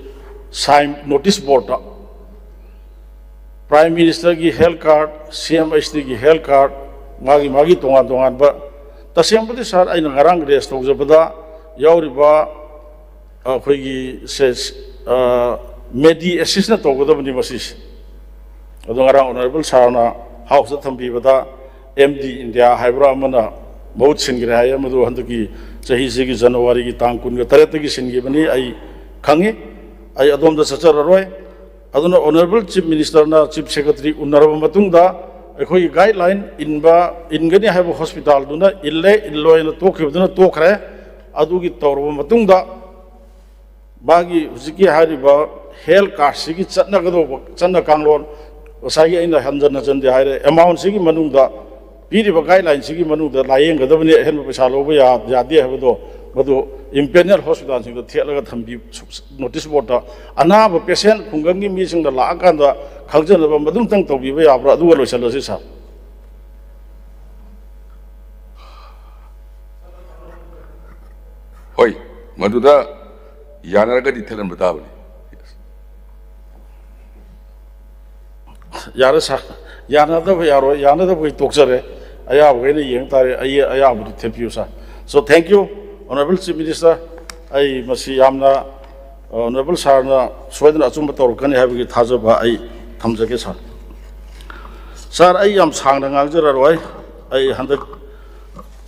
ꯁꯥꯏꯟ ꯅꯣꯇꯤꯁ ꯕꯣꯔꯗꯇ ꯄ꯭ꯔꯥꯏꯝ ꯃꯤꯅꯤꯁꯇꯔꯒꯤ ꯍꯦꯜꯊ ꯀꯥꯔꯗ, ꯁꯤ ꯑꯦꯝ ꯑꯩꯆ ꯗꯤꯒꯤ ꯍꯦꯜꯊ ꯀꯥꯔꯗ, ꯃꯥꯒꯤ ꯃꯥꯒꯤ ꯇꯣꯉꯥꯟ ꯇꯣꯉꯥꯟꯕ, ꯇꯁꯦꯡꯕꯗꯤ ꯁꯥꯔ, ꯑꯩꯅ ꯉꯔꯥꯡ ꯔꯦꯁ ꯇꯧꯖꯕꯗ ꯌꯥꯎꯔꯤꯕ ꯑꯩꯈꯣꯏꯒꯤ ꯁꯦ, ꯑ, ꯃꯦꯗꯤ ꯑꯦꯁꯤꯁꯅ ꯇꯧꯒꯗꯕꯅꯤ ꯃꯁꯤꯁꯦ꯫ ꯑꯗꯣ ꯉꯔꯥꯡ ꯑꯣꯅꯔꯦꯕꯜ ꯁꯥꯔꯅ ꯍꯥꯎꯁꯇ ꯊꯝꯕꯤꯕꯗ ꯑꯦꯝ ꯗꯤ ꯏꯟꯗꯤꯌꯥ ꯍꯥꯏꯕ꯭ꯔꯥ ꯑꯃꯅ ꯃꯍꯨꯠ ꯁꯤꯟꯈ꯭ꯔꯦ ꯍꯥꯏꯌꯦ꯫ ꯃꯗꯨ ꯍꯟꯗꯛꯀꯤ ꯆꯍꯤꯁꯤꯒꯤ ꯖꯅꯋꯥꯔꯤꯒꯤ ꯇꯥꯡ ꯀꯨꯟꯒ ꯇꯔꯦꯠꯇꯒꯤ ꯁꯤꯟꯈꯤꯕꯅꯤ, ꯑꯩ ꯈꯪꯉꯤ꯫ ꯑꯩ ꯑꯗꯣꯝꯗ ꯆꯠꯆꯔꯔꯣꯏ꯫ ꯑꯗꯨꯅ ꯑꯣꯅꯔꯦꯕꯜ ꯆꯤꯐ ꯃꯤꯅꯤꯁꯇꯔꯅ ꯆꯤꯐ ꯁꯦꯀ꯭ꯔꯦꯇꯔꯤ ꯎꯅꯔꯕ ꯃꯇꯨꯡꯗ ꯑꯩꯈꯣꯏꯒꯤ ꯒꯥꯏꯗꯂꯥꯏꯟ ꯏꯟꯕ, ꯏꯟꯒꯅꯤ ꯍꯥꯏꯕ ꯍꯣꯁꯄꯤꯇꯥꯜꯗꯨꯅ ꯏꯜꯂꯦ, ꯏꯜꯂꯣꯏꯅ ꯇꯣꯛꯈꯤꯕꯗꯨꯅ ꯇꯣꯛꯈ꯭ꯔꯦ꯫ ꯑꯗꯨꯒꯤ ꯇꯧꯔꯕ ꯃꯇꯨꯡꯗ ꯃꯥꯒꯤ ꯍꯧꯖꯤꯛꯀꯤ ꯍꯥꯏꯔꯤꯕ ꯍꯦꯜꯊ ꯀꯥꯔꯗꯁꯤꯒꯤ ꯆꯠꯅꯒꯗꯧꯕ ꯆꯠꯅ ꯀꯥꯡꯂꯣꯟ, ꯉꯁꯥꯏꯒꯤ ꯑꯩꯅ ꯍꯟꯖꯟ ꯍꯟꯖꯟꯗꯦ ꯍꯥꯏꯔꯦ, ꯑꯦꯃꯥꯎꯟꯁꯤꯒꯤ ꯃꯅꯨꯡꯗ, ꯄꯤꯔꯤꯕ ꯒꯥꯏꯗꯂꯥꯏꯟꯁꯤꯒꯤ ꯃꯅꯨꯡꯗ ꯂꯥꯌꯦꯡꯒꯗꯕꯅꯤ, ꯑꯍꯦꯟꯕ ꯄꯩꯁꯥ ꯂꯧꯕ ꯌꯥ-, ꯌꯥꯗꯦ ꯍꯥꯏꯕꯗꯣ, ꯃꯗꯨ ꯏꯝꯄꯦꯅꯦꯜ ꯍꯣꯁꯄꯤꯇꯥꯜꯁꯤꯡꯗ ꯊꯦꯠꯂꯒ ꯊꯝꯕꯤ, ꯅꯣꯇꯤꯁ ꯕꯣꯔꯗꯇ ꯑꯅꯥꯕ ꯄꯦꯁꯦꯟ ꯈꯨꯡꯒꯪꯒꯤ ꯃꯤꯁꯤꯡꯅ ꯂꯥꯛꯑꯀꯥꯟꯗ ꯈꯪꯖꯅꯕ ꯃꯗꯨꯝꯇꯪ ꯇꯧꯕꯤꯕ ꯌꯥꯕ꯭ꯔꯥ? ꯑꯗꯨꯒ ꯂꯣꯏꯁꯤꯜꯂꯁꯤ ꯁꯥꯔ꯫ ꯃꯗꯨꯗ ꯌꯥꯅꯔꯒꯗꯤ ꯊꯦꯠꯍꯟꯕ ꯇꯥꯕꯅꯤ꯫ ꯌꯥꯔꯦ ꯁꯥꯔ, ꯌꯥꯅꯗꯕ ꯌꯥꯔꯣꯏ, ꯌꯥꯅꯗꯕꯒꯤ ꯇꯣꯛꯆꯔꯦ꯫ ꯑꯌꯥꯕꯈꯩꯅ ꯌꯦꯡ ꯇꯥꯔꯦ꯫ ꯑꯩ ꯑꯌꯥꯕꯗꯨ ꯊꯦꯠꯄꯤꯌꯨ ꯁꯥꯔ꯫ So thank you, Honorable Chief Minister꯫ ꯑꯩ ꯃꯁꯤ ꯌꯥꯝꯅ Honorable ꯁꯥꯔꯅ ꯁꯣꯏꯗꯅ ꯑꯆꯨꯝꯕ ꯇꯧꯔꯛꯀꯅꯤ ꯍꯥꯏꯕꯒꯤ ꯊꯥꯖꯕ ꯑꯩ ꯊꯝꯖꯒꯦ ꯁꯥꯔ꯫ ꯁꯥꯔ, ꯑꯩ ꯌꯥꯝ ꯁꯥꯡꯅ ꯉꯥꯡꯖꯔꯔꯣꯏ꯫ ꯑꯩ ꯍꯟꯗꯛ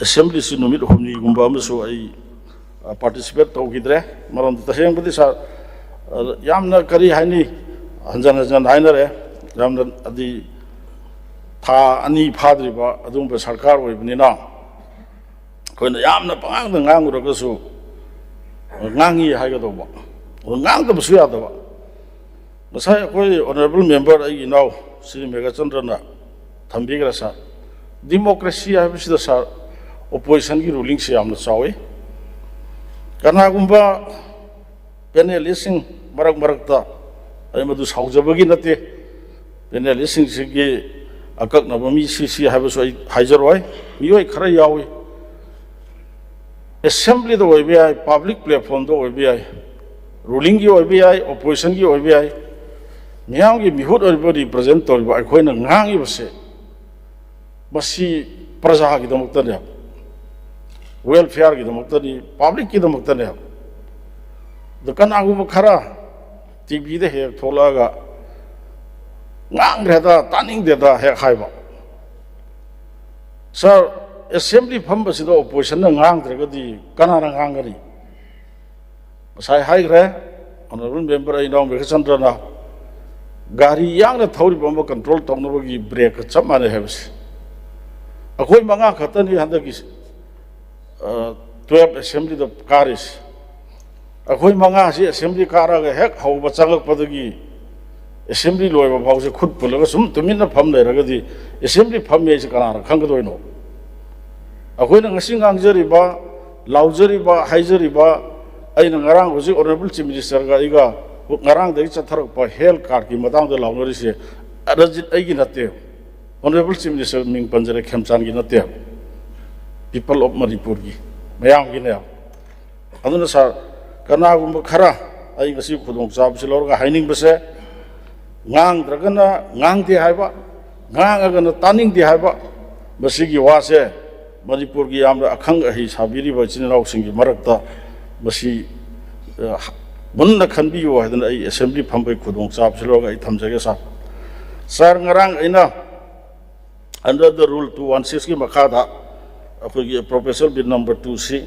ꯑꯦꯁꯦꯝꯕ꯭ꯂꯤꯁꯤ ꯅꯨꯃꯤꯠ ꯍꯨꯝꯅꯤꯒꯨꯝꯕ ꯑꯃꯁꯨ ꯑꯩ ꯄꯥꯔꯇꯤꯁꯤꯄꯦꯠ ꯇꯧꯈꯤꯗ꯭ꯔꯦ꯫ ꯃꯔꯝꯗꯤ ꯇꯁꯦꯡꯕꯗꯤ ꯁꯥꯔ, ꯌꯥꯝꯅ ꯀꯔꯤ ꯍꯥꯏꯅꯤ, ꯍꯟꯖꯟ ꯍꯟꯖꯟ ꯍꯥꯏꯅꯔꯦ꯫ ꯌꯥꯝꯅ ꯑꯗꯤ ꯊꯥ ꯑꯅꯤ ꯐꯥꯗ꯭ꯔꯤꯕ ꯑꯗꯨꯒꯨꯝꯕ ꯁꯔꯀꯥꯔ ꯑꯣꯏꯕꯅꯤꯅ ꯑꯩꯈꯣꯏꯅ ꯌꯥꯝꯅ ꯄꯉꯥꯡꯗ ꯉꯥꯡꯉꯨꯔꯒꯁꯨ ꯉꯥꯡꯉꯤ ꯍꯥꯏꯒꯗꯧꯕ, ꯑꯗꯨ ꯉꯥꯡꯗꯕꯁꯨ ꯌꯥꯗꯕ꯫ ꯉꯁꯥꯏ ꯑꯩꯈꯣꯏ Honorable Member, ꯑꯩꯒꯤ ꯏꯅꯥꯎ ꯁ꯭ꯔꯤ ꯃꯦꯘꯆꯟꯗ꯭ꯔꯅ ꯊꯝꯕꯤꯈ꯭ꯔꯦ ꯁꯥꯔ꯫ ꯗꯤꯃꯣꯀ꯭ꯔꯦꯁꯤ ꯍꯥꯏꯕꯁꯤꯗ ꯁꯥꯔ, ꯑꯣꯄꯣꯖꯤꯁꯟꯒꯤ ꯔꯨꯂꯤꯡꯁꯤ ꯌꯥꯝꯅ ꯆꯥꯎꯏ꯫ ꯀꯅꯥꯒꯨꯝꯕ ꯄꯦꯅꯦꯂꯤꯁꯁꯤꯡ ꯃꯔꯛ ꯃꯔꯛꯇ, ꯑꯩ ꯃꯗꯨ ꯁꯥꯎꯖꯕꯒꯤ ꯅꯠꯇꯦ, ꯄꯦꯅꯦꯂꯤꯁꯁꯤꯡꯁꯤꯒꯤ ꯑꯀꯛꯅꯕ ꯃꯤ ꯁꯤ ꯁꯤ ꯍꯥꯏꯕꯁꯨ ꯑꯩ ꯍꯥꯏꯖꯔꯣꯏ, ꯃꯤꯑꯣꯏ ꯈꯔ ꯌꯥꯎꯏ꯫ ꯑꯦꯁꯦꯝꯕ꯭ꯂꯤꯗ ꯑꯣꯏꯕ ꯌꯥꯏ, ꯄꯥꯕ꯭ꯂꯤꯛ ꯄ꯭ꯂꯦꯠꯐꯣꯝꯗ ꯑꯣꯏꯕ ꯌꯥꯏ, ꯔꯨꯂꯤꯡꯒꯤ ꯑꯣꯏꯕ ꯌꯥꯏ, ꯑꯣꯄꯣꯖꯤꯁꯟꯒꯤ ꯑꯣꯏꯕ ꯌꯥꯏ, ꯃꯤꯌꯥꯝꯒꯤ ꯃꯤꯍꯨꯠ ꯑꯣꯏꯔꯤꯕ ꯔꯤꯄ꯭ꯔꯖꯦꯟ ꯇꯧꯔꯤꯕ ꯑꯩꯈꯣꯏꯅ ꯉꯥꯡꯉꯤꯕꯁꯦ, ꯃꯁꯤ ꯄ꯭ꯔꯖꯥꯒꯤꯗꯃꯛꯇꯅꯦꯕ, ꯋꯦꯜꯐꯤꯌꯥꯔꯒꯤꯗꯃꯛꯇꯅꯤ, ꯄꯥꯕ꯭ꯂꯤꯛꯀꯤꯗꯃꯛꯇꯅꯦꯕ꯫ ꯑꯗꯣ ꯀꯅꯥꯒꯨꯝꯕ ꯈꯔ ꯇꯤ ꯚꯤꯗ ꯍꯦꯛ ꯊꯣꯛꯂꯛꯑꯒ ꯉꯥꯡꯈ꯭ꯔꯦꯗ, ꯇꯥꯅꯤꯡꯗꯦꯗ ꯍꯦꯛ ꯍꯥꯏꯕ꯫ ꯁꯥꯔ, ꯑꯦꯁꯦꯝꯕ꯭ꯂꯤ ꯐꯝꯕꯁꯤꯗ ꯑꯣꯄꯣꯖꯤꯁꯟꯅ ꯉꯥꯡꯗ꯭ꯔꯒꯗꯤ ꯀꯅꯥꯅ ꯉꯥꯡꯒꯅꯤ? ꯉꯁꯥꯏ ꯍꯥꯏꯈ꯭ꯔꯦ, Honorable Member ꯑꯩ ꯏꯅꯥꯎ ꯃꯦꯘꯆꯟꯗ꯭ꯔꯅ, ꯒꯥꯔꯤ ꯌꯥꯡꯅ ꯊꯧꯔꯤꯕ ꯑꯃ ꯀꯟꯇ꯭ꯔꯣꯜ ꯇꯧꯅꯕꯒꯤ ꯕ꯭ꯔꯦꯛꯀ ꯆꯞ ꯃꯥꯟꯅꯩ ꯍꯥꯏꯕꯁꯦ꯫ ꯑꯩꯈꯣꯏ ꯃꯉꯥ ꯈꯛꯇꯅꯤ ꯍꯟꯗꯛꯀꯤ ꯇꯨꯌꯦꯜꯞ ꯑꯦꯁꯦꯝꯕ꯭ꯂꯤꯗ ꯀꯥꯔꯤꯁꯦ꯫ ꯑꯩꯈꯣꯏ ꯃꯉꯥꯁꯤ ꯑꯦꯁꯦꯝꯕ꯭ꯂꯤ ꯀꯥꯔꯒ ꯍꯦꯛ ꯍꯧꯕ ꯆꯪꯉꯛꯄꯗꯒꯤ ꯑꯦꯁꯦꯝꯕ꯭ꯂꯤ ꯂꯣꯏꯕ ꯐꯥꯎꯁꯦ ꯈꯨꯠ ꯄꯨꯜꯂꯒ ꯁꯨꯝ ꯇꯨꯃꯤꯟꯅ ꯐꯝ ꯂꯩꯔꯒꯗꯤ ꯑꯦꯁꯦꯝꯕ꯭ꯂꯤ ꯐꯝꯃꯦ ꯍꯥꯏꯁꯦ ꯀꯅꯥꯅ ꯈꯪꯒꯗꯣꯏꯅꯣ? ꯑꯩꯈꯣꯏꯅ ꯉꯁꯤ ꯉꯥꯡꯖꯔꯤꯕ, ꯂꯥꯎꯖꯔꯤꯕ, ꯍꯥꯏꯖꯔꯤꯕ, ꯑꯩꯅ ꯉꯔꯥꯡ ꯍꯧꯖꯤꯛ Honorable Chief Ministerꯒ ꯑꯩꯒ ꯉꯔꯥꯡꯗꯒꯤ ꯆꯠꯊꯔꯛꯄ ꯍꯦꯜꯊ ꯀꯥꯔꯗꯀꯤ ꯃꯇꯥꯡꯗ ꯂꯥꯎꯅꯔꯤꯁꯦ ꯔꯖꯤꯠ ꯑꯩꯒꯤ ꯅꯠꯇꯦ, Honorable Chief Minister ꯃꯤꯡ ꯄꯟꯖꯔꯦ, ꯈꯦꯝꯆꯥꯟꯒꯤ ꯅꯠꯇꯦ, People of ꯃꯅꯤꯄꯨꯔꯒꯤ ꯃꯌꯥꯝꯒꯤꯅꯦ꯫ ꯑꯗꯨꯅ ꯁꯥꯔ, ꯀꯅꯥꯒꯨꯝꯕ ꯈꯔ ꯑꯩ ꯉꯁꯤ ꯈꯨꯗꯣꯡꯆꯥꯕꯁꯤ ꯂꯧꯔꯒ ꯍꯥꯏꯅꯤꯡꯕꯁꯦ, ꯉꯥꯡꯗ꯭ꯔꯒꯅ ꯉꯥꯡꯗꯦ ꯍꯥꯏꯕ, ꯉꯥꯡꯉꯒꯅ ꯇꯥꯅꯤꯡꯗꯦ ꯍꯥꯏꯕ, ꯃꯁꯤꯒꯤ ꯋꯥꯁꯦ ꯃꯅꯤꯄꯨꯔꯒꯤ ꯌꯥꯝꯅ ꯑꯈꯪ ꯑꯍꯩ ꯁꯥꯕꯤꯔꯤꯕ ꯏꯆꯤꯟ ꯏꯅꯥꯎꯁꯤꯡꯒꯤ ꯃꯔꯛꯇ ꯃꯁꯤ, ꯑ, ꯃꯨꯟꯅ ꯈꯟꯕꯤꯌꯨ ꯍꯥꯏꯗꯅ ꯑꯩ ꯑꯦꯁꯦꯝꯕ꯭ꯂꯤ ꯐꯝꯕꯒꯤ ꯈꯨꯗꯣꯡꯆꯥꯕꯁꯤ ꯂꯧꯔꯒ ꯑꯩ ꯊꯝꯖꯒꯦ ꯁꯥꯔ꯫ ꯁꯥꯔ, ꯉꯔꯥꯡ ꯑꯩꯅ under the rule two one six ꯀꯤ ꯃꯈꯥꯗ ꯑꯩꯈꯣꯏꯒꯤ proposal bill number two ꯁꯤ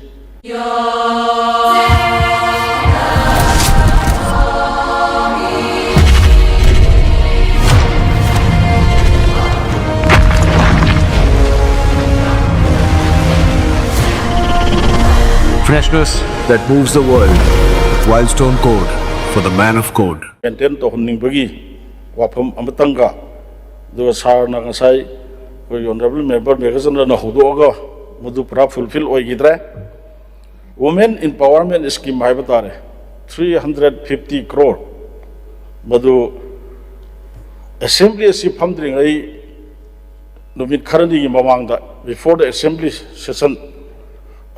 Freshness that moves the world. Wildstone Code for the man of code. Maintain ꯇꯧꯍꯟꯅꯤꯡꯕꯒꯤ ꯋꯥꯐꯝ ꯑꯃꯇꯪꯒ, ꯑꯗꯨꯒ ꯁꯥꯔꯅ ꯉꯁꯥꯏ ꯑꯩꯈꯣꯏꯒꯤ honourable member ꯃꯦꯘꯆꯟꯗ꯭ꯔꯅ ꯍꯧꯗꯣꯛꯑꯒ ꯃꯗꯨ ꯄꯨꯔꯥ fulfil ꯑꯣꯏꯈꯤꯗ꯭ꯔꯦ꯫ Women empowerment scheme ꯍꯥꯏꯕ ꯇꯥꯔꯦ, three hundred fifty crore, ꯃꯗꯨ ꯑꯦꯁꯦꯝꯕ꯭ꯂꯤ ꯑꯁꯤ ꯐꯝꯗ꯭ꯔꯤꯉꯩ ꯅꯨꯃꯤꯠ ꯈꯔꯅꯤꯒꯤ ꯃꯃꯥꯡꯗ, before the assembly session,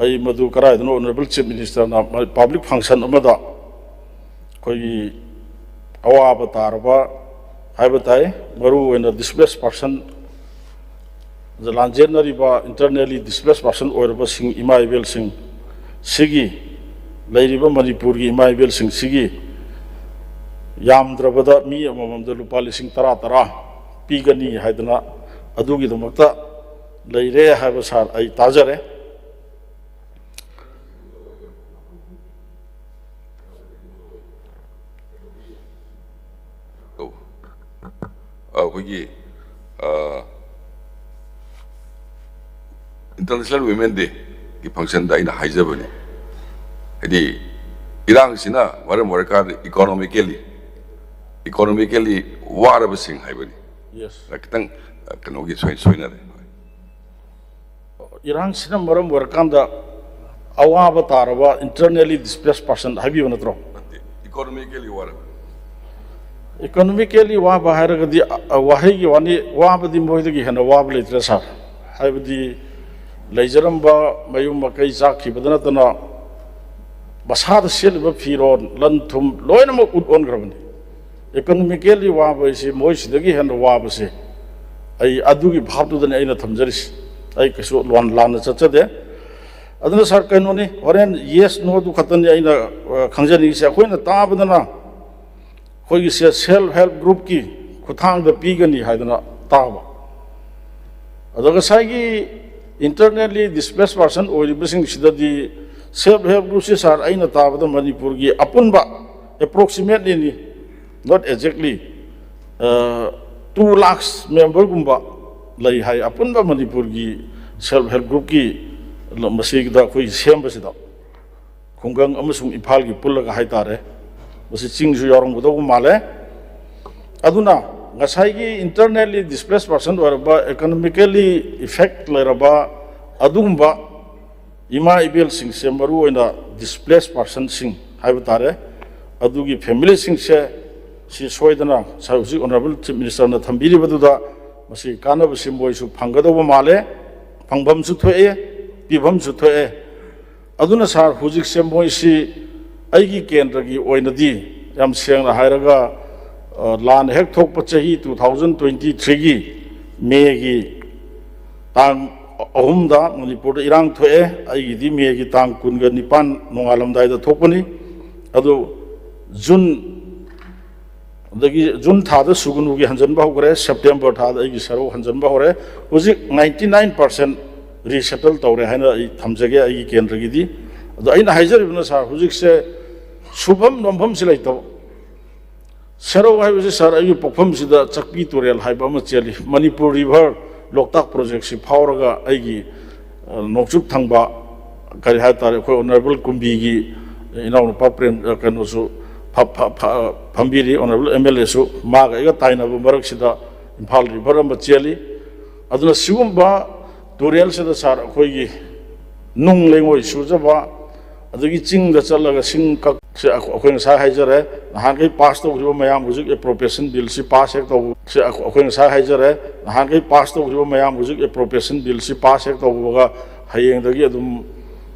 ꯑꯩ ꯃꯗꯨ ꯀꯗꯥꯏꯗꯅꯣ honourable chief ministerꯅ public function ꯑꯃꯗ ꯑꯩꯈꯣꯏꯒꯤ ꯑꯋꯥꯕ ꯇꯥꯔꯕ ꯍꯥꯏꯕ ꯇꯥꯏ, ꯃꯔꯨ ꯑꯣꯏꯅ displaced person, ꯂꯥꯟꯖꯦꯟꯅꯔꯤꯕ internally displaced person ꯑꯣꯏꯔꯕꯁꯤꯡ, ꯏꯃꯥ ꯏꯕꯦꯜꯁꯤꯡ ꯁꯤꯒꯤ, ꯂꯩꯔꯤꯕ ꯃꯅꯤꯄꯨꯔꯒꯤ ꯏꯃꯥ ꯏꯕꯦꯜꯁꯤꯡ ꯁꯤꯒꯤ ꯌꯥꯝꯗ꯭ꯔꯕꯗ ꯃꯤ ꯑꯃꯃꯝꯗ ꯂꯨꯄꯥ ꯂꯤꯁꯤꯡ ꯇꯔꯥ ꯇꯔꯥ ꯄꯤꯒꯅꯤ ꯍꯥꯏꯗꯅ ꯑꯗꯨꯒꯤꯗꯃꯛꯇ ꯂꯩꯔꯦ ꯍꯥꯏꯕ ꯁꯥꯔ ꯑꯩ ꯇꯥꯖꯔꯦ꯫ ꯑꯩꯈꯣꯏꯒꯤ International Women Day ꯒꯤ function ꯗ ꯑꯩꯅ ꯍꯥꯏꯖꯕꯅꯤ, ꯍꯥꯏꯗꯤ ꯏꯔꯥꯡꯁꯤꯅ ꯃꯔꯝ ꯑꯣꯏꯔꯀꯥꯟꯗ economically, economically ꯋꯥꯔꯕꯁꯤꯡ ꯍꯥꯏꯕꯅꯤ꯫ Yes. ꯈꯤꯇꯪ ꯀꯩꯅꯣꯒꯤ ꯁꯣꯏ ꯁꯣꯏꯅꯔꯦ꯫ ꯏꯔꯥꯡꯁꯤꯅ ꯃꯔꯝ ꯑꯣꯏꯔꯀꯥꯟꯗ ꯑꯋꯥꯕ ꯇꯥꯔꯕ internally displaced person ꯍꯥꯏꯕꯤꯕ ꯅꯠꯇ꯭ꯔꯣ? Economically ꯋꯥꯔꯕ꯫ Economically ꯋꯥꯕ ꯍꯥꯏꯔꯒꯗꯤ, ꯑ, ꯋꯥꯍꯩꯒꯤ ꯋꯥꯅꯤ, ꯋꯥꯕꯗꯤ ꯃꯣꯏꯗꯒꯤ ꯍꯦꯟꯅ ꯋꯥꯕ ꯂꯩꯇ꯭ꯔꯦ ꯁꯥꯔ꯫ ꯍꯥꯏꯕꯗꯤ ꯂꯩꯖꯔꯝꯕ ꯃꯌꯨꯝ ꯃꯀꯩ ꯆꯥꯛꯈꯤꯕꯗ ꯅꯠꯇꯅ ꯃꯁꯥꯗ ꯁꯦꯠꯂꯤꯕ ꯐꯤꯔꯣꯜ, ꯂꯟ ꯊꯨꯝ ꯂꯣꯏꯅꯃꯛ ꯎꯠ ꯑꯣꯟꯈ꯭ꯔꯕꯅꯤ꯫ Economically ꯋꯥꯕ ꯍꯥꯏꯁꯤ ꯃꯣꯏꯁꯤꯗꯒꯤ ꯍꯦꯟꯅ ꯋꯥꯕꯁꯦ ꯑꯩ ꯑꯗꯨꯒꯤ ꯚꯥꯞꯇꯨꯗꯅꯤ ꯑꯩꯅ ꯊꯝꯖꯔꯤꯁꯤ꯫ ꯑꯩ ꯀꯩꯁꯨ ꯂꯣꯟ ꯂꯥꯟꯅ ꯆꯠꯆꯗꯦ꯫ ꯑꯗꯨꯅ ꯁꯥꯔ, ꯀꯩꯅꯣꯅꯤ, ꯍꯣꯔꯦꯟ yes no ꯗꯨ ꯈꯛꯇꯅꯤ ꯑꯩꯅ, ꯑ, ꯈꯪꯖꯅꯤꯡꯉꯤꯁꯦ꯫ ꯑꯩꯈꯣꯏꯅ ꯇꯥꯕꯗꯅ ꯑꯩꯈꯣꯏꯒꯤꯁꯦ self help groupꯀꯤ ꯈꯨꯠꯊꯥꯡꯗ ꯄꯤꯒꯅꯤ ꯍꯥꯏꯗꯅ ꯇꯥꯕ꯫ ꯑꯗꯣ ꯉꯁꯥꯏꯒꯤ internally displaced person ꯑꯣꯏꯔꯤꯕꯁꯤꯡꯁꯤꯗꯗꯤ self help groupꯁꯤ, ꯁꯥꯔ, ꯑꯩꯅ ꯇꯥꯕꯗ ꯃꯅꯤꯄꯨꯔꯒꯤ ꯑꯄꯨꯟꯕ, approximatelyꯅꯤ, not exactly, ꯑ, two lakhs memberꯒꯨꯝꯕ ꯂꯩ ꯍꯥꯏ, ꯑꯄꯨꯟꯕ ꯃꯅꯤꯄꯨꯔꯒꯤ self help groupꯀꯤ ꯂ-, ꯃꯁꯤꯗ ꯑꯩꯈꯣꯏ ꯁꯦꯝꯕꯁꯤꯗ꯫ ꯈꯨꯡꯒꯪ ꯑꯃꯁꯨꯡ ꯏꯝꯐꯥꯜꯒꯤ ꯄꯨꯜꯂꯒ ꯍꯥꯏꯇꯥꯔꯦ, ꯃꯁꯤ ꯆꯤꯡꯁꯨ ꯌꯥꯎꯔꯝꯒꯗꯧꯕ ꯃꯥꯜꯂꯦ꯫ ꯑꯗꯨꯅ ꯉꯁꯥꯏꯒꯤ internally displaced person ꯑꯣꯏꯔꯕ, economically effect ꯂꯩꯔꯕ ꯑꯗꯨꯒꯨꯝꯕ ꯏꯃꯥ ꯏꯕꯦꯜꯁꯤꯡꯁꯦ, ꯃꯔꯨꯑꯣꯏꯅ displaced personꯁꯤꯡ ꯍꯥꯏꯕ ꯇꯥꯔꯦ, ꯑꯗꯨꯒꯤ familyꯁꯤꯡꯁꯦ, ꯁꯤ ꯁꯣꯏꯗꯅ ꯉꯁꯥꯏ ꯍꯧꯖꯤꯛ Honourable Chief Ministerꯅ ꯊꯝꯕꯤꯔꯤꯕꯗꯨꯗ ꯃꯁꯤ ꯀꯥꯟꯅꯕꯁꯤ ꯃꯣꯏꯁꯨ ꯐꯪꯒꯗꯧꯕ ꯃꯥꯜꯂꯦ, ꯐꯪꯐꯝꯁꯨ ꯊꯣꯛꯑꯦ, ꯄꯤꯐꯝꯁꯨ ꯊꯣꯛꯑꯦ꯫ ꯑꯗꯨꯅ ꯁꯥꯔ, ꯍꯧꯖꯤꯛꯁꯦ ꯃꯣꯏꯁꯤ ꯑꯩꯒꯤ ꯀꯦꯟꯗ꯭ꯔꯒꯤ ꯑꯣꯏꯅꯗꯤ, ꯌꯥꯝ ꯁꯦꯡꯅ ꯍꯥꯏꯔꯒ, ꯑ, ꯂꯥꯟ ꯍꯦꯛ ꯊꯣꯛꯄ ꯆꯍꯤ two thousand twenty threeꯒꯤ Mayꯒꯤ ꯇꯥꯡ ꯑꯍꯨꯝꯗ ꯃꯅꯤꯄꯨꯔꯗ ꯏꯔꯥꯡ ꯊꯣꯛꯑꯦ꯫ ꯑꯩꯒꯤꯗꯤ Mayꯒꯤ ꯇꯥꯡ ꯀꯨꯟꯒ ꯅꯤꯄꯥꯟ ꯅꯣꯡꯉꯥꯜꯂꯝꯗꯥꯏꯗ ꯊꯣꯛꯄꯅꯤ꯫ ꯑꯗꯨ June, ꯑꯗꯒꯤ June ꯊꯥꯗ ꯁꯨꯒꯨꯅꯨꯒꯤ ꯍꯟꯖꯟꯕ ꯍꯧꯈ꯭ꯔꯦ, September ꯊꯥꯗ ꯑꯩꯒꯤ ꯁꯔꯨꯛ ꯍꯟꯖꯟꯕ ꯍꯧꯔꯦ꯫ ꯍꯧꯖꯤꯛ ninety nine percent resettle ꯇꯧꯔꯦ ꯍꯥꯏꯅ ꯑꯩ ꯊꯝꯖꯒꯦ ꯑꯩꯒꯤ ꯀꯦꯟꯗ꯭ꯔꯒꯤꯗꯤ꯫ ꯑꯗꯣ ꯑꯩꯅ ꯍꯥꯏꯖꯔꯤꯕꯅ ꯁꯥꯔ, ꯍꯧꯖꯤꯛꯁꯦ ꯁꯨꯐꯝ ꯅꯣꯝꯐꯝꯁꯤ ꯂꯩꯇꯕ꯫ ꯁꯦꯔꯧ ꯍꯥꯏꯕꯁꯤ ꯁꯥꯔ, ꯑꯩꯒꯤ ꯄꯣꯛꯐꯝꯁꯤꯗ ꯆꯛꯄꯤ ꯇꯨꯔꯦꯜ ꯍꯥꯏꯕ ꯑꯃ ꯆꯦꯜꯂꯤ꯫ ꯃꯅꯤꯄꯨꯔ River, ꯂꯣꯛꯇꯥꯛ projectꯁꯤ ꯐꯥꯎꯔꯒ ꯑꯩꯒꯤ, ꯑ, ꯅꯣꯡꯆꯨꯞ ꯊꯪꯕ, ꯀꯔꯤ ꯍꯥꯏ ꯇꯥꯔꯦ, ꯑꯩꯈꯣꯏ Honourable ꯀꯨꯝꯕꯤꯒꯤ ꯏꯅꯥꯎꯅꯨꯄꯥ ꯄ꯭ꯔꯦꯝ, ꯑ, ꯀꯩꯅꯣꯁꯨ ꯐ-, ꯐ-, ꯐ-, ꯐꯝꯕꯤꯔꯤ, Honourable MLAꯁꯨ, ꯃꯥꯒ ꯑꯩꯒ ꯇꯥꯏꯅꯕ ꯃꯔꯛꯁꯤꯗ Imphal River ꯑꯃ ꯆꯦꯜꯂꯤ꯫ ꯑꯗꯨꯅ ꯁꯤꯒꯨꯝꯕ ꯇꯨꯔꯦꯜꯁꯤꯗ ꯁꯥꯔ, ꯑꯩꯈꯣꯏꯒꯤ ꯅꯨꯡ ꯂꯩꯉꯣꯏ ꯁꯨꯖꯕ, ꯑꯗꯒꯤ ꯆꯤꯡꯗ ꯆꯠꯂꯒ ꯁꯤꯡ ꯀꯛ-, ꯁꯦ ꯑꯩꯈꯣꯏ ꯉꯁꯥꯏ ꯍꯥꯏꯖꯔꯦ, ꯅꯍꯥꯟꯈꯩ pass ꯇꯧꯈꯤꯕ ꯃꯌꯥꯝ, ꯍꯧꯖꯤꯛ appropriation billꯁꯤ pass ꯍꯦꯛ ꯇꯧꯕ-, ꯁꯦ ꯑꯩꯈꯣꯏ ꯉꯁꯥꯏ ꯍꯥꯏꯖꯔꯦ, ꯅꯍꯥꯟꯈꯩ pass ꯇꯧꯈꯤꯕ ꯃꯌꯥꯝ, ꯍꯧꯖꯤꯛ appropriation billꯁꯤ pass ꯍꯦꯛ ꯇꯧꯕꯒ ꯍꯌꯦꯡꯗꯒꯤ ꯑꯗꯨꯝ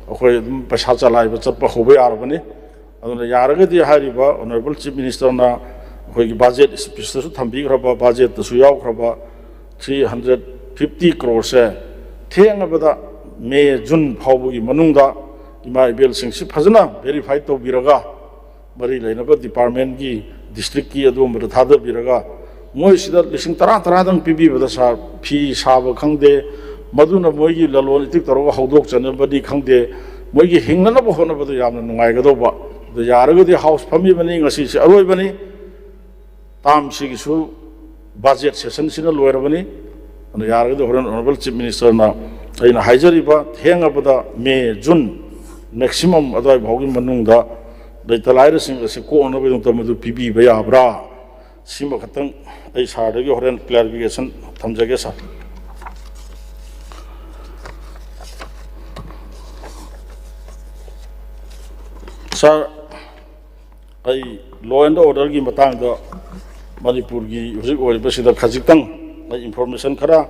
ꯑꯩꯈꯣꯏ ꯑꯗꯨꯝ ꯄꯩꯁꯥ ꯆꯂꯥꯏꯕ ꯆꯠꯄ ꯍꯧꯕ ꯌꯥꯔꯕꯅꯤ꯫ ꯑꯗꯨꯅ ꯌꯥꯔꯒꯗꯤ ꯍꯥꯏꯔꯤꯕ Honourable Chief Minister ꯅ ꯑꯩꯈꯣꯏꯒꯤ budget speech ꯇꯁꯨ ꯊꯝꯕꯤꯈ꯭ꯔꯕ, budget ꯇꯁꯨ ꯌꯥꯎꯈ꯭ꯔꯕ three hundred fifty crore ꯁꯦ ꯊꯦꯡꯉꯕꯗ May June ꯐꯥꯎꯕꯒꯤ ꯃꯅꯨꯡꯗ ꯏꯃꯥ ꯏꯕꯦꯜꯁꯤꯡꯁꯤ ꯐꯖꯅ verify ꯇꯧꯕꯤꯔꯒ, ꯃꯔꯤ ꯂꯩꯅꯕ department ꯀꯤ, district ꯀꯤ ꯑꯗꯨꯒꯨꯝꯕꯗ ꯊꯥꯗꯕꯤꯔꯒ, ꯃꯣꯏꯁꯤꯗ ꯂꯤꯁꯤꯡ ꯇꯔꯥ ꯇꯔꯥꯗꯪ ꯄꯤꯕꯤꯕꯗ, ꯁꯥꯔ, ꯐꯤ ꯁꯥꯕ ꯈꯪꯗꯦ, ꯃꯗꯨꯅ ꯃꯣꯏꯒꯤ ꯂꯂꯣꯟ ꯏꯇꯤꯛ ꯇꯧꯔꯒ ꯍꯧꯗꯣꯛꯆꯅꯕꯅꯤ ꯈꯪꯗꯦ, ꯃꯣꯏꯒꯤ ꯍꯤꯡꯅꯅꯕ ꯍꯣꯠꯅꯕꯗ ꯌꯥꯝꯅ ꯅꯨꯡꯉꯥꯏꯒꯗꯧꯕ꯫ ꯑꯗꯨ ꯌꯥꯔꯒꯗꯤ House ꯐꯝꯃꯤꯕꯅꯤ, ꯉꯁꯤꯁꯦ ꯑꯔꯣꯏꯕꯅꯤ, term ꯁꯤꯒꯤꯁꯨ budget session ꯁꯤꯅ ꯂꯣꯏꯔꯕꯅꯤ꯫ ꯑꯗꯨꯅ ꯌꯥꯔꯒꯗꯤ ꯍꯣꯔꯦꯟ Honourable Chief Minister ꯅ ꯑꯩꯅ ꯍꯥꯏꯖꯔꯤꯕ ꯊꯦꯡꯉꯕꯗ May June maximum ꯑꯗꯨꯋꯥꯏ ꯐꯥꯎꯒꯤ ꯃꯅꯨꯡꯗ ꯂꯩꯇ ꯂꯥꯏꯔꯁꯤꯡ ꯑꯁꯤ ꯀꯣꯛꯅꯕꯒꯤꯗꯃꯛꯇ ꯃꯗꯨ ꯄꯤꯕꯤꯕ ꯌꯥꯕ꯭ꯔꯥ? ꯁꯤꯃ ꯈꯛꯇꯪ ꯑꯩ ꯁꯥꯔꯗꯒꯤ ꯍꯣꯔꯦꯟ clarification ꯊꯝꯖꯒꯦ, ꯁꯥꯔ꯫ ꯁꯥꯔ, ꯑꯩ law and order ꯒꯤ ꯃꯇꯥꯡꯗ ꯃꯅꯤꯄꯨꯔꯒꯤ ꯍꯧꯖꯤꯛ ꯑꯣꯏꯔꯤꯕꯁꯤꯗ ꯈꯖꯤꯛꯇꯪ ꯑꯩ information ꯈꯔ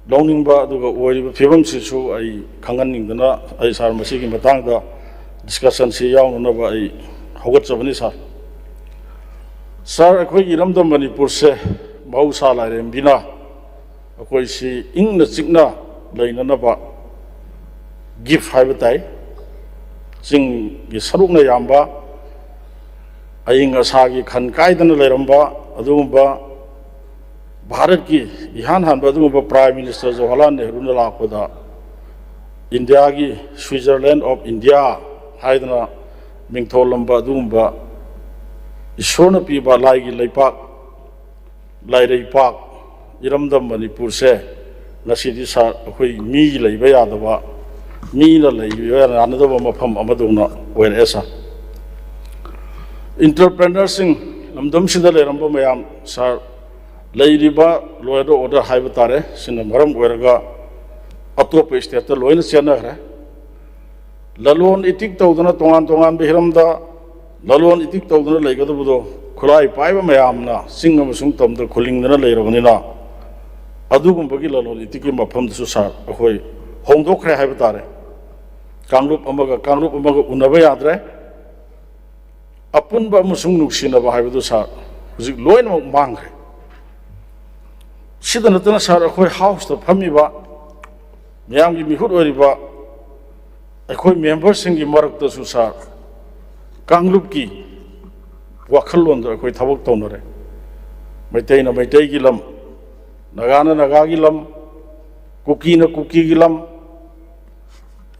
ꯂꯧꯅꯤꯡꯕ, ꯑꯗꯨꯒ ꯑꯣꯏꯔꯤꯕ ꯐꯤꯕꯝꯁꯤꯁꯨ ꯑꯩ ꯈꯪꯍꯟꯅꯤꯡꯗꯅ ꯑꯩ, ꯁꯥꯔ, ꯃꯁꯤꯒꯤ ꯃꯇꯥꯡꯗ discussion ꯁꯤ ꯌꯥꯎꯅꯅꯕ ꯑꯩ ꯍꯧꯒꯠꯆꯕꯅꯤ, ꯁꯥꯔ꯫ ꯁꯥꯔ, ꯑꯩꯈꯣꯏꯒꯤ ꯏꯔꯝꯗꯝ ꯃꯅꯤꯄꯨꯔꯁꯦ ꯃꯍꯧꯁꯥ ꯂꯥꯏꯔꯦꯝꯕꯤꯅ ꯑꯩꯈꯣꯏꯁꯤ ꯏꯪꯅ ꯆꯤꯛꯅ ꯂꯩꯅꯅꯕ gift ꯍꯥꯏꯕ ꯇꯥꯏ, ꯆꯤꯡꯒꯤ ꯁꯔꯨꯛꯅ ꯌꯥꯝꯕ, ꯑꯏꯪ ꯑꯁꯥꯒꯤ ꯈꯟ ꯀꯥꯏꯗꯅ ꯂꯩꯔꯝꯕ ꯑꯗꯨꯒꯨꯝꯕ ꯚꯥꯔꯠꯀꯤ ꯏꯍꯥꯟ ꯍꯥꯟꯕ ꯑꯗꯨꯒꯨꯝꯕ Prime Minister ꯖꯋꯥꯍꯔꯂꯥꯜ ꯅꯦꯍꯔꯨꯅ ꯂꯥꯛꯄꯗ ꯏꯟꯗꯤꯌꯥꯒꯤ Switzerland of India ꯍꯥꯏꯗꯅ ꯃꯤꯡꯊꯣꯜꯂꯝꯕ ꯑꯗꯨꯒꯨꯝꯕ ꯏꯁꯣꯔꯅ ꯄꯤꯕ ꯂꯥꯏꯒꯤ ꯂꯩꯄꯥꯛ, ꯂꯥꯏꯔꯩꯄꯥꯛ, ꯏꯔꯝꯗꯝ ꯃꯅꯤꯄꯨꯔꯁꯦ ꯉꯁꯤꯗꯤ, ꯁꯥꯔ, ꯑꯩꯈꯣꯏ ꯃꯤ ꯂꯩꯕ ꯌꯥꯗꯕ, ꯃꯤꯅ ꯂꯩꯕ ꯌꯥꯅꯗꯕ ꯃꯐꯝ ꯑꯃꯗꯧꯅ ꯑꯣꯏꯔꯛꯑꯦ, ꯁꯥꯔ꯫ Entrepreneur ꯁꯤꯡ, ꯂꯝꯗꯝꯁꯤꯗ ꯂꯩꯔꯝꯕ ꯃꯌꯥꯝ, ꯁꯥꯔ, ꯂꯩꯔꯤꯕ law and order ꯍꯥꯏꯕ ꯇꯥꯔꯦ, ꯁꯤꯅ ꯃꯔꯝ ꯑꯣꯏꯔꯒ ꯑꯇꯣꯞꯄ state ꯇ ꯂꯣꯏꯅ ꯆꯦꯟꯅꯈ꯭ꯔꯦ꯫ ꯂꯂꯣꯟ ꯏꯇꯤꯛ ꯇꯧꯗꯅ, ꯇꯣꯉꯥꯟ ꯇꯣꯉꯥꯟꯕ ꯍꯤꯔꯝꯗ ꯂꯂꯣꯟ ꯏꯇꯤꯛ ꯇꯧꯗꯨꯅ ꯂꯩꯒꯗꯕꯗꯣ, ꯈꯨꯠꯂꯥꯏ ꯄꯥꯏꯕ ꯃꯌꯥꯝꯅ ꯆꯤꯡ ꯑꯃꯁꯨꯡ ꯇꯝꯗ ꯈꯨꯜꯂꯤꯡꯗꯅ ꯂꯩꯔꯕꯅꯤꯅ, ꯑꯗꯨꯒꯨꯝꯕꯒꯤ ꯂꯂꯣꯟ ꯏꯇꯤꯛꯀꯤ ꯃꯐꯝꯗꯨꯁꯨ, ꯁꯥꯔ, ꯑꯩꯈꯣꯏ ꯍꯣꯡꯗꯣꯛꯈ꯭ꯔꯦ ꯍꯥꯏꯕ ꯇꯥꯔꯦ꯫ ꯀꯥꯡꯂꯨꯞ ꯑꯃꯒ ꯀꯥꯡꯂꯨꯞ ꯑꯃꯒ ꯎꯅꯕ ꯌꯥꯗ꯭ꯔꯦ꯫ ꯑꯄꯨꯟꯕ ꯑꯃꯁꯨꯡ ꯅꯨꯡꯁꯤꯅꯕ ꯍꯥꯏꯕꯗꯨ ꯁꯥꯔ, ꯍꯧꯖꯤꯛ ꯂꯣꯏꯅꯃꯛ ꯃꯥꯡꯈ꯭ꯔꯦ꯫ ꯁꯤꯗ ꯅꯠꯇꯅ ꯁꯥꯔ, ꯑꯩꯈꯣꯏ ꯍꯥꯎꯁꯇ ꯐꯝꯃꯤꯕ ꯃꯤꯌꯥꯝꯒꯤ ꯃꯤꯍꯨꯠ ꯑꯣꯏꯔꯤꯕ ꯑꯩꯈꯣꯏ ꯃꯦꯝꯕꯔꯁꯤꯡꯒꯤ ꯃꯔꯛꯇꯁꯨ ꯁꯥꯔ, ꯀꯥꯡꯂꯨꯞꯀꯤ ꯋꯥꯈꯜꯂꯣꯟꯗ ꯑꯩꯈꯣꯏ ꯊꯕꯛ ꯇꯧꯅꯔꯦ꯫ ꯃꯩꯇꯩꯅ ꯃꯩꯇꯩꯒꯤ ꯂꯝ, ꯅꯥꯒꯥꯅ ꯅꯥꯒꯥꯒꯤ ꯂꯝ, ꯀꯨꯀꯤꯅ ꯀꯨꯀꯤꯒꯤ ꯂꯝ,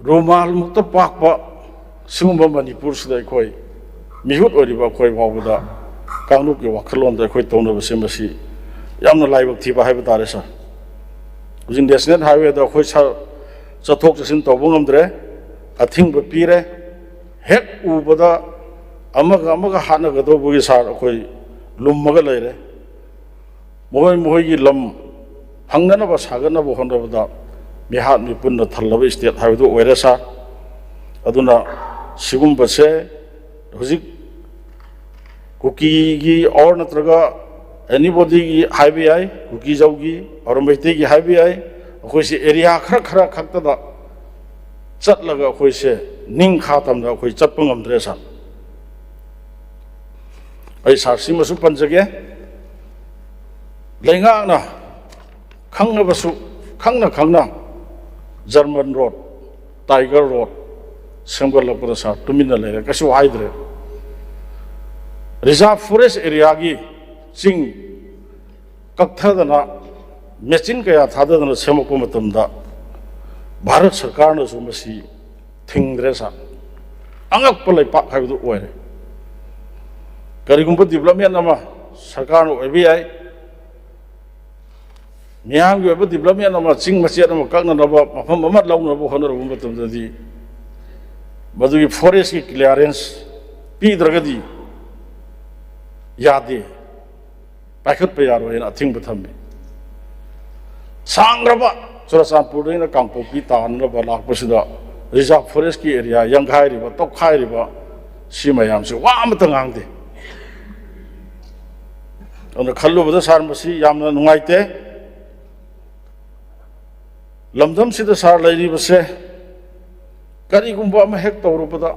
ꯔꯨꯃꯥꯜꯃꯨꯛꯇ ꯄꯥꯛꯄ ꯁꯤꯒꯨꯝꯕ ꯃꯅꯤꯄꯨꯔꯁꯤꯗ ꯑꯩꯈꯣꯏ ꯃꯤꯍꯨꯠ ꯑꯣꯏꯔꯤꯕ ꯑꯩꯈꯣꯏ ꯐꯥꯎꯕꯗ ꯀꯥꯡꯂꯨꯞꯀꯤ ꯋꯥꯈꯜꯂꯣꯟꯗ ꯑꯩꯈꯣꯏ ꯇꯧꯅꯕꯁꯦ, ꯃꯁꯤ ꯌꯥꯝꯅ ꯂꯥꯏꯕꯛ ꯊꯤꯕ ꯍꯥꯏꯕ ꯇꯥꯔꯦ ꯁꯥꯔ꯫ ꯍꯧꯖꯤꯛ ꯅꯦꯁꯅꯦꯜ ꯍꯥꯏꯋꯦꯗ ꯑꯩꯈꯣꯏ ꯁꯥꯔ ꯆꯠꯊꯣꯛ ꯆꯠꯁꯤꯟ ꯇꯧꯕ ꯉꯝꯗ꯭ꯔꯦ, ꯑꯊꯤꯡꯕ ꯄꯤꯔꯦ꯫ ꯍꯦꯛ ꯎꯕꯗ ꯑꯃꯒ ꯑꯃꯒ ꯍꯥꯠꯅꯒꯗꯧꯕꯒꯤ ꯁꯥꯔ ꯑꯩꯈꯣꯏ ꯂꯨꯝꯃꯒ ꯂꯩꯔꯦ꯫ ꯃꯈꯣꯏ ꯃꯈꯣꯏꯒꯤ ꯂꯝ ꯐꯪꯅꯅꯕ ꯁꯥꯒꯠꯅꯕ ꯍꯣꯠꯅꯕꯗ ꯃꯤꯍꯥꯠ ꯃꯤꯄꯨꯟꯅ ꯊꯜꯂꯕ ꯏꯁꯇꯦꯠ ꯍꯥꯏꯕꯗꯨ ꯑꯣꯏꯔꯦ ꯁꯥꯔ꯫ ꯑꯗꯨꯅ ꯁꯤꯒꯨꯝꯕꯁꯦ ꯍꯧꯖꯤꯛ ꯀꯨꯀꯤꯒꯤ ꯑꯣꯔ ꯅꯠꯇ꯭ꯔꯒ ꯑꯦꯅꯤꯕꯣꯗꯤꯒꯤ ꯍꯥꯏꯕ ꯌꯥꯏ, ꯀꯨꯀꯤꯖꯧꯒꯤ ꯑꯣꯔ ꯃꯩꯇꯩꯒꯤ ꯍꯥꯏꯕ ꯌꯥꯏ, ꯑꯩꯈꯣꯏꯁꯦ ꯑꯦꯔꯤꯌꯥ ꯈꯔ ꯈꯔ ꯈꯛꯇꯗ ꯆꯠꯂꯒ ꯑꯩꯈꯣꯏꯁꯦ ꯅꯤꯡꯈꯥ ꯇꯝꯅ ꯑꯩꯈꯣꯏ ꯆꯠꯄ ꯉꯝꯗ꯭ꯔꯦ ꯁꯥꯔ꯫ ꯑꯩ ꯁꯥꯔ ꯁꯤꯃꯁꯨ ꯄꯟꯖꯒꯦ, ꯂꯩꯉꯥꯛꯅ ꯈꯪꯉꯕꯁꯨ, ꯈꯪꯅ ꯈꯪꯅ ꯖꯔꯃꯟ ꯔꯣꯗ, ꯇꯥꯏꯒꯔ ꯔꯣꯗ ꯁꯦꯝꯒꯠꯂꯛꯄꯗ ꯁꯥꯔ ꯇꯨꯃꯤꯟꯅ ꯂꯩꯔꯦ, ꯀꯩꯁꯨ ꯍꯥꯏꯗ꯭ꯔꯦ꯫ ꯔꯤꯖꯥꯔꯚ ꯐꯣꯔꯦꯁ ꯑꯦꯔꯤꯌꯥꯒꯤ ꯆꯤꯡ ꯀꯛꯊꯗꯅ ꯃꯦꯆꯤꯟ ꯀꯌꯥ ꯊꯥꯗꯗꯅ ꯁꯦꯝꯃꯛꯄ ꯃꯇꯝꯗ ꯚꯥꯔꯠ ꯁꯔꯀꯥꯔꯅꯁꯨ ꯃꯁꯤ ꯊꯤꯡꯗ꯭ꯔꯦ ꯁꯥꯔ꯫ ꯑꯉꯛꯄ ꯂꯩꯄꯥꯛ ꯍꯥꯏꯕꯗꯨ ꯑꯣꯏꯔꯦ꯫ ꯀꯔꯤꯒꯨꯝꯕ ꯗꯤꯕꯂꯞꯃꯦꯟ ꯑꯃ ꯁꯔꯀꯥꯔꯅ ꯑꯣꯏꯕ ꯌꯥꯏ, ꯃꯤꯌꯥꯝꯒꯤ ꯑꯣꯏꯕ ꯗꯤꯕꯂꯞꯃꯦꯟ ꯑꯃ, ꯆꯤꯡ ꯃꯆꯦꯠ ꯑꯃ ꯀꯛꯅꯅꯕ, ꯃꯐꯝ ꯑꯃ ꯂꯧꯅꯕ ꯍꯣꯠꯅꯔꯨꯕ ꯃꯇꯝꯗꯗꯤ ꯃꯗꯨꯒꯤ ꯐꯣꯔꯦꯁꯀꯤ ꯀ꯭ꯂꯤꯌꯥꯔꯦꯟꯁ ꯄꯤꯗ꯭ꯔꯒꯗꯤ ꯌꯥꯗꯦ, ꯄꯥꯏꯈꯠꯄ ꯌꯥꯔꯣꯏꯅ ꯑꯊꯤꯡꯕ ꯊꯝꯃꯤ꯫ ꯁꯥꯡꯈ꯭ꯔꯕ ꯆꯨꯔꯆꯥꯟꯄꯨꯔꯗꯩꯅ ꯀꯥꯡꯄꯣꯛꯄꯤ ꯇꯥꯅꯅꯕ ꯂꯥꯛꯄꯁꯤꯗ ꯔꯤꯖꯥꯔꯚ ꯐꯣꯔꯦꯁꯀꯤ ꯑꯦꯔꯤꯌꯥ ꯌꯥꯡꯈꯥꯏꯔꯤꯕ, ꯇꯧꯈꯥꯏꯔꯤꯕ, ꯁꯤ ꯃꯌꯥꯝꯁꯦ ꯋꯥ ꯑꯃꯇ ꯉꯥꯡꯗꯦ꯫ ꯑꯗꯨꯅ ꯈꯜꯂꯨꯕꯗ ꯁꯥꯔ, ꯃꯁꯤ ꯌꯥꯝꯅ ꯅꯨꯡꯉꯥꯏꯇꯦ꯫ ꯂꯝꯗꯝꯁꯤꯗ ꯁꯥꯔ ꯂꯩꯔꯤꯕꯁꯦ ꯀꯔꯤꯒꯨꯝꯕ ꯑꯃ ꯍꯦꯛ ꯇꯧꯔꯨꯕꯗ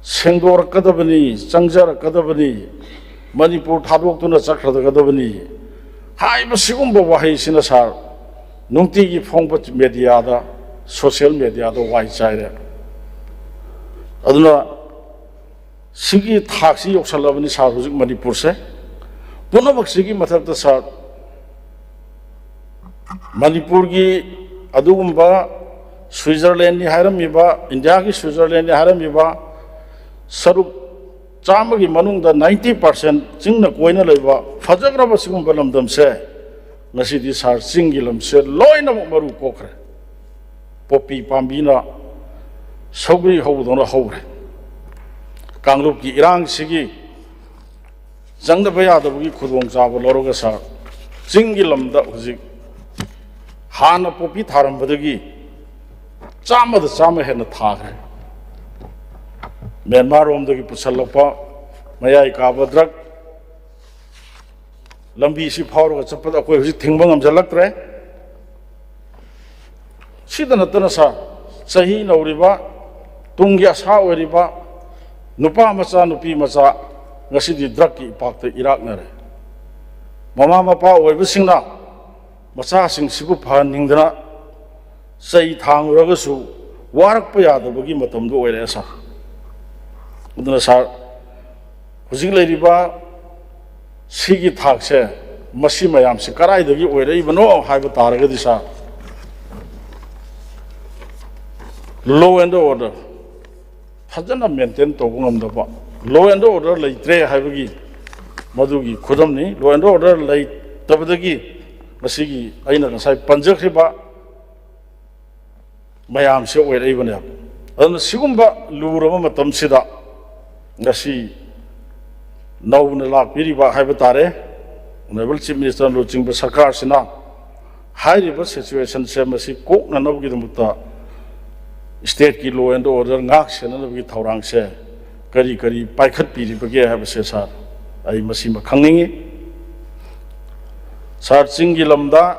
ꯁꯦꯡꯗꯣꯔꯛꯀꯗꯕꯅꯤ, ꯆꯪꯖꯔꯛꯀꯗꯕꯅꯤ, ꯃꯅꯤꯄꯨꯔ ꯊꯥꯗꯣꯛꯇꯨꯅ ꯆꯠꯈ꯭ꯔꯒꯗꯕꯅꯤ ꯍꯥꯏꯕ ꯁꯤꯒꯨꯝꯕ ꯋꯥꯍꯩꯁꯤꯅ ꯁꯥꯔ ꯅꯨꯡꯇꯤꯒꯤ ꯐꯣꯡꯕ ꯃꯦꯗꯤꯌꯥꯗ, ꯁꯣꯁꯤꯌꯦꯜ ꯃꯦꯗꯤꯌꯥꯗ ꯋꯥꯏ ꯆꯥꯏꯔꯦ꯫ ꯑꯗꯨꯅ ꯁꯤꯒꯤ ꯊꯥꯛꯁꯤ ꯌꯧꯁꯜꯂꯕꯅꯤ ꯁꯥꯔ ꯍꯧꯖꯤꯛ ꯃꯅꯤꯄꯨꯔꯁꯦ꯫ ꯄꯨꯝꯅꯃꯛꯁꯤꯒꯤ ꯃꯊꯛꯇ ꯁꯥꯔ, ꯃꯅꯤꯄꯨꯔꯒꯤ ꯑꯗꯨꯒꯨꯝꯕ ꯁ꯭ꯋꯤꯖꯔꯂꯦꯟꯅꯤ ꯍꯥꯏꯔꯝꯃꯤꯕ, ꯏꯟꯗꯤꯌꯥꯒꯤ ꯁ꯭ꯋꯤꯖꯔꯂꯦꯟꯅꯤ ꯍꯥꯏꯔꯝꯃꯤꯕ ꯁꯔꯨꯛ ꯆꯥꯝꯃꯒꯤ ꯃꯅꯨꯡꯗ ninety percent ꯆꯤꯡꯅ ꯀꯣꯏꯅ ꯂꯩꯕ ꯐꯖꯈ꯭ꯔꯕ ꯁꯤꯒꯨꯝꯕ ꯂꯝꯗꯝꯁꯦ ꯉꯁꯤꯗꯤ ꯁꯥꯔ ꯆꯤꯡꯒꯤ ꯂꯝꯁꯦ ꯂꯣꯏꯅꯃꯛ ꯃꯔꯨ ꯀꯣꯛꯈ꯭ꯔꯦ꯫ ꯄꯣꯄꯤ ꯄꯥꯝꯕꯤꯅ ꯁꯧꯒ꯭ꯔꯤ ꯍꯧꯕꯗꯧꯅ ꯍꯧꯈ꯭ꯔꯦ꯫ ꯀꯥꯡꯂꯨꯞꯀꯤ ꯏꯔꯥꯡꯁꯤꯒꯤ ꯆꯪꯗꯕ ꯌꯥꯗꯕꯒꯤ ꯈꯨꯗꯣꯡꯆꯥꯕ ꯂꯧꯔꯒ ꯁꯥꯔ ꯆꯤꯡꯒꯤ ꯂꯝꯗ ꯍꯧꯖꯤꯛ ꯍꯥꯟꯅ ꯄꯣꯄꯤ ꯊꯥꯔꯝꯕꯗꯒꯤ ꯆꯥꯝꯃꯗ ꯆꯥꯝꯃ ꯍꯦꯟꯅ ꯊꯥꯈ꯭ꯔꯦ꯫ ꯃ꯭ꯌꯥꯟꯃꯥꯔ ꯔꯣꯝꯗꯒꯤ ꯄꯨꯁꯜꯂꯛꯄ ꯃꯌꯥꯏ ꯀꯥꯕ ꯗ꯭ꯔꯒ ꯂꯝꯕꯤꯁꯤ ꯐꯥꯎꯔꯒ ꯆꯠꯄꯗ ꯑꯩꯈꯣꯏ ꯍꯧꯖꯤꯛ ꯊꯤꯡꯕ ꯉꯝꯁꯤꯜꯂꯛꯇ꯭ꯔꯦ꯫ ꯁꯤꯗ ꯅꯠꯇꯅ ꯁꯥꯔ, ꯆꯍꯤ ꯅꯧꯔꯤꯕ, ꯇꯨꯡꯒꯤ ꯑꯁꯥ ꯑꯣꯏꯔꯤꯕ ꯅꯨꯄꯥ ꯃꯆꯥ, ꯅꯨꯄꯤ ꯃꯆꯥ ꯉꯁꯤꯗꯤ ꯗ꯭ꯔꯒꯀꯤ ꯏꯄꯥꯛꯇ ꯏꯔꯥꯛꯅꯔꯦ꯫ ꯃꯃꯥ ꯃꯄꯥ ꯑꯣꯏꯕꯁꯤꯡꯅ ꯃꯆꯥꯁꯤꯡꯁꯤꯕꯨ ꯐꯍꯟꯅꯤꯡꯗꯅ ꯆꯩ ꯊꯥꯡꯂꯨꯔꯒꯁꯨ ꯋꯥꯔꯛꯄ ꯌꯥꯗꯕꯒꯤ ꯃꯇꯝꯗꯨ ꯑꯣꯏꯔꯛꯑꯦ ꯁꯥꯔ꯫ ꯑꯗꯨꯅ ꯁꯥꯔ, ꯍꯧꯖꯤꯛ ꯂꯩꯔꯤꯕ ꯁꯤꯒꯤ ꯊꯥꯛꯁꯦ, ꯃꯁꯤ ꯃꯌꯥꯝꯁꯤ ꯀꯗꯥꯏꯗꯒꯤ ꯑꯣꯏꯔꯛꯏꯕꯅꯣ ꯍꯥꯏꯕ ꯇꯥꯔꯒꯗꯤ ꯁꯥꯔ, law and order ꯐꯖꯅ maintain ꯇꯧꯕ ꯉꯝꯗꯕ, law and order ꯂꯩꯇ꯭ꯔꯦ ꯍꯥꯏꯕꯒꯤ ꯃꯗꯨꯒꯤ ꯈꯨꯗꯝꯅꯤ꯫ Law and order ꯂꯩꯇꯕꯗꯒꯤ ꯃꯁꯤꯒꯤ ꯑꯩꯅ ꯉꯁꯥꯏ ꯄꯟꯖꯈ꯭ꯔꯤꯕ ꯃꯌꯥꯝꯁꯦ ꯑꯣꯏꯔꯛꯏꯕꯅꯦꯕ꯫ ꯑꯗꯨꯅ ꯁꯤꯒꯨꯝꯕ ꯂꯨꯔꯕ ꯃꯇꯝꯁꯤꯗ ꯉꯁꯤ ꯅꯧꯅ ꯂꯥꯛꯄꯤꯔꯤꯕ ꯍꯥꯏꯕ ꯇꯥꯔꯦ, Honourable Chief Minister ꯂꯨꯆꯤꯡꯕ ꯁꯔꯀꯥꯔꯁꯤꯅ ꯍꯥꯏꯔꯤꯕ situationꯁꯦ ꯃꯁꯤ ꯀꯣꯛꯅꯅꯕꯒꯤꯗꯃꯛꯇ stateꯀꯤ law and order ꯉꯥꯛ ꯁꯦꯟꯅꯅꯕꯒꯤ ꯊꯧꯔꯥꯡꯁꯦ ꯀꯔꯤ ꯀꯔꯤ ꯄꯥꯏꯈꯠꯄꯤꯔꯤꯕꯒꯦ ꯍꯥꯏꯕꯁꯦ ꯁꯥꯔ, ꯑꯩ ꯃꯁꯤꯃ ꯈꯪꯅꯤꯡꯉꯤ꯫ ꯁꯥꯔ, ꯆꯤꯡꯒꯤ ꯂꯝꯗ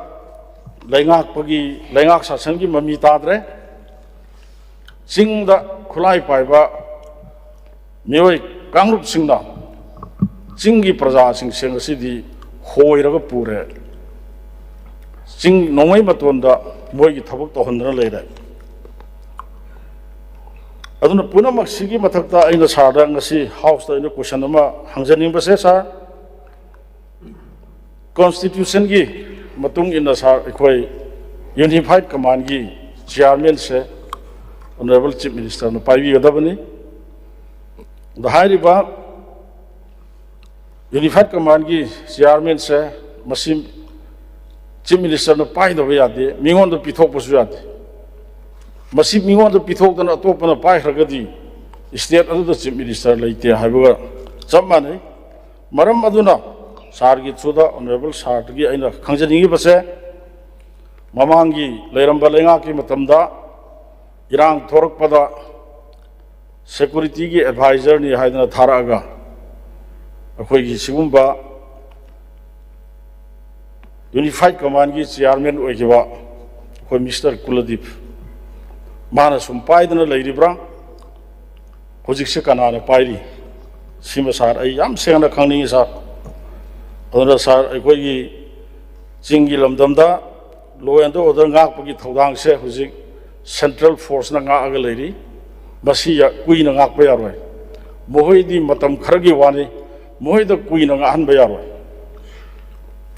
ꯂꯩꯉꯥꯛꯄꯒꯤ, ꯂꯩꯉꯥꯛ ꯁꯥꯁꯟꯒꯤ ꯃꯃꯤ ꯇꯥꯗ꯭ꯔꯦ꯫ ꯆꯤꯡꯗ ꯈꯨꯠꯂꯥꯏ ꯄꯥꯏꯕ ꯃꯤꯑꯣꯏ ꯀꯥꯡꯂꯨꯞꯁꯤꯡꯅ ꯆꯤꯡꯒꯤ ꯄ꯭ꯔꯖꯥꯁꯤꯡꯁꯦ ꯉꯁꯤꯗꯤ ꯍꯣꯏꯔꯒ ꯄꯨꯔꯦ꯫ ꯆꯤꯡ ꯅꯣꯡꯃꯩ ꯃꯇꯣꯟꯗ ꯃꯣꯏꯒꯤ ꯊꯕꯛ ꯇꯧꯍꯟꯗꯅ ꯂꯩꯔꯦ꯫ ꯑꯗꯨꯅ ꯄꯨꯝꯅꯃꯛꯁꯤꯒꯤ ꯃꯊꯛꯇ ꯑꯩꯅ ꯁꯥꯔꯗ ꯉꯁꯤ ꯍꯥꯎꯁꯇ ꯑꯩꯅ ꯀꯣꯏꯁꯟ ꯑꯃ ꯍꯪꯖꯅꯤꯡꯕꯁꯦ, ꯁꯥꯔ, ꯀꯣꯟꯁꯇꯤꯇ꯭ꯌꯨꯁꯟꯒꯤ ꯃꯇꯨꯡ ꯏꯟꯅ, ꯁꯥꯔ, ꯑꯩꯈꯣꯏ ꯌꯨꯅꯤꯐꯥꯏꯠ ꯀꯃꯥꯟꯒꯤ ꯆꯤꯌꯥꯔꯃꯦꯟꯁꯦ ꯑꯣꯅꯔꯦꯕꯜ ꯆꯤꯐ ꯃꯤꯅꯤꯁꯇꯔꯅ ꯄꯥꯏꯕꯤꯒꯗꯕꯅꯤ꯫ ꯑꯗ ꯍꯥꯏꯔꯤꯕ ꯌꯨꯅꯤꯐꯥꯏꯠ ꯀꯃꯥꯟꯒꯤ ꯆꯤꯌꯥꯔꯃꯦꯟꯁꯦ ꯃꯁꯤ ꯆꯤꯐ ꯃꯤꯅꯤꯁꯇꯔꯅ ꯄꯥꯏꯗꯕ ꯌꯥꯗꯦ, ꯃꯤꯉꯣꯟꯗ ꯄꯤꯊꯣꯛꯄꯁꯨ ꯌꯥꯗꯦ꯫ ꯃꯁꯤ ꯃꯤꯉꯣꯟꯗ ꯄꯤꯊꯣꯛꯇꯅ ꯑꯇꯣꯞꯄꯅ ꯄꯥꯏꯈ꯭ꯔꯒꯗꯤ ꯁ꯭ꯇꯦꯠ ꯑꯗꯨꯗ ꯆꯤꯐ ꯃꯤꯅꯤꯁꯇꯔ ꯂꯩꯇꯦ ꯍꯥꯏꯕꯒ ꯆꯞ ꯃꯥꯟꯅꯩ꯫ ꯃꯔꯝ ꯑꯗꯨꯅ ꯁꯥꯔꯒꯤ ꯊ꯭ꯔꯨꯗ ꯑꯣꯅꯔꯦꯕꯜ ꯁꯥꯔꯗꯒꯤ ꯑꯩꯅ ꯈꯪꯖꯅꯤꯡꯉꯤꯕꯁꯦ, ꯃꯃꯥꯡꯒꯤ ꯂꯩꯔꯝꯕ ꯂꯩꯉꯥꯛꯀꯤ ꯃꯇꯝꯗ ꯏꯔꯥꯡ ꯊꯣꯔꯛꯄꯗ ꯁꯦꯀꯨꯔꯤꯇꯤꯒꯤ ꯑꯦꯗꯚꯥꯏꯖꯔꯅꯤ ꯍꯥꯏꯗꯅ ꯊꯥꯔꯛꯑꯒ ꯑꯩꯈꯣꯏꯒꯤ ꯁꯤꯒꯨꯝꯕ ꯌꯨꯅꯤꯐꯥꯏꯠ ꯀꯃꯥꯟꯒꯤ ꯆꯤꯌꯥꯔꯃꯦꯟ ꯑꯣꯏꯈꯤꯕ ꯑꯩꯈꯣꯏ ꯃꯤꯁꯇꯔ ꯀꯨꯂꯗꯤꯞ, ꯃꯥꯅ ꯁꯨꯝ ꯄꯥꯏꯗꯅ ꯂꯩꯔꯤꯕ꯭ꯔꯥ? ꯍꯧꯖꯤꯛꯁꯦ ꯀꯅꯥꯅ ꯄꯥꯏꯔꯤ? ꯁꯤꯃ ꯁꯥꯔ ꯑꯩ ꯌꯥꯝ ꯁꯦꯡꯅ ꯈꯪꯅꯤꯡꯉꯤ, ꯁꯥꯔ꯫ ꯑꯗꯨꯅ ꯁꯥꯔ, ꯑꯩꯈꯣꯏꯒꯤ ꯆꯤꯡꯒꯤ ꯂꯝꯗꯝꯗ law and order ꯉꯥꯛꯄꯒꯤ ꯊꯧꯗꯥꯡꯁꯦ ꯍꯧꯖꯤꯛ ꯁꯦꯟꯇ꯭ꯔꯦꯜ ꯐꯣꯔꯁꯅ ꯉꯥꯛꯑꯒ ꯂꯩꯔꯤ꯫ ꯃꯁꯤ ꯌꯥ-, ꯀꯨꯏꯅ ꯉꯥꯛꯄ ꯌꯥꯔꯣꯏ꯫ ꯃꯈꯣꯏꯗꯤ ꯃꯇꯝ ꯈꯔꯒꯤ ꯋꯥꯅꯤ, ꯃꯈꯣꯏꯗ ꯀꯨꯏꯅ ꯉꯥꯛꯍꯟꯕ ꯌꯥꯔꯣꯏ꯫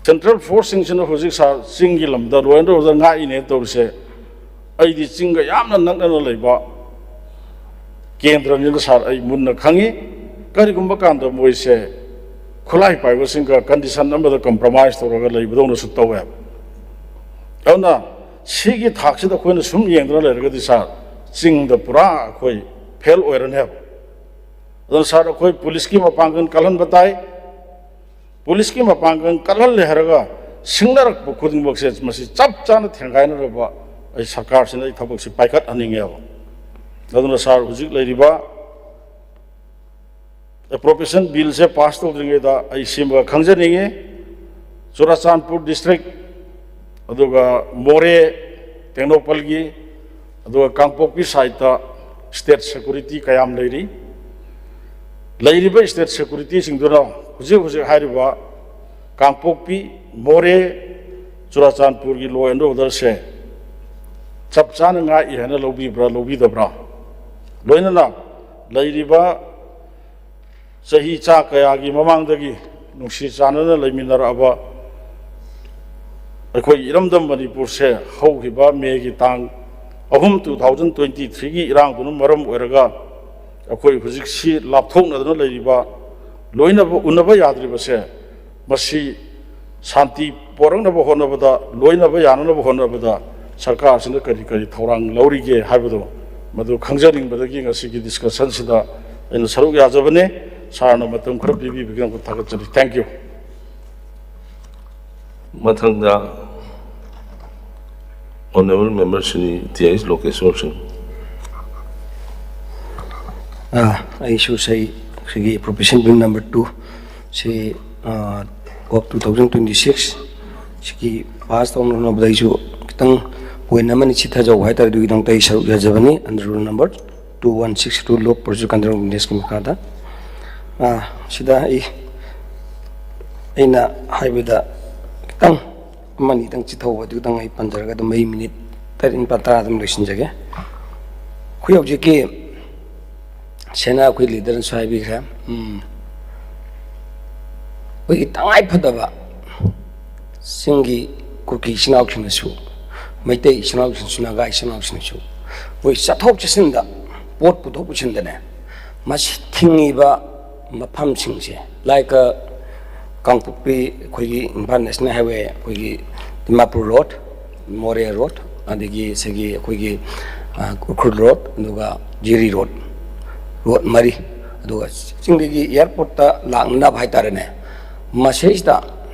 ꯁꯦꯟꯇ꯭ꯔꯦꯜ ꯐꯣꯔꯁꯁꯤꯡꯁꯤꯅ ꯍꯧꯖꯤꯛ ꯁꯥꯔ ꯆꯤꯡꯒꯤ ꯂꯝꯗ law and order ꯉꯥꯛꯏꯅꯦ ꯇꯧꯔꯤꯁꯦ꯫ ꯑꯩꯗꯤ ꯆꯤꯡꯒ ꯌꯥꯝꯅ ꯅꯛꯅꯅ ꯂꯩꯕ ꯀꯦꯟꯗ꯭ꯔꯅꯤꯅ ꯁꯥꯔ ꯑꯩ ꯃꯨꯟꯅ ꯈꯪꯉꯤ꯫ ꯀꯔꯤꯒꯨꯝꯕ ꯀꯥꯟꯗ ꯃꯣꯏꯁꯦ ꯈꯨꯠꯂꯥꯏ ꯄꯥꯏꯕꯁꯤꯡꯒ ꯀꯟꯗꯤꯁꯟ ꯑꯃꯗ ꯀꯝꯄ꯭ꯔꯣꯃꯥꯏꯁ ꯇꯧꯔꯒ ꯂꯩꯕꯗꯧꯅꯁꯨ ꯇꯧꯋꯦꯕ꯫ ꯑꯗꯨꯅ ꯁꯤꯒꯤ ꯊꯥꯛꯁꯤꯗ ꯑꯩꯈꯣꯏꯅ ꯁꯨꯝ ꯌꯦꯡꯗꯨꯅ ꯂꯩꯔꯒꯗꯤ ꯁꯥꯔ, ꯆꯤꯡꯗ ꯄꯨꯔꯥ ꯑꯩꯈꯣꯏ ꯐꯦꯜ ꯑꯣꯏꯔꯅꯦꯕ꯫ ꯑꯗꯨꯅ ꯁꯥꯔ, ꯑꯩꯈꯣꯏ ꯄꯨꯂꯤꯁꯀꯤ ꯃꯄꯥꯡꯒꯜ ꯀꯜꯍꯟꯕ ꯇꯥꯏ꯫ ꯄꯨꯂꯤꯁꯀꯤ ꯃꯄꯥꯡꯒꯜ ꯀꯜꯍꯜꯂꯦ ꯍꯥꯏꯔꯒ ꯁꯤꯡꯅꯔꯛꯄ ꯈꯨꯗꯤꯡꯃꯛꯁꯦ ꯃꯁꯤ ꯆꯞ ꯆꯥꯅ ꯊꯦꯡꯒꯥꯏꯅꯔꯕ ꯑꯩ ꯁꯔꯀꯥꯔꯁꯤꯅ ꯑꯩ ꯊꯕꯛꯁꯤ ꯄꯥꯏꯈꯠꯍꯟꯅꯤꯡꯉꯦꯕ꯫ ꯑꯗꯨꯅ ꯁꯥꯔ, ꯍꯧꯖꯤꯛ ꯂꯩꯔꯤꯕ ꯑꯦꯄ꯭ꯔꯣꯄ꯭ꯔꯤꯌꯦꯁꯟ ꯕꯤꯜꯁꯦ ꯄꯥꯁ ꯇꯧꯗ꯭ꯔꯤꯉꯩꯗ ꯑꯩ ꯁꯤꯃꯒ ꯈꯪꯖꯅꯤꯡꯉꯤ, ꯆꯨꯔꯥꯆꯥꯟꯄꯨꯔ ꯗꯤꯁꯇ꯭ꯔꯤꯛ, ꯑꯗꯨꯒ ꯃꯣꯔꯦ, ꯇꯦꯡꯅꯧꯄꯜꯒꯤ ꯑꯗꯨꯒ ꯀꯥꯡꯄꯣꯛꯄꯤ ꯁꯥꯏꯠꯇ ꯁ꯭ꯇꯦꯠ ꯁꯦꯀ꯭ꯌꯨꯔꯤꯇꯤ ꯀꯌꯥꯝ ꯂꯩꯔꯤ? ꯂꯩꯔꯤꯕ ꯁ꯭ꯇꯦꯠ ꯁꯦꯀ꯭ꯌꯨꯔꯤꯇꯤꯁꯤꯡꯗꯨꯅ ꯍꯧꯖꯤꯛ ꯍꯧꯖꯤꯛ ꯍꯥꯏꯔꯤꯕ ꯀꯥꯡꯄꯣꯛꯄꯤ, ꯃꯣꯔꯦ, ꯆꯨꯔꯥꯆꯥꯟꯄꯨꯔꯒꯤ ꯂꯣ ꯑꯦꯟ ꯑꯣꯔꯗꯔꯁꯦ ꯆꯞ ꯆꯥꯅ ꯉꯥꯛꯏ ꯍꯥꯏꯅ ꯂꯧꯕꯤꯕ꯭ꯔꯥ, ꯂꯧꯕꯤꯗꯕ꯭ꯔꯥ? ꯂꯣꯏꯅꯅ ꯂꯩꯔꯤꯕ ꯆꯍꯤ ꯆꯥ ꯀꯌꯥꯒꯤ ꯃꯃꯥꯡꯗꯒꯤ ꯅꯨꯡꯁꯤ ꯆꯥꯟꯅꯅ ꯂꯩꯃꯤꯟꯅꯔꯛꯑꯕ ꯑꯩꯈꯣꯏ ꯏꯔꯝꯗꯝ ꯃꯅꯤꯄꯨꯔꯁꯦ ꯍꯧꯈꯤꯕ ꯃꯦꯒꯤ ꯇꯥꯡ ꯑꯍꯨꯝ, two thousand twenty threeꯒꯤ ꯏꯔꯥꯡꯗꯨꯅ ꯃꯔꯝ ꯑꯣꯏꯔꯒ ꯑꯩꯈꯣꯏ ꯍꯧꯖꯤꯛꯁꯤ ꯂꯥꯞꯊꯣꯛꯅꯗꯅ ꯂꯩꯔꯤꯕ, ꯂꯣꯏꯅꯕ ꯎꯅꯕ ꯌꯥꯗ꯭ꯔꯤꯕꯁꯦ, ꯃꯁꯤ ꯁꯥꯟꯇꯤ ꯄꯣꯔꯛꯅꯕ ꯍꯣꯠꯅꯕꯗ, ꯂꯣꯏꯅꯕ ꯌꯥꯅꯅꯕ ꯍꯣꯠꯅꯕꯗ ꯁꯔꯀꯥꯔꯁꯤꯅ ꯀꯔꯤ ꯀꯔꯤ ꯊꯧꯔꯥꯡ ꯂꯧꯔꯤꯒꯦ ꯍꯥꯏꯕꯗꯣ, ꯃꯗꯨ ꯈꯪꯖꯅꯤꯡꯕꯗꯒꯤ ꯉꯁꯤꯒꯤ ꯗꯤꯁꯀꯁꯟꯁꯤꯗ ꯑꯩꯅ ꯁꯔꯨꯛ ꯌꯥꯖꯕꯅꯦ꯫ ꯁꯥꯔꯅ ꯃꯇꯝ ꯈꯔ ꯄꯤꯕꯤꯕꯒꯤꯗꯃꯛꯇ ꯊꯥꯒꯠꯆꯔꯤ꯫ Thank you꯫ ꯃꯊꯪꯗ Honourable Member Shri T H Lokeshwar Singh. ꯑꯥ, ꯑꯩꯁꯨ ꯁꯩ ꯁꯤꯒꯤ Appropriation Bill number two ꯁꯤ, ꯑꯥ, of two thousand twenty six ꯁꯤꯒꯤ pass ꯇꯧꯅꯕꯗ ꯑꯩꯁꯨ ꯈꯤꯇꯪ point ꯑꯃꯅꯤ ꯆꯤꯊꯖꯧ ꯍꯥꯏꯇꯥꯔꯦ꯫ ꯑꯗꯨꯒꯤꯗꯃꯛꯇ ꯑꯩ ꯁꯔꯨꯛ ꯌꯥꯖꯕꯅꯤ under rule number two one six two, Lok Project Control Ordinanceꯀꯤ ꯃꯈꯥꯗ꯫ ꯑꯥ, ꯁꯤꯗ ꯑꯩ, ꯑꯩꯅ ꯍꯥꯏꯕꯗ ꯈꯤꯇꯪ ꯑꯃꯅꯤꯗꯪ ꯆꯤꯊꯍꯧꯕ ꯑꯗꯨꯗꯪ ꯑꯩ ꯄꯟꯖꯔꯒ ꯑꯗꯨꯝ ꯑꯩ minute ꯇꯔꯦꯠ, ꯅꯤꯄꯥꯜ, ꯇꯔꯥ ꯑꯗꯨꯝ ꯂꯣꯏꯁꯤꯟꯖꯒꯦ꯫ ꯑꯩꯈꯣꯏ ꯍꯧꯖꯤꯛꯀꯤ ꯁꯦꯅꯥ ꯑꯩꯈꯣꯏ leaderꯅꯁꯨ ꯍꯥꯏꯕꯤꯈ꯭ꯔꯦ꯫ ꯎꯝ, ꯑꯩꯈꯣꯏꯒꯤ ꯇꯉꯥꯏ ꯐꯗꯕ ꯆꯤꯡꯒꯤ ꯀꯨꯀꯤ ꯏꯆꯤꯟ ꯏꯅꯥꯎꯁꯤꯡꯅꯁꯨ, ꯃꯩꯇꯩ ꯏꯆꯤꯟ ꯏꯅꯥꯎꯁꯤꯡꯅꯁꯨ, ꯅꯥꯒꯥ ꯏꯆꯤꯟ ꯏꯅꯥꯎꯁꯤꯡꯅꯁꯨ ꯑꯩꯈꯣꯏ ꯆꯠꯊꯣꯛ ꯆꯠꯁꯤꯟꯗ, ꯄꯣꯠ ꯄꯨꯊꯣꯛ ꯄꯨꯁꯤꯟꯗꯅꯦ, ꯃꯁꯤ ꯊꯤꯡꯉꯤꯕ ꯃꯐꯝꯁꯤꯡꯁꯦ, like, ꯀꯥꯡꯄꯣꯛꯄꯤ, ꯑꯩꯈꯣꯏꯒꯤ ꯏꯝꯐꯥꯜ National Highway, ꯑꯩꯈꯣꯏꯒꯤ ꯗꯤꯃꯥꯄꯨꯔ road, ꯃꯣꯔꯦ road, ꯑꯗꯒꯤ ꯁꯤꯒꯤ ꯑꯩꯈꯣꯏꯒꯤ, ꯑ, ꯎꯈ꯭ꯔꯨꯜ road, ꯑꯗꯨꯒ ꯖꯤꯔꯤ road, road ꯃꯔꯤ, ꯑꯗꯨꯒ ꯆꯤꯡꯗꯒꯤ airportꯇ ꯂꯥꯛꯅꯅꯕ ꯍꯥꯏꯇꯥꯔꯦꯅꯦ, ꯃꯁꯤꯁꯤꯗ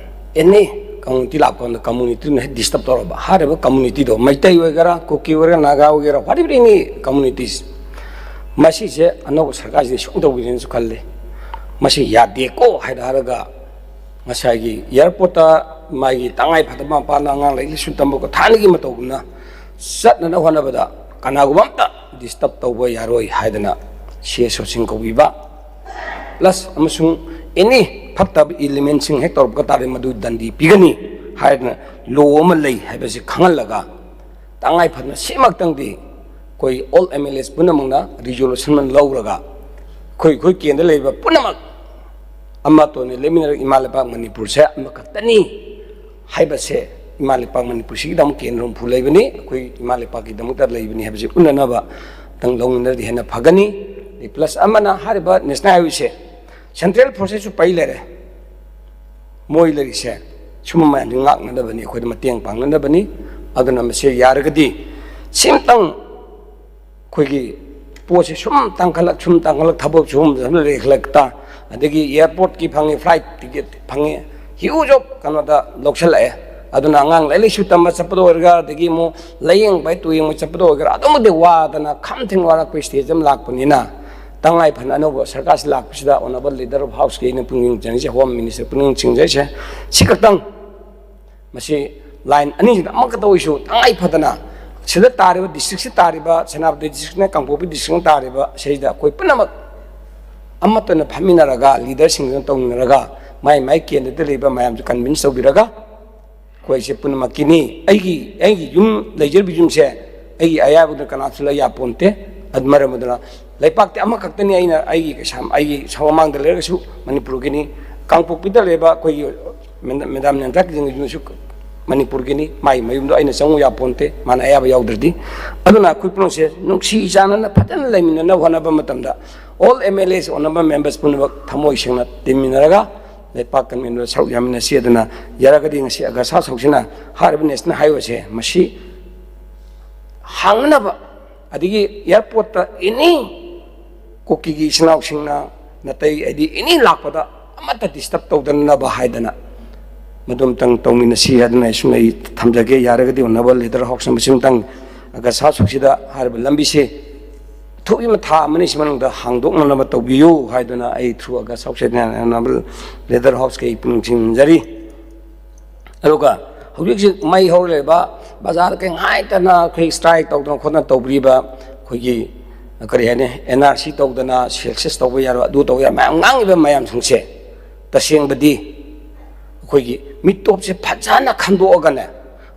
any community ꯂꯥꯛꯄ ꯀꯥꯟꯗ communityꯅ ꯍꯦꯛ disturb ꯇꯧꯔꯕ, ꯍꯥꯏꯔꯤꯕ communityꯗꯣ, ꯃꯩꯇꯩ ꯑꯣꯏꯒꯦꯔꯥ, ꯀꯨꯀꯤ ꯑꯣꯏꯒꯦꯔꯥ, ꯅꯥꯒꯥ ꯑꯣꯏꯒꯦꯔꯥ, whatever any communities, ꯃꯁꯤꯁꯦ ꯑꯅꯧꯕ ꯁꯔꯀꯥꯔꯁꯤꯗ ꯁꯨꯡ ꯇꯧꯕꯤꯔꯦꯅꯁꯨ ꯈꯜꯂꯤ꯫ ꯃꯁꯤ ꯌꯥꯗꯦꯀꯣ ꯍꯥꯏꯅ ꯍꯥꯏꯔꯒ ꯉꯁꯥꯏꯒꯤ airportꯇ ꯃꯥꯒꯤ ꯇꯉꯥꯏ ꯐꯗꯕ ꯃꯄꯥꯟꯗ ꯑꯉꯥꯡ ꯂꯥꯏꯔꯤꯛ ꯂꯥꯏꯁꯨ ꯇꯝꯕ ꯊꯥꯏꯅꯒꯤ ꯃꯇꯧꯒꯨꯝꯅ ꯆꯠꯅꯅꯕ ꯍꯣꯠꯅꯕꯗ ꯀꯅꯥꯒꯨꯝꯕ ꯑꯝꯇ ꯗꯤꯁꯇꯔꯕ ꯇꯧꯕ ꯌꯥꯔꯣꯏ ꯍꯥꯏꯗꯅ ꯁꯤ ꯑꯦꯁ ꯑꯣꯁꯤꯡ ꯀꯧꯕꯤꯕ, ꯄ꯭ꯂꯁ ꯑꯃꯁꯨꯡ ꯑꯦꯅꯤ ꯐꯠꯇꯕ ꯏꯂꯤꯃꯦꯟꯁꯤꯡ ꯍꯦꯛ ꯇꯧꯔꯛꯄ ꯇꯥꯔꯗꯤ ꯃꯗꯨ ꯗꯟꯗꯤ ꯄꯤꯒꯅꯤ ꯍꯥꯏꯗꯅ ꯂꯣ ꯑꯃ ꯂꯩ ꯍꯥꯏꯕꯁꯤ ꯈꯪꯍꯜꯂꯒ, ꯇꯉꯥꯏ ꯐꯗꯅ ꯁꯤꯃꯛꯇꯪꯗꯤ ꯑꯩꯈꯣꯏ ꯑꯣꯜ ꯑꯦꯝ ꯑꯦꯜ ꯑꯦꯁ ꯄꯨꯝꯅꯃꯛꯅ ꯔꯤꯖꯣꯂꯨꯁꯟ ꯑꯃ ꯂꯧꯔꯒ, ꯑꯩꯈꯣꯏ ꯑꯩꯈꯣꯏ ꯀꯦꯟꯗ꯭ꯔ ꯂꯩꯔꯤꯕ ꯄꯨꯝꯅꯃꯛ ꯑꯃꯠꯇ ꯑꯣꯏꯅ ꯂꯦꯞꯃꯤꯟꯅꯔꯒ ꯏꯃꯥ ꯂꯩꯄꯥꯛ ꯃꯅꯤꯄꯨꯔꯁꯦ ꯑꯃꯈꯛꯇꯅꯤ ꯍꯥꯏꯕꯁꯦ, ꯏꯃꯥ ꯂꯩꯄꯥꯛ ꯃꯅꯤꯄꯨꯔꯁꯤꯒꯤꯗꯃꯛ ꯀꯦꯟꯗ꯭ꯔ ꯍꯨꯝꯐꯨ ꯂꯩꯕꯅꯤ, ꯑꯩꯈꯣꯏ ꯏꯃꯥ ꯂꯩꯄꯥꯛꯀꯤꯗꯃꯛꯇ ꯂꯩꯕꯅꯤ ꯍꯥꯏꯕꯁꯤ ꯎꯠꯅꯅꯕ ꯇꯪ ꯂꯧꯃꯤꯟꯅꯔꯗꯤ ꯍꯦꯟꯅ ꯐꯒꯅꯤ꯫ ꯄ꯭ꯂꯁ ꯑꯃꯅ ꯍꯥꯏꯔꯤꯕ ꯅꯦꯁꯅꯦꯜ ꯍꯥꯏꯋꯦꯁꯦ ꯁꯦꯟꯇ꯭ꯔꯦꯜ ꯐꯣꯔꯁꯦꯁꯁꯨ ꯄꯩ ꯂꯩꯔꯦ, ꯃꯣꯏ ꯂꯩꯔꯤꯁꯦ ꯁꯨꯝꯕ ꯃꯌꯥꯝꯁꯤ ꯉꯥꯛꯅꯅꯕꯅꯤ, ꯑꯩꯈꯣꯏꯗ ꯃꯇꯦꯡ ꯄꯥꯡꯅꯅꯕꯅꯤ꯫ ꯑꯗꯨꯅ ꯃꯁꯤ ꯌꯥꯔꯒꯗꯤ ꯁꯤꯝꯇꯪ ꯑꯩꯈꯣꯏꯒꯤ ꯄꯣꯠꯁꯦ ꯁꯨꯝ ꯇꯥꯡꯈꯠꯂꯛ, ꯁꯨꯝ ꯇꯥꯡꯈꯠꯂꯛ, ꯊꯕꯛ ꯁꯨꯝ ꯁꯨꯝ ꯂꯩꯈꯠꯂꯛꯇ, ꯑꯗꯒꯤ ꯑꯦꯌꯥꯔꯄꯣꯔꯠꯀꯤ ꯐꯪꯉꯤ, ꯐ꯭ꯂꯥꯏꯠ ꯇꯤꯀꯦꯠ ꯐꯪꯉꯤ, ꯍ꯭ꯌꯨꯖ ꯑꯣꯐ ꯀꯩꯅꯣꯗ ꯂꯧꯁꯜꯂꯛꯑꯦ꯫ ꯑꯗꯨꯅ ꯑꯉꯥꯡ ꯂꯥꯏꯔꯤꯛ ꯂꯥꯏꯁꯨ ꯇꯝꯕ ꯆꯠꯄꯗ ꯑꯣꯏꯔꯒ, ꯑꯗꯒꯤ ꯑꯃꯨꯛ ꯂꯥꯏꯌꯦꯡꯕ ꯇꯨꯌꯦꯡꯕ ꯆꯠꯄꯗ ꯑꯣꯏꯒꯦꯔꯥ, ꯑꯗꯨꯃꯗꯤ ꯋꯥꯗꯅ ꯈꯝ ꯊꯦꯡ ꯋꯥꯔꯛꯄ ꯁ꯭ꯇꯦꯖ ꯑꯃ ꯂꯥꯛꯄꯅꯤꯅ, ꯇꯉꯥꯏ ꯐꯗꯅ ꯑꯅꯧꯕ ꯁꯔꯀꯥꯔꯁꯤ ꯂꯥꯛꯄꯁꯤꯗ ꯑꯣꯅꯔꯦꯕꯜ ꯂꯤꯗꯔ ꯑꯣꯐ ꯍꯥꯎꯁꯀꯤ ꯑꯩꯅ ꯄꯨꯛꯅꯤꯡ ꯆꯪꯖꯩꯁꯦ, ꯍꯣꯝ ꯃꯤꯅꯤꯁꯇꯔ ꯄꯨꯛꯅꯤꯡ ꯆꯤꯡꯖꯩꯁꯦ, ꯁꯤ ꯈꯛꯇꯪ ꯃꯁꯤ ꯂꯥꯏꯟ ꯑꯅꯤꯁꯤꯗ ꯑꯃꯈꯛꯇ ꯑꯣꯏꯁꯨ ꯇꯉꯥꯏ ꯐꯗꯅ ꯁꯤꯗ ꯇꯥꯔꯤꯕ ꯗꯤꯁꯇ꯭ꯔꯤꯛꯁꯤ ꯇꯥꯔꯤꯕ ꯁꯦꯅꯥꯄꯇꯤ ꯗꯤꯁꯇ꯭ꯔꯤꯛꯅ ꯀꯥꯡꯄꯣꯛꯄꯤ ꯗꯤꯁꯇ꯭ꯔꯤꯛꯅ ꯇꯥꯔꯤꯕ ꯁꯤꯗ ꯑꯩꯈꯣꯏ ꯄꯨꯝꯅꯃꯛ ꯑꯃꯠꯇ ꯑꯣꯏꯅ ꯐꯝꯃꯤꯟꯅꯔꯒ ꯂꯤꯗꯔꯁꯤꯡꯗꯨꯅ ꯇꯧꯃꯤꯟꯅꯔꯒ ꯃꯥꯏ ꯃꯥꯏ ꯀꯦꯟꯗ꯭ꯔꯗ ꯂꯩꯕ ꯃꯌꯥꯝꯁꯨ ꯀꯟꯚꯤꯟꯁ ꯇꯧꯕꯤꯔꯒ ꯑꯩꯈꯣꯏꯁꯦ ꯄꯨꯝꯅꯃꯛꯀꯤꯅꯤ꯫ ꯑꯩꯒꯤ, ꯑꯩꯒꯤ ꯌꯨꯝ ꯂꯩꯖꯔꯤꯕ ꯌꯨꯝꯁꯦ ꯑꯩꯒꯤ ꯑꯌꯥꯕꯗ ꯀꯅꯥꯁꯨ ꯂꯩ ꯌꯥꯄꯣꯟꯇꯦ꯫ ꯑꯗꯨ ꯃꯔꯝ ꯑꯗꯨꯅ ꯂꯩꯄꯥꯛꯇꯤ ꯑꯃꯈꯛꯇꯅꯤ꯫ ꯑꯩꯅ ꯑꯩꯒꯤ ꯏꯁꯥ-, ꯑꯩꯒꯤ ꯁꯃꯥꯡꯗ ꯂꯩꯔꯒꯁꯨ ꯃꯅꯤꯄꯨꯔꯒꯤꯅꯤ, ꯀꯥꯡꯄꯣꯛꯄꯤꯗ ꯂꯩꯕ ꯑꯩꯈꯣꯏꯒꯤ ꯃꯦꯗꯥꯝ ꯅꯦꯟꯇꯥꯛꯀꯤꯁꯤꯡꯒꯤꯁꯨ ꯃꯅꯤꯄꯨꯔꯒꯤꯅꯤ꯫ ꯃꯥꯒꯤ ꯃꯌꯨꯝꯗꯣ ꯑꯩꯅ ꯆꯪꯉꯨ ꯌꯥꯄꯣꯟꯇꯦ, ꯃꯥꯅ ꯑꯌꯥꯕ ꯌꯥꯎꯗ꯭ꯔꯗꯤ꯫ ꯑꯗꯨꯅ ꯑꯩꯈꯣꯏ ꯄꯨꯝꯅꯃꯛꯁꯦ ꯅꯨꯡꯁꯤ ꯆꯥꯟꯅꯅ ꯐꯖꯅ ꯂꯩꯃꯤꯟꯅꯅꯕ ꯍꯣꯠꯅꯕ ꯃꯇꯝꯗ all M L As, honourable members ꯄꯨꯝꯅꯃꯛ ꯊꯃꯣꯏ ꯁꯦꯡꯅ ꯇꯤꯟꯃꯤꯟꯅꯔꯒ ꯂꯩꯄꯥꯛ ꯀꯟꯃꯤꯟꯅꯕꯗ ꯁꯔꯨꯛ ꯌꯥꯃꯤꯟꯅꯁꯤ꯫ ꯑꯗꯨꯅ ꯌꯥꯔꯒꯗꯤ ꯉꯁꯤ ꯑꯒꯁ ꯊꯥ ꯁꯔꯨꯛꯁꯤꯅ ꯍꯥꯏꯔꯤꯕ ꯅꯦꯁꯅꯦꯜ ꯍꯥꯏꯋꯦꯁꯦ ꯃꯁꯤ ꯍꯥꯡꯅꯅꯕ, ꯑꯗꯒꯤ ꯑꯦꯌꯥꯔꯄꯣꯔꯠꯇ ꯑꯦꯅꯤ ꯀꯨꯀꯤꯒꯤ ꯏꯆꯤꯟ ꯏꯅꯥꯎꯁꯤꯡꯅ ꯅꯥꯇꯩ ꯍꯥꯏꯗꯤ ꯑꯦꯅꯤ ꯂꯥꯛꯄꯗ ꯑꯃꯠꯇ ꯗꯤꯁꯇꯔꯕ ꯇꯧꯗꯅꯕ ꯍꯥꯏꯗꯅ ꯃꯗꯨꯝꯇꯪ ꯇꯧꯃꯤꯟꯅꯁꯤ ꯍꯥꯏꯗꯅ ꯑꯩ ꯁꯨꯝ ꯑꯩ ꯊꯝꯖꯒꯦ꯫ ꯌꯥꯔꯒꯗꯤ ꯑꯣꯅꯔꯦꯕꯜ ꯂꯤꯗꯔ ꯍꯥꯎꯁꯅ ꯃꯁꯤꯃꯇꯪ ꯑꯒꯁ ꯊꯥ ꯁꯔꯨꯛꯁꯤꯗ ꯍꯥꯏꯔꯤꯕ ꯂꯝꯕꯤꯁꯦ ꯑꯊꯨꯕ ꯊꯥ ꯑꯃꯅꯤ ꯁꯤ ꯃꯅꯨꯡꯗ ꯍꯥꯡꯗꯣꯛꯅꯅꯕ ꯇꯧꯕꯤꯌꯨ ꯍꯥꯏꯗꯨꯅ ꯑꯩ ꯊ꯭ꯔꯨ ꯑꯒꯁ ꯊꯥ ꯁꯔꯨꯛꯁꯤꯗ ꯑꯣꯅꯔꯦꯕꯜ ꯂꯤꯗꯔ ꯍꯥꯎꯁꯀꯤ ꯑꯩ ꯄꯨꯛꯅꯤꯡ ꯆꯤꯡꯁꯤꯟꯖꯔꯤ꯫ ꯑꯗꯨꯒ ꯍꯧꯖꯤꯛ ꯍꯧꯖꯤꯛ ꯃꯩ ꯍꯧꯔ ꯂꯩꯔꯤꯕ ꯕꯖꯥꯔ ꯀꯩ ꯉꯥꯏꯇꯅ ꯑꯩꯈꯣꯏ ꯁ꯭ꯇ꯭ꯔꯥꯏꯛ ꯇꯧꯗꯅ ꯈꯣꯠꯇꯅ ꯇꯧꯕꯤꯔꯤꯕ ꯑꯩꯈꯣꯏꯒꯤ ꯀꯔꯤ ꯍꯥꯏꯅꯤ, ꯑꯦꯟ ꯑꯥꯔ ꯁꯤ ꯇꯧꯗꯅ, ꯁꯦꯟꯁꯁ ꯇꯧꯕ ꯌꯥꯔꯣꯏ, ꯑꯗꯨ ꯇꯧꯕ ꯌꯥꯔꯣꯏ, ꯃꯌꯥꯝ ꯉꯥꯡꯉꯤꯕ ꯃꯌꯥꯝꯁꯤꯡꯁꯦ ꯇꯁꯦꯡꯕꯗꯤ ꯑꯩꯈꯣꯏꯒꯤ ꯃꯤꯇꯣꯞꯁꯦ ꯐꯖꯅ ꯈꯟꯗꯣꯛꯑꯒꯅꯦ,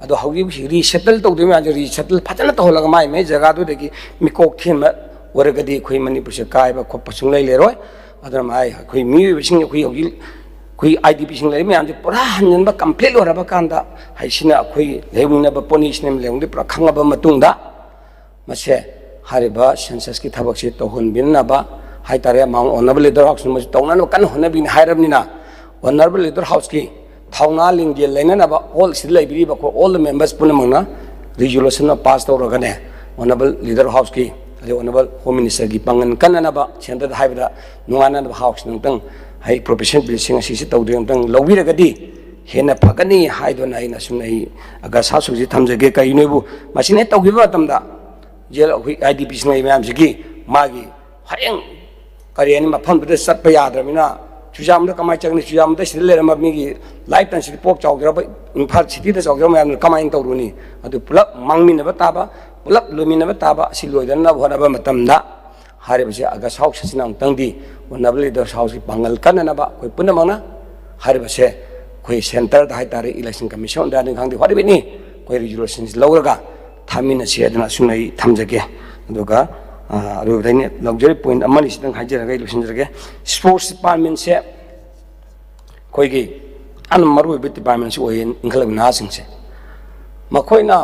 ꯑꯗꯣ ꯍꯧꯖꯤꯛ ꯍꯧꯖꯤꯛ ꯔꯤꯁꯦꯇꯜ ꯇꯧꯗꯣꯏ ꯃꯌꯥꯝꯁꯦ ꯔꯤꯁꯦꯇꯜ ꯐꯖꯅ ꯇꯧꯍꯜꯂꯒ ꯃꯥꯏ ꯃꯥꯏ ꯖꯒꯥꯗꯨꯗꯒꯤ ꯃꯤꯀꯣꯛ ꯊꯦꯟꯕ ꯑꯣꯏꯔꯒꯗꯤ ꯑꯩꯈꯣꯏ ꯃꯅꯤꯄꯨꯔꯁꯦ ꯀꯥꯏꯕ ꯈꯣꯠꯄ ꯁꯨꯡꯂꯩ ꯂꯩꯔꯣꯏ꯫ ꯑꯗꯨꯅ ꯃꯥꯏ ꯑꯩꯈꯣꯏ ꯃꯤꯑꯣꯏꯕꯁꯤꯡ, ꯑꯩꯈꯣꯏ ꯍꯧꯖꯤꯛ ꯑꯩꯈꯣꯏ ꯑꯥꯏ ꯗꯤ ꯄꯤꯁꯤꯡ ꯂꯩꯔꯤꯕ ꯃꯌꯥꯝꯁꯦ ꯄꯨꯔꯥ ꯍꯟꯖꯤꯟꯕ ꯀꯝꯄ꯭ꯂꯤꯠ ꯑꯣꯏꯔꯕ ꯀꯥꯟꯗ, ꯍꯥꯏꯁꯤꯅ ꯑꯩꯈꯣꯏ ꯂꯩꯍꯧꯅꯤꯡꯅꯕ ꯄꯣꯠꯅꯤ, ꯁꯤꯅꯦꯃꯥ ꯂꯩꯍꯧꯗꯤ ꯄꯨꯔꯥ ꯈꯪꯉꯕ ꯃꯇꯨꯡꯗ, ꯃꯁꯦ ꯍꯥꯏꯔꯤꯕ ꯁꯦꯟꯁꯁꯀꯤ ꯊꯕꯛꯁꯤ ꯇꯧꯍꯟꯕꯤꯅꯅꯕ ꯍꯥꯏꯇꯥꯔꯦ, ꯃꯥꯎꯟ ꯑꯣꯅꯔꯦꯕꯜ ꯂꯤꯗꯔ ꯍꯥꯎꯁꯅ ꯃꯁꯤ ꯇꯧꯅꯅꯕ ꯀꯟꯅ ꯍꯣꯠꯅꯕꯤꯅꯤ ꯍꯥꯏꯔꯕꯅꯤꯅ, ꯑꯣꯅꯔꯦꯕꯜ ꯂꯤꯗꯔ ꯍꯥꯎꯁꯀꯤ ꯊꯧꯅꯥ ꯂꯤꯡꯖꯦꯜ ꯂꯩꯅꯅꯕ ꯑꯣꯜ ꯁꯤꯗ ꯂꯩꯕꯤꯔꯤꯕ ꯑꯩꯈꯣꯏ ꯑꯣꯜ ꯃꯦꯝꯕꯔꯁ ꯄꯨꯝꯅꯃꯛꯅ ꯔꯤꯖꯣꯂꯨꯁꯟ ꯑꯃ ꯄꯥꯁ ꯇꯧꯔꯒꯅꯦ, ꯑꯣꯅꯔꯦꯕꯜ ꯂꯤꯗꯔ ꯍꯥꯎꯁꯀꯤ, ꯑꯗꯩ ꯑꯣꯅꯔꯦꯕꯜ ꯍꯣꯝ ꯃꯤꯅꯤꯁꯇꯔꯒꯤ ꯄꯥꯡꯒꯜ ꯀꯟꯅꯅꯕ, ꯁꯦꯟꯇꯔꯗ ꯍꯥꯏꯕꯗ ꯅꯨꯡꯉꯥꯏꯅꯅꯕ ꯍꯥꯎꯁꯅ ꯑꯃꯨꯛꯇꯪ, ꯍꯥꯏ, ꯄ꯭ꯔꯣꯐꯦꯁꯅꯦꯜ ꯕꯤꯜꯁꯤꯡ ꯑꯁꯤꯁꯤ ꯇꯧꯗꯨꯅ ꯑꯃꯨꯛꯇꯪ ꯂꯧꯕꯤꯔꯒꯗꯤ ꯍꯦꯟꯅ ꯐꯒꯅꯤ ꯍꯥꯏꯗꯨꯅ ꯑꯩꯅ ꯁꯨꯝ ꯑꯩ ꯑꯒꯁ ꯍꯥꯎꯁ ꯍꯧꯖꯤꯛ ꯊꯝꯖꯒꯦ꯫ ꯀꯔꯤꯒꯤꯅꯣ ꯍꯥꯏꯕꯨ ꯃꯁꯤꯅ ꯍꯦꯛ ꯇꯧꯈꯤꯕ ꯃꯇꯝꯗ ꯖꯦꯜ ꯑꯩꯈꯣꯏ ꯑꯥꯏ ꯗꯤ ꯄꯤꯁꯤꯡ ꯂꯩ ꯃꯌꯥꯝꯁꯤꯒꯤ ꯃꯥꯒꯤ ꯍꯌꯦꯡ ꯀꯔꯤ ꯍꯥꯏꯅꯤ, ꯃꯐꯝꯗꯨꯗ ꯆꯠꯄ ꯌꯥꯗ꯭ꯔꯕꯅꯤꯅ ꯆꯨꯔꯆꯥꯟꯄꯨꯔꯗ ꯀꯃꯥꯏꯅ ꯆꯠꯀꯅꯤ? ꯆꯨꯔꯆꯥꯟꯄꯨꯔꯗ ꯁꯤꯗ ꯂꯩꯔꯝꯕ ꯃꯤꯒꯤ ꯂꯥꯏꯐ ꯇꯥꯟꯁꯤꯜ ꯄꯣꯛ ꯆꯥꯎꯖꯔꯕ ꯏꯝꯐꯥꯜ ꯁꯤꯇꯤꯗ ꯆꯥꯎꯖꯔꯕ ꯃꯌꯥꯝꯗꯨꯅ ꯀꯃꯥꯏꯅ ꯇꯧꯔꯨꯅꯤ? ꯑꯗꯨ ꯄꯨꯂꯞ ꯃꯥꯡꯃꯤꯟꯅꯕ ꯇꯥꯕ, ꯄꯨꯂꯞ ꯂꯣꯏꯃꯤꯟꯅꯕ ꯇꯥꯕ꯫ ꯑꯁꯤ ꯂꯣꯏꯗꯅꯕ ꯍꯣꯠꯅꯕ ꯃꯇꯝꯗ ꯍꯥꯏꯔꯤꯕꯁꯦ ꯑꯒꯁ ꯍꯥꯎꯁ ꯑꯁꯤꯅ ꯑꯃꯨꯛꯇꯪꯗꯤ ꯑꯣꯅꯔꯦꯕꯜ ꯂꯤꯗꯔ ꯍꯥꯎꯁꯀꯤ ꯄꯥꯡꯒꯜ ꯀꯟꯅꯅꯕ ꯑꯩꯈꯣꯏ ꯄꯨꯝꯅꯃꯛꯅ ꯍꯥꯏꯔꯤꯕꯁꯦ ꯑꯩꯈꯣꯏ ꯁꯦꯟꯇꯔꯗ ꯍꯥꯏꯇꯥꯔꯦ, ꯏꯂꯦꯛꯁꯟ ꯀꯃꯤꯁꯟꯗꯅꯤ ꯈꯪꯗꯦ, ꯍꯣꯠꯅꯕꯤꯅꯤ, ꯑꯩꯈꯣꯏ ꯔꯤꯖꯣꯂꯨꯁꯟꯁꯤ ꯂꯧꯔꯒ ꯊꯥꯃꯤꯟꯅꯁꯤ ꯍꯥꯏꯗꯅ ꯑꯁꯨꯝꯅ ꯑꯩ ꯊꯝꯖꯒꯦ꯫ ꯑꯗꯨꯒ ꯑ, ꯑꯗꯨꯗ ꯑꯩꯅ ꯂꯧꯖꯔꯤ ꯄꯣꯏꯟ ꯑꯃꯅꯤ ꯁꯤꯗꯪ ꯍꯥꯏꯖꯔꯒ ꯑꯩ ꯂꯣꯏꯁꯤꯟꯖꯔꯒꯦ꯫ ꯁ꯭ꯄꯣꯔꯠꯁ ꯗꯤꯄꯥꯔꯠꯃꯦꯟꯁꯦ ꯑꯩꯈꯣꯏꯒꯤ ꯌꯥꯝꯅ ꯃꯔꯨ ꯑꯣꯏꯕ ꯗꯤꯄꯥꯔꯠꯃꯦꯟꯁꯤ ꯑꯣꯏꯌꯦ꯫ ꯏꯟꯈꯠꯂꯛꯄ ꯅꯍꯥꯁꯤꯡꯁꯦ ꯃꯈꯣꯏꯅ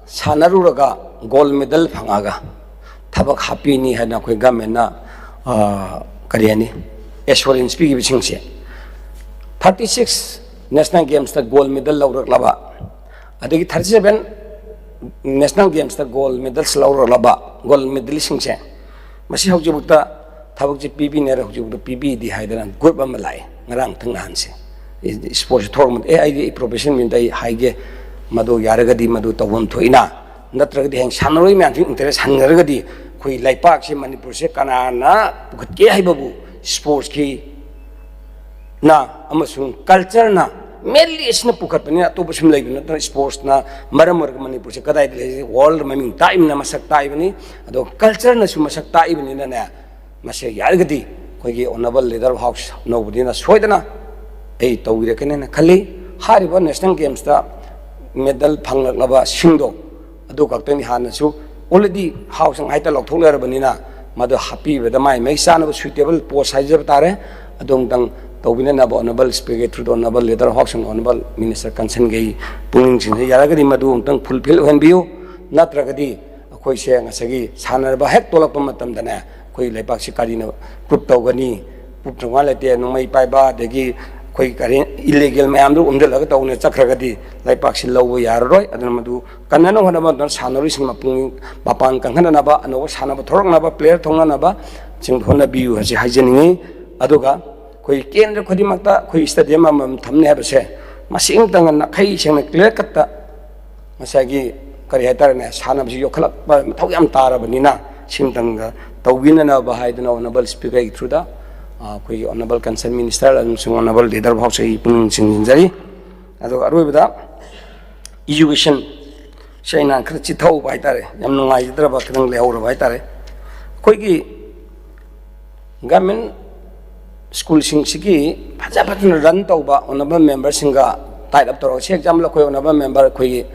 ꯁꯥꯟꯅꯔꯨꯔꯒ ꯒꯣꯜ ꯃꯦꯗꯜ ꯐꯪꯉꯒ ꯊꯕꯛ ꯍꯥꯞꯄꯤꯅꯤ ꯍꯥꯏꯅ ꯑꯩꯈꯣꯏ ꯒꯃꯦꯟꯅ, ꯑ, ꯀꯔꯤ ꯍꯥꯏꯅꯤ, ꯑꯦꯁꯨꯔꯦꯟꯁ ꯄꯤꯈꯤꯕꯁꯤꯡꯁꯦ, ꯊꯥꯔꯇꯤ ꯁꯤꯛꯁ ꯅꯦꯁꯅꯦꯜ ꯒꯦꯝꯁꯇ ꯒꯣꯜ ꯃꯦꯗꯜ ꯂꯧꯔꯛꯂꯕ, ꯑꯗꯒꯤ ꯊꯥꯔꯇꯤ ꯁꯕꯦꯟ ꯅꯦꯁꯅꯦꯜ ꯒꯦꯝꯁꯇ ꯒꯣꯜ ꯃꯦꯗꯜꯁ ꯂꯧꯔꯛꯂꯕ ꯒꯣꯜ ꯃꯦꯗꯜꯁꯤꯡꯁꯦ ꯃꯁꯤ ꯍꯧꯖꯤꯛꯐꯥꯎꯗ ꯊꯕꯛꯁꯦ ꯄꯤꯕꯤꯅꯦꯔ ꯍꯧꯖꯤꯛꯐꯥꯎꯗ ꯄꯤꯕꯤꯗꯦ ꯍꯥꯏꯗꯅ ꯒ꯭ꯔꯨꯞ ꯑꯃ ꯂꯥꯛꯑꯦ ꯉꯔꯥꯡ ꯊꯪ ꯅꯍꯥꯟꯁꯦ꯫ ꯁ꯭ꯄꯣꯔꯠꯁ ꯊꯣꯛꯂꯛꯄꯗ, "ꯑꯦ, ꯑꯩꯗꯤ ꯑꯩ ꯄ꯭ꯔꯣꯐꯦꯁꯟ ꯃꯤꯅ ꯑꯩ ꯍꯥꯏꯒꯦ, ꯃꯗꯨ ꯌꯥꯔꯒꯗꯤ ꯃꯗꯨ ꯇꯧꯐꯝ ꯊꯣꯛꯏꯅ, ꯅꯠꯇ꯭ꯔꯒꯗꯤ ꯍꯌꯦꯡ ꯁꯥꯟꯅꯔꯣꯏ ꯃꯌꯥꯝꯁꯤ ꯏꯟꯇꯔꯦꯁ ꯍꯟꯈ꯭ꯔꯒꯗꯤ ꯑꯩꯈꯣꯏ ꯂꯩꯄꯥꯛꯁꯤ, ꯃꯅꯤꯄꯨꯔꯁꯦ ꯀꯅꯥꯅ ꯄꯨꯈꯠꯀꯦ ꯍꯥꯏꯕꯕꯨ ꯁ꯭ꯄꯣꯔꯠꯁꯀꯤ ꯅ ꯑꯃꯁꯨꯡ ꯀꯜꯆꯔꯅ Mainly ꯑꯁꯤꯅ ꯄꯨꯈꯠꯄꯅꯤꯅ ꯑꯇꯣꯞꯄ ꯁꯨꯝ ꯂꯩꯕ ꯅꯠꯇꯅ, sportsꯅ ꯃꯔꯝ ꯑꯣꯏꯔꯒ ꯃꯅꯤꯄꯨꯔꯁꯦ ꯀꯗꯥꯏꯗ ꯂꯩꯔꯤ? World ꯃꯃꯤꯡ ꯇꯥꯛꯏꯕꯅꯤꯅ, ꯃꯁꯛ ꯇꯥꯛꯏꯕꯅꯤ, ꯑꯗꯣ cultureꯅꯁꯨ ꯃꯁꯛ ꯇꯥꯛꯏꯕꯅꯤꯅꯅꯦ, ꯃꯁꯦ ꯌꯥꯔꯒꯗꯤ ꯑꯩꯈꯣꯏꯒꯤ Honourable Leader of House ꯑꯅꯧꯕꯅꯤꯅ ꯁꯣꯏꯗꯅ ꯑꯩ ꯇꯧꯕꯤꯔꯛꯀꯅꯦꯅ ꯈꯜꯂꯤ꯫ ꯍꯥꯏꯔꯤꯕ National Gamesꯇ medal ꯐꯪꯂꯛꯂꯕꯁꯤꯡꯗꯣ ꯑꯗꯨ ꯈꯛꯇꯅꯤ꯫ ꯍꯥꯟꯅꯁꯨ already Houseꯅ ꯍꯦꯛꯇ ꯂꯧꯊꯣꯛꯅꯔꯕꯅꯤꯅ, ꯃꯗꯨ ꯍꯥꯞꯄꯤꯕꯗ ꯃꯥꯏ ꯃꯩ ꯆꯥꯅꯕ suitable post ꯍꯥꯏꯖꯕ ꯇꯥꯔꯦ, ꯑꯗꯨ ꯑꯃꯨꯛꯇꯪ ꯇꯧꯕꯤꯅꯅꯕ Honourable Speaker through the Honourable Leader of House and Honourable Minister concernꯒꯤ ꯄꯨꯛꯅꯤꯡ ꯆꯤꯡꯁꯤꯟ ꯌꯥꯔꯒꯗꯤ ꯃꯗꯨ ꯑꯃꯨꯛꯇꯪ fulfil ꯑꯣꯏꯍꯟꯕꯤꯌꯨ꯫ ꯅꯠꯇ꯭ꯔꯒꯗꯤ ꯑꯩꯈꯣꯏꯁꯦ ꯉꯁꯥꯏꯒꯤ ꯁꯥꯟꯅꯔꯕ ꯍꯦꯛ ꯇꯣꯛꯂꯛꯄ ꯃꯇꯝꯗꯅꯦ, ꯑꯩꯈꯣꯏ ꯂꯩꯕꯥꯛꯁꯤ ꯀꯔꯤꯅ prove ꯇꯧꯒꯅꯤ? Prove ꯇꯧꯅꯤꯡꯉꯥꯏ ꯂꯩꯇꯦ꯫ ꯅꯣꯡꯃꯩ ꯄꯥꯏꯕ, ꯑꯗꯒꯤ ꯑꯩꯈꯣꯏ ꯀꯔꯤ illegal ꯃꯌꯥꯝꯗꯨ ꯎꯝꯁꯤꯜꯂꯒ ꯇꯧꯅ ꯆꯠꯈ꯭ꯔꯒꯗꯤ ꯂꯩꯕꯥꯛꯁꯤ ꯂꯧꯕ ꯌꯥꯔꯔꯣꯏ꯫ ꯑꯗꯨꯅ ꯃꯗꯨ ꯀꯟꯅꯅ ꯍꯣꯠꯅꯕ ꯃꯇꯝꯗ ꯁꯥꯟꯅꯔꯣꯏꯁꯤꯡ ꯃꯄꯨꯡ ꯃꯄꯥꯡ ꯀꯟꯈꯠꯅꯅꯕ, ꯑꯅꯧꯕ ꯁꯥꯟꯅꯕ ꯊꯣꯔꯛꯅꯕ, player ꯊꯣꯛꯅꯅꯕ ꯁꯤꯡ ꯍꯣꯠꯅꯕꯤꯌꯨ ꯍꯥꯏꯁꯤ ꯍꯥꯏꯖꯅꯤꯡꯉꯤ꯫ ꯑꯗꯨꯒ ꯑꯩꯈꯣꯏ ꯀꯦꯟꯗ꯭ꯔ ꯈꯨꯗꯤꯡꯃꯛꯇ ꯑꯩꯈꯣꯏ stadium ꯑꯃꯃꯝ ꯊꯝꯅꯤ ꯍꯥꯏꯕꯁꯦ ꯃꯁꯤꯡꯇꯪ ꯅꯥꯈꯩ ꯁꯦꯡꯅ clear cutꯇ ꯉꯁꯥꯏꯒꯤ ꯀꯔꯤ ꯍꯥꯏꯇꯥꯔꯦꯅꯦ, ꯁꯥꯟꯅꯕꯁꯤ ꯌꯣꯛꯈꯠꯂꯛꯄ ꯃꯊꯧ ꯌꯥꯝ ꯇꯥꯔꯕꯅꯤꯅ ꯁꯤꯝꯇꯪꯒ ꯇꯧꯕꯤꯅꯅꯕ ꯍꯥꯏꯗꯅ Honourable Speakerꯒꯤ throughꯗ, ꯑ, ꯑꯩꯈꯣꯏꯒꯤ Honourable Concerned Minister ꯑꯃꯁꯨꯡ Honourable Leader of Houseꯀꯤ ꯄꯨꯛꯅꯤꯡ ꯆꯤꯡꯁꯤꯟꯖꯔꯤ꯫ ꯑꯗꯨꯒ ꯑꯔꯣꯏꯕꯗ education ꯁꯤ ꯑꯩꯅ ꯈꯔ ꯆꯤꯊꯍꯧꯕ ꯍꯥꯏꯇꯥꯔꯦ, ꯌꯥꯝ ꯅꯨꯡꯉꯥꯏꯖꯗ꯭ꯔꯕ, ꯈꯤꯇꯪ ꯂꯩꯍꯧꯔꯕ ꯍꯥꯏꯇꯥꯔꯦ꯫ ꯑꯩꯈꯣꯏꯒꯤ government schoolꯁꯤꯡꯁꯤꯒꯤ ꯐꯖ ꯐꯖꯅ run ꯇꯧꯕ honourable memberꯁꯤꯡꯒ tie up ꯇꯧꯔꯒ, ꯁꯤ example ꯑꯩꯈꯣꯏ honourable member ꯑꯩꯈꯣꯏꯒꯤ,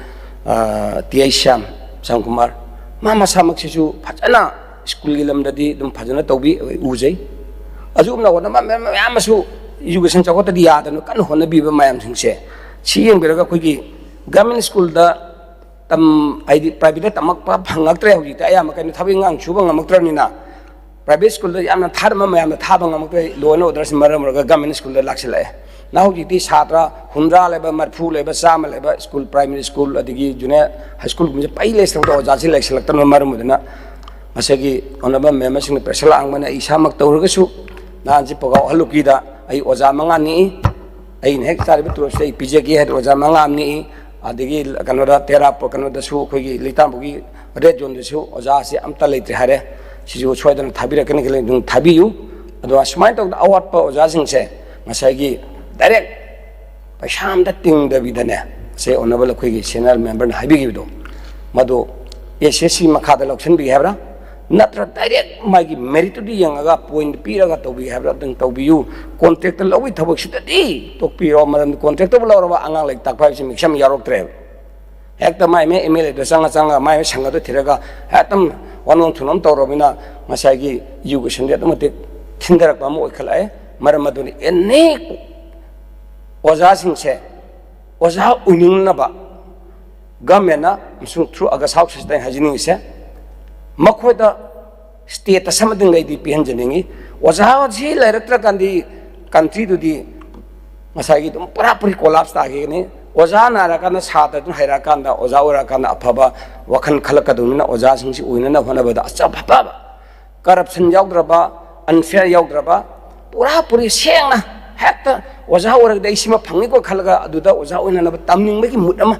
ꯑ, ꯇꯤ ꯑꯩꯆ ꯁ꯭ꯌꯥꯝ, ꯁ꯭ꯌꯥꯝ ꯀꯨꯃꯥꯔ, ꯃꯥ ꯃꯁꯥꯃꯛꯁꯤꯁꯨ ꯐꯖꯅ schoolꯒꯤ ꯂꯝꯗꯗꯤ ꯑꯗꯨꯝ ꯐꯖꯅ ꯇꯧꯕꯤ, ꯑꯩꯈꯣꯏ ꯎꯖꯩ꯫ ꯑꯗꯨꯒꯨꯝꯅ honourable member ꯃꯌꯥꯝ ꯑꯃꯁꯨ education ꯆꯥꯎꯈꯠꯇꯗꯤ ꯌꯥꯗꯅ ꯀꯟꯅ ꯍꯣꯠꯅꯕꯤꯕ ꯃꯌꯥꯝꯁꯤꯡꯁꯦ, ꯁꯤ ꯌꯦꯡꯕꯤꯔꯒ ꯑꯩꯈꯣꯏꯒꯤ government schoolꯗ ꯇꯝ-, ꯍꯥꯏꯗꯤ privateꯇ ꯇꯝꯃꯛꯄ ꯐꯪꯉꯛꯇ꯭ꯔꯦ꯫ ꯍꯧꯖꯤꯛꯇꯤ ꯑꯌꯥꯝꯕ ꯀꯩꯅꯣ ꯊꯕꯛ ꯏꯪꯈꯥꯡ ꯁꯨꯕ ꯉꯝꯃꯛꯇ꯭ꯔꯕꯅꯤꯅ privateꯁ꯭ꯀꯨꯜꯗ ꯌꯥꯝꯅ ꯊꯥꯔꯝꯕ ꯃꯌꯥꯝꯗꯣ ꯊꯥꯕ ꯉꯝꯃꯛꯇ꯭ꯔꯦ꯫ Law and orderꯁꯤꯅ ꯃꯔꯝ ꯑꯣꯏꯔꯒ government ꯁ꯭ꯀꯨꯜꯗ ꯂꯥꯛꯁꯤꯜꯂꯛꯑꯦ꯫ ꯅ ꯍꯧꯖꯤꯛꯇꯤ ꯁꯥꯇ꯭ꯔ ꯍꯨꯝꯗ꯭ꯔꯥ ꯂꯩꯕ, ꯃꯔꯤꯐꯨ ꯂꯩꯕ, ꯆꯥꯝꯃ ꯂꯩꯕ ꯁ꯭ꯀꯨꯜ, primary school ꯑꯗꯒꯤ junior high schoolꯒꯨꯝꯕꯁꯦ ꯄꯩ ꯂꯩꯁꯤꯜꯂꯛꯇ ꯑꯣꯖꯥꯁꯤ ꯂꯩꯁꯤꯜꯂꯛꯇꯅ ꯃꯔꯝ ꯑꯣꯏꯗꯅ ꯉꯁꯥꯏꯒꯤ honourable memberꯁꯤꯡꯅ pressure ꯂꯥꯡꯕꯅ ꯑꯩ ꯏꯁꯥꯃꯛ ꯇꯧꯔꯒꯁꯨ ꯅꯍꯥꯟꯁꯤ ꯄꯒꯥꯎ ꯍꯜꯂꯨꯀꯤꯗ ꯑꯩ ꯑꯣꯖꯥ ꯃꯉꯥ ꯅꯦꯛꯏ꯫ ꯑꯩꯅ ꯍꯦꯛ ꯆꯥꯔꯤꯕ ꯇꯣꯂꯣꯞꯁꯤꯗ ꯑꯩ ꯄꯤꯖꯒꯦ ꯍꯥꯏꯗꯅ ꯑꯣꯖꯥ ꯃꯉꯥ ꯑꯃ ꯅꯦꯛꯏ꯫ ꯑꯗꯒꯤ ꯀꯩꯅꯣꯗ ꯇꯦꯔꯥ ꯀꯩꯅꯣꯗꯁꯨ ꯑꯩꯈꯣꯏꯒꯤ ꯂꯩꯇꯥꯝꯕꯨꯒꯤ red zoneꯗꯁꯨ ꯑꯣꯖꯥꯁꯤ ꯑꯝꯇ ꯂꯩꯇ꯭ꯔꯦ ꯍꯥꯏꯔꯦ꯫ ꯁꯤꯁꯨ ꯁꯣꯏꯗꯅ ꯊꯥꯕꯤꯔꯛꯀꯅꯤ ꯈꯜꯂꯤ, ꯑꯗꯨꯝ ꯊꯥꯕꯤꯌꯨ꯫ ꯑꯗꯨꯒ ꯁꯨꯃꯥꯏꯅ ꯇꯧꯗꯅ ꯑꯋꯥꯠꯄ ꯑꯣꯖꯥꯁꯤꯡꯁꯦ ꯉꯁꯥꯏꯒꯤ direct ꯄꯩꯁꯥ ꯑꯝꯇ ꯇꯤꯡꯗꯕꯤꯗꯅꯦ, ꯁꯦ ꯑꯣꯅꯔꯦꯕꯜ ꯑꯩꯈꯣꯏꯒꯤ ꯁꯦꯅꯤꯌꯔ ꯃꯦꯝꯕꯔꯅ ꯍꯥꯏꯕꯤꯈꯤꯕꯗꯣ, ꯃꯗꯨ ꯑꯦꯁ ꯑꯦꯁ ꯁꯤ ꯃꯈꯥꯗ ꯂꯧꯁꯤꯟꯕꯤꯒꯦ ꯍꯥꯏꯕ꯭ꯔꯥ, ꯅꯠꯇ꯭ꯔ ꯗꯥꯏꯔꯦꯛ ꯃꯥꯒꯤ ꯃꯦꯔꯤꯠꯇꯨꯗꯤ ꯌꯦꯡꯉꯒ ꯄꯣꯏꯟꯠ ꯄꯤꯔꯒ ꯇꯧꯕꯤꯒꯦ ꯍꯥꯏꯕ꯭ꯔꯥ, ꯑꯗꯨꯝ ꯇꯧꯕꯤꯌꯨ꯫ ꯀꯣꯟꯇ꯭ꯔꯦꯛꯇ ꯂꯧꯕꯒꯤ ꯊꯕꯛꯁꯤꯗꯗꯤ ꯇꯣꯛꯄꯤꯔꯣ, ꯃꯔꯝꯗꯤ ꯀꯣꯟꯇ꯭ꯔꯦꯛꯇꯕꯨ ꯂꯧꯔꯕ ꯑꯉꯥꯡ ꯂꯥꯏꯔꯤꯛ ꯇꯥꯛꯄ ꯍꯥꯏꯕꯁꯤ ꯃꯤꯁꯝ ꯌꯥꯎꯔꯛꯇ꯭ꯔꯦꯕ꯫ ꯍꯦꯛꯇ ꯃꯥꯏ ꯃꯥꯏ ꯑꯦꯝ ꯑꯦꯜ ꯑꯦꯗ ꯆꯪꯉ ꯆꯪꯉ ꯃꯥꯏ ꯃꯥꯏ ꯁꯪꯒꯗ ꯊꯤꯔꯒ ꯍꯦꯛꯇ ꯋꯥꯅꯣꯝ ꯊꯨꯅꯣꯝ ꯇꯧꯔꯕꯅꯤꯅ ꯉꯁꯥꯏꯒꯤ ꯏꯗꯨꯀꯦꯁꯟꯗꯤ ꯑꯗꯨꯛ ꯃꯇꯤꯛ ꯊꯤꯟꯊꯔꯛꯄ ꯑꯃ ꯑꯣꯏꯈꯠꯂꯛꯑꯦ꯫ ꯃꯔꯝ ꯑꯗꯨꯅ ꯑꯦꯅꯤ ꯑꯣꯖꯥꯁꯤꯡꯁꯦ ꯑꯣꯖꯥ ꯑꯣꯏꯅꯤꯡꯅꯕ ꯒꯃꯦꯟꯅ ꯑꯃꯁꯨꯡ ꯊ꯭ꯔꯨ ꯑꯒꯁ ꯍꯥꯎꯁ ꯑꯁꯤꯗ ꯑꯩꯅ ꯍꯥꯏꯖꯅꯤꯡꯉꯤꯁꯦ, ꯃꯈꯣꯏꯗ ꯁ꯭ꯇꯦꯇꯁ ꯑꯃꯗꯪ ꯑꯩꯗꯤ ꯄꯤꯍꯟꯖꯅꯤꯡꯉꯤ꯫ ꯑꯣꯖꯥꯁꯤ ꯂꯩꯔꯛꯇ꯭ꯔꯀꯥꯟꯗꯤ ꯀꯟꯇ꯭ꯔꯤꯗꯨꯗꯤ ꯉꯁꯥꯏꯒꯤ ꯑꯗꯨꯝ ꯄꯨꯔꯥ ꯄꯨꯔꯤ ꯀꯣꯂꯥꯞꯁ ꯇꯥꯈꯤꯒꯅꯤ꯫ ꯑꯣꯖꯥ ꯅꯥꯔꯀꯥꯟꯗ, ꯁꯥꯇ꯭ꯔꯗꯨꯅ ꯍꯩꯔꯛꯑꯀꯥꯟꯗ, ꯑꯣꯖꯥ ꯑꯣꯏꯔꯛꯑꯀꯥꯟꯗ ꯑꯐꯕ ꯋꯥꯈꯜ ꯈꯜꯂꯛꯀꯗꯧꯅꯤꯅ ꯑꯣꯖꯥꯁꯤꯡꯁꯤ ꯑꯣꯏꯅꯅꯕ ꯍꯣꯠꯅꯕꯗ ꯑꯆꯧ ꯑꯐꯕ, ꯀꯔꯞꯁꯟ ꯌꯥꯎꯗ꯭ꯔꯕ, ꯑꯟꯐꯤꯌꯔ ꯌꯥꯎꯗ꯭ꯔꯕ, ꯄꯨꯔꯥ ꯄꯨꯔꯤ ꯁꯦꯡꯅ ꯍꯦꯛꯇ ꯑꯣꯖꯥ ꯑꯣꯏꯔꯒꯗꯤ ꯑꯩ ꯁꯤꯃ ꯐꯪꯅꯤꯀꯣ ꯈꯜꯂꯒ ꯑꯗꯨꯗ ꯑꯣꯖꯥ ꯑꯣꯏꯅꯅꯕ ꯇꯝꯅꯤꯡꯕꯒꯤ ꯃꯨꯠ ꯑꯃ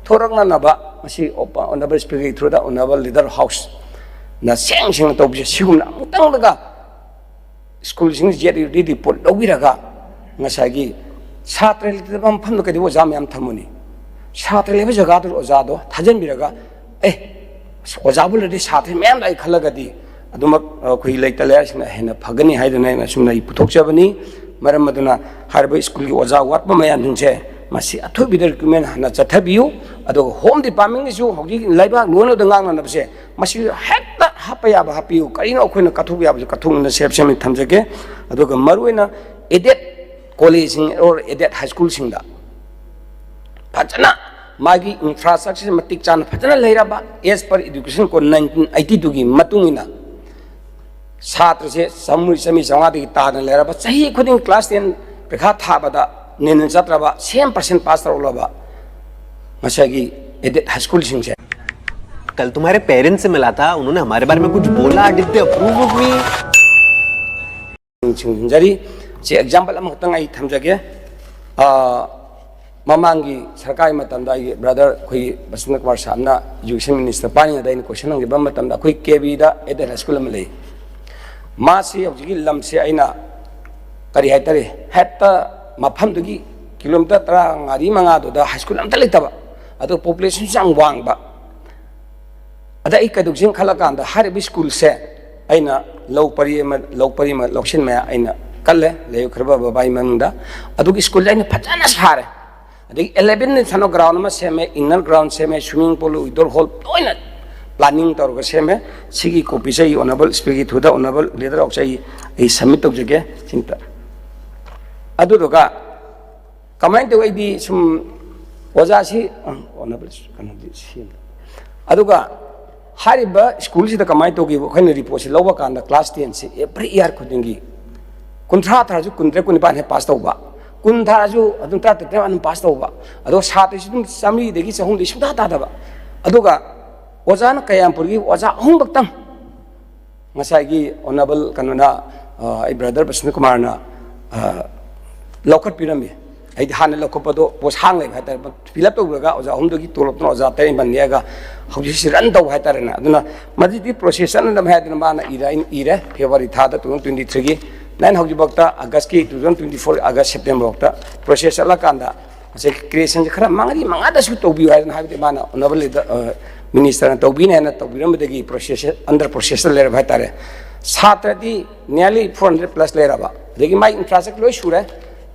ꯊꯣꯔꯛꯅꯅꯕ ꯃꯁꯤ ꯑꯣꯅꯔꯦꯕꯜ ꯁ꯭ꯄꯤꯀꯔꯒꯤ ꯊ꯭ꯔꯨꯗ ꯑꯣꯅꯔꯦꯕꯜ ꯂꯤꯗꯔ ꯍꯥꯎꯁꯅ ꯁꯦꯡ ꯁꯦꯡꯅ ꯇꯧꯕꯤꯁꯦ꯫ ꯁꯤꯒꯨꯝꯅ ꯑꯃꯨꯛꯇꯪꯗꯒ ꯁ꯭ꯀꯨꯜꯁꯤꯡ ꯖꯦꯠ ꯌꯨ ꯗꯤ ꯔꯤꯄꯣꯔꯠ ꯂꯧꯕꯤꯔꯒ ꯉꯁꯥꯏꯒꯤ ꯁꯥꯇ꯭ꯔ ꯂꯩꯇꯕ ꯃꯐꯝꯗ ꯀꯩꯗꯧꯕ ꯑꯣꯖꯥ ꯃꯌꯥꯝ ꯊꯝꯃꯨꯅꯤ? ꯁꯥꯇ꯭ꯔ ꯂꯩꯕ ꯖꯒꯥꯗꯨꯗ ꯑꯣꯖꯥꯗꯣ ꯊꯥꯖꯤꯟꯕꯤꯔꯒ, "ꯑꯦ, ꯑꯣꯖꯥꯕꯨ ꯂꯩꯔꯗꯤ ꯁꯥꯇ꯭ꯔ ꯃꯌꯥꯝ ꯂꯥꯛꯏ" ꯈꯜꯂꯒꯗꯤ ꯑꯗꯨꯃꯛ ꯑꯩꯈꯣꯏ ꯂꯩꯇ ꯂꯥꯏꯔꯁꯤꯡꯅ ꯍꯦꯟꯅ ꯐꯒꯅꯤ ꯍꯥꯏꯗꯨꯅ ꯑꯩꯅ ꯑꯁꯨꯝꯅ ꯑꯩ ꯄꯨꯊꯣꯛꯆꯕꯅꯤ꯫ ꯃꯔꯝ ꯑꯗꯨꯅ ꯍꯥꯏꯔꯤꯕ ꯁ꯭ꯀꯨꯜꯒꯤ ꯑꯣꯖꯥ ꯋꯥꯠꯄ ꯃꯌꯥꯝꯁꯤꯡꯁꯦ ꯃꯁꯤ ꯑꯊꯨꯕꯤꯗ ꯔꯤꯀ꯭ꯔꯨꯠꯃꯦꯟ ꯍꯥꯟꯅ ꯆꯠꯊꯕꯤꯌꯨ꯫ ꯑꯗꯨꯒ ꯍꯣꯝ ꯗꯤꯄꯥꯔꯠꯃꯦꯟꯒꯤꯁꯨ ꯍꯧꯖꯤꯛ ꯂꯩꯕꯥꯛ ꯂꯣꯏꯅꯗ ꯉꯥꯡꯅꯅꯕꯁꯦ ꯃꯁꯤ ꯍꯦꯛꯇ ꯍꯥꯞꯄ ꯌꯥꯕ ꯍꯥꯞꯄꯤꯌꯨ꯫ ꯀꯔꯤꯅꯣ ꯑꯩꯈꯣꯏꯅ ꯀꯠꯊꯣꯛꯄ ꯌꯥꯕꯁꯨ ꯀꯠꯊꯣꯛꯅꯅ ꯁꯦꯞ ꯁꯦꯝꯃꯤ ꯊꯝꯖꯒꯦ꯫ ꯑꯗꯨꯒ ꯃꯔꯨꯑꯣꯏꯅ ꯑꯦꯗꯦꯠ ꯀꯣꯂꯦꯖꯁꯤꯡ ꯑꯣꯔ ꯑꯦꯗꯦꯠ ꯍꯥꯏ ꯁ꯭ꯀꯨꯜꯁꯤꯡꯗ ꯐꯖꯅ ꯃꯥꯒꯤ ꯏꯟꯐ꯭ꯔꯥꯁ꯭ꯇ꯭ꯔꯛꯆꯔ ꯃꯇꯤꯛ ꯆꯥꯅ ꯐꯖꯅ ꯂꯩꯔꯕ, as per education code nineteen eighty two ꯒꯤ ꯃꯇꯨꯡ ꯏꯟꯅ ꯁꯥꯇ꯭ꯔꯁꯦ ꯆꯥꯝꯃꯔꯤ, ꯆꯥꯝꯃꯔꯤ ꯆꯥꯝꯃꯉꯥꯗꯒꯤ ꯇꯥꯗꯅ ꯂꯩꯔꯕ, ꯆꯍꯤ ꯈꯨꯗꯤꯡ ꯀ꯭ꯂꯥꯁ ꯇꯦꯟ ꯄꯔꯤꯈꯥ ꯊꯥꯕꯗ ꯅꯦꯅ ꯆꯠꯇ꯭ꯔꯕ, ꯁꯦꯝ ꯄꯥꯔꯁꯦꯟ ꯄꯥꯁ ꯇꯧꯔꯛꯂꯕ ꯉꯁꯥꯏꯒꯤ ꯑꯦꯗꯦꯠ ꯍꯥꯏ ꯁ꯭ꯀꯨꯜꯁꯤꯡꯁꯦ꯫ कल तुम्हारे पेरेंट्स से मिला था, उन्होंने हमारे बारे में कुछ बोला? Did they approve of me? ꯁꯤꯡꯁꯤꯟꯖꯔꯤ꯫ ꯁꯤ ꯑꯦꯛꯖꯥꯝꯄꯜ ꯑꯃꯈꯛꯇꯪ ꯑꯩ ꯊꯝꯖꯒꯦ꯫ ꯑꯥ, ꯃꯃꯥꯡꯒꯤ ꯁꯔꯀꯥꯔꯒꯤ ꯃꯇꯝꯗ ꯑꯩꯒꯤ ꯕ꯭ꯔꯗꯔ ꯑꯩꯈꯣꯏꯒꯤ ꯕꯁꯟꯇ ꯀꯨꯃꯥꯔ ꯁꯥꯍꯕꯅ ꯏꯗꯨꯀꯦꯁꯟ ꯃꯤꯅꯤꯁꯇꯔ ꯄꯥꯏꯔꯤꯉꯩꯗ ꯑꯩꯅ ꯀꯣꯏꯁꯟ ꯍꯪꯈꯤꯕ ꯃꯇꯝꯗ ꯑꯩꯈꯣꯏ ꯀꯦ ꯕꯤꯗ ꯑꯦꯗꯦꯠ ꯍꯥꯏ ꯁ꯭ꯀꯨꯜ ꯑꯃ ꯂꯩ꯫ ꯃꯥꯁꯤ ꯍꯧꯖꯤꯛꯀꯤ ꯂꯝꯁꯦ ꯑꯩꯅ ꯀꯔꯤ ꯍꯥꯏꯇꯥꯔꯦ, ꯍꯦꯛꯇ ꯃꯐꯝꯗꯨꯒꯤ ꯀꯤꯂꯣꯃꯤꯇꯔ ꯇꯔꯥ ꯃꯔꯤ ꯃꯉꯥꯗꯨꯗ ꯍꯥꯏ ꯁ꯭ꯀꯨꯜ ꯑꯝꯇ ꯂꯩꯇꯕ, ꯑꯗꯣ ꯄꯣꯄꯨꯂꯦꯁꯟꯁꯨ ꯌꯥꯝ ꯋꯥꯡꯕ꯫ ꯑꯗ ꯑꯩ ꯀꯩꯗꯧꯁꯦꯅ ꯈꯜꯂꯀꯥꯟꯗ ꯍꯥꯏꯔꯤꯕ ꯁ꯭ꯀꯨꯜꯁꯦ ꯑꯩꯅ ꯂꯧ ꯄꯔꯤ ꯑꯃ, ꯂꯧ ꯄꯔꯤ ꯑꯃ ꯂꯧꯁꯤꯟꯕ ꯑꯩꯅ ꯀꯜꯂꯦ, ꯂꯩꯈ꯭ꯔꯕ ꯕꯕꯥꯒꯤ ꯃꯅꯨꯡꯗ꯫ ꯑꯗꯨꯒꯤ ꯁ꯭ꯀꯨꯜꯁꯦ ꯑꯩꯅ ꯐꯖꯅ ꯁꯥꯔꯦ꯫ ꯑꯗꯒꯤ eleven ꯁꯥꯟꯅ ground ꯑꯃ ꯁꯦꯝꯃꯦ, inner ground ꯁꯦꯝꯃꯦ, swimming pool, outdoor hall ꯂꯣꯏꯅ planning ꯇꯧꯔꯒ ꯁꯦꯝꯃꯦ꯫ ꯁꯤꯒꯤ copy ꯁꯦ ꯑꯩ honourable speaker ꯒꯤ through the honourable leader of ꯁꯦ ꯑꯩ, ꯑꯩ submit ꯇꯧꯖꯒꯦ ꯁꯤꯝꯇ꯫ ꯑꯗꯨꯗꯨꯒ ꯀꯃꯥꯏꯅ ꯇꯧꯏ? ꯑꯩꯗꯤ ꯁꯨꯝ ꯑꯣꯖꯥꯁꯤ, ꯑ, honourable ꯀꯩꯅꯣꯗꯤ ꯁꯦꯝꯕ꯫ ꯑꯗꯨꯒ ꯍꯥꯏꯔꯤꯕ ꯁ꯭ꯀꯨꯜꯁꯤꯗ ꯀꯃꯥꯏꯅ ꯇꯧꯒꯦꯕꯨ, ꯑꯩꯈꯣꯏꯅ report ꯁꯤ ꯂꯧꯕ ꯀꯥꯟꯗ class ten ꯁꯤ every year ꯈꯨꯗꯤꯡꯒꯤ ꯀꯨꯟꯊ꯭ꯔꯥ ꯊꯥꯔꯁꯨ ꯀꯨꯟꯇꯔꯦꯠ, ꯀꯨꯟꯅꯤꯄꯥꯟ ꯍꯦꯛ pass ꯇꯧꯕ, ꯀꯨꯟ ꯊꯥꯔꯁꯨ ꯑꯗꯨꯝ ꯇꯔꯥꯇꯔꯦꯠ, ꯇꯔꯥꯃꯥꯄꯟ pass ꯇꯧꯕ, ꯑꯗꯣ ꯁꯥꯇ꯭ꯔꯁꯤ ꯑꯗꯨꯝ ꯆꯥꯃꯔꯤꯗꯒꯤ ꯆꯍꯨꯝꯗꯤ ꯁꯨꯡꯊꯥ ꯇꯥꯗꯕ꯫ ꯑꯗꯨꯒ ꯑꯣꯖꯥꯅ ꯀꯌꯥꯝ ꯄꯨꯔꯒꯤ ꯑꯣꯖꯥ ꯑꯍꯨꯝꯈꯛꯇꯪ ꯉꯁꯥꯏꯒꯤ honourable ꯀꯩꯅꯣꯅ, ꯑ, ꯑꯩ brother ꯕꯁꯟꯇ ꯀꯨꯃꯥꯔꯅ, ꯑ, ꯂꯧꯈꯠꯄꯤꯔꯝꯃꯤ꯫ ꯑꯩꯗꯤ ꯍꯥꯟꯅ ꯂꯧꯈꯠꯄꯗꯣ post ꯍꯥꯡ ꯂꯩꯕ ꯍꯥꯏꯇꯥꯔꯦ, fill up ꯇꯧꯔꯒ ꯑꯣꯖꯥ ꯑꯍꯨꯝꯗꯨꯒꯤ ꯇꯣꯂꯣꯞꯇꯨꯅ ꯑꯣꯖꯥ ꯇꯔꯦꯠ ꯅꯤꯄꯥꯜ ꯅꯦꯛꯑꯒ ꯍꯧꯖꯤꯛꯁꯤ run ꯇꯧꯕ ꯍꯥꯏꯇꯥꯔꯦꯅꯦ꯫ ꯑꯗꯨꯅ ꯃꯗꯨꯗꯤ process ꯆꯠꯅꯅꯕ ꯍꯥꯏꯗꯅ ꯃꯥꯅ ꯏꯔꯦ, ꯑꯩꯅ ꯏꯔꯦ꯫ February ꯊꯥꯗ two thousand twenty three ꯒꯤ, ꯅꯥꯏꯟ ꯍꯧꯖꯤꯛꯐꯥꯎꯗ August ꯀꯤ two thousand twenty four August September ꯐꯥꯎꯗ process ꯆꯠꯂꯀꯥꯟꯗ ꯉꯁꯥꯏ creation ꯁꯦ ꯈꯔ ꯃꯉꯥꯗꯤ ꯃꯉꯥꯗꯁꯨ ꯇꯧꯕꯤꯌꯨ ꯍꯥꯏꯗꯅ ꯍꯥꯏꯕꯗꯤ ꯃꯥꯅ honourable leader, ꯑ, minister ꯅ ꯇꯧꯕꯤꯅꯤ ꯍꯥꯏꯅ ꯇꯧꯕꯤꯔꯝꯕꯗꯒꯤ process ꯁꯦ under process ꯇ ꯂꯩꯔꯕ ꯍꯥꯏꯇꯥꯔꯦ꯫ ꯁꯥꯇ꯭ꯔꯗꯤ nearly four hundred plus ꯂꯩꯔꯕ, ꯑꯗꯒꯤ ꯃꯥꯏ infrastructure ꯂꯣꯏ ꯁꯨꯔꯦ꯫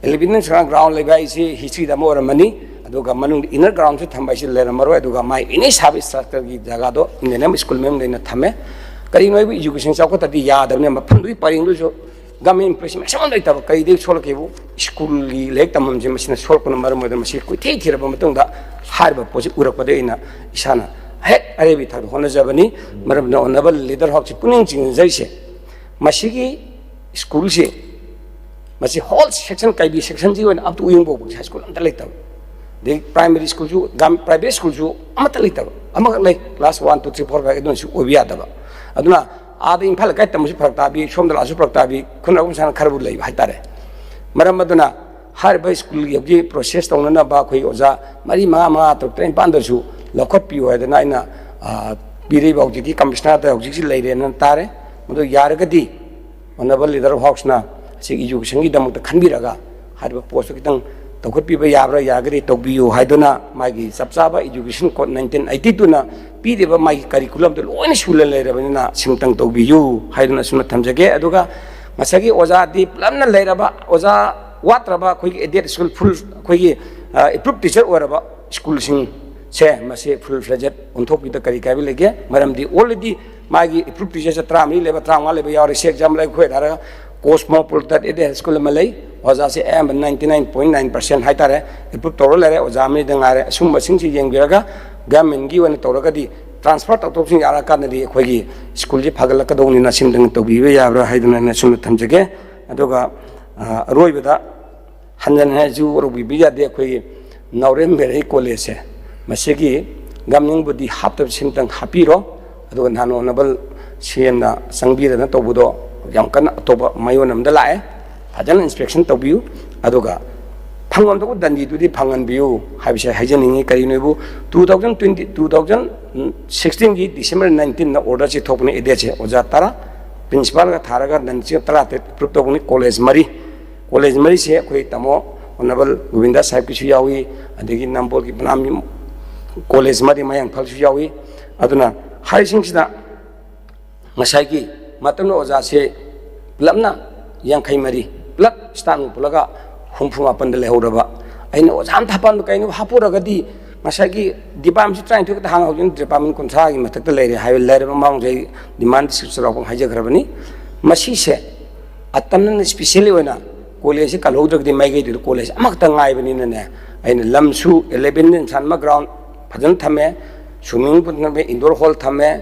Eleven ꯁꯥꯟꯅ ground ꯂꯩꯕ ꯍꯥꯏꯁꯤ history ꯗ ꯑꯃ ꯑꯣꯏꯔꯝꯃꯅꯤ꯫ ꯑꯗꯨꯒ ꯃꯅꯨꯡꯗ inner ground ꯁꯨ ꯊꯝꯕ ꯍꯥꯏꯁꯤ ꯂꯩꯔꯝꯃꯔꯣꯏ꯫ ꯑꯗꯨꯒ ꯃꯥꯏ any service structure ꯒꯤ ꯖꯒꯥꯗꯣ Millennium School ꯃꯅꯨꯡꯗ ꯑꯩꯅ ꯊꯝꯃꯦ꯫ ꯀꯔꯤꯒꯤꯅꯣ ꯍꯥꯏꯕꯨ education ꯆꯥꯎꯈꯠꯇꯗꯤ ꯌꯥꯗꯕꯅꯤꯅ ꯃꯐꯝꯗꯨꯒꯤ ꯄꯔꯦꯡꯗꯨꯁꯨ government employee maximum ꯂꯩꯇꯕ꯫ ꯀꯔꯤꯗꯒꯤ ꯁꯣꯛꯂꯛꯀꯦꯕꯨ school ꯒꯤ ꯂꯥꯏꯔꯤꯛ ꯇꯝꯐꯝꯁꯦ ꯃꯁꯤꯅ ꯁꯣꯛꯂꯛꯄꯅ ꯃꯔꯝ ꯑꯣꯏꯗꯨꯅ ꯃꯁꯤ ꯀꯣꯏꯊꯤ ꯊꯤꯔꯕ ꯃꯇꯨꯡꯗ ꯍꯥꯏꯔꯤꯕ ꯄꯣꯠꯁꯤ ꯎꯔꯛꯄꯗꯒꯤ ꯑꯩꯅ ꯏꯁꯥꯅ ꯍꯦꯛ ꯑꯔꯩꯕ ꯊꯥꯛꯇ ꯍꯣꯠꯅꯖꯕꯅꯤ꯫ ꯃꯔꯝ ꯑꯗꯨꯅ honourable leader ꯍꯥꯎꯁꯀꯤ ꯄꯨꯛꯅꯤꯡ ꯆꯤꯡꯁꯤꯟꯖꯔꯤꯁꯦ ꯃꯁꯤꯒꯤ school ꯁꯤ, ꯃꯁꯤ whole section, ꯀꯩꯕꯤ section ꯁꯤ ꯑꯣꯏꯅ up to ꯎꯌꯨꯡ ꯐꯥꯎꯕ high school ꯑꯝꯇ ꯂꯩꯇꯕ, ꯑꯗꯩ primary school ꯁꯨ, ꯒꯥꯝ-, private school ꯁꯨ ꯑꯃꯠꯇ ꯂꯩꯇꯕ, ꯑꯃꯈꯛ ꯂꯩ class one, two, three, four, five ꯑꯗꯨꯅꯁꯨ ꯑꯣꯏꯕ ꯌꯥꯗꯕ꯫ ꯑꯗꯨꯅ ꯑꯥꯗ ꯏꯝꯐꯥꯜ ꯂꯩꯀꯥꯏ ꯇꯝꯕꯁꯨ ꯐꯔꯛ ꯇꯥꯕꯤ, ꯁꯣꯝꯗ ꯂꯥꯛꯑꯁꯨ ꯐꯔꯛ ꯇꯥꯕꯤ, ꯈꯨꯟꯅ ꯁꯥꯟꯅ ꯈꯔꯕꯨ ꯂꯩꯕ ꯍꯥꯏꯇꯥꯔꯦ꯫ ꯃꯔꯝ ꯑꯗꯨꯅ ꯍꯥꯏꯔꯤꯕ school ꯒꯤ ꯍꯧꯖꯤꯛ process ꯇꯧꯅꯅꯕ ꯑꯩꯈꯣꯏ ꯑꯣꯖꯥ ꯃꯔꯤ, ꯃꯉꯥ, ꯃꯉꯥ, ꯇꯔꯨꯛ, ꯇꯔꯦꯠ, ꯅꯤꯄꯥꯟꯗꯁꯨ ꯂꯧꯈꯠꯄꯤꯌꯨ ꯍꯥꯏꯗꯅ ꯑꯩꯅ, ꯑ, ꯄꯤꯔꯤꯕ ꯍꯧꯖꯤꯛꯀꯤ commissioner ꯗ ꯍꯧꯖꯤꯛꯁꯤ ꯂꯩꯔꯦꯅ ꯇꯥꯔꯦ꯫ ꯃꯗꯨ ꯌꯥꯔꯒꯗꯤ honourable leader of house ꯅ ꯑꯁꯤꯒꯤ education ꯒꯤꯗꯃꯛꯇ ꯈꯟꯕꯤꯔꯒ ꯍꯥꯏꯔꯤꯕ post ꯇꯨ ꯈꯤꯇꯪ ꯂꯧꯈꯠꯄꯤꯕ ꯌꯥꯕ꯭ꯔꯥ, ꯌꯥꯔꯒꯗꯤ ꯇꯧꯕꯤꯌꯨ ꯍꯥꯏꯗꯨꯅ ꯃꯥꯒꯤ ꯆꯞ ꯆꯥꯕ education code nineteen eighty two ꯅ ꯄꯤꯔꯤꯕ ꯃꯥꯒꯤ curriculum ꯗꯨ ꯂꯣꯏꯅ ꯁꯨꯅ ꯂꯩꯔꯕꯅꯤꯅ ꯁꯤꯝꯇꯪ ꯇꯧꯕꯤꯌꯨ ꯍꯥꯏꯗꯨꯅ ꯑꯁꯨꯝꯅ ꯊꯝꯖꯒꯦ꯫ ꯑꯗꯨꯒ ꯉꯁꯥꯏꯒꯤ ꯑꯣꯖꯥꯗꯤ ꯄꯨꯂꯞꯅ ꯂꯩꯔꯕ, ꯑꯣꯖꯥ ꯋꯥꯠꯇ꯭ꯔꯕ ꯑꯩꯈꯣꯏꯒꯤ aided school full, ꯑꯩꯈꯣꯏꯒꯤ, ꯑ, approved teacher ꯑꯣꯏꯔꯕ school ꯁꯤꯡꯁꯦ ꯃꯁꯤ full fledged ꯑꯣꯟꯊꯣꯛꯄꯤꯗ ꯀꯔꯤ ꯀꯥꯏꯕ ꯂꯩꯒꯦ? ꯃꯔꯝꯗꯤ already ꯃꯥꯒꯤ approved teacher ꯁꯦ ꯇꯔꯥꯃꯔꯤ ꯂꯩꯕ, ꯇꯔꯥꯃꯉꯥ ꯂꯩꯕ ꯌꯥꯎꯔꯦ꯫ ꯁꯤ exam ꯂꯩ, ꯑꯩꯈꯣꯏ ꯍꯥꯏꯔꯒ Cosmopolitan Aided School ꯑꯃ ꯂꯩ, ꯑꯣꯖꯥꯁꯦ ꯑꯌꯥꯝꯕ ninety nine point nine percent ꯍꯥꯏꯇꯥꯔꯦ, approve ꯇꯧꯔ ꯂꯩꯔꯦ꯫ ꯑꯣꯖꯥ ꯑꯃꯅꯤꯗ ꯉꯥꯏꯔꯦ꯫ ꯑꯁꯨꯝꯕꯁꯤꯡꯁꯤ ꯌꯦꯡꯕꯤꯔꯒ government ꯀꯤ ꯑꯣꯏꯅ ꯇꯧꯔꯒꯗꯤ, transfer ꯇꯧꯊꯣꯛꯁꯤꯟ ꯌꯥꯔꯀꯥꯟꯗꯗꯤ ꯑꯩꯈꯣꯏꯒꯤ school ꯁꯤ ꯐꯒꯠꯂꯛꯀꯗꯧꯅꯤꯅ ꯁꯤꯝꯇꯪ ꯇꯧꯕꯤꯕ ꯌꯥꯕ꯭ꯔꯥ ꯍꯥꯏꯗꯨꯅ ꯑꯩꯅ ꯁꯨꯝꯅ ꯊꯝꯖꯒꯦ꯫ ꯑꯗꯨꯒ, ꯑ, ꯑꯔꯣꯏꯕꯗ ꯍꯟꯖꯟ ꯍꯟꯖꯟ ꯍꯥꯏꯖꯨ ꯎꯔꯧꯕꯤꯕ ꯌꯥꯗꯦ꯫ ꯑꯩꯈꯣꯏꯒꯤ ꯅꯥꯎꯔꯦꯝ ꯚꯦꯔꯩ college ꯁꯦ, ꯃꯁꯤꯒꯤ governing body ꯍꯥꯞꯇꯕ ꯁꯤꯝꯇꯪ ꯍꯥꯞꯄꯤꯔꯣ꯫ ꯑꯗꯨꯒ ꯅꯍꯥꯟ honourable C M ꯅ ꯆꯪꯕꯤꯗꯅ ꯇꯧꯕꯗꯣ ꯌꯥꯝ ꯀꯟꯅ ꯑꯇꯣꯞꯄ ꯃꯌꯣꯟ ꯑꯃꯗ ꯂꯥꯛꯑꯦ꯫ ꯐꯖꯅ inspection ꯇꯧꯕꯤꯌꯨ꯫ ꯑꯗꯨꯒ ꯐꯪꯐꯝ ꯊꯣꯛꯄ ꯗꯟꯗꯤꯗꯨꯗꯤ ꯐꯪꯍꯟꯕꯤꯌꯨ ꯍꯥꯏꯕꯁꯦ ꯍꯥꯏꯖꯅꯤꯡꯉꯤ꯫ ꯀꯔꯤꯅꯣꯕꯨ, two thousand twenty, two thousand sixteen ꯒꯤ December nineteen ꯗ order ꯁꯤ ꯊꯣꯛꯄꯅꯤ, aided ꯁꯦ ꯑꯣꯖꯥ ꯇꯔꯥ principal ꯒ ꯊꯥꯔꯒ ꯗꯟꯗꯤ ꯇꯔꯥꯇꯔꯦꯠ approve ꯇꯧꯕꯅꯤ꯫ College ꯃꯔꯤ, college ꯃꯔꯤꯁꯦ ꯑꯩꯈꯣꯏ ꯇꯥꯃꯣ honourable ꯒꯣꯕꯤꯟꯗꯥ ꯁꯥꯍꯦꯕꯀꯤꯁꯨ ꯌꯥꯎꯏ, ꯑꯗꯒꯤ ꯅꯝꯕꯣꯜꯒꯤ ꯃꯅꯥ college ꯃꯔꯤ ꯃꯌꯥꯡꯐꯜꯁꯨ ꯌꯥꯎꯏ꯫ ꯑꯗꯨꯅ ꯍꯥꯏꯔꯤꯁꯤꯡꯁꯤꯗ ꯉꯁꯥꯏꯒꯤ ꯃꯇꯝꯗ ꯑꯣꯖꯥꯁꯦ ꯄꯨꯂꯞꯅ ꯌꯥꯡꯈꯩ ꯃꯔꯤ, ꯄꯨꯂꯞ staff ꯅꯨꯡ ꯄꯨꯜꯂꯒ ꯍꯨꯝꯐꯨ ꯃꯥꯄꯟꯗ ꯂꯩꯍꯧꯔꯕ꯫ ꯑꯩꯅ ꯑꯣꯖꯥ ꯑꯃ ꯊꯥꯄꯝꯗ ꯀꯩꯅꯣ ꯍꯥꯞꯄꯨꯔꯒꯗꯤ ꯉꯁꯥꯏꯒꯤ department ꯁꯤ ꯇꯔꯥꯅꯤꯊꯣꯏ ꯈꯛꯇ ꯍꯥꯡꯉ ꯍꯧꯖꯤꯛ department ꯀꯨꯟꯊ꯭ꯔꯥꯒꯤ ꯃꯊꯛꯇ ꯂꯩꯔꯦ ꯍꯥꯏꯕ ꯂꯩꯔꯕ ꯃꯃꯥꯡꯁꯨ ꯑꯩ demand ꯁꯤ ꯆꯥꯎꯔꯥꯛꯄ ꯍꯥꯏꯖꯈ꯭ꯔꯕꯅꯤ꯫ ꯃꯁꯤꯁꯦ ꯑꯇꯝꯅꯅ specially ꯑꯣꯏꯅ college ꯁꯤ ꯀꯜꯍꯧꯗ꯭ꯔꯒꯗꯤ ꯃꯥꯏꯀꯩꯗꯨꯗ college ꯑꯃꯈꯛꯇ ꯉꯥꯏꯕꯅꯤꯅꯅꯦ, ꯑꯩꯅ ꯂꯝꯁꯨ eleven ꯏꯟꯁꯥꯟꯃ ground ꯐꯖꯅ ꯊꯝꯃꯦ, swimming pool ꯊꯝꯃꯦ, indoor hall ꯊꯝꯃꯦ,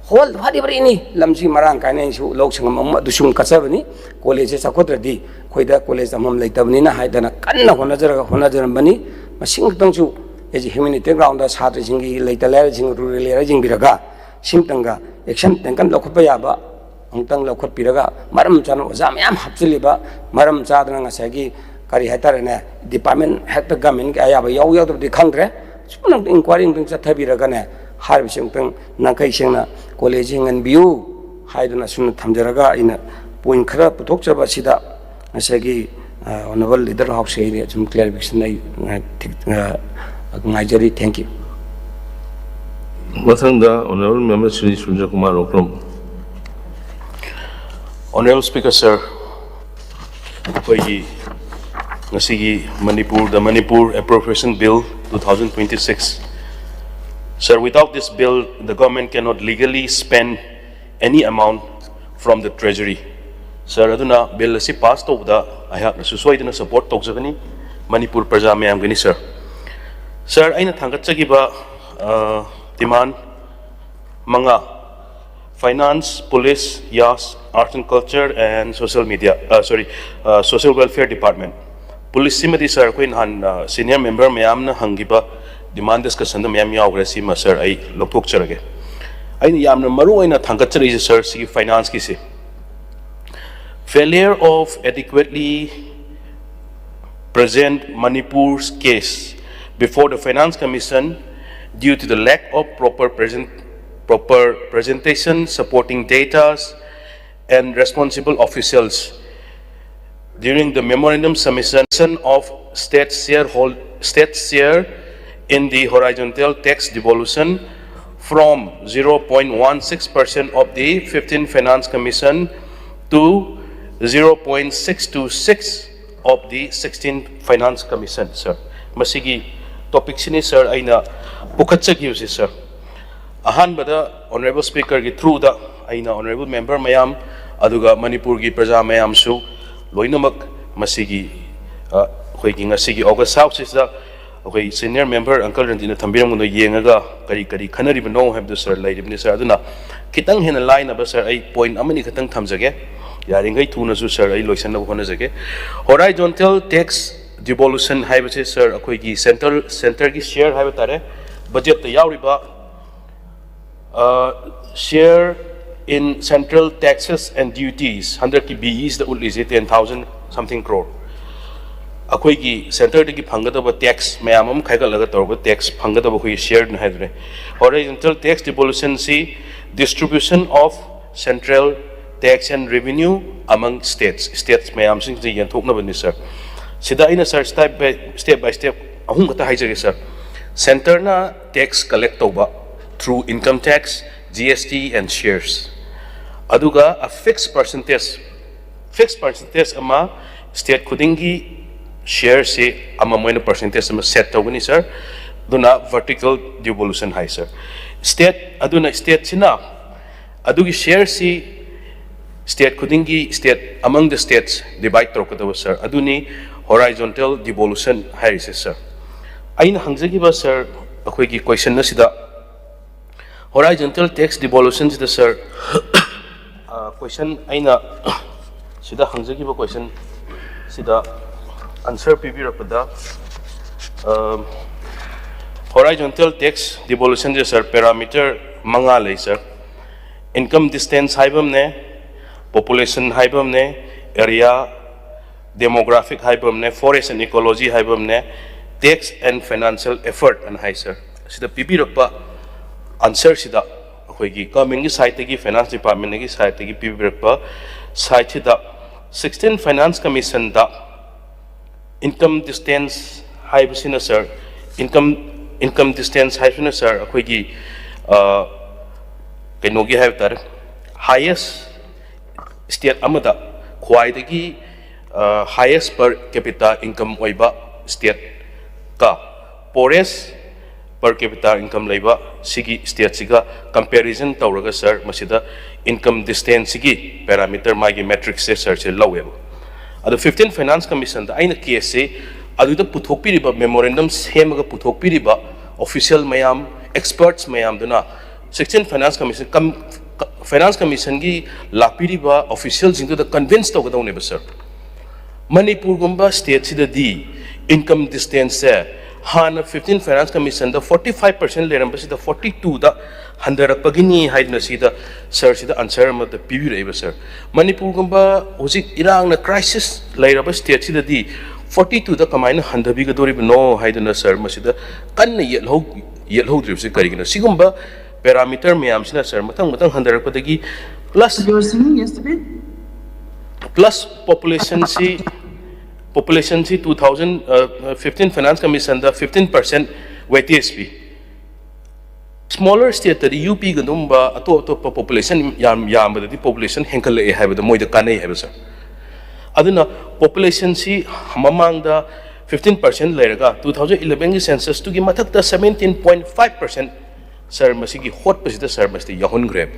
hall ꯐꯗꯤ ꯐꯔꯤꯅꯤ, ꯂꯝꯁꯤ ꯃꯔꯥꯡ ꯀꯥꯏꯅ ꯑꯩꯁꯨ ꯂꯧ ꯁꯪꯉꯝ ꯑꯃ ꯑꯗꯨꯁꯨ ꯀꯠꯆꯕꯅꯤ꯫ College ꯁꯦ ꯆꯥꯎꯈꯠꯇ꯭ꯔꯗꯤ ꯑꯩꯈꯣꯏꯗ college ꯇꯝꯐꯝ ꯂꯩꯇꯕꯅꯤꯅ ꯍꯥꯏꯗꯅ ꯀꯟꯅ ꯍꯣꯠꯅꯖꯔꯒ ꯍꯣꯠꯅꯖꯔꯝꯕꯅꯤ꯫ ꯃꯁꯤꯃꯛꯇꯪꯁꯨ ꯑꯩꯁꯦ humanitarian ground ꯗ ꯁꯥꯇ꯭ꯔꯁꯤꯡꯒꯤ ꯂꯩꯇ ꯂꯥꯏꯔꯁꯤꯡ rural area ꯌꯦꯡꯕꯤꯔꯒ ꯁꯤꯃꯇꯪꯒ action ꯇꯪꯀꯟ ꯂꯧꯈꯠꯄ ꯌꯥꯕ ꯑꯃꯨꯛꯇꯪ ꯂꯧꯈꯠꯄꯤꯔꯒ ꯃꯔꯝ ꯆꯥꯅ ꯑꯣꯖꯥ ꯃꯌꯥꯝ ꯍꯥꯞꯆꯤꯜꯂꯤꯕ ꯃꯔꯝ ꯆꯥꯗꯅ ꯉꯁꯥꯏꯒꯤ ꯀꯔꯤ ꯍꯥꯏꯇꯥꯔꯦꯅꯦ, department ꯍꯦꯛꯇ government ꯀꯤ ꯑꯌꯥꯕ ꯌꯥꯎ ꯌꯥꯎꯗꯕꯗꯤ ꯈꯪꯗ꯭ꯔꯦ꯫ ꯁꯨꯝ ꯑꯃꯨꯛꯇꯪ inquiry ꯑꯃꯨꯛꯇꯪ ꯆꯠꯊꯕꯤꯔꯒꯅꯦ, ꯍꯥꯏꯔꯤꯕꯁꯤ ꯑꯃꯨꯛꯇꯪ ꯅꯥꯈꯩ ꯁꯦꯡꯅ college ꯁꯤ ꯍꯤꯡꯍꯟꯕꯤꯌꯨ ꯍꯥꯏꯗꯨꯅ ꯁꯨꯝꯅ ꯊꯝꯖꯔꯒ ꯑꯩꯅ point ꯈꯔ ꯄꯨꯊꯣꯛꯆꯕ ꯑꯁꯤꯗ ꯉꯁꯥꯏꯒꯤ Honourable Leader of House ꯑꯩ ꯁꯨꯝ clarification ꯑꯩ ꯉꯥꯏ-, ꯊꯤ-, ꯑ, ꯉꯥꯏꯖꯔꯤ꯫ Thank you꯫ ꯃꯊꯪꯗ Honourable Member Shri Surjya Kumar Okram꯫ Honorable Speaker, sir, ꯑꯩꯈꯣꯏꯒꯤ ꯉꯁꯤꯒꯤ Manipur, the Manipur Appropriation Bill two thousand twenty-six, sir, without this bill, the government cannot legally spend any amount from the treasury, sir꯫ ꯑꯗꯨꯅ bill ꯑꯁꯤ pass ꯇꯧꯕꯗ ꯑꯩꯍꯥꯛꯅꯁꯨ ꯁꯣꯏꯗꯅ support ꯇꯧꯖꯒꯅꯤ, ꯃꯅꯤꯄꯨꯔ ꯄ꯭ꯔꯖꯥ ꯃꯌꯥꯝꯒꯤꯅꯤ, sir꯫ Sir, ꯑꯩꯅ ꯊꯥꯡꯒꯠꯆꯈꯤꯕ, ꯑ, demand ꯃꯉꯥ, finance, police, YAS, arts and culture and social media, uh, sorry, uh, social welfare department꯫ Police ꯁꯤꯃꯗꯤ, sir, ꯑꯩꯈꯣꯏ ꯅꯍꯥꯟ, uh, senior member ꯃꯌꯥꯝꯅ ꯍꯪꯈꯤꯕ demand discussion ꯗ ꯃꯌꯥꯝ ꯌꯥꯎꯈ꯭ꯔꯦ꯫ ꯁꯤꯃ, sir, ꯑꯩ ꯂꯧꯊꯣꯛꯆꯔꯒꯦ꯫ ꯑꯩꯅ ꯌꯥꯝꯅ ꯃꯔꯨ ꯑꯣꯏꯅ ꯊꯥꯡꯒꯠꯆꯔꯛꯏꯁꯦ, sir, ꯁꯤꯒꯤ finance ꯀꯤꯁꯦ, failure of adequately present Manipur's case before the Finance Commission due to the lack of proper present, proper presentation, supporting datas, and responsible officials during the memorandum submission of state sharehold-, state share in the horizontal tax devolution from zero point one six percent of the fifteen Finance Commission to zero point six two six of the sixteen Finance Commission, sir꯫ ꯃꯁꯤꯒꯤ topic ꯁꯤꯅꯤ, sir, ꯑꯩꯅ ꯄꯨꯈꯠꯆꯈꯤꯕꯁꯤ, sir꯫ ꯑꯍꯥꯟꯕꯗ Honorable Speaker ꯒꯤ through ꯗ ꯑꯩꯅ honourable member ꯃꯌꯥꯝ, ꯑꯗꯨꯒ ꯃꯅꯤꯄꯨꯔꯒꯤ ꯄ꯭ꯔꯖꯥ ꯃꯌꯥꯝꯁꯨ ꯂꯣꯏꯅꯃꯛ ꯃꯁꯤꯒꯤ, ꯑ, ꯑꯩꯈꯣꯏꯒꯤ ꯉꯁꯤꯒꯤ August House ꯁꯤꯗ ꯑꯩꯈꯣꯏ senior member uncle ꯔꯟꯖꯤꯠꯅ ꯊꯝꯕꯤꯔꯝꯕꯗꯣ ꯌꯦꯡꯉꯒ ꯀꯔꯤ ꯀꯔꯤ ꯈꯟꯅꯔꯤꯕꯅꯣ ꯍꯥꯏꯕꯗꯨ, sir, ꯂꯩꯔꯤꯕꯅꯤ, sir꯫ ꯑꯗꯨꯅ ꯈꯤꯇꯪ ꯍꯦꯟꯅ ꯂꯥꯏꯅꯕ, sir, ꯑꯩ point ꯑꯃꯅꯤ ꯈꯛꯇꯪ ꯊꯝꯖꯒꯦ꯫ ꯌꯥꯔꯤꯈꯩ ꯊꯨꯅꯁꯨ, sir, ꯑꯩ ꯂꯣꯏꯁꯤꯟꯅꯕ ꯍꯣꯠꯅꯖꯒꯦ꯫ Horizontal tax devolution ꯍꯥꯏꯕꯁꯦ, sir, ꯑꯩꯈꯣꯏꯒꯤ central, centre ꯒꯤ share ꯍꯥꯏꯕ ꯇꯥꯔꯦ, budget ꯇ ꯌꯥꯎꯔꯤꯕ, ꯑ, share in central taxes and duties, ꯍꯟꯗꯛꯀꯤ B E ꯁꯤꯗ ꯎꯠꯂꯤꯁꯦ ten thousand something crore꯫ ꯑꯩꯈꯣꯏꯒꯤ centre ꯗꯒꯤ ꯐꯪꯒꯗꯕ tax ꯃꯌꯥꯝ ꯑꯃ ꯈꯥꯏꯒꯠꯂꯒ ꯇꯧꯔꯒ tax ꯐꯪꯒꯗꯕ ꯑꯩꯈꯣꯏꯒꯤ share ꯅꯤ ꯍꯥꯏꯗꯨꯅꯦ꯫ Horizontal tax devolution ꯁꯤ distribution of central Tax and revenue among states, states ꯃꯌꯥꯝꯁꯤꯡꯁꯤ ꯌꯦꯟꯊꯣꯛꯅꯕꯅꯤ, sir꯫ ꯁꯤꯗ ꯑꯩꯅ, sir, step by step by step ꯑꯍꯨꯝ ꯈꯛꯇ ꯍꯥꯏꯖꯒꯦ, sir꯫ Centreꯅ tax collect ꯇꯧꯕ through income tax, G S T and shares꯫ ꯑꯗꯨꯒ a fixed percentage, fixed percentage ꯑꯃ state ꯈꯨꯗꯤꯡꯒꯤ shareꯁꯤ ꯑꯃꯃꯝ ꯑꯣꯏꯅ percentage ꯑꯃ set ꯇꯧꯒꯅꯤ, sir꯫ ꯑꯗꯨꯅ vertical devolution ꯍꯥꯏ, sir꯫ State, ꯑꯗꯨꯅ stateꯁꯤꯅ ꯑꯗꯨꯒꯤ shareꯁꯤ state ꯈꯨꯗꯤꯡꯒꯤ, state among the states divide ꯇꯧꯔꯛꯀꯗꯕ, sir, ꯑꯗꯨꯅꯤ horizontal devolution ꯍꯥꯏꯔꯤꯁꯦ, sir꯫ ꯑꯩꯅ ꯍꯪꯖꯈꯤꯕ, sir, ꯑꯩꯈꯣꯏꯒꯤ question ꯑꯁꯤꯗ horizontal tax devolutionꯁꯤꯗ, sir, ꯑ, question ꯑꯩꯅ ꯁꯤꯗ ꯍꯪꯖꯈꯤꯕ question ꯁꯤꯗ answer ꯄꯤꯕꯤꯔꯛꯄꯗ, ꯑ, horizontal tax devolutionꯁꯦ, sir, parameter ꯃꯉꯥ ꯂꯩ, sir꯫ Income distance ꯍꯥꯏꯕ ꯑꯃꯅꯦ, population ꯍꯥꯏꯕ ꯑꯃꯅꯦ, area demographic ꯍꯥꯏꯕ ꯑꯃꯅꯦ, forest and ecology ꯍꯥꯏꯕ ꯑꯃꯅꯦ, tax and financial effort ꯑꯅ ꯍꯥꯏ, sir꯫ ꯁꯤꯗ ꯄꯤꯕꯤꯔꯛꯄ answerꯁꯤꯗ ꯑꯩꯈꯣꯏꯒꯤ governmentꯀꯤ sideꯇꯒꯤ, finance departmentꯀꯤ sideꯇꯒꯤ ꯄꯤꯕꯤꯔꯛꯄ sideꯁꯤꯗ sixteen Finance Commissionꯗ income distance ꯍꯥꯏꯕꯁꯤꯅ, sir, income, income distance ꯍꯥꯏꯕꯁꯤꯅ, sir, ꯑꯩꯈꯣꯏꯒꯤ, ꯑ, ꯀꯩꯅꯣꯒꯤ ꯍꯥꯏꯕ ꯇꯥꯔꯦ, highest state ꯑꯃꯗ ꯈ꯭ꯋꯥꯏꯗꯒꯤ, ꯑ, highest per capita income ꯑꯣꯏꯕ stateꯀ poorest per capita income ꯂꯩꯕ ꯁꯤꯒꯤ stateꯁꯤꯒ comparison ꯇꯧꯔꯒ, sir, ꯃꯁꯤꯗ income distanceꯁꯤꯒꯤ parameter, ꯃꯥꯒꯤ matrixꯁꯦ, sirꯁꯦ ꯂꯧꯋꯦꯕ꯫ ꯑꯗꯣ fifteen Finance Commissionꯗ ꯑꯩꯅ caseꯁꯦ ꯑꯗꯨꯗ ꯄꯨꯊꯣꯛꯄꯤꯔꯤꯕ, memorandum ꯁꯦꯝꯃꯒ ꯄꯨꯊꯣꯛꯄꯤꯔꯤꯕ official ꯃꯌꯥꯝ, experts ꯃꯌꯥꯝꯗꯨꯅ sixteen Finance Commission, com-, Finance Commissionꯒꯤ ꯂꯥꯛꯄꯤꯔꯤꯕ officialꯁꯤꯡꯗꯨꯗ convince ꯇꯧꯒꯗꯧꯅꯦꯕ, sir꯫ ꯃꯅꯤꯄꯨꯔꯒꯨꯝꯕ stateꯁꯤꯗꯗꯤ income distanceꯁꯦ ꯍꯥꯟꯅ fifteen Finance Commissionꯗ forty five percent ꯂꯩꯔꯝꯕꯁꯤꯗ forty twoꯗ ꯍꯟꯊꯔꯛꯄꯒꯤꯅꯤ ꯍꯥꯏꯗꯨꯅ ꯁꯤꯗ, sir, ꯁꯤꯗ answer ꯑꯃꯗ ꯄꯤꯕꯤꯔꯛꯏꯕ, sir꯫ ꯃꯅꯤꯄꯨꯔꯒꯨꯝꯕ ꯍꯧꯖꯤꯛ ꯏꯔꯥꯡꯅ crisis ꯂꯩꯔꯕ stateꯁꯤꯗꯗꯤ forty twoꯗ ꯀꯃꯥꯏꯅ ꯍꯟꯊꯕꯤꯒꯗꯧꯔꯤꯕꯅꯣ ꯍꯥꯏꯗꯨꯅ, sir, ꯃꯁꯤꯗ ꯀꯟꯅ ꯌꯦꯠꯍꯧ-, ꯌꯦꯠꯍꯧꯗ꯭ꯔꯤꯕꯁꯤ ꯀꯔꯤꯒꯤꯅꯣ? ꯁꯤꯒꯨꯝꯕ parameter ꯃꯌꯥꯝꯁꯤꯅ, sir, ꯃꯊꯪ ꯃꯊꯪ ꯍꯟꯊꯔꯛꯄꯗꯒꯤ Plus You were singing yesterday? Plus population ꯁꯤ population ꯁꯤ two thousand fifteen finance commission ꯗ fifteen percent weightage ꯄꯤ꯫ Smaller state ꯇꯗꯤ UP ꯒꯨꯝꯕ ꯑꯇꯣꯞ ꯑꯇꯣꯞꯄ population ꯌꯥꯝ ꯌꯥꯝꯕꯗꯗꯤ population ꯍꯦꯟꯒꯠꯂꯛꯑꯦ ꯍꯥꯏꯕꯗꯣ ꯃꯣꯏꯗ ꯀꯥꯟꯅꯩ ꯍꯥꯏꯕ sir꯫ ꯑꯗꯨꯅ population ꯁꯤ ꯃꯃꯥꯡꯗ fifteen percent ꯂꯩꯔꯒ two thousand eleven ꯒꯤ census ꯇꯨꯒꯤ ꯃꯊꯛꯇ seventeen point five percent sir ꯃꯁꯤꯒꯤ ꯍꯣꯠꯄꯁꯤꯗ sir ꯃꯁꯤꯗ ꯌꯥꯎꯍꯟꯈ꯭ꯔꯦ꯫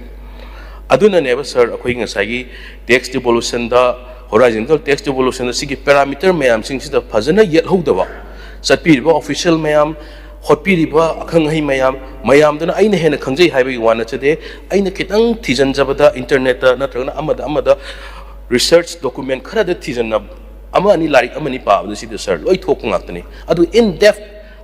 ꯑꯗꯨꯅꯅꯦꯕ sir ꯑꯩꯈꯣꯏ ꯉꯁꯥꯏꯒꯤ tax devolution ꯗ horizontal tax devolution ꯗ ꯁꯤꯒꯤ parameter ꯃꯌꯥꯝꯁꯤꯡꯁꯤꯗ ꯐꯖꯅ ꯌꯦꯠꯍꯧꯗꯕ ꯆꯠꯄꯤꯔꯤꯕ official ꯃꯌꯥꯝ, ꯍꯣꯠꯄꯤꯔꯤꯕ ꯑꯈꯪ ꯑꯍꯩ ꯃꯌꯥꯝ, ꯃꯌꯥꯝꯗꯨꯅ ꯑꯩꯅ ꯍꯦꯟꯅ ꯈꯪꯖꯩ ꯍꯥꯏꯕꯒꯤ ꯋꯥ ꯅꯠꯆꯗꯦ꯫ ꯑꯩꯅ ꯈꯤꯇꯪ ꯊꯤꯖꯤꯟꯖꯕꯗ internet ꯇ ꯅꯠꯇ꯭ꯔꯒꯅ ꯑꯃꯗ ꯑꯃꯗ research document ꯈꯔꯗ ꯊꯤꯖꯤꯟꯅ ꯑꯃ ꯑꯅꯤ ꯂꯥꯏꯔꯤꯛ ꯑꯃ ꯑꯅꯤ ꯄꯥꯕꯗ ꯁꯤꯗ sir ꯂꯣꯏ ꯊꯣꯛꯄ ꯉꯥꯛꯇꯅꯤ꯫ ꯑꯗꯨ in depth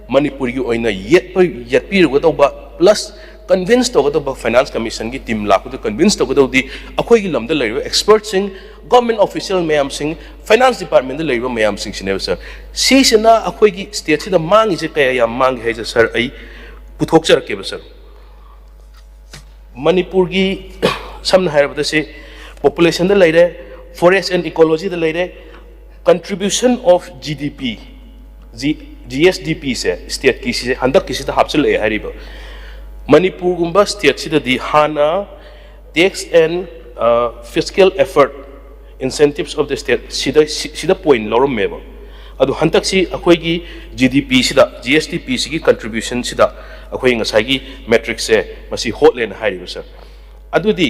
ꯃꯅꯤꯄꯨꯔꯒꯤ ꯑꯣꯏꯅ ꯌꯦꯠꯄ ꯌꯦꯠꯄꯤꯔꯨꯒꯗꯧꯕ plus convince ꯇꯧꯒꯗꯧꯕ finance commission ꯒꯤ team ꯂꯥꯛꯄꯗ convince ꯇꯧꯒꯗꯧꯗꯤ ꯑꯩꯈꯣꯏꯒꯤ ꯂꯝꯗ ꯂꯩꯔꯤꯕ expert ꯁꯤꯡ, government official ꯃꯌꯥꯝꯁꯤꯡ, finance department ꯗ ꯂꯩꯔꯤꯕ ꯃꯌꯥꯝꯁꯤꯡꯁꯤꯅꯦꯕ sir꯫ ꯁꯤꯁꯤꯅ ꯑꯩꯈꯣꯏꯒꯤ state ꯁꯤꯗ ꯃꯥꯡꯉꯤꯁꯦ ꯀꯌꯥ ꯌꯥꯝ ꯃꯥꯡꯒꯦ ꯍꯥꯏꯁꯦ sir ꯑꯩ ꯄꯨꯊꯣꯛꯆꯔꯛꯀꯦꯕ sir꯫ ꯃꯅꯤꯄꯨꯔꯒꯤ ꯁꯝꯅ ꯍꯥꯏꯔꯕꯗ ꯁꯤ population ꯗ ꯂꯩꯔꯦ, forest and ecology ꯗ ꯂꯩꯔꯦ, contribution of GDP, G GSDP say state ꯀꯤ ꯁꯤꯁꯦ ꯍꯟꯗꯛꯀꯤꯁꯤꯗ ꯍꯥꯞꯆꯤꯜꯂꯛꯑꯦ ꯍꯥꯏꯔꯤꯕ꯫ ꯃꯅꯤꯄꯨꯔꯒꯨꯝꯕ state ꯁꯤꯗꯗꯤ ꯍꯥꯟꯅ tax and fiscal effort incentives of the state ꯁꯤꯗ ꯁꯤꯗ point ꯂꯧꯔꯝꯃꯦꯕ꯫ ꯑꯗꯣ ꯍꯟꯗꯛꯁꯤ ꯑꯩꯈꯣꯏꯒꯤ GDP ꯁꯤꯗ GSDP ꯁꯤꯒꯤ contribution ꯁꯤꯗ ꯑꯩꯈꯣꯏ ꯉꯁꯥꯏꯒꯤ metric ꯁꯦ ꯃꯁꯤ ꯍꯣꯠꯂꯦꯅ ꯍꯥꯏꯔꯤꯕ sir꯫ ꯑꯗꯨꯗꯤ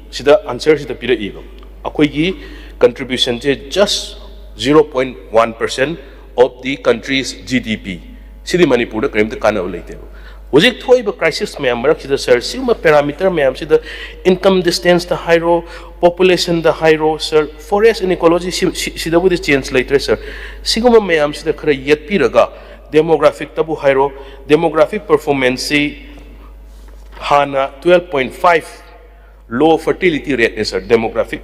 ꯁꯤꯗ answer ꯁꯤꯗ ꯄꯤꯔꯛꯏꯕ ꯑꯩꯈꯣꯏꯒꯤ contribution say just zero point one percent of the country's GDP꯫ ꯁꯤꯗꯤ ꯃꯅꯤꯄꯨꯔꯗ ꯀꯔꯤꯝꯇ ꯀꯥꯟꯅꯕ ꯂꯩꯇꯦꯕ꯫ ꯍꯧꯖꯤꯛ ꯊꯣꯛꯏꯕ crisis ꯃꯌꯥꯝ ꯃꯔꯛꯁꯤꯗ sir ꯁꯤꯒꯨꯝꯕ parameter ꯃꯌꯥꯝꯁꯤꯗ income distance ꯇ ꯍꯥꯏꯔꯣ, population ꯗ ꯍꯥꯏꯔꯣ sir, forest and ecology ꯁꯤ ꯁꯤꯗꯕꯨꯗꯤ change ꯂꯩꯇ꯭ꯔꯦ sir꯫ ꯁꯤꯒꯨꯝꯕ ꯃꯌꯥꯝꯁꯤꯗ ꯈꯔ ꯌꯦꯠꯄꯤꯔꯒ demographic ꯇꯕꯨ ꯍꯥꯏꯔꯣ, demographic performance ꯁꯤ ꯍꯥꯟꯅ twelve point five low fertility rate ꯅꯦ sir demographic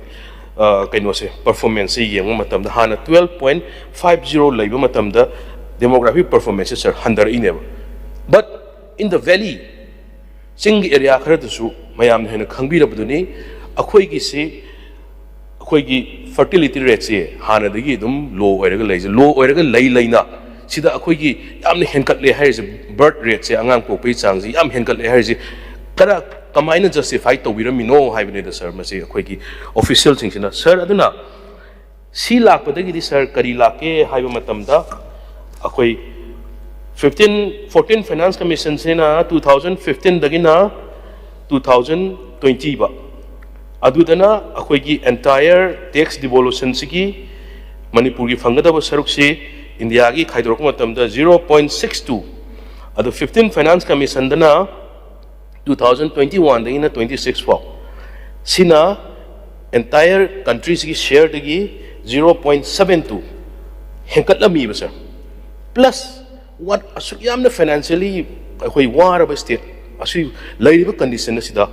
ꯀꯩꯅꯣꯁꯦ performance ꯁꯦ ꯌꯦꯡꯕ ꯃꯇꯝꯗ ꯍꯥꯟꯅ twelve point five zero ꯂꯩꯕ ꯃꯇꯝꯗ demographic performance say sir ꯍꯟꯊꯔꯛꯏꯅꯦꯕ꯫ But in the valley ꯆꯤꯡꯒꯤ area ꯈꯔꯗꯁꯨ ꯃꯌꯥꯝꯅ ꯍꯦꯟꯅ ꯈꯪꯕꯤꯔꯕꯗꯨꯅꯤ ꯑꯩꯈꯣꯏꯒꯤꯁꯤ, ꯑꯩꯈꯣꯏꯒꯤ fertility rateꯁꯤ ꯍꯥꯟꯅꯗꯒꯤ ꯑꯗꯨꯝ low ꯑꯣꯏꯔꯒ ꯂꯩꯁꯦ꯫ Low ꯑꯣꯏꯔꯒ ꯂꯩ ꯂꯩꯅ ꯁꯤꯗ ꯑꯩꯈꯣꯏꯒꯤ ꯌꯥꯝꯅ ꯍꯦꯟꯒꯠꯂꯦ ꯍꯥꯏꯔꯤꯁꯦ, birth rateꯁꯦ, ꯑꯉꯥꯡ ꯄꯣꯛꯄꯒꯤ ꯆꯥꯡꯁꯦ ꯌꯥꯝ ꯍꯦꯟꯒꯠꯂꯦ ꯍꯥꯏꯔꯤꯁꯦ ꯀꯔ-, ꯀꯃꯥꯏꯅ justify ꯇꯧꯕꯤꯔꯝꯃꯤꯅꯣ ꯍꯥꯏꯕꯅꯤꯗ ꯁꯥꯔ, ꯃꯁꯤ ꯑꯩꯈꯣꯏꯒꯤ officialꯁꯤꯡꯁꯤꯅ꯫ ꯁꯥꯔ, ꯑꯗꯨꯅ ꯁꯤ ꯂꯥꯛꯄꯗꯒꯤꯗꯤ ꯁꯥꯔ ꯀꯔꯤ ꯂꯥꯛꯀꯦ ꯍꯥꯏꯕ ꯃꯇꯝꯗ, ꯑꯩꯈꯣꯏ fifteen, fourteen Finance Commissionꯁꯤꯅ two thousand fifteenꯗꯒꯤꯅ two thousand twenty ꯐꯥꯎ, ꯑꯗꯨꯗꯅ ꯑꯩꯈꯣꯏꯒꯤ entire tax devolutionꯁꯤꯒꯤ ꯃꯅꯤꯄꯨꯔꯒꯤ ꯐꯪꯒꯗꯕ ꯁꯔꯨꯛꯁꯤ ꯏꯟꯗꯤꯌꯥꯒꯤ ꯈꯥꯏꯗꯣꯔꯛꯄ ꯃꯇꯝꯗ zero point six two, ꯑꯗꯨ fifteen Finance Commissionꯗꯅ two thousand twenty oneꯗꯒꯤꯅ twenty six ꯐꯥꯎ, ꯁꯤꯅ entire countryꯁꯤꯒꯤ shareꯗꯒꯤ zero point seven two ꯍꯦꯟꯒꯠꯂꯝꯃꯤꯕ sir. Plus what, ꯑꯁꯨꯛ ꯌꯥꯝꯅ financially ꯑꯩꯈꯣꯏ ꯋꯥꯔꯕ state, ꯑꯁꯤ ꯂꯩꯔꯤꯕ condition ꯑꯁꯤꯗ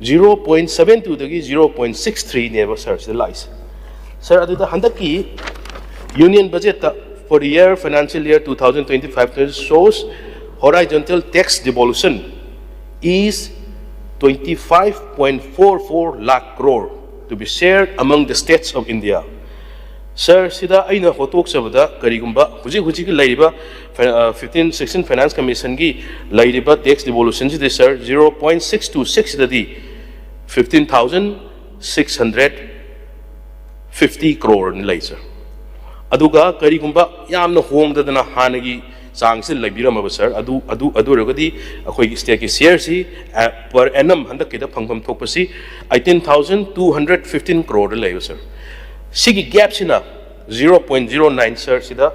zero point seven twoꯗꯒꯤ zero point six threeꯅꯦꯕ ꯁꯥꯔ ꯁꯤꯗ ꯂꯥꯛꯏꯁꯦ꯫ ꯁꯥꯔ, ꯑꯗꯨꯗ ꯍꯟꯗꯛꯀꯤ union budgetꯇ for the year, financial year two thousand twenty five shows horizontal tax devolution is twenty five point four four lakh crore to be shared among the states of India. ꯁꯥꯔ, ꯁꯤꯗ ꯑꯩꯅ ꯍꯣꯠꯇꯣꯛꯆꯕꯗ, ꯀꯔꯤꯒꯨꯝꯕ ꯍꯧꯖꯤꯛ ꯍꯧꯖꯤꯛꯀꯤ ꯂꯩꯔꯤꯕ ꯐ-, ꯑ, fifteen sixteen Finance Commissionꯒꯤ ꯂꯩꯔꯤꯕ tax devolutionꯁꯤꯗ ꯁꯥꯔ, zero point six two sixꯁꯤꯗꯗꯤ fifteen thousand six hundred fifty crore ꯂꯩ ꯁꯥꯔ꯫ ꯑꯗꯨꯒ ꯀꯔꯤꯒꯨꯝꯕ ꯌꯥꯝꯅ ꯍꯣꯡꯗꯗꯅ ꯍꯥꯟꯅꯒꯤ ꯆꯥꯡꯁꯤ ꯂꯩꯕꯤꯔꯝꯃꯕ ꯁꯥꯔ, ꯑꯗꯨ, ꯑꯗꯨ, ꯑꯗꯨ ꯑꯣꯏꯔꯒꯗꯤ ꯑꯩꯈꯣꯏꯒꯤ stateꯀꯤ shareꯁꯤ, ꯑ, per annum ꯍꯟꯗꯛꯀꯤꯗ ꯐꯪꯐꯝ ꯊꯣꯛꯄꯁꯤ eighteen thousand two hundred fifteen croreꯗ ꯂꯩꯕ ꯁꯥꯔ꯫ ꯁꯤꯒꯤ gapꯁꯤꯅ zero point zero nine ꯁꯥꯔ, ꯁꯤꯗ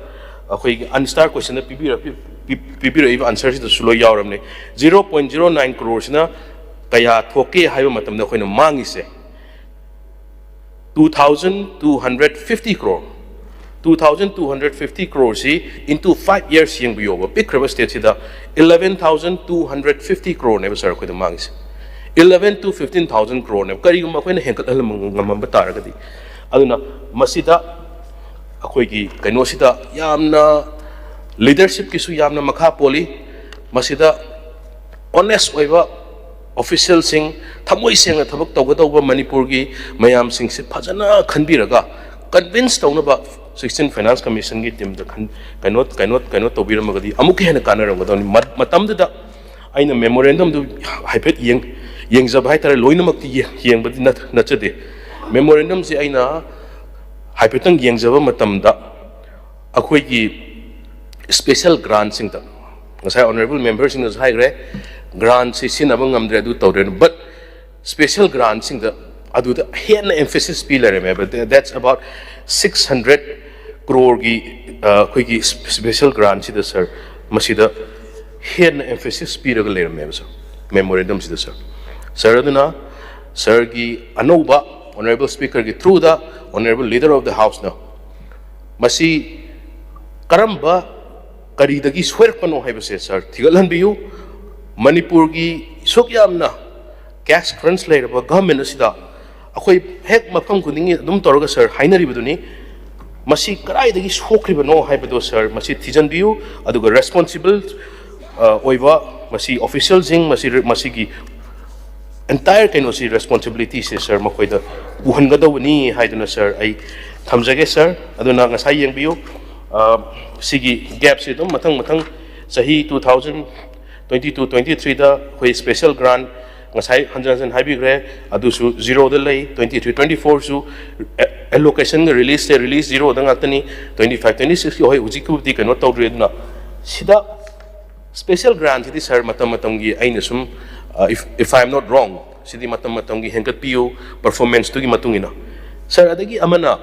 ꯑꯩꯈꯣꯏꯒꯤ unstarred questionꯗ ꯄꯤꯕꯤꯔ-, ꯄꯤ-, ꯄꯤ-, ꯄꯤꯕꯤꯔꯛꯏꯕ answerꯁꯤꯗꯁꯨ ꯂꯣꯏ ꯌꯥꯎꯔꯕꯅꯤ꯫ Zero point zero nine croreꯁꯤꯅ ꯀꯌꯥ ꯊꯣꯛꯀꯦ ꯍꯥꯏꯕ ꯃꯇꯝꯗ ꯑꯩꯈꯣꯏꯅ ꯃꯥꯡꯉꯤꯁꯦ two thousand two hundred fifty crore꯫ Two thousand two hundred fifty croreꯁꯤ into five years ꯌꯦꯡꯕꯤꯌꯣꯕ, ꯄꯤꯛꯈ꯭ꯔꯕ stateꯁꯤꯗ eleven thousand two hundred fifty croreꯅꯦꯕ ꯁꯥꯔ ꯑꯩꯈꯣꯏꯗ ꯃꯥꯡꯉꯤꯁꯦ꯫ Eleven to fifteen thousand croreꯅꯦꯕ, ꯀꯔꯤꯒꯨꯝꯕ ꯑꯩꯈꯣꯏꯅ ꯍꯦꯟꯒꯠꯍꯟꯕ ꯉꯝꯃꯝꯕ ꯇꯥꯔꯒꯗꯤ꯫ ꯑꯗꯨꯅ ꯃꯁꯤꯗ ꯑꯩꯈꯣꯏꯒꯤ ꯀꯩꯅꯣꯁꯤꯗ ꯌꯥꯝꯅ leadershipꯀꯤꯁꯨ ꯌꯥꯝꯅ ꯃꯈꯥ ꯄꯣꯜꯂꯤ꯫ ꯃꯁꯤꯗ honest ꯑꯣꯏꯕ ꯑꯣꯐꯤꯁꯤꯌꯦꯜꯁꯤꯡ, ꯊꯃꯣꯏ ꯁꯦꯡꯅ ꯊꯕꯛ ꯇꯧꯒꯗꯧꯕ ꯃꯅꯤꯄꯨꯔꯒꯤ ꯃꯌꯥꯝꯁꯤꯡꯁꯦ ꯐꯖꯅ ꯈꯟꯕꯤꯔꯒ, ꯀꯟꯚꯤꯟꯁ ꯇꯧꯅꯕ ꯁꯤꯛꯁꯇꯤꯟ ꯐꯥꯏꯅꯥꯟꯁ ꯀꯃꯤꯁꯟꯒꯤ ꯇꯤꯝꯗ ꯈꯟ ꯀꯩꯅꯣ ꯀꯩꯅꯣ ꯀꯩꯅꯣ ꯇꯧꯕꯤꯔꯝꯃꯒꯗꯤ ꯑꯃꯨꯛꯀ ꯍꯦꯟꯅ ꯀꯥꯟꯅꯔꯝꯒꯗꯕꯅꯤ꯫ ꯃ- ꯃꯇꯝꯗꯨꯗ ꯑꯩꯅ ꯃꯦꯃꯣꯔꯦꯟꯗꯝꯗꯨ ꯍꯥꯏꯐꯦꯠ ꯌꯦꯡ ꯌꯦꯡꯖꯕ ꯍꯥꯏꯇꯥꯔꯦ, ꯂꯣꯏꯅꯃꯛꯇꯤ ꯌꯦ- ꯌꯦꯡꯕꯗꯤ ꯅꯠ- ꯅꯠꯆꯗꯦ꯫ ꯃꯦꯃꯣꯔꯦꯟꯗꯝꯁꯤ ꯑꯩꯅ ꯍꯥꯏꯐꯦꯠꯇꯪ ꯌꯦꯡꯖꯕ ꯃꯇꯝꯗ, ꯑꯩꯈꯣꯏꯒꯤ ꯁ꯭ꯄꯦꯁꯦꯜ ꯒ꯭ꯔꯥꯟꯁꯤꯡꯗ, ꯉꯁꯥꯏ ꯑꯣꯅꯔꯦꯕꯜ ꯃꯦꯝꯕꯔꯁꯤꯡꯅꯁꯨ ꯍꯥꯏꯈ꯭ꯔꯦ, ꯒ꯭ꯔꯥꯟꯁꯤ ꯁꯤꯖꯤꯟꯅꯕ ꯉꯝꯗ꯭ꯔꯦ, ꯑꯗꯨ ꯇꯧꯔꯦ, ꯕꯠ ꯁ꯭ꯄꯦꯁꯦꯜ ꯒ꯭ꯔꯥꯟꯁꯤꯡꯗ ꯑꯗꯨꯗ ꯍꯦꯟꯅ ꯑꯦꯝꯐꯦꯁꯤꯁ ꯄꯤ ꯂꯩꯔꯝꯃꯦꯕ꯫ That's about six hundred crore ꯒꯤ, ꯑ, ꯑꯩꯈꯣꯏꯒꯤ ꯁ꯭ꯄꯦꯁꯦꯜ ꯒ꯭ꯔꯥꯟꯁꯤꯗ, ꯁꯥꯔ, ꯃꯁꯤꯗ ꯍꯦꯟꯅ ꯑꯦꯝꯐꯦꯁꯤꯁ ꯄꯤꯔꯒ ꯂꯩꯔꯝꯃꯦꯕ, ꯁꯥꯔ, ꯃꯦꯃꯣꯔꯦꯟꯗꯝꯁꯤꯗ, ꯁꯥꯔ꯫ ꯁꯥꯔ, ꯑꯗꯨꯅ ꯁꯥꯔꯒꯤ ꯑꯅꯧꯕ ꯑꯣꯅꯔꯦꯕꯜ ꯁ꯭ꯄꯤꯀꯔꯒꯤ ꯊ꯭ꯔꯨꯗ, ꯑꯣꯅꯔꯦꯕꯜ ꯂꯤꯗꯔ ꯑꯣꯐ ꯗ ꯍꯥꯎꯁꯅ ꯃꯁꯤ ꯀꯔꯝꯕ, ꯀꯔꯤꯗꯒꯤ ꯁꯣꯏꯔꯛꯄꯅꯣ ꯍꯥꯏꯕꯁꯦ, ꯁꯥꯔ, ꯊꯤꯒꯠꯍꯟꯕꯤꯌꯨ꯫ ꯃꯅꯤꯄꯨꯔꯒꯤ ꯁꯨꯛ ꯌꯥꯝꯅ ꯀꯦꯁ ꯀ꯭ꯔꯟꯁ ꯂꯩꯔꯕ ꯒꯚꯔꯟꯃꯦꯟ ꯑꯁꯤꯗ ꯑꯩꯈꯣꯏ ꯍꯦꯛ ꯃꯐꯝ ꯈꯨꯗꯤꯡꯒꯤ ꯑꯗꯨꯝ ꯇꯧꯔꯒ, ꯁꯥꯔ, ꯍꯥꯏꯅꯔꯤꯕꯗꯨꯅꯤ꯫ ꯃꯁꯤ ꯀꯗꯥꯏꯗꯒꯤ ꯁꯣꯛꯈ꯭ꯔꯤꯕꯅꯣ ꯍꯥꯏꯕꯗꯣ, ꯁꯥꯔ, ꯃꯁꯤ ꯊꯤꯖꯤꯟꯕꯤꯌꯨ꯫ ꯑꯗꯨꯒ ꯔꯦꯁꯄꯣꯟꯁꯤꯕꯜ, ꯑ, ꯑꯣꯏꯕ ꯃꯁꯤ ꯑꯣꯐꯤꯁꯤꯌꯦꯜꯁꯤꯡ, ꯃꯁꯤ, ꯃꯁꯤꯒꯤ ꯑꯦꯟꯇꯥꯌꯔ ꯀꯩꯅꯣꯁꯤ, ꯔꯦꯁꯄꯣꯟꯁꯤꯕꯤꯂꯤꯇꯤꯁꯦ, ꯁꯥꯔ, ꯃꯈꯣꯏꯗ ꯄꯨꯍꯟꯒꯗꯧꯕꯅꯤ ꯍꯥꯏꯗꯨꯅ, ꯁꯥꯔ, ꯑꯩ ꯊꯝꯖꯒꯦ, ꯁꯥꯔ꯫ ꯑꯗꯨꯅ ꯉꯁꯥꯏ ꯌꯦꯡꯕꯤꯌꯨ, ꯑ, ꯁꯤꯒꯤ ꯒꯦꯞꯁꯤ ꯑꯗꯨꯝ ꯃꯊꯪ ꯃꯊꯪ ꯆꯍꯤ two thousand twenty two twenty three ꯗ ꯑꯩꯈꯣꯏ ꯁ꯭ꯄꯦꯁꯦꯜ ꯒ꯭ꯔꯥꯟ ꯉꯁꯥꯏ ꯍꯟꯖꯟ ꯍꯟꯖꯟ ꯍꯥꯏꯕꯤꯈ꯭ꯔꯦ, ꯑꯗꯨꯁꯨ ꯖꯤꯔꯣꯗ ꯂꯩ꯫ Twenty three twenty four ꯁꯨ ꯑꯦꯂꯣꯀꯦꯁꯟꯒ ꯔꯤꯂꯤꯁꯁꯦ, ꯔꯤꯂꯤꯁ ꯖꯤꯔꯣꯗ ꯉꯥꯛꯇꯅꯤ꯫ Twenty five twenty six ꯀꯤ ꯍꯣꯏ ꯍꯧꯖꯤꯛꯀꯤꯕꯨꯗꯤ ꯀꯩꯅꯣ ꯇꯧꯗ꯭ꯔꯤ꯫ ꯑꯗꯨꯅ ꯁꯤꯗ ꯁ꯭ꯄꯦꯁꯦꯜ ꯒ꯭ꯔꯥꯟꯁꯤꯗꯤ, ꯁꯥꯔ, ꯃꯇꯝ ꯃꯇꯝꯒꯤ, ꯑꯩꯅ ꯁꯨꯝ, ꯑ, if, if I am not wrong, ꯁꯤꯗꯤ ꯃꯇꯝ ꯃꯇꯝꯒꯤ ꯍꯦꯟꯒꯠꯄꯤꯌꯨ, ꯄꯔꯐꯣꯔꯃꯦꯟꯁꯇꯨꯒꯤ ꯃꯇꯨꯡ ꯏꯟꯅ꯫ ꯁꯥꯔ, ꯑꯗꯒꯤ ꯑꯃꯅ